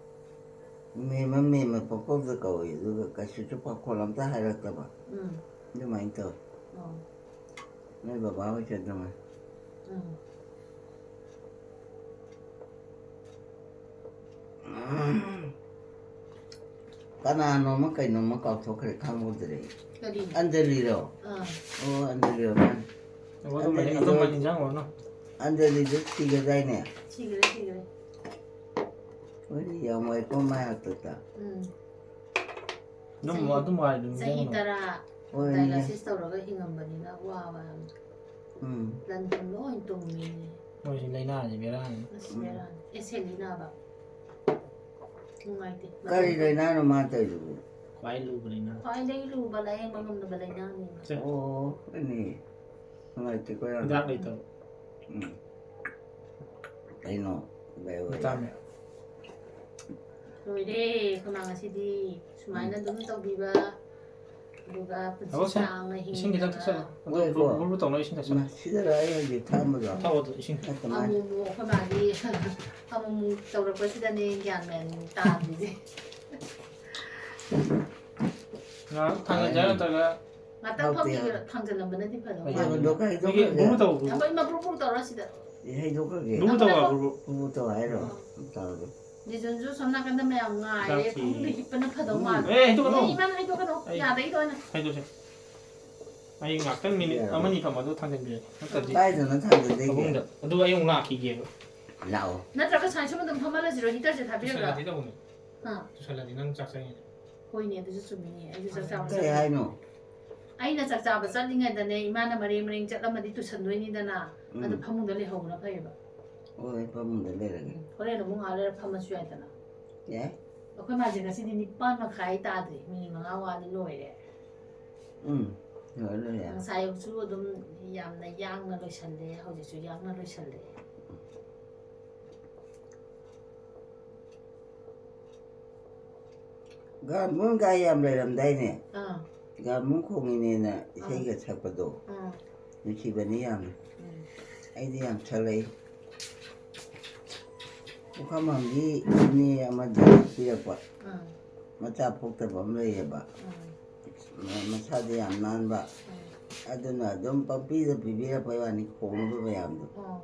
ꯃꯦꯝꯃ, ꯃꯦꯝꯃ ꯄꯪꯀꯧꯗ ꯀꯧꯏ, ꯑꯗꯨꯒ ꯀꯩꯁꯨꯁꯨ ꯄꯥꯈꯣꯜ ꯑꯝꯇ ꯍꯥꯏꯔꯛꯇꯕ꯫ ꯎꯝ꯫ ꯑꯗꯨꯃꯥꯏꯅ ꯇꯧꯏ꯫ ꯑꯣ꯫ ꯅꯣꯏ ꯕꯕꯥ ꯍꯣꯏꯁꯨ ꯑꯗꯨꯃꯥꯏꯅ꯫ ꯎꯝ꯫ ꯀꯅꯥꯅꯣꯃ ꯀꯩꯅꯣꯃ ꯀꯥꯎꯊꯣꯛꯈ꯭ꯔꯦ, ꯈꯪꯍꯧꯗ꯭ꯔꯦ꯫ ꯀꯔꯤ? ꯑꯟꯖꯂꯤꯔꯣ? ꯑꯥ꯫ ꯑꯣ, ꯑꯟꯖꯂꯤ ꯑꯣꯏꯔ ꯃꯥꯜꯂꯦ꯫ ꯑꯣ, ꯑꯗꯨꯝꯕꯅꯤ, ꯑꯟꯖꯂꯤꯗꯣ, ꯑꯗꯨꯝꯕ ꯅꯤꯡꯁꯤꯡꯉꯨꯔꯅꯨ꯫ ꯑꯟꯖꯂꯤꯗꯣ ꯁꯤꯒꯗꯥꯏꯅꯦ? ꯁꯤꯈ꯭ꯔꯦ, ꯁꯤꯈ꯭ꯔꯦ꯫ ꯋꯥꯔꯤ ꯌꯥꯝ ꯋꯥꯏꯀꯣ ꯃꯥꯏ ꯍꯥꯛꯇꯛꯇ꯫ ꯎꯝ꯫ ꯑꯗꯨꯝ, ꯆꯍꯤ, ꯑꯗꯨꯝ ꯋꯥꯔꯤ ꯑꯗꯨꯝ ꯆꯍꯤ ꯅꯤꯡꯁꯤꯡꯉꯨꯔꯅꯨ꯫ ꯇꯔꯥ ꯍꯣꯏꯅꯦ꯫ Dialysis ꯇꯧꯔꯒ ꯍꯤꯡꯉꯝꯕꯅꯤꯅ ꯋꯥꯕ ꯌꯥꯝꯅ꯫ ꯎꯝ꯫ ꯂꯟ ꯊꯨꯝ ꯂꯣꯏ ꯇꯨꯝꯃꯤꯅꯦ꯫ ꯃꯣꯏꯁꯨ ꯂꯥꯏꯅꯥꯁꯦ ꯕꯦꯔꯥꯅꯤ꯫ ꯑꯁ, ꯎꯝ꯫ ꯕꯦꯔꯥꯅꯤ꯫ ꯑꯦꯁ ꯑꯦꯜ ꯏ ꯅꯥꯕ꯫ ꯅꯨꯡꯉꯥꯏꯇꯦ꯫ ꯀꯔꯤ ꯂꯥꯏꯅꯥꯅꯣ ꯃꯥ ꯇꯧꯔꯤꯗꯨꯕꯨ? ꯈ꯭ꯋꯥꯏ ꯂꯨꯕ ꯂꯥꯏꯅꯥ꯫ ꯈ꯭ꯋꯥꯏꯗꯒꯤ ꯂꯨꯕ ꯂꯥꯏꯌꯦꯡꯕ ꯉꯝꯗꯕ ꯂꯥꯏꯅꯥꯅꯤ꯫ ꯁꯦ꯫ ꯑꯣ, ꯍꯣꯏꯅꯦ꯫ ꯅꯨꯡꯉꯥꯏꯇꯦꯀꯣ ꯌꯥꯝ꯫ ꯍꯤꯗꯥꯛ ꯂꯩꯇꯕ꯫ ꯎꯝ꯫ ꯀꯩꯅꯣ? ꯚꯤꯇꯥꯃꯤꯟ꯫ ꯂꯣꯏꯔꯦ ꯑꯩꯈꯣꯏ ꯃꯥ ꯉꯁꯤꯗꯤ꯫ ꯁꯨꯃꯥꯏꯅ ꯑꯗꯨꯝ ꯇꯧꯕꯤꯕ, ꯑꯗꯨꯒ ꯄꯨꯟꯁꯤ ꯊꯕꯛꯁꯦ ꯁꯥꯡꯅ ꯏꯁꯤꯡ ꯈꯤꯇꯪ ꯍꯤꯡꯗꯅ꯫ ꯊꯛꯆꯜꯂꯣ꯫ ꯑꯗꯨ ꯃꯣꯏꯀꯣ, ꯕꯨꯔ ꯕꯨꯔ ꯇꯧꯅꯕ ꯏꯁꯤꯡ ꯊꯛꯆꯜꯂꯣ꯫ ꯃꯁꯤꯗꯔ ꯑꯩ ꯍꯧꯖꯤꯛ ꯊꯛꯑꯝꯕꯗꯣ? ꯊꯛꯑꯣ ꯑꯗꯨ ꯏꯁꯤꯡ꯫ ꯅꯠꯇ ꯃꯥꯜꯂꯦ꯫ ꯑꯃꯨꯛ ꯑꯃꯨꯛ ꯑꯩꯈꯣꯏ ꯃꯥꯒꯤ ꯑꯃꯨꯛ ꯑꯃꯨꯛ ꯇꯧꯔꯛꯄꯁꯤꯗꯅꯦ ꯒ꯭ꯌꯥꯟ ꯃꯦꯟ ꯇꯥꯗ꯭ꯔꯤꯁꯦ꯫ ꯉꯥꯏꯍꯥꯛ ꯊꯥꯡꯒꯠꯁꯦ ꯍꯥꯏꯔꯣ, ꯅꯠꯇ꯭ꯔꯒ? ꯉꯥꯛꯇꯪ ꯍꯥꯎꯇꯦ ꯐꯝꯈꯤꯒꯦꯔꯣ? ꯍꯥꯏꯕ꯫ ꯊꯥꯡꯖꯜꯂꯝꯕꯅꯗꯤ ꯐꯗꯧ ꯃꯥꯜꯂꯦ꯫ ꯍꯩꯗꯣꯛꯈ꯭ꯔꯒꯦ꯫ ꯕꯨꯔꯨ ꯇꯧ, ꯕꯨꯔꯨ꯫ ꯑꯩꯈꯣꯏ ꯃꯄ꯭ꯔꯨ ꯄ꯭ꯔꯨ ꯇꯧꯔ ꯁꯤꯗ꯫ ꯑꯦ, ꯍꯩꯗꯣꯛꯈ꯭ꯔꯒꯦ꯫ ꯕꯨꯔꯨ ꯇꯧ, ꯕꯨꯔꯨ꯫ ꯕꯨꯔꯨ ꯇꯧ ꯍꯥꯏꯔꯣ? ꯎꯝ꯫ ꯇꯧꯔꯒꯦ꯫ ꯖꯤꯖꯨꯟꯁꯨ ꯁꯣꯝ ꯅꯥꯀꯟꯗ ꯃꯌꯥꯝ ꯉꯥꯏꯔꯦ꯫ ꯆꯥꯛ ꯊꯤ꯫ ꯐꯃꯨꯡꯗ ꯍꯤꯞꯄꯅ ꯐꯗꯧ ꯎꯝ꯫ ꯃꯥꯜꯂꯦ꯫ ꯑꯦ, ꯍꯩꯗꯣꯛꯀꯅꯨ꯫ ꯑꯦ, ꯏꯃꯥꯅ ꯍꯩꯗꯣꯛꯀꯅꯨ꯫ ꯑꯩ ꯌꯥꯗꯩꯗꯣ ꯑꯣꯏꯅ꯫ ꯍꯩꯗꯣꯛꯁꯦ꯫ ꯑꯩ ꯉꯥꯛꯇꯪ ꯃꯤꯅꯤꯠ ꯌꯥꯔꯕꯣ? ꯑꯃꯅꯤ ꯐꯝꯃ ꯑꯗꯨ ꯊꯥꯡꯖꯟꯕꯤꯔꯒꯦ꯫ ꯅꯠꯇ꯭ꯔꯗꯤ ꯀꯥꯏꯗꯅꯣ ꯊꯥꯡꯖꯟꯗꯣꯏꯒꯦ? ꯐꯃꯨꯡꯗ꯫ ꯑꯗꯨꯒ ꯑꯩ ꯑꯃꯨꯛ ꯂꯥꯛꯈꯤꯒꯦꯕ꯫ ꯂꯥꯛꯑꯣ꯫ ꯅꯠꯇ꯭ꯔꯒ ꯁꯨꯃꯥꯏꯅ ꯁꯨꯝ ꯑꯗꯨꯝ ꯐꯝꯍꯜꯂꯁꯤꯔꯣ? ꯍꯤꯇꯔꯁꯦ ꯊꯥꯕꯤꯔꯒ? ꯇꯨꯁꯜꯂꯗꯤ ꯇꯧꯕꯅꯦ꯫ ꯑꯥ꯫ ꯇꯨꯁꯜꯂꯗꯤ ꯅꯪ ꯆꯥꯛ ꯆꯪꯉꯤꯅꯦ꯫ ꯍꯣꯏꯅꯦ, ꯑꯗꯨꯁꯨ ꯆꯨꯝꯃꯤꯅꯦ꯫ ꯑꯩꯁꯨ ꯆꯥꯛ ꯆꯥꯕ ꯀꯩ ꯆꯠꯂꯦ꯫ ꯍꯥꯏꯅꯣ? ꯑꯩꯅ ꯆꯥꯛ ꯆꯥꯕ ꯆꯠꯂꯤꯉꯩꯗꯅꯦ, ꯏꯃꯥꯅ ꯃꯔꯦꯡ ꯃꯔꯦꯡ ꯆꯠꯂꯝꯃꯗꯤ ꯇꯨꯁꯟꯗꯣꯏꯅꯤꯗꯅ꯫ ꯑꯗꯨ ꯎꯝ꯫ ꯐꯃꯨꯡꯗ ꯂꯩꯍꯧꯕꯅ ꯐꯩꯌꯦꯕ꯫ ꯍꯣꯏ, ꯐꯃꯨꯡꯗ ꯂꯩꯔꯒꯦ꯫ ꯎꯝ, ꯍꯣꯔꯦꯟ ꯑꯃꯨꯛ ꯉꯥꯏꯍꯥꯛ ꯂꯩꯔ ꯐꯝꯃꯁꯨ ꯌꯥꯏꯗꯅ꯫ ꯌꯥꯏ꯫ ꯑꯩꯈꯣꯏ ꯃꯥꯁꯦ ꯉꯁꯤꯗꯤ ꯅꯤꯄꯥꯟ ꯃꯈꯥꯏ ꯇꯥꯗ꯭ꯔꯤ, ꯃꯤꯅꯤꯠ ꯃꯉꯥ ꯋꯥꯠꯂꯤ, ꯂꯣꯏꯔꯦ꯫ ꯎꯝ, ꯂꯣꯏꯔꯦ, ꯂꯣꯏꯔꯦ꯫ ꯉꯁꯥꯏ ꯑꯌꯨꯛꯁꯨ ꯑꯗꯨꯝ ꯌꯥꯝꯅ ꯌꯥꯡꯅ ꯂꯣꯏꯁꯜꯂꯦ, ꯍꯧꯖꯤꯛꯁꯨ ꯌꯥꯡꯅ ꯂꯣꯏꯁꯜꯂꯦ꯫ ꯒ꯭ꯔꯥꯃꯣꯟ ꯒꯥꯏ ꯌꯥꯝ ꯂꯩꯔꯝꯗꯥꯏꯅꯦ? ꯑꯥ꯫ ꯒ꯭ꯔꯥꯃꯣꯟ ꯈꯣꯡꯉꯤꯅꯦꯅ ꯑꯥ꯫ ꯏꯁꯩꯒ ꯁꯛꯄꯗꯣ꯫ ꯑꯥ꯫ ꯅꯨꯡꯁꯤꯕꯅꯤ ꯌꯥꯝꯅ꯫ ꯎꯝ꯫ ꯑꯩꯗꯤ ꯌꯥꯝ ꯁꯛꯂꯛꯏ꯫ ꯄꯨꯈ꯭ꯔꯝꯕꯝꯒꯤ ꯏꯅꯦ ꯑꯃꯗꯤ ꯄꯤꯔꯛꯄ꯫ ꯑꯥ꯫ ꯃꯆꯥ ꯄꯣꯛꯇꯕ ꯑꯃ ꯂꯩꯌꯦꯕ꯫ ꯑꯥ꯫ ꯃ-, ꯃꯁꯥꯗꯤ ꯌꯥꯝ ꯅꯥꯟꯕ꯫ ꯑꯥ꯫ ꯑꯗꯨꯅ ꯑꯗꯨꯝ ꯄꯪꯄꯤꯗ ꯄꯤꯕꯤꯔꯛꯄꯩ ꯋꯥꯅꯤ, ꯈꯣꯡꯅꯕ ꯃꯌꯥꯝꯗꯣ꯫ ꯑꯥ꯫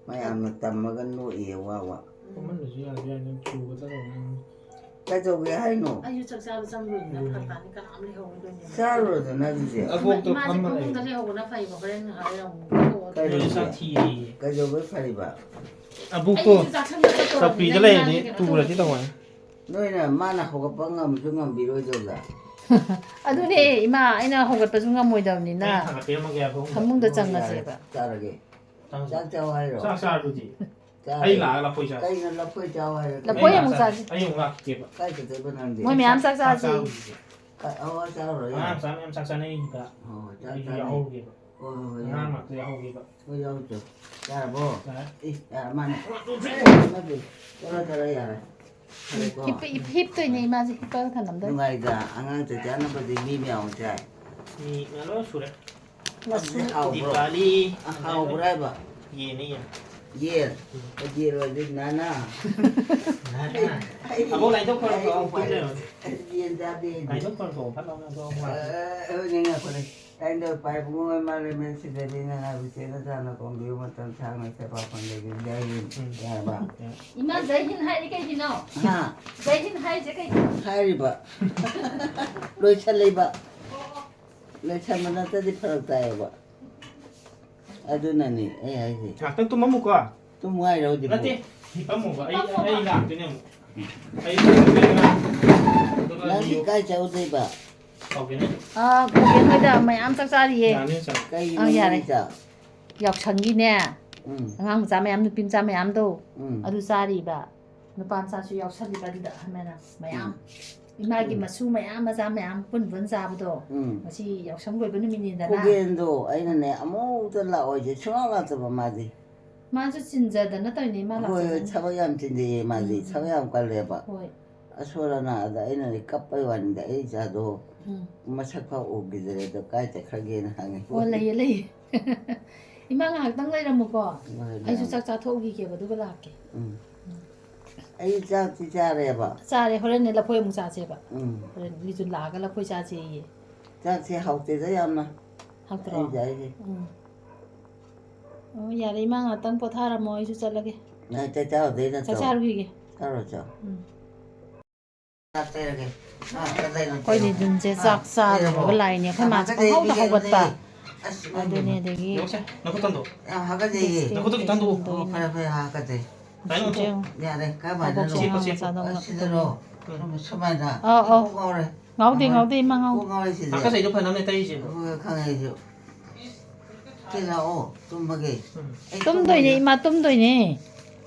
ꯃꯌꯥꯝꯅ ꯇꯝꯃꯒ ꯅꯣꯛꯏꯌꯦ, ꯋꯥ ꯋꯥ꯫ ꯎꯝ꯫ ꯐꯝꯍꯟꯕꯁꯨ ꯌꯥꯗꯤ ꯌꯥꯏ, ꯅꯪ ꯆꯨꯒꯗ꯭ꯔꯕ ꯅꯪ? ꯀꯩꯗꯧꯒꯦ ꯍꯥꯏꯅꯣ? ꯑꯩꯁꯨ ꯆꯥꯛ ꯆꯥꯕ ꯆꯪꯗꯣꯏꯅꯤꯅ ꯎꯝ꯫ ꯐꯔꯛ ꯇꯥꯅꯤ, ꯀꯅꯥꯝ ꯂꯩꯍꯧꯔꯣꯏꯗꯣꯏꯅꯦ꯫ ꯆꯥꯔꯨꯔꯣꯗꯅ ꯑꯗꯨꯗꯤ꯫ ꯏꯃꯥ-, ꯑꯕꯣꯛꯇꯣ ꯏꯃꯥꯁꯦ ꯐꯝꯃ ꯐꯃꯨꯡꯗ ꯂꯩ꯫ ꯂꯩꯍꯧꯕꯅ ꯐꯩꯕ, ꯍꯣꯔꯦꯟ ꯉꯥꯏꯍꯥꯛ ꯂꯩꯔ ꯑꯃꯨꯛ ꯊꯣꯛꯑꯣ꯫ ꯀꯩꯗꯧꯒꯦ? ꯅꯣꯏ ꯆꯥꯛ ꯊꯤꯔꯤꯌꯦ꯫ ꯀꯩꯗꯧꯕꯩ ꯐꯔꯤꯕ? ꯑꯕꯣꯛꯇꯣ ꯑꯩꯁꯨ ꯆꯥꯛꯁꯪꯗ ꯆꯠꯇꯣꯔꯕꯅꯤꯅ ꯆꯧꯀ꯭ꯔꯤꯗ ꯂꯩꯔꯗꯤ ꯏꯃꯥꯁꯦ ꯀꯩꯅꯣ ꯇꯨꯔꯗꯤ ꯇꯧꯔꯦ꯫ ꯇꯧꯔꯅꯤ꯫ ꯅꯣꯏꯅ ꯃꯥꯅ ꯍꯧꯒꯠꯄ ꯉꯝꯁꯨ ꯉꯝꯕꯤꯔꯣꯏꯗꯧꯗ꯫ ꯑꯗꯨꯅꯦ, ꯏꯃꯥ, ꯑꯩꯅ ꯍꯧꯒꯠꯄꯁꯨ ꯉꯝꯃꯣꯏꯗꯕꯅꯤꯅ ꯑꯩ ꯊꯥꯡꯒꯠꯄꯤꯔꯝꯃꯒꯦ ꯐꯃꯨꯡꯗ꯫ ꯐꯃꯨꯡꯗ ꯍꯣꯏ, ꯌꯥꯔꯦ, ꯆꯪꯉꯁꯦꯕ꯫ ꯆꯥꯔꯒꯦ꯫ ꯆꯥꯛ ꯆꯥꯎ ꯍꯥꯏꯔꯣ? ꯆꯥꯛ ꯆꯥꯔꯗꯨꯗꯤ꯫ ꯆꯥꯔꯦ꯫ ꯑꯩ ꯂꯥꯛꯑꯒ ꯂꯐꯣꯏ ꯆꯥꯁꯤ꯫ ꯀꯩꯅꯣ ꯂꯐꯣꯏ ꯆꯥꯎ ꯍꯥꯏꯔꯣ? ꯂꯐꯣꯏ ꯑꯩ ꯑꯃꯨꯛ ꯂꯥꯛ-, ꯆꯥꯁꯤ꯫ ꯑꯩ ꯑꯃꯨꯛ ꯂꯥꯛꯈꯤꯒꯦꯕ꯫ ꯀꯥꯏ ꯆꯠꯇꯣꯏꯕ ꯅꯪꯗꯤ? ꯃꯣꯏ ꯃꯌꯥꯝ ꯆꯥꯛ ꯆꯥꯁꯤ꯫ ꯆꯥꯔꯨꯈꯤꯒꯦ꯫ ꯀꯥꯏ-, ꯑꯣ, ꯆꯥꯔꯨꯔꯣ, ꯑꯉꯥꯡ ꯌꯥꯔꯦ꯫ ꯃꯆꯥ ꯃꯌꯥꯝ ꯆꯥꯛ ꯆꯥꯅꯩꯕ꯫ ꯍꯣꯏ, ꯍꯣꯏ, ꯆꯥꯛ ꯑꯩꯁꯨ ꯆꯥꯅꯩ꯫ ꯌꯥꯎꯍꯧꯒꯦꯕ꯫ ꯍꯣꯏ, ꯍꯣꯏ, ꯑꯉꯥꯡ ꯌꯥꯎꯔꯣ꯫ ꯃꯔꯛꯇ ꯌꯥꯎꯍꯧꯒꯦꯕ꯫ ꯍꯣꯏ, ꯌꯥꯎꯔꯨꯆꯣ꯫ ꯌꯥꯔꯕꯣ? ꯆꯥꯔꯦ꯫ ꯏ, ꯌꯥꯔ ꯃꯥꯅꯦ꯫ ꯅꯠꯇꯦ꯫ ꯆꯠꯂꯣ, ꯆꯠꯂꯣ, ꯌꯥꯔꯦ꯫ ꯍꯤꯞꯄ-, ꯍꯤꯞ-, ꯍꯤꯞꯇꯣꯏꯅꯦ ꯏꯃꯥꯁꯦ, ꯍꯤꯞꯄꯒ ꯊꯝꯃꯝꯗꯣꯏꯅꯦ꯫ ꯅꯨꯡꯉꯥꯏꯗ, ꯑꯉꯥꯡ ꯆꯥꯛ ꯆꯥꯅꯕꯗꯤ ꯃꯤ ꯃꯌꯥꯝ ꯆꯥꯏ꯫ ꯃꯤ ꯂꯣꯏ ꯁꯨꯔꯦ꯫ ꯂꯁꯨ꯫ ꯍꯥꯎꯕ꯭ꯔꯣ? ꯗꯤꯄꯥꯂꯤ꯫ ꯑ, ꯍꯥꯎꯕ꯭ꯔꯥ ꯍꯥꯏꯕ? ꯌꯦꯟꯅꯦ, ꯌꯦꯟ꯫ ꯌꯦꯟ? ꯎꯝ꯫ ꯑꯣ, ꯌꯦꯟ ꯑꯣꯏꯔꯗꯤ ꯅꯥꯅꯥ꯫ ꯅꯥꯅꯥ꯫ ꯑꯩ, ꯑꯕꯣꯛ, ꯂꯥꯏꯟꯗꯧ ꯈꯔ ꯑꯩ ꯇꯧ, ꯎꯄꯥꯏ ꯂꯩꯇꯦ꯫ ꯌꯦꯟ ꯆꯥꯗꯦ ꯑꯩꯗꯤ꯫ ꯂꯥꯏꯟꯗꯧ ꯈꯔ ꯇꯧ, ꯐꯠ ꯂꯥꯎꯅ ꯑꯗꯣ ꯑꯃꯨꯛ ꯂꯥꯛꯑꯦ꯫ ꯑ, ꯑ, ꯉꯥꯏꯈꯣ, ꯉꯥꯏꯈꯣ꯫ ꯂꯥꯏꯟꯗꯧ ꯄꯥꯏ ꯏꯕꯨꯡꯉꯣ, ꯏꯃꯥ ꯂꯩꯃꯔꯦꯟ ꯁꯤꯗꯗꯤ ꯅꯅꯥꯕꯨ ꯆꯦꯅ ꯆꯥꯅ ꯀꯣꯡꯕꯤꯌꯨ, ꯃꯇꯝ ꯁꯥꯡꯅ ꯁꯦꯕꯥ ꯐꯪꯗꯒꯤ ꯌꯥꯏ꯫ ꯎꯝ꯫ ꯌꯥꯔꯕ? ꯏꯃꯥ, ꯖꯩ ꯍꯤꯟ ꯍꯥꯏꯔꯤ ꯀꯩꯒꯤꯅꯣ? ꯍꯥ? ꯖꯩ ꯍꯤꯟ ꯍꯥꯏꯔꯤꯁꯦ ꯀꯩꯒꯤꯅꯣ? ꯍꯥꯏꯔꯤꯕ꯫ ꯂꯣꯏꯁꯜꯂꯤꯕ꯫ ꯂꯣꯏꯁꯟꯕ ꯅꯠꯇ꯭ꯔꯗꯤ ꯐꯔꯛ ꯇꯥꯏꯌꯦꯕ꯫ ꯑꯗꯨꯅꯅꯤ ꯑꯩ ꯍꯥꯏꯁꯦ꯫ ꯉꯥꯛꯇꯪ ꯇꯨꯝꯃꯝꯃꯨꯀꯣ꯫ ꯇꯨꯝꯃꯨ ꯍꯥꯏꯔꯣ ꯍꯧꯖꯤꯛꯄꯨ? ꯅꯠꯇꯦ, ꯍꯤꯞꯄꯝꯃꯣꯕ꯫ ꯑꯩ, ꯑꯩ ꯂꯥꯛꯇꯣꯏꯅꯦ ꯑꯃꯨꯛ꯫ ꯑꯩ ꯂꯥꯛꯇꯣꯏꯅꯦ꯫ ꯑꯗꯨꯒ ꯅꯪꯗꯤ ꯂꯤꯌꯣ꯫ ꯀꯥꯏ ꯆꯠꯂꯨꯗꯣꯏꯕ? ꯀꯥꯎꯒꯦꯅꯦ꯫ ꯑꯥ, ꯀꯥꯎꯒꯦ ꯍꯣꯏꯗ ꯃꯌꯥꯝ ꯆꯥꯛ ꯆꯥꯔꯤꯌꯦ꯫ ꯌꯥꯅꯤ, ꯆꯥ꯫ ꯀꯩꯒꯤꯅꯣ ꯑꯥ, ꯌꯥꯔꯦ꯫ ꯅꯪꯒꯤꯗꯣ? ꯌꯥꯎꯁꯪꯒꯤꯅꯦ꯫ ꯎꯝ꯫ ꯑꯉꯥꯡ ꯃꯆꯥ ꯃꯌꯥꯝ, ꯅꯨꯄꯤ ꯃꯆꯥ ꯃꯌꯥꯝꯗꯣ, ꯎꯝ꯫ ꯑꯗꯨ ꯆꯥꯔꯤꯕ꯫ ꯅꯨꯄꯥ ꯃꯆꯥꯁꯨ ꯌꯥꯎꯁꯜꯂꯤꯕ ꯑꯗꯨꯗ, ꯍꯥꯏꯃꯦꯅ ꯃꯌꯥꯝ꯫ ꯎꯝ꯫ ꯏꯃꯥꯒꯤ ꯎꯝ꯫ ꯃꯁꯨ ꯃꯌꯥꯝ, ꯃꯆꯥ ꯃꯌꯥꯝ ꯄꯨꯟ ꯄꯨꯟ ꯆꯥꯕꯗꯣ꯫ ꯎꯝ꯫ ꯉꯁꯤ ꯌꯥꯎꯁꯪ ꯂꯣꯏꯕ ꯅꯨꯃꯤꯠꯅꯤꯗꯅ꯫ ꯈꯨꯒꯦꯟꯗꯣ ꯑꯩꯅꯅꯦ ꯑꯃꯨꯛꯇ ꯂꯥꯛꯑꯣꯏꯁꯦ ꯁꯨꯡꯂꯥꯛ ꯂꯥꯛꯇꯕ ꯃꯥꯗꯤ꯫ ꯃꯥꯁꯨ ꯆꯤꯟꯖꯗꯅ ꯇꯧꯔꯤꯅꯦ, ꯏꯃꯥ ꯍꯣꯏ, ꯍꯣꯏ, ꯂꯥꯛꯆꯗꯅ꯫ ꯊꯕꯛ ꯌꯥꯝ ꯆꯤꯟꯖꯩꯌꯦ ꯃꯥꯗꯤ, ꯎꯝ꯫ ꯊꯕꯛ ꯌꯥꯝ ꯀꯜꯂꯦꯕ꯫ ꯍꯣꯏ꯫ ꯑꯁꯣꯏ ꯑꯅꯥꯗ ꯑꯩꯅꯗꯤ ꯀꯞꯄꯩ ꯋꯥꯅꯤꯗ, ꯑꯩ ꯏꯆꯥꯗꯣ ꯎꯝ꯫ ꯃꯁꯛ ꯐꯥꯎ ꯎꯈꯤꯗ꯭ꯔꯦ, ꯑꯗꯣ ꯀꯥꯏ ꯆꯠꯈ꯭ꯔꯒꯦꯅ ꯍꯪꯉꯤ꯫ ꯑꯣ, ꯂꯩꯌꯦ, ꯂꯩꯌꯦ꯫ ꯏꯃꯥ ꯉꯥꯏꯍꯥꯛꯇꯪ ꯂꯩꯔꯝꯃꯨꯀꯣ꯫ ꯍꯣꯏ, ꯑꯩꯁꯨ ꯂꯩꯔꯝꯃꯨ꯫ ꯆꯥꯛ ꯆꯥꯊꯣꯛꯎꯈꯤꯒꯦꯕ, ꯑꯗꯨꯒ ꯂꯥꯛꯀꯦ꯫ ꯎꯝ꯫ ꯎꯝ꯫ ꯑꯩ ꯆꯥꯛꯇꯤ ꯆꯥꯔꯦꯕ꯫ ꯆꯥꯔꯦ, ꯍꯣꯔꯦꯟꯅꯦ ꯂꯐꯣꯏ ꯑꯃꯨꯛ ꯆꯥꯁꯦꯕ꯫ ꯎꯝ꯫ ꯍꯣꯔꯦꯟ ꯃꯤꯁꯨ ꯂꯥꯛꯑꯒ ꯂꯐꯣꯏ ꯆꯥꯁꯦꯌꯦ꯫ ꯆꯥꯛꯁꯦ ꯍꯥꯎꯇꯦꯗ ꯌꯥꯝꯅ꯫ ꯍꯥꯎꯇ꯭ꯔꯣ? ꯑꯩ ꯆꯥꯏꯁꯦ꯫ ꯎꯝ꯫ ꯑꯣ, ꯌꯥꯔꯦ, ꯏꯃꯥ ꯉꯥꯛꯇꯪ ꯄꯣꯊꯥꯔꯝꯃꯣ, ꯑꯩꯁꯨ ꯆꯠꯂꯒꯦ꯫ ꯅꯪ ꯆꯥꯛ ꯆꯥꯔꯨꯗꯣꯏ ꯅꯠꯇ꯭ꯔꯣ? ꯆꯥꯛ ꯆꯥꯔꯨꯈꯤꯒꯦ꯫ ꯆꯥꯔꯣ, ꯆꯥꯔꯣ꯫ ꯎꯝ꯫ ꯆꯥꯛ ꯆꯥꯔꯒꯦ꯫ ꯑꯥ, ꯀꯗꯥꯏꯅꯣ ꯑꯩꯈꯣꯏ ꯇꯧꯔꯤꯗꯣ? ꯅꯤꯗꯨꯟꯁꯦ ꯑꯥ, ꯆꯥꯛ ꯆꯥꯔꯨꯔꯒ ꯂꯩꯔꯕꯣ? ꯂꯥꯛꯏꯅꯦ꯫ ꯑꯩꯈꯣꯏ ꯌꯥꯝ ꯃꯥꯁꯦ ꯍꯥꯀꯠꯆꯩ, ꯄꯪꯍꯧꯗ ꯏꯕꯦꯝꯃ, ꯍꯧꯒꯠꯄ꯫ ꯑꯗꯨꯅꯦ꯫ ꯑꯁ, ꯏꯃꯥꯏ ꯑꯗꯨꯅꯦ, ꯄꯦꯝꯃ꯫ ꯑꯗꯒꯤ ꯌꯦꯡꯉꯨꯁꯦ, ꯅꯈꯨꯠ ꯊꯥꯡꯗꯣꯛꯑꯣ꯫ ꯌꯥꯝ ꯍꯥꯀꯠꯆꯩꯌꯦ꯫ ꯅꯈꯨꯠꯇꯣ ꯈꯤꯇꯪ ꯊꯥꯡꯗꯣꯛꯑꯣ꯫ ꯁꯤꯁꯇꯦꯝ ꯑꯣ, ꯐꯔꯦ, ꯇꯧꯔꯤꯅꯦ꯫ ꯐꯔꯦ, ꯍꯥꯀꯠꯆꯩ꯫ ꯇꯥꯏꯅꯣ, ꯁꯤꯁꯦ ꯇꯨ꯫ ꯌꯥꯔꯦ, ꯀꯔꯝꯍꯥꯏꯅꯅꯣ? ꯃꯕꯣꯛꯁꯦ ꯆꯦꯛꯄ, ꯆꯦꯛꯄ꯫ ꯃꯥ ꯆꯥꯗꯧ ꯑꯁꯤꯗꯔꯣ? ꯉꯥꯛꯇ ꯇꯧꯔꯤꯅꯦ꯫ ꯁꯨꯝ-, ꯁꯨꯃꯥꯏꯅ꯫ ꯑꯧ, ꯑꯧ꯫ ꯀꯣꯛ ꯉꯥꯎꯔꯦ꯫ ꯉꯥꯎꯗꯦ, ꯉꯥꯎꯔꯦ꯫ ꯉꯥꯎꯗꯦ, ꯏꯃꯥ ꯉꯥꯎꯗꯦ꯫ ꯀꯣꯛ ꯉꯥꯎꯔꯦ ꯁꯤꯁꯦ꯫ ꯍꯥꯀꯠꯆꯩꯗꯣ ꯐꯅꯕꯅꯦ ꯇꯩꯔꯤꯁꯦ꯫ ꯑꯣ, ꯈꯪꯉꯦ ꯑꯩꯁꯨ꯫ ꯁꯤ ꯂꯥꯛꯑꯣ, ꯇꯨꯝꯃꯒꯦ꯫ ꯎꯝ꯫ ꯑꯩ ꯇꯨꯝꯗꯣꯏꯅꯦ, ꯇꯨꯝꯃꯣꯏꯗ꯫ ꯏꯃꯥ, ꯇꯨꯝꯗꯣꯏꯅꯦ꯫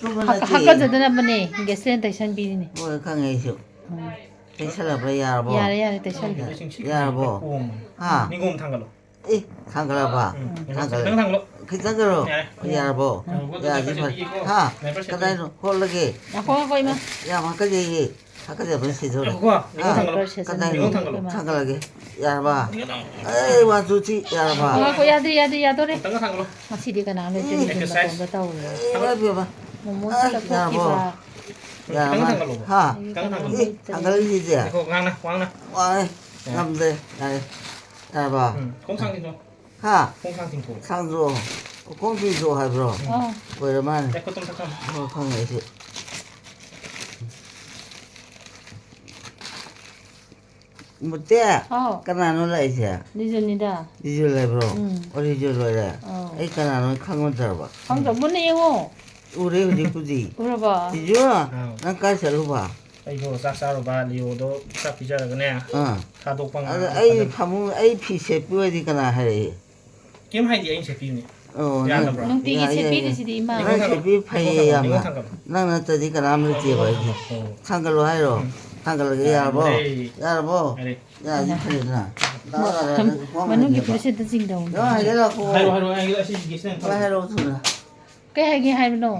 ꯇꯨꯝꯕ ꯍꯥ-, ꯅꯠꯇꯦ꯫ ꯍꯥꯀꯠꯆꯗꯅꯕꯅꯦ, ꯒꯦꯁꯂꯦꯟ ꯇꯩꯁꯟꯕꯤꯔꯤꯅꯦ꯫ ꯍꯣꯏ, ꯈꯪꯉꯦ ꯑꯩꯁꯨ꯫ ꯎꯝ꯫ ꯇꯩꯁꯜꯂꯕ꯭ꯔꯥ, ꯌꯥꯔꯕꯣ? ꯌꯥꯔꯦ, ꯌꯥꯔꯦ, ꯇꯩꯁꯜꯂꯦ꯫ ꯌꯥꯔꯕꯣ? ꯍꯥ? ꯅꯤꯡꯒꯣꯝ ꯊꯥꯡꯒꯠꯂꯣ꯫ ꯑꯦ, ꯊꯥꯡꯒꯠꯂꯕ? ꯎꯝ. ꯊꯥꯡꯒꯠꯂꯦ꯫ ꯈꯤꯇꯪ ꯊꯥꯡꯒꯠꯂꯣ꯫ ꯈꯤꯇꯪ ꯊꯥꯡꯒꯠꯂꯣ꯫ ꯌꯥꯔꯦ꯫ ꯌꯥꯔꯕꯣ? ꯎꯝ. ꯌꯥꯔꯗꯤ ꯐꯔꯦ꯫ ꯎꯝ. ꯍꯥ? ꯅꯥꯏꯕꯔ ꯁꯦꯠꯄꯤꯒꯦꯀꯣ꯫ ꯀꯗꯥꯏꯅꯣ? ꯍꯣꯠꯂꯒꯦ꯫ ꯉꯥꯏꯈꯣ, ꯉꯥꯏꯈꯣ, ꯏꯃꯥ꯫ ꯌꯥꯝ ꯍꯥꯀꯠꯖꯩꯌꯦ꯫ ꯍꯥꯀꯠꯖꯕꯅ ꯁꯤꯗꯧꯔꯦ꯫ ꯉꯥꯏꯈꯣꯀꯣ꯫ ꯍꯥ? ꯅꯥꯏꯕꯔ ꯁꯦꯠꯄꯤꯒꯦ꯫ ꯀꯗꯥꯏꯅꯣ? ꯏꯃꯥ꯫ ꯊꯥꯡꯒꯠꯂꯒꯦ꯫ ꯌꯥꯔꯕ? ꯏꯃꯥ꯫ ꯑꯦ, ꯋꯥꯟ, ꯇꯨ, ꯊ꯭ꯔꯤ, ꯌꯥꯔꯕ? ꯉꯥꯏꯈꯣ, ꯌꯥꯗꯦ, ꯌꯥꯗꯦ, ꯌꯥꯗꯣꯔꯦ꯫ ꯈꯤꯇꯪꯒ ꯊꯥꯡꯒꯠꯂꯣ꯫ ꯉꯁꯤꯗꯤ ꯀꯅꯥ ꯂꯩꯇ꯭ꯔꯦ? ꯎꯝ. ꯃꯇꯣꯝꯗ ꯇꯧꯔꯦ꯫ ꯏꯃꯥ ꯏꯕꯦꯝꯃ꯫ ꯃꯣꯃꯣꯁꯨ ꯑꯁ, ꯆꯠꯊꯣꯛꯈꯤꯕ꯫ ꯌꯥꯔꯕꯣ? ꯌꯥꯔꯕ? ꯈꯤꯇꯪ ꯊꯥꯡꯒꯠꯂꯣ꯫ ꯍꯥ? ꯈꯤꯇꯪ ꯊꯥꯡꯒꯠꯂꯣ꯫ ꯑꯦ, ꯊꯥꯡꯒꯠꯂꯤꯁꯦ꯫ ꯉꯥꯏꯈꯣ, ꯋꯥꯡꯅ, ꯋꯥꯡꯅ꯫ ꯋꯥꯡꯉꯦ꯫ ꯌꯥꯔꯦ꯫ ꯉꯝꯗ꯭ꯔꯦ꯫ ꯌꯥꯔꯦ꯫ ꯌꯥꯔꯕ? ꯎꯝ, ꯈꯣꯡ ꯁꯥꯡ ꯆꯤꯡꯊꯣꯛ꯫ ꯍꯥ? ꯈꯣꯡ ꯁꯥꯡ ꯆꯤꯡꯊꯣꯛ꯫ ꯁꯥꯡꯗꯣꯛꯑꯣ꯫ ꯈꯣꯡ ꯆꯤꯡꯊꯣꯛ ꯍꯥꯏꯕ꯭ꯔꯣ? ꯎꯝ. ꯑꯣꯏꯔ ꯃꯥꯜꯂꯦ꯫ ꯑꯦ, ꯈꯨꯠꯇꯣꯝ ꯆꯠꯈ꯭ꯔꯣ꯫ ꯍꯣꯏ, ꯈꯪꯉꯦ ꯑꯩꯁꯨ꯫ ꯃꯨꯠꯇꯦ? ꯍꯥꯎ꯫ ꯀꯅꯥꯅꯣ ꯂꯥꯛꯏꯁꯦ? ꯂꯤꯖꯨꯅꯤꯗ꯫ ꯂꯤꯖꯨ ꯂꯩꯕ꯭ꯔꯣ? ꯎꯝ. ꯑꯣ, ꯂꯤꯖꯨ ꯂꯣꯏꯔꯦ? ꯑꯧ꯫ ꯑꯩ ꯀꯅꯥꯅꯣ ꯈꯪꯉꯨꯗ꯭ꯔꯕ? ꯈꯪꯗ꯭ꯔꯣ? ꯃꯨꯟꯅ ꯌꯦꯡꯉꯣ꯫ ꯎꯔꯦ ꯍꯧꯖꯤꯛꯄꯨꯗꯤ꯫ ꯎꯔꯕꯣ? ꯂꯤꯖꯨ, ꯑꯧ꯫ ꯅꯪ ꯀꯥꯏ ꯆꯠꯂꯨꯕ? ꯑꯩꯗꯣ ꯆꯥꯛ ꯆꯥꯔꯨꯕ, ꯂꯤꯑꯣꯗꯣ ꯆꯥꯛ ꯄꯤꯖꯔꯒꯅꯦ, ꯑꯥ. ꯊꯥꯗꯣꯛꯄ ꯑꯗ ꯉꯥꯏꯔꯤ꯫ ꯑꯩ ꯐꯃꯨꯡ, ꯑꯩ ꯐꯤ ꯁꯦꯠꯄꯤ ꯑꯣꯏꯔꯗꯤ ꯀꯅꯥ ꯍꯥꯏꯔꯛꯏ? ꯀꯩꯝ ꯍꯥꯏꯗꯦ, ꯑꯩꯅ ꯁꯦꯠꯄꯤꯕꯅꯦ꯫ ꯑꯣ, ꯅꯪ ꯌꯥꯗꯕ꯭ꯔꯣ? ꯅꯨꯡꯇꯤꯒꯤ ꯌꯥꯏ, ꯌꯥꯏ, ꯁꯦꯠꯄꯤꯔꯤꯁꯤꯗꯤ, ꯏꯃꯥ꯫ ꯌꯥꯏ꯫ ꯅꯪ ꯁꯦꯠꯄꯤ ꯐꯩꯌꯦ ꯌꯥꯝꯅ꯫ ꯅꯤꯉꯣꯜ ꯊꯥꯡꯒꯠꯂꯣ꯫ ꯅꯪ ꯅꯠꯇ꯭ꯔꯗꯤ ꯀꯅꯥꯝ ꯂꯩꯇꯦꯕ ꯑꯩꯗꯤ꯫ ꯑꯣ꯫ ꯊꯥꯡꯒꯠꯂꯣ ꯍꯥꯏꯔꯣ? ꯎꯝ. ꯊꯥꯡꯒꯠꯂꯒꯦ, ꯌꯥꯔꯕꯣ? ꯌꯥꯔꯦ꯫ ꯌꯥꯔꯕꯣ? ꯌꯥꯔꯦ. ꯌꯥꯔꯗꯤ ꯐꯔꯦꯗꯅ꯫ ꯂꯥꯛꯑꯣ, ꯂꯥꯛꯑꯣ, ꯃꯅꯨꯡꯒꯤ ꯈꯣꯡ ꯐꯨꯔꯤꯠꯁꯦ ꯑꯝꯇ ꯆꯤꯡꯗꯧꯅꯦ꯫ ꯂꯥꯛꯑꯣ, ꯍꯥꯏꯒꯠꯂꯛꯑꯣ, ꯈꯣꯡ ꯍꯥꯏꯔꯛꯑꯣ, ꯍꯥꯏꯔꯛꯑꯣ, ꯑꯩ ꯁꯤ ꯒꯦꯁ ꯂꯩꯔꯝ ꯍꯣꯏ, ꯊꯝꯃꯦ꯫ ꯍꯥꯏꯔꯛꯑꯣ ꯊꯨꯅ꯫ ꯀꯩ ꯍꯥꯏꯒꯦ ꯍꯥꯏꯕꯅꯣ?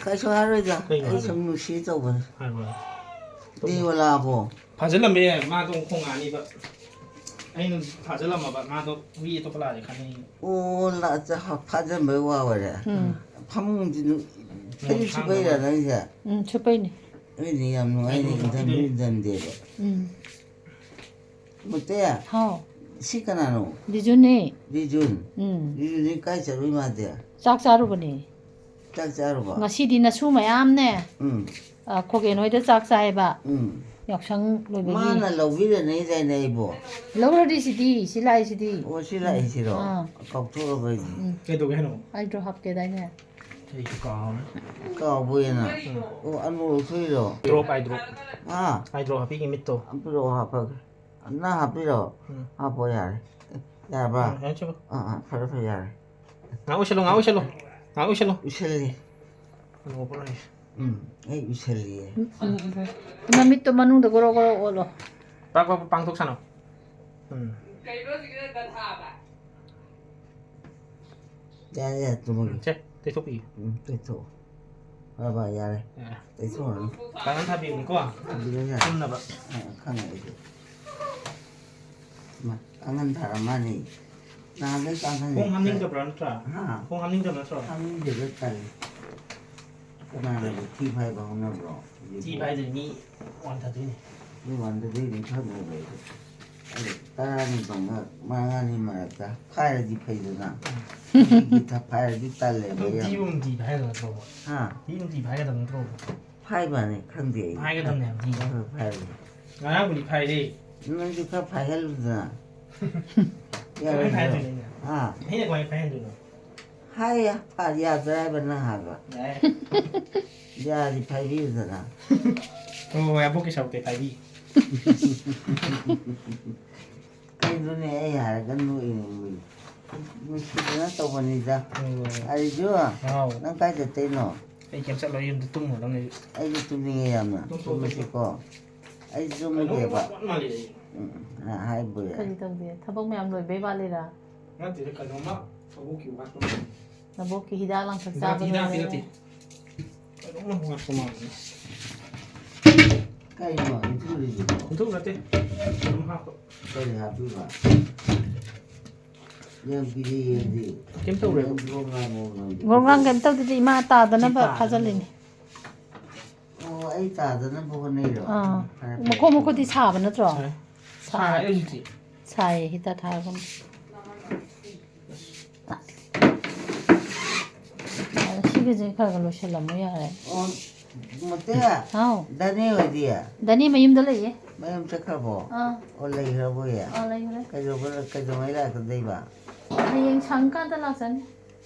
ꯀꯩꯁꯨ ꯍꯥꯏꯔꯣꯏꯗ꯫ ꯀꯩꯅꯣ ꯑꯩ ꯍꯥꯏꯁꯦ? ꯁꯨꯝ ꯅꯨꯡꯁꯤ ꯇꯧꯕꯅꯤ꯫ ꯍꯥꯏꯔꯣ, ꯍꯥꯏꯔꯣ꯫ ꯗꯦꯕ ꯂꯥꯛꯑꯕꯣ? ꯐꯥꯖꯤꯜꯂꯝꯃꯦ, ꯃꯥꯗꯣ ꯈꯣꯡꯉꯛꯑꯅꯤꯕ꯫ ꯑꯩꯅ ꯐꯥꯖꯤꯜꯂꯝꯃꯕ, ꯃꯥꯗꯣ ꯍꯨꯏ ꯑꯇꯣꯞꯄ ꯂꯥꯛꯑꯗꯤ ꯈꯪꯉꯤ꯫ ꯑꯣ, ꯂꯥꯛ-, ꯆ-, ꯐꯥꯖꯤꯟꯕꯩ ꯋꯥ ꯑꯣꯏꯔꯦ꯫ ꯎꯝ. ꯐꯃꯨꯡꯁꯤ ꯅꯨ-, ꯐꯩꯖꯨꯞ ꯁꯨꯞꯄꯩꯔꯥ ꯅꯪꯁꯦ? ꯎꯝ, ꯁꯨꯞꯄꯩꯅꯦ꯫ ꯑꯩꯗꯤ ꯌꯥꯝ ꯅꯨꯡꯉꯥꯏꯅꯦ, ꯏꯟꯊꯝ ꯏꯟꯊꯝꯗꯦꯕ꯫ ꯎꯝ. ꯃꯨꯠꯇꯦ? ꯍꯥꯎ꯫ ꯁꯤ ꯀꯅꯥꯅꯣ? ꯔꯤꯖꯨꯅꯦ꯫ ꯔꯤꯖꯨꯟ? ꯎꯝ. ꯔꯤꯖꯨꯟꯗꯤ ꯀꯥꯏ ꯆꯠꯂꯨꯏ ꯃꯥꯗꯤ? ꯆꯥꯛ ꯆꯥꯔꯨꯕꯅꯦ꯫ ꯆꯥꯛ ꯆꯥꯔꯨꯕ? ꯉꯁꯤꯗꯤ ꯅꯁꯨ ꯃꯌꯥꯝꯅꯦ, ꯎꯝ. ꯑ, ꯈꯣꯒꯦꯟ ꯍꯣꯏꯗ ꯆꯥꯛ ꯆꯥꯏꯌꯦꯕ꯫ ꯎꯝ. ꯌꯥꯎꯁꯪ ꯂꯣꯏꯕꯒꯤ꯫ ꯃꯥꯅ ꯂꯧꯕꯤꯔꯅꯤꯗꯥꯏꯅꯦ ꯑꯩꯕꯣ? ꯂꯧꯔꯗꯤ ꯁꯤꯗꯤ, ꯁꯤ ꯂꯥꯛꯏꯁꯤꯗꯤ꯫ ꯑꯣ, ꯁꯤ ꯂꯥꯛꯏꯁꯤꯔꯣ? ꯑꯥ. ꯀꯥꯎꯊꯣꯛꯑꯕ ꯑꯩꯗꯤ꯫ ꯎꯝ. ꯀꯩꯗꯧꯒꯦ ꯍꯥꯏꯅꯣ? ꯑꯥꯏꯗ꯭ꯔꯣ ꯍꯥꯞꯀꯦꯗꯥꯏꯅꯦ? ꯑꯩꯁꯨ ꯀꯥꯎꯔꯦ꯫ ꯀꯥꯎꯕ ꯑꯣꯏꯅ꯫ ꯎꯝ. ꯑꯣ, ꯑꯅꯨ ꯂꯧꯊꯣꯛꯏꯔꯣ? ꯗ꯭ꯔꯣꯞ, ꯑꯥꯏ ꯗ꯭ꯔꯣꯞ꯫ ꯑꯥ. ꯑꯥꯏ ꯗ꯭ꯔꯣꯞ ꯍꯥꯞꯄꯤꯒꯦ ꯃꯤꯠꯇꯣ꯫ ꯑꯝ ꯄꯤꯔꯛꯑꯣ, ꯍꯥꯞꯄꯒꯦ꯫ ꯅꯪ ꯍꯥꯞꯄꯤꯔꯣ? ꯎꯝ. ꯍꯥꯞꯄꯣ ꯌꯥꯔꯦ꯫ ꯌꯥꯔꯕ? ꯎꯝ, ꯌꯥꯔꯦ, ꯆꯠꯂꯣ꯫ ꯑꯥ, ꯑꯥ, ꯐꯔꯦ, ꯐꯔꯦ, ꯌꯥꯔꯦ꯫ ꯉꯥꯏꯍꯥꯛ ꯎꯏꯁꯜꯂꯣ, ꯉꯥꯏꯍꯥꯛ ꯎꯏꯁꯜꯂꯣ, ꯉꯥꯏꯍꯥꯛ ꯎꯏꯁꯜꯂꯣ꯫ ꯎꯏꯁꯜꯂꯤ꯫ ꯎꯝ, ꯑꯩ ꯎꯏꯁꯜꯂꯤꯌꯦ꯫ ꯎꯝ, ꯎꯝ, ꯎꯝ꯫ ꯃꯃꯤꯠꯇꯣ ꯃꯅꯨꯡꯗ ꯒꯣꯔꯣ ꯒꯣꯔꯣ ꯑꯣꯠꯂꯣ꯫ ꯄꯥꯛ ꯄꯥꯛ ꯄꯥꯡꯊꯣꯛ ꯁꯥꯟꯅꯧ꯫ ꯎꯝ꯫ ꯌꯥꯔꯦ, ꯌꯥꯔꯦ, ꯇꯨꯝꯃꯒꯦ꯫ ꯁꯦ, ꯇꯩꯊꯣꯛꯄꯤꯌꯨ꯫ ꯎꯝ, ꯇꯩꯊꯣꯛꯑꯣ꯫ ꯍꯣꯏ, ꯍꯣꯏ, ꯌꯥꯔꯦ꯫ ꯌꯥꯔꯦ꯫ ꯇꯩꯊꯣꯛꯑꯣ꯫ ꯄꯥꯛꯅꯝ ꯊꯥꯕꯤꯕꯅꯤꯀꯣ꯫ ꯊꯝꯕꯤꯔꯣ, ꯌꯥꯔꯦ꯫ ꯇꯨꯝꯅꯕ꯫ ꯑ, ꯈꯪꯉꯦ ꯑꯩꯁꯨ꯫ ꯃꯥ, ꯀꯥꯡꯈꯟ ꯊꯥꯔꯝꯃꯅꯤ꯫ ꯅꯍꯥꯟꯗꯩ ꯀꯥꯡꯈꯟ ꯈꯣꯡ ꯍꯥꯝꯅꯤꯡꯗꯕ꯭ꯔꯥ ꯅꯠꯇ꯭ꯔꯥ? ꯍꯥ? ꯈꯣꯡ ꯍꯥꯝꯅꯤꯡꯗꯕ ꯅꯠꯇ꯭ꯔꯣ? ꯍꯥꯝꯅꯤꯡꯗꯦꯗ, ꯇꯜꯂꯤ꯫ ꯀꯅꯥꯅꯕꯨ ꯊꯤ ꯐꯥꯏꯕ ꯍꯧꯅꯕ꯭ꯔꯣ ꯍꯧꯖꯤꯛꯄꯨ? ꯊꯤ ꯐꯥꯏꯗ꯭ꯔꯗꯤ ꯃꯤ ꯋꯥꯟꯊꯗꯣꯏꯅꯤ꯫ ꯃꯤ ꯋꯥꯟꯊꯗꯣꯏꯅꯤ ꯈꯪꯉꯦꯕ ꯑꯩꯁꯨ꯫ ꯑꯗꯣ ꯇꯔꯥꯅꯤ ꯐꯪꯉ ꯃꯉꯥꯅꯤ ꯃꯔꯛꯇ ꯐꯥꯏꯔꯗꯤ ꯐꯩꯗꯅ꯫ ꯅꯨꯡꯇꯤꯒꯤ ꯊ-, ꯐꯥꯏꯔꯗꯤ ꯇꯜꯂꯦꯕ ꯌꯥꯝ꯫ ꯅꯨꯡꯇꯤꯕꯨ ꯅꯨꯡꯇꯤ ꯐꯥꯏꯒꯗꯕ ꯅꯠꯇ꯭ꯔꯣ? ꯍꯥ? ꯅꯨꯡꯇꯤ ꯅꯨꯡꯇꯤ ꯐꯥꯏꯒꯗꯕ ꯅꯠꯇ꯭ꯔꯣ? ꯐꯥꯏꯕꯅꯤ, ꯈꯪꯗꯦ ꯑꯩ꯫ ꯐꯥꯏꯒꯗꯕꯅꯦ ꯍꯥꯏꯕꯗꯤ꯫ ꯍꯣꯏ, ꯐꯥꯏꯕꯅꯤ꯫ ꯉꯔꯥꯡꯕꯨꯗꯤ ꯐꯥꯏꯔꯦ꯫ ꯅꯪꯁꯨ ꯈꯔ ꯐꯥꯏꯍꯜꯂꯨꯗꯅ꯫ ꯀꯃꯥꯏꯅ ꯌꯥꯔꯣꯏꯗ꯭ꯔꯣ? ꯐꯥꯏꯍꯟꯗꯣꯏꯅꯣ ꯑꯩꯅ? ꯍꯥ? ꯑꯩꯅ ꯀꯃꯥꯏꯅ ꯐꯥꯏꯍꯟꯗꯣꯏꯅꯣ? ꯍꯥꯏ, ꯐꯥ-, ꯌꯥꯗ꯭ꯔꯥ ꯍꯥꯏꯕ ꯅꯪ ꯍꯥꯏꯕ? ꯌꯥꯏ꯫ ꯌꯥꯔꯗꯤ ꯐꯥꯏꯕꯤꯌꯨꯗꯅ꯫ ꯍꯣꯏ, ꯍꯣꯏ, ꯑꯕꯣꯛꯀꯤ ꯁꯔꯨꯛꯇꯩ ꯐꯥꯏꯕꯤ꯫ ꯀꯩꯅꯣꯅꯦ ꯑꯩ ꯍꯥꯏꯔꯒ ꯅꯣꯛꯏꯅꯦ ꯃꯤ꯫ ꯅꯨꯡꯁꯤꯗꯅ ꯇꯧꯕꯅꯤꯗ꯫ ꯍꯣꯏ, ꯍꯣꯏ, ꯍꯣꯏ꯫ ꯑꯩꯁꯨ ꯍꯥꯎ꯫ ꯅꯪ ꯀꯥꯏ ꯆꯠꯇꯣꯏꯅꯣ? ꯑꯩ ꯀꯩꯝ ꯆꯠꯂꯣꯏ, ꯌꯨꯝꯗ ꯇꯨꯝꯃꯨꯔꯗꯝꯅꯦ ꯑꯩꯁꯨ꯫ ꯑꯩꯁꯨ ꯇꯨꯝꯅꯤꯡꯉꯦ ꯌꯥꯝꯅ꯫ ꯇꯨꯝꯊꯣꯛ, ꯇꯨꯝꯃꯁꯤꯀꯣ꯫ ꯑꯩꯁꯨ ꯇꯨꯝꯃꯒꯦꯕ꯫ ꯀꯩꯅꯣꯝ ꯃꯥꯜꯂꯤ ꯑꯩ꯫ ꯎꯝ, ꯑ, ꯍꯥꯏꯕꯨ ꯌꯥꯏ꯫ ꯀꯔꯤ ꯇꯧꯒꯦ? ꯊꯕꯛ ꯃꯌꯥꯝ ꯂꯣꯏꯕꯩ ꯋꯥꯠꯂꯤꯔꯥ? ꯅꯠꯇꯦꯗ, ꯀꯩꯅꯣꯝꯃ ꯑꯕꯣꯛꯀꯤ ꯋꯥꯠꯄ ꯃꯥꯜꯂꯤ꯫ ꯅꯕꯣꯛꯀꯤ ꯍꯤꯗꯥꯛ ꯂꯥꯡꯊꯛ ꯍꯤꯗꯥꯛ, ꯆꯥꯕ ꯍꯤꯗꯥꯛꯇꯤ ꯂꯣꯏꯔꯦ? ꯅꯠꯇꯦ꯫ ꯀꯩꯅꯣꯝꯃ ꯋꯥꯠꯄ ꯃꯥꯜꯂꯤ꯫ ꯀꯩꯅꯣ ꯏꯟꯊꯨꯔꯤꯁꯤꯕꯣ? ꯍꯨꯟꯗꯣꯛ ꯅꯠꯇꯦ꯫ ꯑꯗꯨꯝ ꯍꯥꯞꯄ꯫ ꯀꯔꯤ ꯍꯥꯞꯄꯤꯕ? ꯌꯥꯝ ꯄꯤꯔꯛꯑꯦ ꯑꯗꯨꯗꯤ꯫ ꯀꯩꯝ ꯇꯧꯔꯣꯏꯕ꯫ ꯒ꯭ꯔꯣꯡ ꯒ꯭ꯔꯥꯡ, ꯒ꯭ꯔꯣꯡ ꯒ꯭ꯔꯥꯡ꯫ ꯒ꯭ꯔꯣꯡ ꯒ꯭ꯔꯥꯡ ꯀꯩꯝ ꯇꯧꯗꯗꯤ ꯏꯃꯥ ꯇꯥꯗꯅꯕ ꯁꯤ ꯇꯥꯗꯅꯕ꯫ ꯐꯥꯖꯜꯂꯤꯅꯦ꯫ ꯑꯣ, ꯑꯩ ꯇꯥꯗꯅꯕ ꯍꯣꯠꯅꯩꯔꯣ? ꯑꯥ꯫ ꯐꯔꯦ, ꯐꯔꯦ꯫ ꯃꯈꯣꯡ ꯃꯈꯨꯠꯇꯤ ꯁꯥꯕ ꯅꯠꯇ꯭ꯔꯣ? ꯁꯥꯏ꯫ ꯁꯥꯏ꯫ ꯁꯥꯏ ꯑꯩ ꯍꯧꯖꯤꯛꯇꯤ꯫ ꯁꯥꯏꯌꯦ, ꯍꯤꯇꯔ ꯊꯥꯔꯒ꯫ ꯁꯤꯒꯁꯦ ꯈꯔ ꯈꯔ ꯂꯣꯏꯁꯤꯜꯂꯝꯃꯣ ꯌꯥꯔꯦ꯫ ꯑꯣ, ꯃꯨꯠꯇꯦ? ꯍꯥꯎ꯫ ꯗꯥꯅꯦ ꯍꯣꯏꯗꯤ? ꯗꯅꯤ ꯃꯌꯨꯝꯗ ꯂꯩꯌꯦ꯫ ꯃꯌꯨꯝ ꯆꯠꯈ꯭ꯔꯕꯣ? ꯑꯥ꯫ ꯑꯣ, ꯂꯩꯈ꯭ꯔꯕꯣꯏ? ꯑꯥ, ꯂꯩꯈ꯭ꯔꯦ꯫ ꯀꯩꯗꯧꯕ-, ꯀꯩꯗꯧꯉꯩ ꯂꯥꯛꯀꯗꯣꯏꯕ? ꯍꯌꯦꯡ ꯁꯪꯀꯥꯟꯗ ꯂꯥꯛꯆꯅꯤ꯫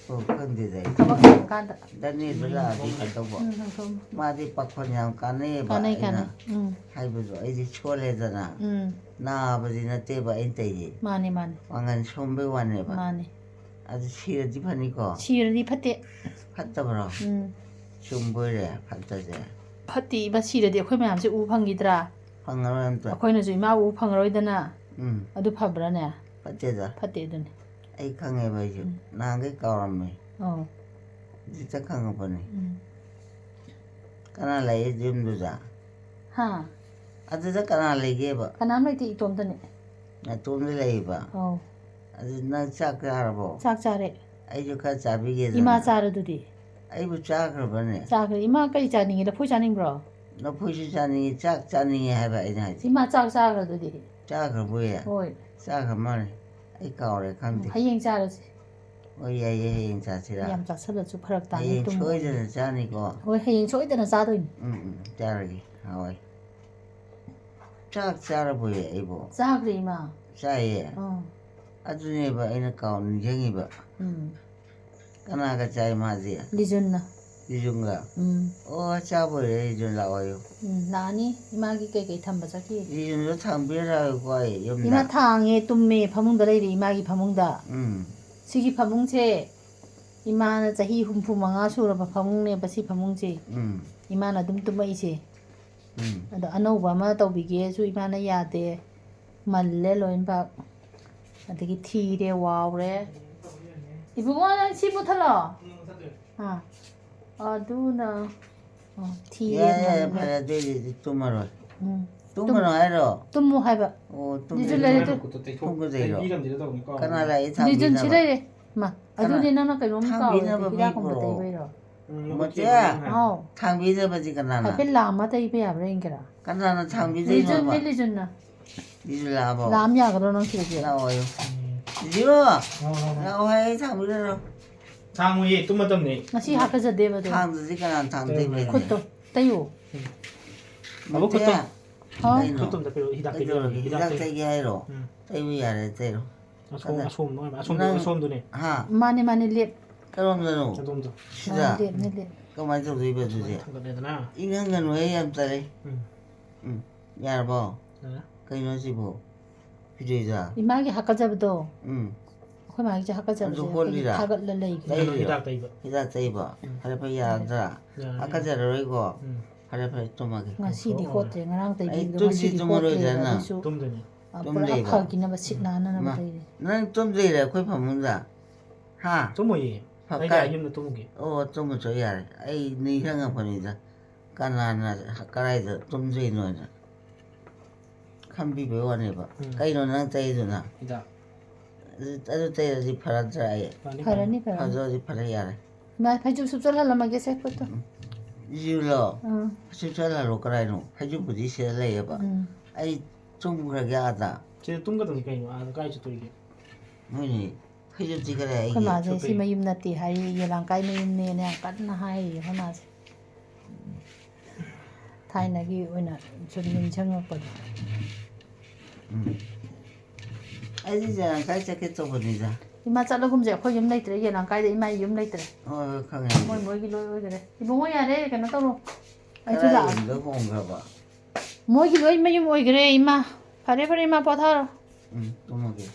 ꯑꯣ, ꯈꯪꯗꯦꯗ ꯑꯩ꯫ ꯊꯕꯛ ꯁꯪꯀꯥꯟꯗ꯫ ꯗꯥꯅꯦꯗꯣ ꯂꯥꯛꯑꯗꯤ ꯐꯗꯧꯕ꯫ ꯎꯝ, ꯂꯥꯛꯊꯣꯛꯑꯣ꯫ ꯃꯥꯗꯤ ꯄꯥꯈꯣꯟ ꯌꯥꯝ ꯀꯥꯟꯅꯩꯌꯦꯕ ꯀꯥꯟꯅꯩ, ꯑꯩꯅ ꯀꯥꯟꯅꯩ꯫ ꯎꯝ꯫ ꯍꯥꯏꯕꯗꯣ꯫ ꯑꯩꯗꯤ ꯁꯣꯜꯂꯦꯗꯅ꯫ ꯎꯝ꯫ ꯅꯥꯕꯗꯤ ꯅꯠꯇꯦꯕ ꯑꯩꯅ ꯇꯧꯔꯤꯁꯦ꯫ ꯃꯥꯅꯦ, ꯃꯥꯅꯦ꯫ ꯄꯥꯡꯒꯜ ꯁꯣꯟꯕꯩ ꯋꯥꯅꯦꯕ꯫ ꯃꯥꯅꯦ꯫ ꯑꯗꯨ ꯁꯤꯔꯗꯤ ꯐꯅꯤꯀꯣ? ꯁꯤꯔꯗꯤ ꯐꯠꯇꯦ꯫ ꯐꯠꯇꯕ꯭ꯔꯣ? ꯎꯝ꯫ ꯆꯨꯝꯕꯣꯏꯔꯦ ꯐꯠꯇꯁꯦ? ꯐꯠꯇꯦ ꯏꯕ, ꯁꯤꯔꯗꯤ ꯑꯩꯈꯣꯏ ꯃꯌꯥꯝꯁꯦ ꯎ ꯐꯪꯈꯤꯗ꯭ꯔꯥ? ꯐꯪꯉꯔꯣꯏ ꯑꯝꯇ꯫ ꯑꯩꯈꯣꯏꯅꯁꯨ ꯏꯃꯥ ꯎ ꯐꯪꯉꯔꯣꯏꯗꯅ꯫ ꯎꯝ꯫ ꯑꯗꯨ ꯐꯕ꯭ꯔꯥꯅꯦ? ꯐꯠꯇꯦꯗ꯫ ꯐꯠꯇꯦ ꯑꯗꯨꯅꯦ꯫ ꯑꯩ ꯈꯪꯉꯦꯕ ꯑꯩꯁꯨ꯫ ꯎꯝ꯫ ꯅꯍꯥꯟꯈꯩ ꯀꯥꯎꯔꯝꯃꯦ꯫ ꯑꯧ꯫ ꯍꯧꯖꯤꯛꯇ ꯈꯪꯉꯛꯄꯅꯦ꯫ ꯎꯝ꯫ ꯀꯅꯥ ꯂꯩꯌꯦ ꯌꯨꯝꯗꯨꯗ? ꯍꯥ? ꯑꯗꯨꯗ ꯀꯅꯥ ꯂꯩꯒꯦꯕ? ꯀꯅꯥꯝ ꯂꯩꯇꯦ, ꯏꯇꯣꯝꯇꯅꯦ꯫ ꯅꯇꯣꯝꯗ ꯂꯩꯌꯦꯕ? ꯑꯧ꯫ ꯑꯗꯨ ꯅꯪ ꯆꯥꯛ ꯆꯥꯔꯕꯣ? ꯆꯥꯛ ꯆꯥꯔꯦ꯫ ꯑꯩꯁꯨ ꯈꯔ ꯆꯥꯕꯤꯒꯦꯗꯅ꯫ ꯏꯃꯥ ꯆꯥꯔꯗꯨꯗꯤ? ꯑꯩꯕꯨ ꯆꯥꯈ꯭ꯔꯕꯅꯦ? ꯆꯥꯈ꯭ꯔꯦ꯫ ꯏꯃꯥ ꯀꯔꯤ ꯆꯥꯅꯤꯡꯉꯤ? ꯂꯐꯣꯏ ꯆꯥꯅꯤꯡꯕ꯭ꯔꯣ? ꯂꯐꯣꯏꯁꯨ ꯆꯥꯅꯤꯡꯉꯤ, ꯆꯥꯛ ꯆꯥꯅꯤꯡꯉꯤ ꯍꯥꯏꯕ ꯑꯩꯅ ꯍꯥꯏꯁꯦ꯫ ꯏꯃꯥ ꯆꯥꯛ ꯆꯥꯈ꯭ꯔꯗꯨꯗꯤ? ꯆꯥꯈ꯭ꯔꯕꯣꯌꯦ? ꯍꯣꯏ꯫ ꯆꯥꯈ꯭ꯔ ꯃꯥꯜꯂꯦ꯫ ꯑꯩ ꯀꯥꯎꯔꯦ, ꯈꯪꯗꯦ꯫ ꯍꯌꯦꯡ ꯆꯥꯔꯁꯤ꯫ ꯍꯣꯏ, ꯌꯥꯏꯌꯦ, ꯍꯌꯦꯡ ꯆꯥꯁꯤꯔꯥ? ꯌꯥꯝ ꯆꯥꯁꯜꯂꯁꯨ ꯐꯔꯛ ꯇꯥꯅꯤ, ꯍꯌꯦꯡ ꯇꯨꯝꯃꯣ꯫ ꯁꯣꯏꯗꯅ ꯆꯥꯅꯤꯀꯣ꯫ ꯍꯣꯏ, ꯍꯌꯦꯡ ꯁꯣꯏꯗꯅ ꯆꯥꯗꯣꯏꯅꯤ꯫ ꯎꯝ, ꯎꯝ, ꯆꯥꯔꯒꯦ꯫ ꯍꯥꯎꯋꯦ꯫ ꯆꯥꯛ ꯆꯥꯔꯕꯣꯌꯦ ꯑꯩꯕꯣ? ꯆꯥꯈ꯭ꯔꯦ, ꯏꯃꯥ꯫ ꯆꯥꯏꯌꯦ꯫ ꯑꯥ꯫ ꯑꯗꯨꯅꯦꯕ ꯑꯩꯅ ꯀꯥꯎ ꯅꯤꯡꯁꯤꯡꯉꯤꯕ꯫ ꯎꯝ꯫ ꯀꯅꯥꯒ ꯆꯥꯏ ꯃꯥꯗꯤ? ꯂꯤꯖꯨꯟꯅ꯫ ꯂꯤꯖꯨꯟꯒ? ꯎꯝ꯫ ꯑꯣ, ꯆꯥꯕ ꯑꯣꯏꯔꯦ, ꯂꯤꯖꯨꯟ ꯂꯥꯛꯑꯣꯌꯨ꯫ ꯎꯝ, ꯂꯥꯛꯑꯅꯤ꯫ ꯏꯃꯥꯒꯤ ꯀꯩꯀꯩ ꯊꯝꯕ ꯆꯠꯈꯤ? ꯂꯤꯖꯨꯟꯗꯣ ꯊꯥꯡꯕꯤꯔꯛꯑꯣꯀꯣ ꯑꯩ ꯌꯨꯝꯗ꯫ ꯏꯃꯥ ꯊꯥꯡꯉꯦ, ꯇꯨꯝꯃꯦ, ꯐꯃꯨꯡꯗ ꯂꯩꯔꯦ, ꯏꯃꯥꯒꯤ ꯐꯃꯨꯡꯗ꯫ ꯎꯝ꯫ ꯁꯤꯒꯤ ꯐꯃꯨꯡꯁꯦ ꯏꯃꯥꯅ ꯆꯍꯤ ꯍꯨꯝꯐꯨ ꯃꯉꯥ ꯁꯨꯔꯕ ꯐꯃꯨꯡꯅꯦꯕ, ꯁꯤ ꯐꯃꯨꯡꯁꯦ꯫ ꯎꯝ꯫ ꯏꯃꯥꯅ ꯑꯗꯨꯝ ꯇꯨꯝꯃꯛꯏꯁꯦ꯫ ꯎꯝ꯫ ꯑꯗꯣ ꯑꯅꯧꯕ ꯑꯃ ꯇꯧꯕꯤꯒꯦꯁꯨ ꯏꯃꯥꯅ ꯌꯥꯗꯦ꯫ ꯃꯜꯂꯦ ꯂꯣꯏꯅꯃꯛ꯫ ꯑꯗꯒꯤ ꯊꯤꯔꯦ, ꯋꯥꯎꯔꯦ꯫ ꯏꯕꯨꯡꯉꯣ, ꯅꯪ ꯁꯤ ꯃꯨꯠꯊꯠꯂꯣ꯫ ꯑꯥ꯫ ꯑꯗꯨꯅ, ꯑꯣ, ꯊꯤꯔꯦ, ꯌꯥꯔꯦ, ꯌꯥꯔꯦ, ꯃꯜꯂꯦ꯫ ꯐꯔꯦ, ꯑꯗꯨꯏꯗꯤ ꯇꯨꯝꯃꯔꯣꯏ꯫ ꯎꯝ꯫ ꯇꯨꯝꯒꯅꯨ ꯍꯥꯏꯔꯣ? ꯇꯨꯝꯃꯨ ꯍꯥꯏꯕ꯫ ꯑꯣ, ꯂꯤꯖꯨꯟ ꯂꯩꯔꯦ, ꯇꯨ꯫ ꯇꯨꯝꯒꯗꯣꯏꯔꯣ? ꯇꯩꯕꯤꯔꯝꯁꯤꯗ ꯇꯧꯅꯤꯀꯣ꯫ ꯀꯅꯥ ꯂꯥꯛꯏ ꯂꯤꯖꯨꯟꯁꯤ ꯊꯥꯡꯕꯤꯅꯕ? ꯂꯩꯔꯦ꯫ ꯃꯥ, ꯑꯗꯨꯅꯦ ꯅꯪꯅ ꯀꯩꯅꯣꯝ ꯊꯥꯡꯕꯤꯅꯕ ꯀꯥꯎꯔꯗꯤ ꯃꯤ ꯍꯤꯗꯥꯛꯀꯨꯝꯕ ꯄꯨꯔꯛꯑꯣ꯫ ꯇꯩꯕꯩꯔꯣ? ꯎꯝ, ꯃꯣꯇꯤ? ꯃꯈꯣꯟ ꯊꯣꯛꯑꯦ꯫ ꯍꯥꯎ꯫ ꯊꯥꯡꯕꯤꯅꯕꯗꯤ ꯀꯅꯥꯅ? ꯍꯥꯏꯐꯦꯠ ꯂꯥꯝꯃ ꯇꯩꯕ ꯌꯥꯕ꯭ꯔꯥ ꯌꯦꯡꯒꯦꯔꯥ? ꯀꯅꯥꯅ ꯊꯥꯡꯕꯤꯗꯣꯏꯅꯣꯕ? ꯂꯤꯖꯨꯟꯅꯦ, ꯂꯤꯖꯨꯟꯅ꯫ ꯂꯤꯖꯨ ꯂꯥꯛꯑꯕꯣ? ꯂꯥꯝ ꯌꯥꯒꯗ꯭ꯔꯣ ꯅꯪ ꯁꯤꯗꯗꯤ? ꯂꯥꯛꯑꯣꯌꯨ꯫ ꯎꯝ. ꯂꯤꯖꯨ! ꯂꯥꯛꯑꯣ ꯍꯥꯏ, ꯑꯩ ꯊꯥꯡꯕꯤꯔꯔꯣ? ꯊꯥꯡꯉꯨꯌꯦ, ꯇꯨꯝ ꯃꯇꯝꯅꯦ꯫ ꯉꯁꯤ ꯍꯥꯞꯀꯖꯗꯦꯕ ꯑꯗꯣ꯫ ꯊꯥꯡꯗꯗꯤ ꯀꯅꯥꯅ ꯊꯥꯡꯗꯣꯏꯕ? ꯈꯨꯠꯇꯣ ꯇꯩꯌꯨ꯫ ꯑꯕꯣ, ꯃꯣꯇꯤ? ꯈꯨꯠꯇꯣ꯫ ꯍꯥꯎ꯫ ꯀꯩꯅꯣ? ꯈꯨꯠꯇꯣꯝꯇ ꯄꯤꯔꯛꯑꯣ, ꯍꯤꯗꯥꯛ ꯇꯩꯕꯤꯔꯛꯑꯣ, ꯀꯩꯗꯧꯔꯒꯦ? ꯍꯤꯗꯥꯛ ꯍꯤꯗꯥꯛ ꯇꯩ-, ꯇꯩꯒꯦ ꯍꯥꯏꯔꯣ? ꯎꯝ. ꯇꯩꯕ ꯌꯥꯔꯦ, ꯇꯩꯔꯣ꯫ ꯑꯁꯣꯝ-, ꯑꯗ ꯑꯁꯣꯝ-, ꯑꯁꯣꯝꯗꯨꯅꯦ, ꯅꯪ-, ꯑꯁꯣꯝꯗꯨꯅꯦ꯫ ꯍꯥ? ꯃꯥꯅꯦ, ꯃꯥꯅꯦ, ꯂꯦꯞ꯫ ꯀꯔꯣꯝꯗꯅꯣ? ꯑꯗꯣꯝꯗꯣ꯫ ꯁꯤꯗ? ꯑ, ꯂꯦꯞꯅꯦ, ꯂꯦꯞ꯫ ꯀꯃꯥꯏꯅ ꯇꯧꯗꯣꯏꯕ ꯑꯗꯨꯗꯤ? ꯊꯥꯡꯒꯠꯂꯦꯗꯅ꯫ ꯏꯪꯍꯟꯒꯅꯨꯍꯦ, ꯌꯥꯝ ꯇꯜꯂꯤ꯫ ꯎꯝ꯫ ꯎꯝ, ꯌꯥꯔꯕꯣ? ꯌꯥꯔꯦ꯫ ꯀꯩꯅꯣ ꯁꯤꯕꯣ? ꯐꯤꯗꯣꯏꯗ? ꯏꯃꯥꯒꯤ ꯍꯥꯀꯠꯆꯕꯗꯣ, ꯎꯝ. ꯑꯩꯈꯣꯏ ꯃꯥꯒꯤꯁꯦ ꯍꯥꯀꯠꯆꯕꯁꯦ ꯑꯗꯨ ꯑꯩꯈꯣꯏꯒꯤ ꯍꯣꯠꯂꯤꯔꯥ? ꯊꯥꯒꯠꯂ ꯂꯩꯈ꯭ꯔꯦ꯫ ꯂꯩꯔꯤꯔꯣ? ꯍꯤꯗꯥꯛ ꯇꯩꯕ꯫ ꯍꯤꯗꯥꯛ ꯇꯩꯕ? ꯎꯝ. ꯐꯔꯦ, ꯐꯔꯦ, ꯌꯥꯔꯗ꯭ꯔꯥ? ꯌꯥꯔꯦ. ꯍꯥꯀꯠꯆꯔꯔꯣꯏꯀꯣ? ꯎꯝ. ꯐꯔꯦ, ꯐꯔꯦ, ꯇꯨꯝꯃꯒꯦ꯫ ꯉꯁꯤꯗꯤ ꯍꯣꯏ꯫ ꯍꯣꯠꯇ꯭ꯔꯦ, ꯉꯔꯥꯡ ꯑꯩ ꯇꯩꯕꯤꯕꯗꯣ ꯇꯨꯝꯗꯤ ꯉꯁꯤꯗꯤ ꯇꯨꯝꯃꯔꯣꯏꯗ꯭ꯔꯥ ꯍꯣꯠꯇ꯭ꯔꯦꯕ ꯅꯪ? ꯑꯗꯨꯁꯨ꯫ ꯇꯨꯝꯗꯣꯏꯅꯦ꯫ ꯄꯨꯔꯥ ꯇꯨꯝꯗ꯭ꯔꯤꯕ? ꯐꯈꯤꯅꯕ, ꯁꯤꯠ ꯅꯥꯟꯅꯅꯕ ꯃꯥ, ꯂꯩꯔꯦ꯫ ꯅꯪ ꯇꯨꯝꯗ꯭ꯔꯤꯔ ꯑꯩꯈꯣꯏ ꯐꯃꯨꯡꯗ? ꯍꯥ? ꯇꯨꯝꯃꯣꯏꯌꯦ꯫ ꯐ-, ꯑꯩ ꯀꯥꯏ? ꯌꯨꯝꯗ ꯇꯨꯝꯃꯨꯒꯦ꯫ ꯑꯣ, ꯇꯨꯝꯃꯨꯆꯣ ꯌꯥꯔꯦ꯫ ꯑꯩ ꯅꯤꯡꯁꯤꯡꯉꯛꯄꯅꯤꯗ꯫ ꯀꯅꯥꯅ ꯀꯗꯥꯏꯗ ꯇꯨꯝꯗꯣꯏꯅꯣꯅ ꯈꯟꯕꯤꯕꯩ ꯋꯥꯅꯦꯕ꯫ ꯎꯝ꯫ ꯀꯩꯅꯣ ꯅꯪ ꯇꯩꯗꯨꯅ? ꯍꯤꯗꯥꯛ꯫ ꯑꯗꯨ, ꯑꯗꯨ ꯇꯩꯔꯗꯤ ꯐꯔꯗ꯭ꯔꯥ ꯑꯩ? ꯐꯅꯤ, ꯐꯔꯅꯤ, ꯐꯅꯤ꯫ ꯐꯔꯅꯤ꯫ ꯐꯖꯔꯗꯤ ꯐꯔꯦ ꯌꯥꯔꯦ꯫ ꯏꯃꯥ, ꯐꯩꯖꯨꯞ ꯁꯨꯞꯆꯜꯍꯜꯂꯝꯃꯒꯦꯁꯦ ꯈꯨꯠꯇꯣ꯫ ꯎꯝ꯫ ꯏꯖꯨꯂꯣ? ꯑꯥ꯫ ꯁꯨꯞꯆꯜꯍꯜꯂꯣ ꯀꯔꯥꯏꯅꯣ? ꯐꯩꯖꯨꯞꯄꯨꯗꯤ ꯁꯤꯗ ꯂꯩꯌꯦꯕ꯫ ꯎꯝ꯫ ꯑꯩ ꯇꯨꯝꯈ꯭ꯔꯒꯦ ꯑꯥꯗ꯫ ꯁꯤꯗ ꯇꯨꯝꯒꯗꯕꯅꯤ ꯀꯩꯅꯣ, ꯑꯥꯗ ꯀꯥꯏ ꯆꯠꯇꯣꯔꯤꯒꯦ? ꯍꯣꯏꯅꯦ, ꯐꯩꯖꯨꯞꯇꯤ ꯀꯗꯥꯏ ꯑꯩꯒꯤ? ꯑꯩꯈꯣꯏ ꯃꯥꯁꯦ ꯁꯤ ꯁꯨꯞꯄꯤ꯫ ꯃꯌꯨꯝ ꯅꯠꯇꯦ ꯍꯥꯏꯔꯤ, ꯌꯦꯂꯥꯡꯀꯥꯏ ꯃꯌꯨꯝꯅꯦꯅ ꯌꯥꯝ ꯀꯟꯅ ꯍꯥꯏꯔꯤ ꯑꯩꯈꯣꯏ ꯃꯥꯁꯦ꯫ ꯊꯥꯏꯅꯒꯤ ꯑꯣꯏꯅ ꯁꯨꯝ ꯅꯤꯡꯁꯤꯡꯉꯛꯄꯗꯣ꯫ ꯎꯝ꯫ ꯑꯩꯗꯤ ꯌꯦꯂꯥꯡꯀꯥꯏ ꯆꯠꯀꯦ ꯇꯧꯕꯅꯤꯗ꯫ ꯏꯃꯥ ꯆꯠꯂꯒꯨꯝꯁꯦ, ꯑꯩꯈꯣꯏ ꯌꯨꯝ ꯂꯩꯇ꯭ꯔꯦ, ꯌꯦꯂꯥꯡꯀꯥꯏꯗ ꯏꯃꯥꯒꯤ ꯌꯨꯝ ꯂꯩꯇ꯭ꯔꯦ꯫ ꯍꯣꯏ, ꯍꯣꯏ, ꯈꯪꯉꯦ꯫ ꯃꯣꯏ ꯃꯣꯏꯒꯤ ꯂꯣꯏ ꯑꯣꯏꯈꯔꯦ꯫ ꯏꯕꯨꯡꯉꯣ ꯌꯥꯔꯦ, ꯀꯩꯅꯣ ꯇꯧꯔꯣ꯫ ꯑꯩꯁꯨ ꯀꯗꯥꯏ ꯂꯥꯛꯑꯒꯦ꯫ ꯌꯨꯝꯗ ꯍꯣꯡꯈ꯭ꯔꯕ? ꯃꯣꯏꯒꯤ ꯂꯣꯏ ꯃꯌꯨꯝ ꯑꯣꯏꯈ꯭ꯔꯦ ꯏꯃꯥ꯫ ꯐꯔꯦ, ꯐꯔꯦ ꯏꯃꯥ, ꯄꯣꯊꯥꯔꯣ꯫ ꯎꯝ, ꯇꯨꯝꯃꯒꯦ꯫